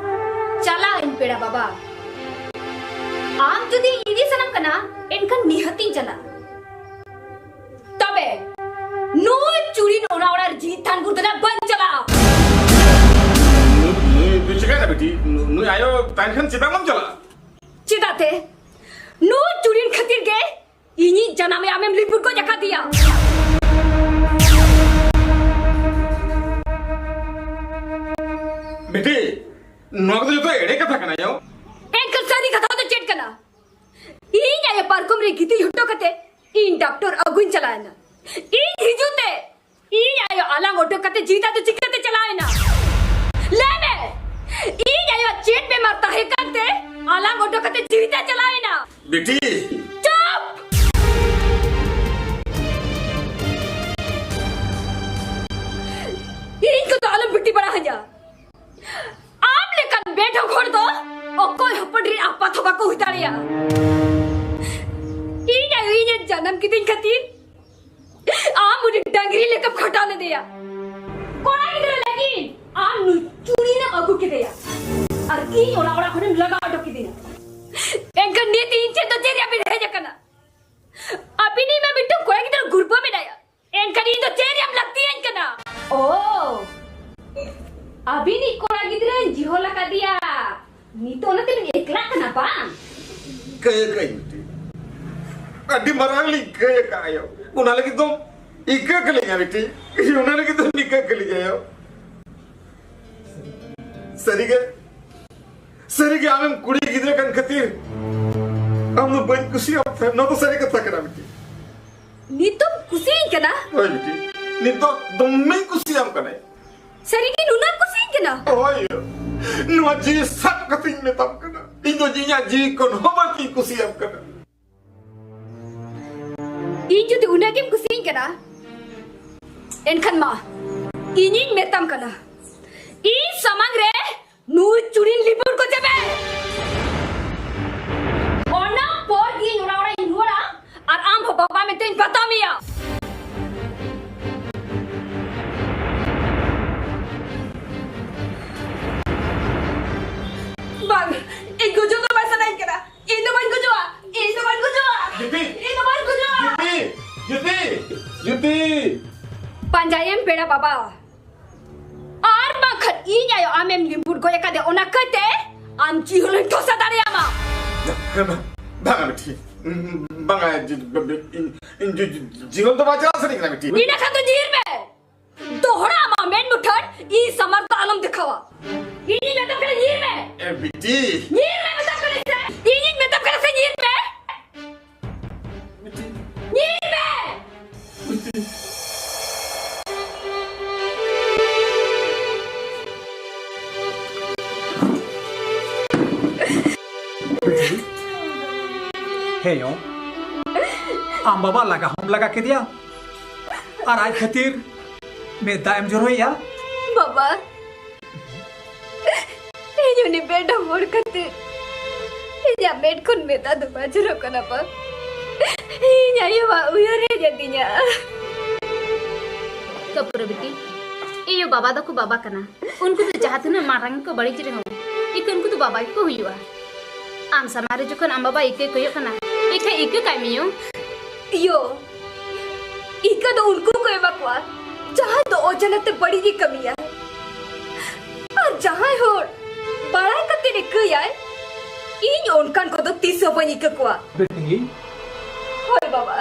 ᱪᱟᱞᱟᱜ ᱟᱹᱧ ᱯᱮᱲᱟ ᱵᱟᱵᱟ, ᱟᱢ ᱡᱩᱫᱤ ᱤᱫᱤ ᱥᱟᱱᱟᱢ ᱠᱟᱱᱟ, ᱮᱱᱠᱷᱟᱱ ᱱᱤᱦᱟᱹᱛᱤᱧ ᱪᱟᱞᱟᱜᱼᱟ᱾ ᱛᱚᱵᱮ ᱱᱩᱭ ᱪᱩᱲᱤᱱ ᱚᱱᱟ ᱚᱲᱟᱜ ᱨᱮ ᱡᱤᱣᱤ ᱛᱟᱦᱮᱱ ᱵᱷᱳᱨ ᱫᱚ ᱱᱟᱜ ᱵᱟᱹᱧ ᱪᱟᱞᱟᱜᱼᱟ᱾ ᱱᱩᱭ, ᱱᱩᱭ, ᱱᱩᱭ ᱪᱤᱠᱟᱹᱭᱮᱱᱟ ᱵᱤᱴᱤ? ᱱᱩ-, ᱱᱩᱭ ᱟᱭᱳ ᱛᱟᱦᱮᱱ ᱠᱷᱟᱱ ᱪᱮᱫᱟᱜ ᱵᱟᱢ ᱪᱟᱞᱟᱜᱼᱟ? ᱪᱮᱫᱟᱜ ᱛᱮ? ᱱᱩᱭ ᱪᱩᱲᱤᱱ ᱠᱷᱟᱹᱛᱤᱨ ᱜᱮ ᱤᱧᱤᱡ ᱡᱟᱱᱟᱢ ᱟᱭᱳ ᱟᱢᱮᱢ ᱞᱤᱵᱩᱨ ᱜᱚᱡ ᱟᱠᱟᱫᱮᱭᱟ᱾ ᱵᱤᱴᱤ, ᱱᱚᱣᱟ ᱠᱚᱫᱚ ᱡᱚᱛᱚ ᱮᱲᱮ ᱠᱟᱛᱷᱟ ᱠᱟᱱᱟ ᱭᱳ᱾ ᱮᱱᱠᱷᱟᱱ ᱥᱟᱹᱨᱤ ᱠᱟᱛᱷᱟ ᱫᱚ ᱪᱮᱫ ᱠᱟᱱᱟ? ᱤᱧ ᱟᱭᱳ ᱯᱟᱨᱠᱚᱢ ᱨᱮ ᱜᱤᱛᱤᱡ ᱦᱚᱴᱚ ᱠᱟᱛᱮ ᱤᱧ ᱰᱟᱠᱛᱚᱨ ᱟᱹᱜᱩᱧ ᱪᱟᱞᱟᱣ ᱮᱱᱟ᱾ ᱤᱧ ᱦᱤᱡᱩᱜ ᱛᱮ ᱤᱧ ᱟᱭᱳ ᱟᱞᱟᱝ ᱚᱰᱚᱠ ᱠᱟᱛᱮ ᱡᱤᱣᱤ ᱫᱚ ᱪᱤᱠᱟᱹᱛᱮ ᱪᱟᱞᱟᱣ ᱮᱱᱟ? ᱞᱟᱹᱭ ᱢᱮ, ᱤᱧ ᱟᱭᱳᱣᱟᱜ ᱪᱮᱫ ᱵᱮᱢᱟᱨ ᱛᱟᱦᱮᱸ ᱠᱟᱱᱛᱮ ᱟᱞᱟᱝ ᱚᱰᱚᱠ ᱠᱟᱛᱮ ᱡᱤᱣᱤ ᱫᱚ ᱪᱟᱞᱟᱣ ᱮᱱᱟ? ᱵᱤᱴᱤ! ᱪᱩᱯ! ᱤᱧ ᱠᱚᱫᱚ ᱟᱞᱚᱢ ᱵᱤᱴᱤ ᱵᱟᱲᱟ ᱤᱧᱟ᱾ ᱟᱢ ᱞᱮᱠᱟᱱ ᱵᱮᱰᱷᱚᱸᱜ ᱦᱚᱲ ᱫᱚ ᱚᱠᱚᱭ ᱦᱚᱯᱚᱱ ᱨᱤᱱ ᱟᱯᱟᱛ ᱦᱚᱸ ᱵᱟᱠᱚ ᱦᱩᱭ ᱫᱟᱲᱮᱭᱟᱜᱼᱟ᱾ ᱤᱧ ᱟᱭᱳ ᱤᱧᱮ ᱡᱟᱱᱟᱢ ᱠᱤᱫᱤᱧ ᱠᱷᱟᱹᱛᱤᱨ ᱟᱢ ᱩᱱᱤ ᱰᱟᱝᱨᱤ ᱞᱮᱠᱟᱢ ᱠᱷᱟᱴᱟᱣ ᱞᱮᱫᱮᱭᱟ᱾ ᱠᱚᱲᱟ ᱜᱤᱫᱽᱨᱟᱹ ᱞᱟᱹᱜᱤᱫ ᱟᱢ ᱱᱩᱭ ᱪᱩᱲᱤᱱᱮᱢ ᱟᱹᱜᱩ ᱠᱮᱫᱮᱭᱟ ᱟᱨ ᱤᱧ ᱚᱱᱟ ᱚᱲᱟᱜ ᱠᱷᱚᱱᱮᱢ ᱞᱟᱜᱟ ᱚᱰᱚᱠ ᱠᱤᱫᱤᱧᱟ᱾ ᱮᱱᱠᱷᱟᱱ ᱱᱤᱛ ᱤᱧ ᱴᱷᱮᱱ ᱫᱚ ᱪᱮᱫ ᱨᱮᱭᱟᱜ ᱵᱤᱱ ᱦᱮᱡ ᱟᱠᱟᱱᱟ? ᱟᱹᱵᱤᱱᱤᱡ ᱢᱟ ᱢᱤᱫᱴᱟᱝ ᱠᱚᱲᱟ ᱜᱤᱫᱽᱨᱟᱹ ᱜᱩᱨᱵᱟᱹ ᱢᱮᱱᱟᱭᱟ, ᱮᱱᱠᱷᱟᱱ ᱤᱧ ᱫᱚ ᱪᱮᱫ ᱨᱮᱭᱟᱜ ᱞᱟᱹᱠᱛᱤᱭᱟᱹᱧ ᱠᱟᱱᱟ? ᱳ, ᱟᱹᱵᱤᱱᱤᱡ ᱠᱚᱲᱟ ᱜᱤᱫᱽᱨᱟᱹᱧ ᱡᱤᱦᱚᱞ ᱟᱠᱟᱫᱮᱭᱟ, ᱱᱤᱛᱚᱜ ᱚᱱᱟᱛᱮ ᱵᱤᱱ ᱮᱠᱞᱟᱜ ᱠᱟᱱᱟ ᱵᱟᱝ? ᱠᱟᱹᱭ ᱠᱟᱹᱭ ᱢᱤᱫᱴᱤᱡ ᱟᱹᱰᱤ ᱢᱟᱨᱟᱝ ᱞᱤᱧ ᱠᱟᱹᱭ ᱟᱠᱟᱫ ᱟᱭᱳ, ᱚᱱᱟ ᱞᱟᱹᱜᱤᱫ ᱫᱚ ᱤᱠᱟᱹ ᱠᱟᱹᱞᱤᱧᱟ ᱢᱤᱫᱴᱤᱡ, ᱚᱱᱟ ᱞᱟᱹᱜᱤᱫ ᱫᱚ ᱱᱤᱠᱟᱹ ᱠᱟᱹᱞᱤᱧᱟ ᱟᱭᱳ᱾ ᱥᱟᱹᱨᱤᱜᱮ, ᱥᱟᱹᱨᱤᱜᱮ ᱟᱢᱮᱢ ᱠᱩᱲᱤ ᱜᱤᱫᱽᱨᱟᱹ ᱠᱟᱱ ᱠᱷᱟᱹᱛᱤᱨ ᱟᱢ ᱫᱚ ᱵᱟᱹᱧ ᱠᱩᱥᱤᱭᱟᱢ ᱛᱟᱦᱮᱸᱫ, ᱱᱚᱣᱟ ᱫᱚ ᱥᱟᱹᱨᱤ ᱠᱟᱛᱷᱟ ᱠᱟᱱᱟ ᱢᱤᱫᱴᱤᱡ᱾ ᱱᱤᱛᱚᱜ ᱠᱩᱥᱤᱭᱟᱹᱧ ᱠᱟᱱᱟ? ᱦᱳᱭ ᱢᱤᱫᱴᱤᱡ, ᱱᱤᱛᱚᱜ ᱫᱚᱢᱮᱧ ᱠᱩᱥᱤᱭᱟᱢ ᱠᱟᱱᱟ᱾ ᱥᱟᱹᱨᱤᱜᱮ ᱱᱩᱱᱟᱹᱜ ᱠᱩᱥᱤᱭᱟᱹᱧ ᱠᱟᱱᱟ? ᱦᱳᱭ, ᱱᱚᱣᱟ ᱡᱤᱣᱤ ᱥᱟᱵ ᱠᱟᱛᱮᱧ ᱢᱮᱛᱟᱢ ᱠᱟᱱᱟ, ᱤᱧ ᱫᱚ ᱤᱧᱟᱹᱜ ᱡᱤᱣᱤ ᱠᱷᱚᱱ ᱦᱚᱸ ᱵᱟᱹᱲᱛᱤᱧ ᱠᱩᱥᱤᱭᱟᱢ ᱠᱟᱱᱟ᱾ ᱤᱧ ᱡᱩᱫᱤ ᱩᱱᱟᱹᱜ ᱜᱮᱢ ᱠᱩᱥᱤᱭᱟᱹᱧ ᱠᱟᱱᱟ, ᱮᱱᱠᱷᱟᱱ ᱢᱟ, ᱤᱧᱤᱧ ᱢᱮᱛᱟᱢ ᱠᱟᱱᱟ, ᱤᱧ ᱥᱟᱢᱟᱝ ᱨᱮ ᱱᱩᱭ ᱪᱩᱲᱤᱱ ᱞᱤᱵᱩᱨ ᱠᱚ ᱪᱮ ᱢᱮ᱾ ᱚᱱᱟ ᱯᱚᱨ ᱜᱮ ᱤᱧ ᱚᱲᱟᱜ ᱚᱲᱟᱜ ᱤᱧ ᱨᱩᱣᱟᱹᱲᱟ ᱟᱨ ᱟᱢ ᱦᱚᱸ ᱵᱟᱵᱟ ᱢᱮᱱᱛᱮᱧ ᱵᱟᱛᱟᱣ ᱢᱮᱭᱟ᱾ ᱵᱟᱝ, ᱤᱧ ᱜᱩᱡᱩᱜ ᱫᱚ ᱵᱟᱭ ᱥᱟᱱᱟᱧ ᱠᱟᱱᱟ᱾ ᱤᱧ ᱫᱚ ᱵᱟᱹᱧ ᱜᱩᱡᱩᱜᱼᱟ᱾ ᱤᱧ ᱫᱚ ᱵᱟᱹᱧ ᱜᱩᱡᱩᱜᱼᱟ᱾ ᱡᱩᱛᱤ! ᱤᱧ ᱫᱚ ᱵᱟᱹᱧ ᱜᱩᱡᱩᱜᱼᱟ᱾ ᱡᱩᱛᱤ! ᱡᱩᱛᱤ! ᱡᱩᱛᱤ! ᱯᱟᱸᱡᱟᱭᱮᱢ ᱯᱮᱲᱟ ᱵᱟᱵᱟ᱾ ᱟᱨ ᱵᱟᱝᱠᱷᱟᱱ ᱤᱧ ᱟᱭᱳ ᱟᱢᱮᱢ ᱞᱤᱢᱵᱩᱨ ᱜᱚᱡ ᱟᱠᱟᱫᱮ, ᱚᱱᱟ ᱠᱟᱹᱭᱛᱮ ᱟᱢ ᱡᱤᱦᱚᱞ ᱦᱚᱸᱧ ᱴᱷᱚᱥᱟ ᱫᱟᱲᱮᱭᱟᱢᱟ᱾ ᱵᱟᱝᱟ ᱵᱤᱴᱤ, ᱵᱟᱝᱟ, ᱡᱤ-, ᱵᱤ-, ᱵᱤ-, ᱤᱧ, ᱤᱧ ᱡᱤ-, ᱡᱤ-, ᱡᱤᱦᱚᱞ ᱫᱚ ᱵᱟᱭ ᱪᱟᱞᱟᱣ ᱥᱟᱱᱟᱧ ᱠᱟᱱᱟ ᱵᱤᱴᱤ᱾ ᱤᱱᱟᱹ ᱠᱷᱟᱱ ᱫᱚ ᱧᱤᱨ ᱢᱮ᱾ ᱫᱚᱦᱲᱟ ᱟᱢᱟᱜ ᱢᱮᱫ ᱢᱩᱴᱷᱟᱹᱱ ᱤᱧ ᱥᱟᱢᱟᱝ ᱫᱚ ᱟᱞᱚᱢ ᱫᱮᱠᱷᱟᱣᱟ᱾ ᱤᱧᱤᱧ ᱢᱮᱛᱟᱢ ᱠᱟᱱᱟ ᱧᱤᱨ ᱢᱮ᱾ ᱮ ᱵᱤᱴᱤ᱾ ᱧᱤᱨ ᱢᱮ ᱢᱮᱛᱟᱢ ᱠᱟᱱᱟ ᱥᱮ? ᱤᱧᱤᱧ ᱢᱮᱛᱟᱢ ᱠᱟᱱᱟ ᱥᱮ ᱧᱤᱨ ᱢᱮ? ᱵᱤᱴᱤ᱾ ᱧᱤᱨ ᱢᱮ᱾ ᱵᱤᱴᱤ᱾ ᱵᱤᱴᱤ᱾ ᱦᱮᱸ ᱭᱳ᱾ ᱟᱢ ᱵᱟᱵᱟ ᱞᱟᱜᱟ ᱦᱚᱸᱢ ᱞᱟᱜᱟ ᱠᱮᱫᱮᱭᱟ᱾ ᱟᱨ ᱟᱡ ᱠᱷᱟᱹᱛᱤᱨ ᱢᱮᱫ ᱫᱟᱜ ᱮᱢ ᱡᱚᱨᱚᱭᱮᱜᱼᱟ? ᱵᱟᱵᱟ, ᱤᱧ ᱩᱱᱤ ᱵᱮᱰᱟᱢ ᱦᱚᱲ ᱠᱷᱟᱹᱛᱤᱨ ᱤᱧᱟᱹᱜ ᱢᱮᱫ ᱠᱷᱚᱱ ᱢᱮᱫ ᱫᱟᱜ ᱫᱚ ᱵᱟᱝ ᱡᱚᱨᱚᱜ ᱠᱟᱱᱟ ᱵᱟ᱾ ᱤᱧ ᱟᱭᱳᱣᱟᱜ ᱩᱭᱦᱟᱹᱨ ᱦᱮᱡ ᱟᱹᱫᱤᱧᱟ᱾ ᱠᱟᱹᱯᱩᱨᱟᱹ ᱵᱤᱴᱤ, ᱤᱭᱩ ᱵᱟᱵᱟ ᱫᱚᱠᱚ ᱵᱟᱵᱟ ᱠᱟᱱᱟ᱾ ᱩᱱᱠᱩ ᱫᱚ ᱡᱟᱦᱟᱸ ᱛᱤᱱᱟᱹᱜ ᱢᱟᱨᱟᱝ ᱠᱚ ᱵᱟᱹᱲᱤᱡ ᱨᱮᱦᱚᱸ, ᱤᱠᱟᱹ ᱩᱱᱠᱩ ᱫᱚ ᱵᱟᱵᱟ ᱜᱮᱠᱚ ᱦᱩᱭᱩᱜᱼᱟ᱾ ᱟᱢ ᱥᱟᱢᱟᱝ ᱨᱮ ᱡᱚᱠᱷᱚᱱ ᱟᱢ ᱵᱟᱵᱟ ᱤᱠᱟᱹ ᱠᱚᱭᱚᱜ ᱠᱟᱱᱟ, ᱤᱠᱷᱟᱹ ᱤᱠᱟᱹ ᱠᱟᱭ ᱢᱮ ᱭᱳ᱾ ᱭᱳ, ᱤᱠᱟᱹ ᱫᱚ ᱩᱱᱠᱩ ᱠᱚ ᱮᱢᱟ ᱠᱚᱣᱟ, ᱡᱟᱦᱟᱸᱭ ᱫᱚ ᱚᱡᱟᱱᱟᱛᱮ ᱵᱟᱹᱲᱤᱡ ᱮ ᱠᱟᱹᱢᱤᱭᱟ᱾ ᱟᱨ ᱡᱟᱦᱟᱸᱭ ᱦᱚᱲ ᱵᱟᱲᱟᱭ ᱠᱟᱛᱮ ᱤᱠᱟᱹᱭᱟᱭ, ᱤᱧ ᱚᱱᱠᱟᱱ ᱠᱚᱫᱚ ᱛᱤᱥ ᱦᱚᱸ ᱵᱟᱹᱧ ᱤᱠᱟᱹ ᱠᱚᱣᱟ᱾ ᱵᱤᱴᱤ᱾ ᱦᱳᱭ ᱵᱟᱵᱟ,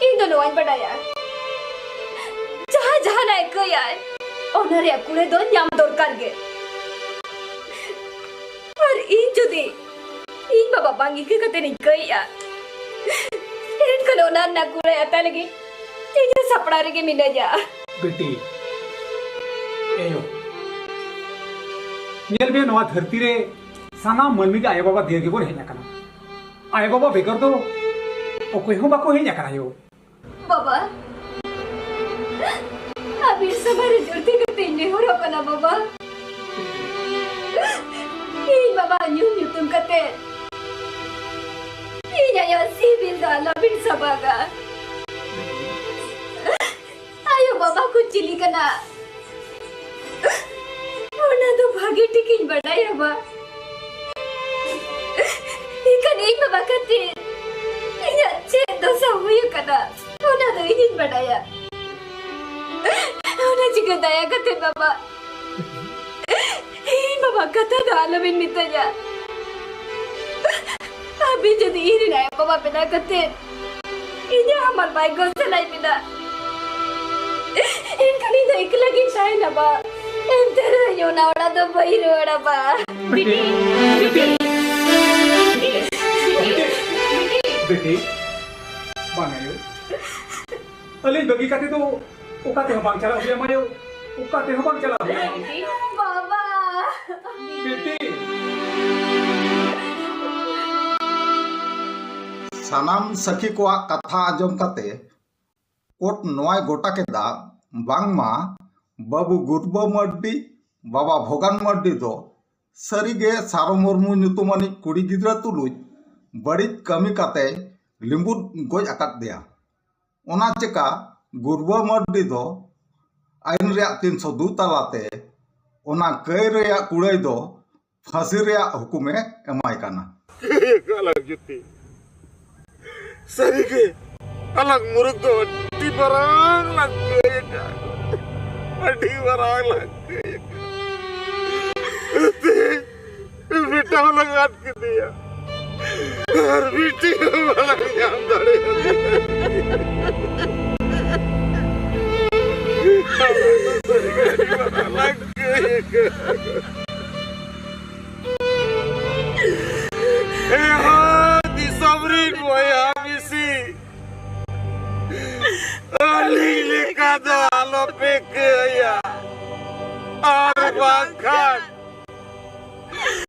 ᱤᱧ ᱫᱚ ᱱᱚᱣᱟᱧ ᱵᱟᱰᱟᱭᱟ, ᱡᱟᱦᱟᱸᱭ ᱡᱟᱦᱟᱱᱟᱜ ᱤᱠᱟᱹᱭᱟᱭ, ᱚᱱᱟ ᱨᱮᱭᱟᱜ ᱠᱩᱲᱟᱹ ᱫᱚ ᱧᱟᱢ ᱫᱚᱨᱠᱟᱨ ᱜᱮ᱾ ᱟᱨ ᱤᱧ ᱡᱩᱫᱤ ᱤᱧ ᱵᱟᱵᱟ ᱵᱟᱝ ᱤᱠᱟᱹ ᱠᱟᱛᱮ ᱤᱧ ᱤᱠᱟᱹᱭᱮᱫᱼᱟ, ᱮᱱᱠᱷᱟᱱ ᱚᱱᱟ ᱨᱮᱱᱟᱜ ᱠᱩᱲᱟᱹᱭ ᱦᱟᱛᱟᱣ ᱞᱟᱹᱜᱤᱫ ᱤᱧ ᱦᱚᱸ ᱥᱟᱯᱲᱟᱣ ᱨᱮᱜᱮ ᱢᱤᱱᱟᱹᱧᱟ᱾ ᱵᱤᱴᱤ, ᱮᱭᱳ, ᱧᱮᱞ ᱢᱮ, ᱱᱚᱣᱟ ᱫᱷᱟᱹᱨᱛᱤ ᱨᱮ ᱥᱟᱱᱟᱢ ᱢᱟᱹᱱᱢᱤ ᱜᱮ ᱟᱭᱳ ᱵᱟᱵᱟ ᱫᱤᱭᱮ ᱜᱮᱵᱚᱱ ᱦᱮᱡ ᱟᱠᱟᱱᱟ᱾ ᱟᱭᱳ ᱵᱟᱵᱟ ᱵᱮᱜᱚᱨ ᱫᱚ ᱚᱠᱚᱭ ᱦᱚᱸ ᱵᱟᱠᱚ ᱦᱮᱡ ᱟᱠᱟᱱᱟ ᱭᱳ᱾ ᱵᱟᱵᱟ, ᱟᱹᱵᱤᱱ ᱥᱟᱢᱟᱝ ᱨᱮ ᱡᱳᱨ ᱛᱤ ᱠᱟᱛᱮ ᱤᱧ ᱱᱮᱦᱚᱨᱚᱜ ᱠᱟᱱᱟ ᱵᱟᱵᱟ᱾ ᱤᱧ ᱵᱟᱵᱟ ᱧᱩᱢ ᱧᱩᱛᱩᱢ ᱠᱟᱛᱮ ᱤᱧ ᱟᱭᱳ ᱥᱤᱵᱤᱞ ᱫᱚ ᱟᱞᱚᱵᱤᱱ ᱥᱟᱵᱟᱜᱟ᱾ ᱟᱭᱳ ᱵᱟᱵᱟ ᱠᱚ ᱪᱤᱞᱤ ᱠᱟᱱᱟ, ᱚᱱᱟ ᱫᱚ ᱵᱷᱟᱜᱮ ᱴᱷᱤᱠᱤᱧ ᱵᱟᱰᱟᱭᱟ ᱵᱟ᱾ ᱮᱱᱠᱷᱟᱱ ᱤᱧ ᱵᱟᱵᱟ ᱠᱷᱟᱹᱛᱤᱨ ᱤᱧᱟᱹᱜ ᱪᱮᱫ ᱫᱚᱥᱟ ᱦᱩᱭ ᱟᱠᱟᱱᱟ, ᱚᱱᱟ ᱫᱚ ᱤᱧᱤᱧ ᱵᱟᱰᱟᱭᱟ᱾ ᱚᱱᱟ ᱪᱤᱠᱟᱹ ᱫᱟᱭᱟ ᱠᱟᱛᱮ ᱵᱟᱵᱟ, ᱤᱧ ᱵᱟᱵᱟ ᱠᱟᱛᱷᱟ ᱫᱚ ᱟᱞᱚᱵᱤᱱ ᱢᱮᱛᱟᱧᱟ᱾ ᱟᱹᱵᱤᱱ ᱡᱩᱫᱤ ᱤᱧ ᱨᱮᱱ ᱟᱭᱳ ᱵᱟᱵᱟ ᱵᱮᱱᱟᱣ ᱠᱟᱛᱮ ᱤᱧᱟᱹᱜ ᱦᱟᱢᱟᱞ ᱵᱟᱭ ᱜᱚᱜ ᱥᱟᱱᱟᱭᱮᱫ ᱵᱤᱱᱟ, ᱮᱱᱠᱷᱟᱱ ᱤᱧ ᱫᱚ ᱮᱠᱞᱟ ᱜᱤᱧ ᱛᱟᱦᱮᱱᱟ ᱵᱟ᱾ ᱮᱱᱛᱮ ᱨᱮᱦᱚᱸ ᱤᱧ ᱚᱱᱟ ᱚᱲᱟᱜ ᱫᱚ ᱵᱟᱹᱧ ᱨᱩᱣᱟᱹᱲᱟ ᱵᱟ᱾ ᱵᱤᱴᱤ, ᱵᱤᱴᱤ, ᱵᱤᱴᱤ, ᱵᱤᱴᱤ᱾ ᱵᱤᱴᱤ, ᱵᱟᱝ ᱟᱭᱳ, ᱟᱹᱞᱤᱧ ᱵᱟᱹᱜᱤ ᱠᱟᱛᱮ ᱫᱚ ᱚᱠᱟ ᱛᱮᱦᱚᱸ ᱵᱟᱝ ᱪᱟᱞᱟᱜ ᱦᱩᱭᱩᱜᱼᱟ ᱢᱟᱭᱳ, ᱚᱠᱟ ᱛᱮᱦᱚᱸ ᱵᱟᱝ ᱪᱟᱞᱟᱜ ᱦᱩᱭᱩᱜᱼᱟ᱾ ᱵᱤᱴᱤ, ᱵᱟᱵᱟ᱾ ᱵᱤᱴᱤ᱾ ᱥᱟᱱᱟᱢ ᱥᱟᱹᱠᱷᱤ ᱠᱚᱣᱟᱜ ᱠᱟᱛᱷᱟ ᱟᱸᱡᱚᱢ ᱠᱟᱛᱮ ᱠᱳᱨᱴ ᱱᱚᱣᱟᱭ ᱜᱚᱴᱟ ᱠᱮᱫᱟ, ᱵᱟᱝᱢᱟ ᱵᱟᱹᱵᱩ ᱜᱩᱨᱵᱟᱹ ᱢᱟᱹᱨᱰᱤ ᱵᱟᱵᱟ ᱵᱷᱚᱜᱟᱱ ᱢᱟᱨᱰᱤ ᱫᱚ ᱥᱟᱹᱨᱤᱜᱮ ᱥᱟᱨᱚ ᱢᱩᱨᱢᱩ ᱧᱩᱛᱩᱢᱟᱱᱤᱡ ᱠᱩᱲᱤ ᱜᱤᱫᱽᱨᱟᱹ ᱛᱩᱞᱩᱡ ᱵᱟᱹᱲᱤᱡ ᱠᱟᱹᱢᱤ ᱠᱟᱛᱮᱭ ᱞᱤᱸᱵᱩᱫ ᱜᱚᱡ ᱟᱠᱟᱫ ᱫᱮᱭᱟ᱾ ᱚᱱᱟ ᱪᱮᱠᱟ ᱜᱩᱨᱵᱟᱹ ᱢᱟᱨᱰᱤ ᱫᱚ ᱟᱹᱭᱤᱱ ᱨᱮᱭᱟᱜ ᱛᱤᱱᱥᱚ ᱫᱩ ᱛᱟᱞᱟᱛᱮ ᱚᱱᱟ ᱠᱟᱹᱭ ᱨᱮᱭᱟᱜ ᱠᱩᱲᱟᱹᱭ ᱫᱚ ᱯᱷᱟᱹᱥᱤ ᱨᱮᱭᱟᱜ ᱦᱩᱠᱩᱢᱮ ᱮᱢᱟᱭ ᱠᱟᱱᱟ᱾ ᱟᱞᱟᱝ ᱡᱩᱛᱤ᱾ ᱥᱟᱹᱨᱤᱜᱮ, ᱟᱞᱟᱝ ᱢᱩᱨᱩᱠ ᱫᱚ ᱟᱹᱰᱤ ᱢᱟᱨᱟᱝ ᱞᱟᱝ ᱠᱟᱹᱭ ᱟᱠᱟᱫ᱾ ᱟᱹᱰᱤ ᱢᱟᱨᱟᱝ ᱞᱟᱝ ᱠᱟᱹᱭ ᱟᱠᱟᱫ᱾ ᱛᱮᱦᱮᱧ ᱵᱮᱴᱟ ᱦᱚᱸ ᱞᱟᱝ ᱟᱫ ᱠᱮᱫᱮᱭᱟ᱾ ᱟᱨ ᱵᱤᱴᱤ ᱦᱚᱸ ᱵᱟᱞᱟᱝ ᱧᱟᱢ ᱫᱟᱲᱮᱭᱟᱫᱮᱭᱟ᱾ ᱟᱞᱟᱝ ᱫᱚ ᱥᱟᱹᱨᱤᱜᱮ ᱟᱹᱰᱤ ᱢᱟᱨᱟᱝ ᱞᱟᱝ ᱠᱟᱹᱭ ᱟᱠᱟᱫ᱾ ᱮ ᱦᱳ ᱫᱤᱥᱚᱢ ᱨᱤᱱ ᱵᱚᱭᱦᱟ ᱢᱤᱥᱤ, ᱟᱹᱞᱤᱧ ᱞᱮᱠᱟ ᱫᱚ ᱟᱞᱚᱯᱮ ᱠᱟᱹᱭᱟ᱾ ᱟᱨ ᱵᱟᱝᱠᱷᱟᱱ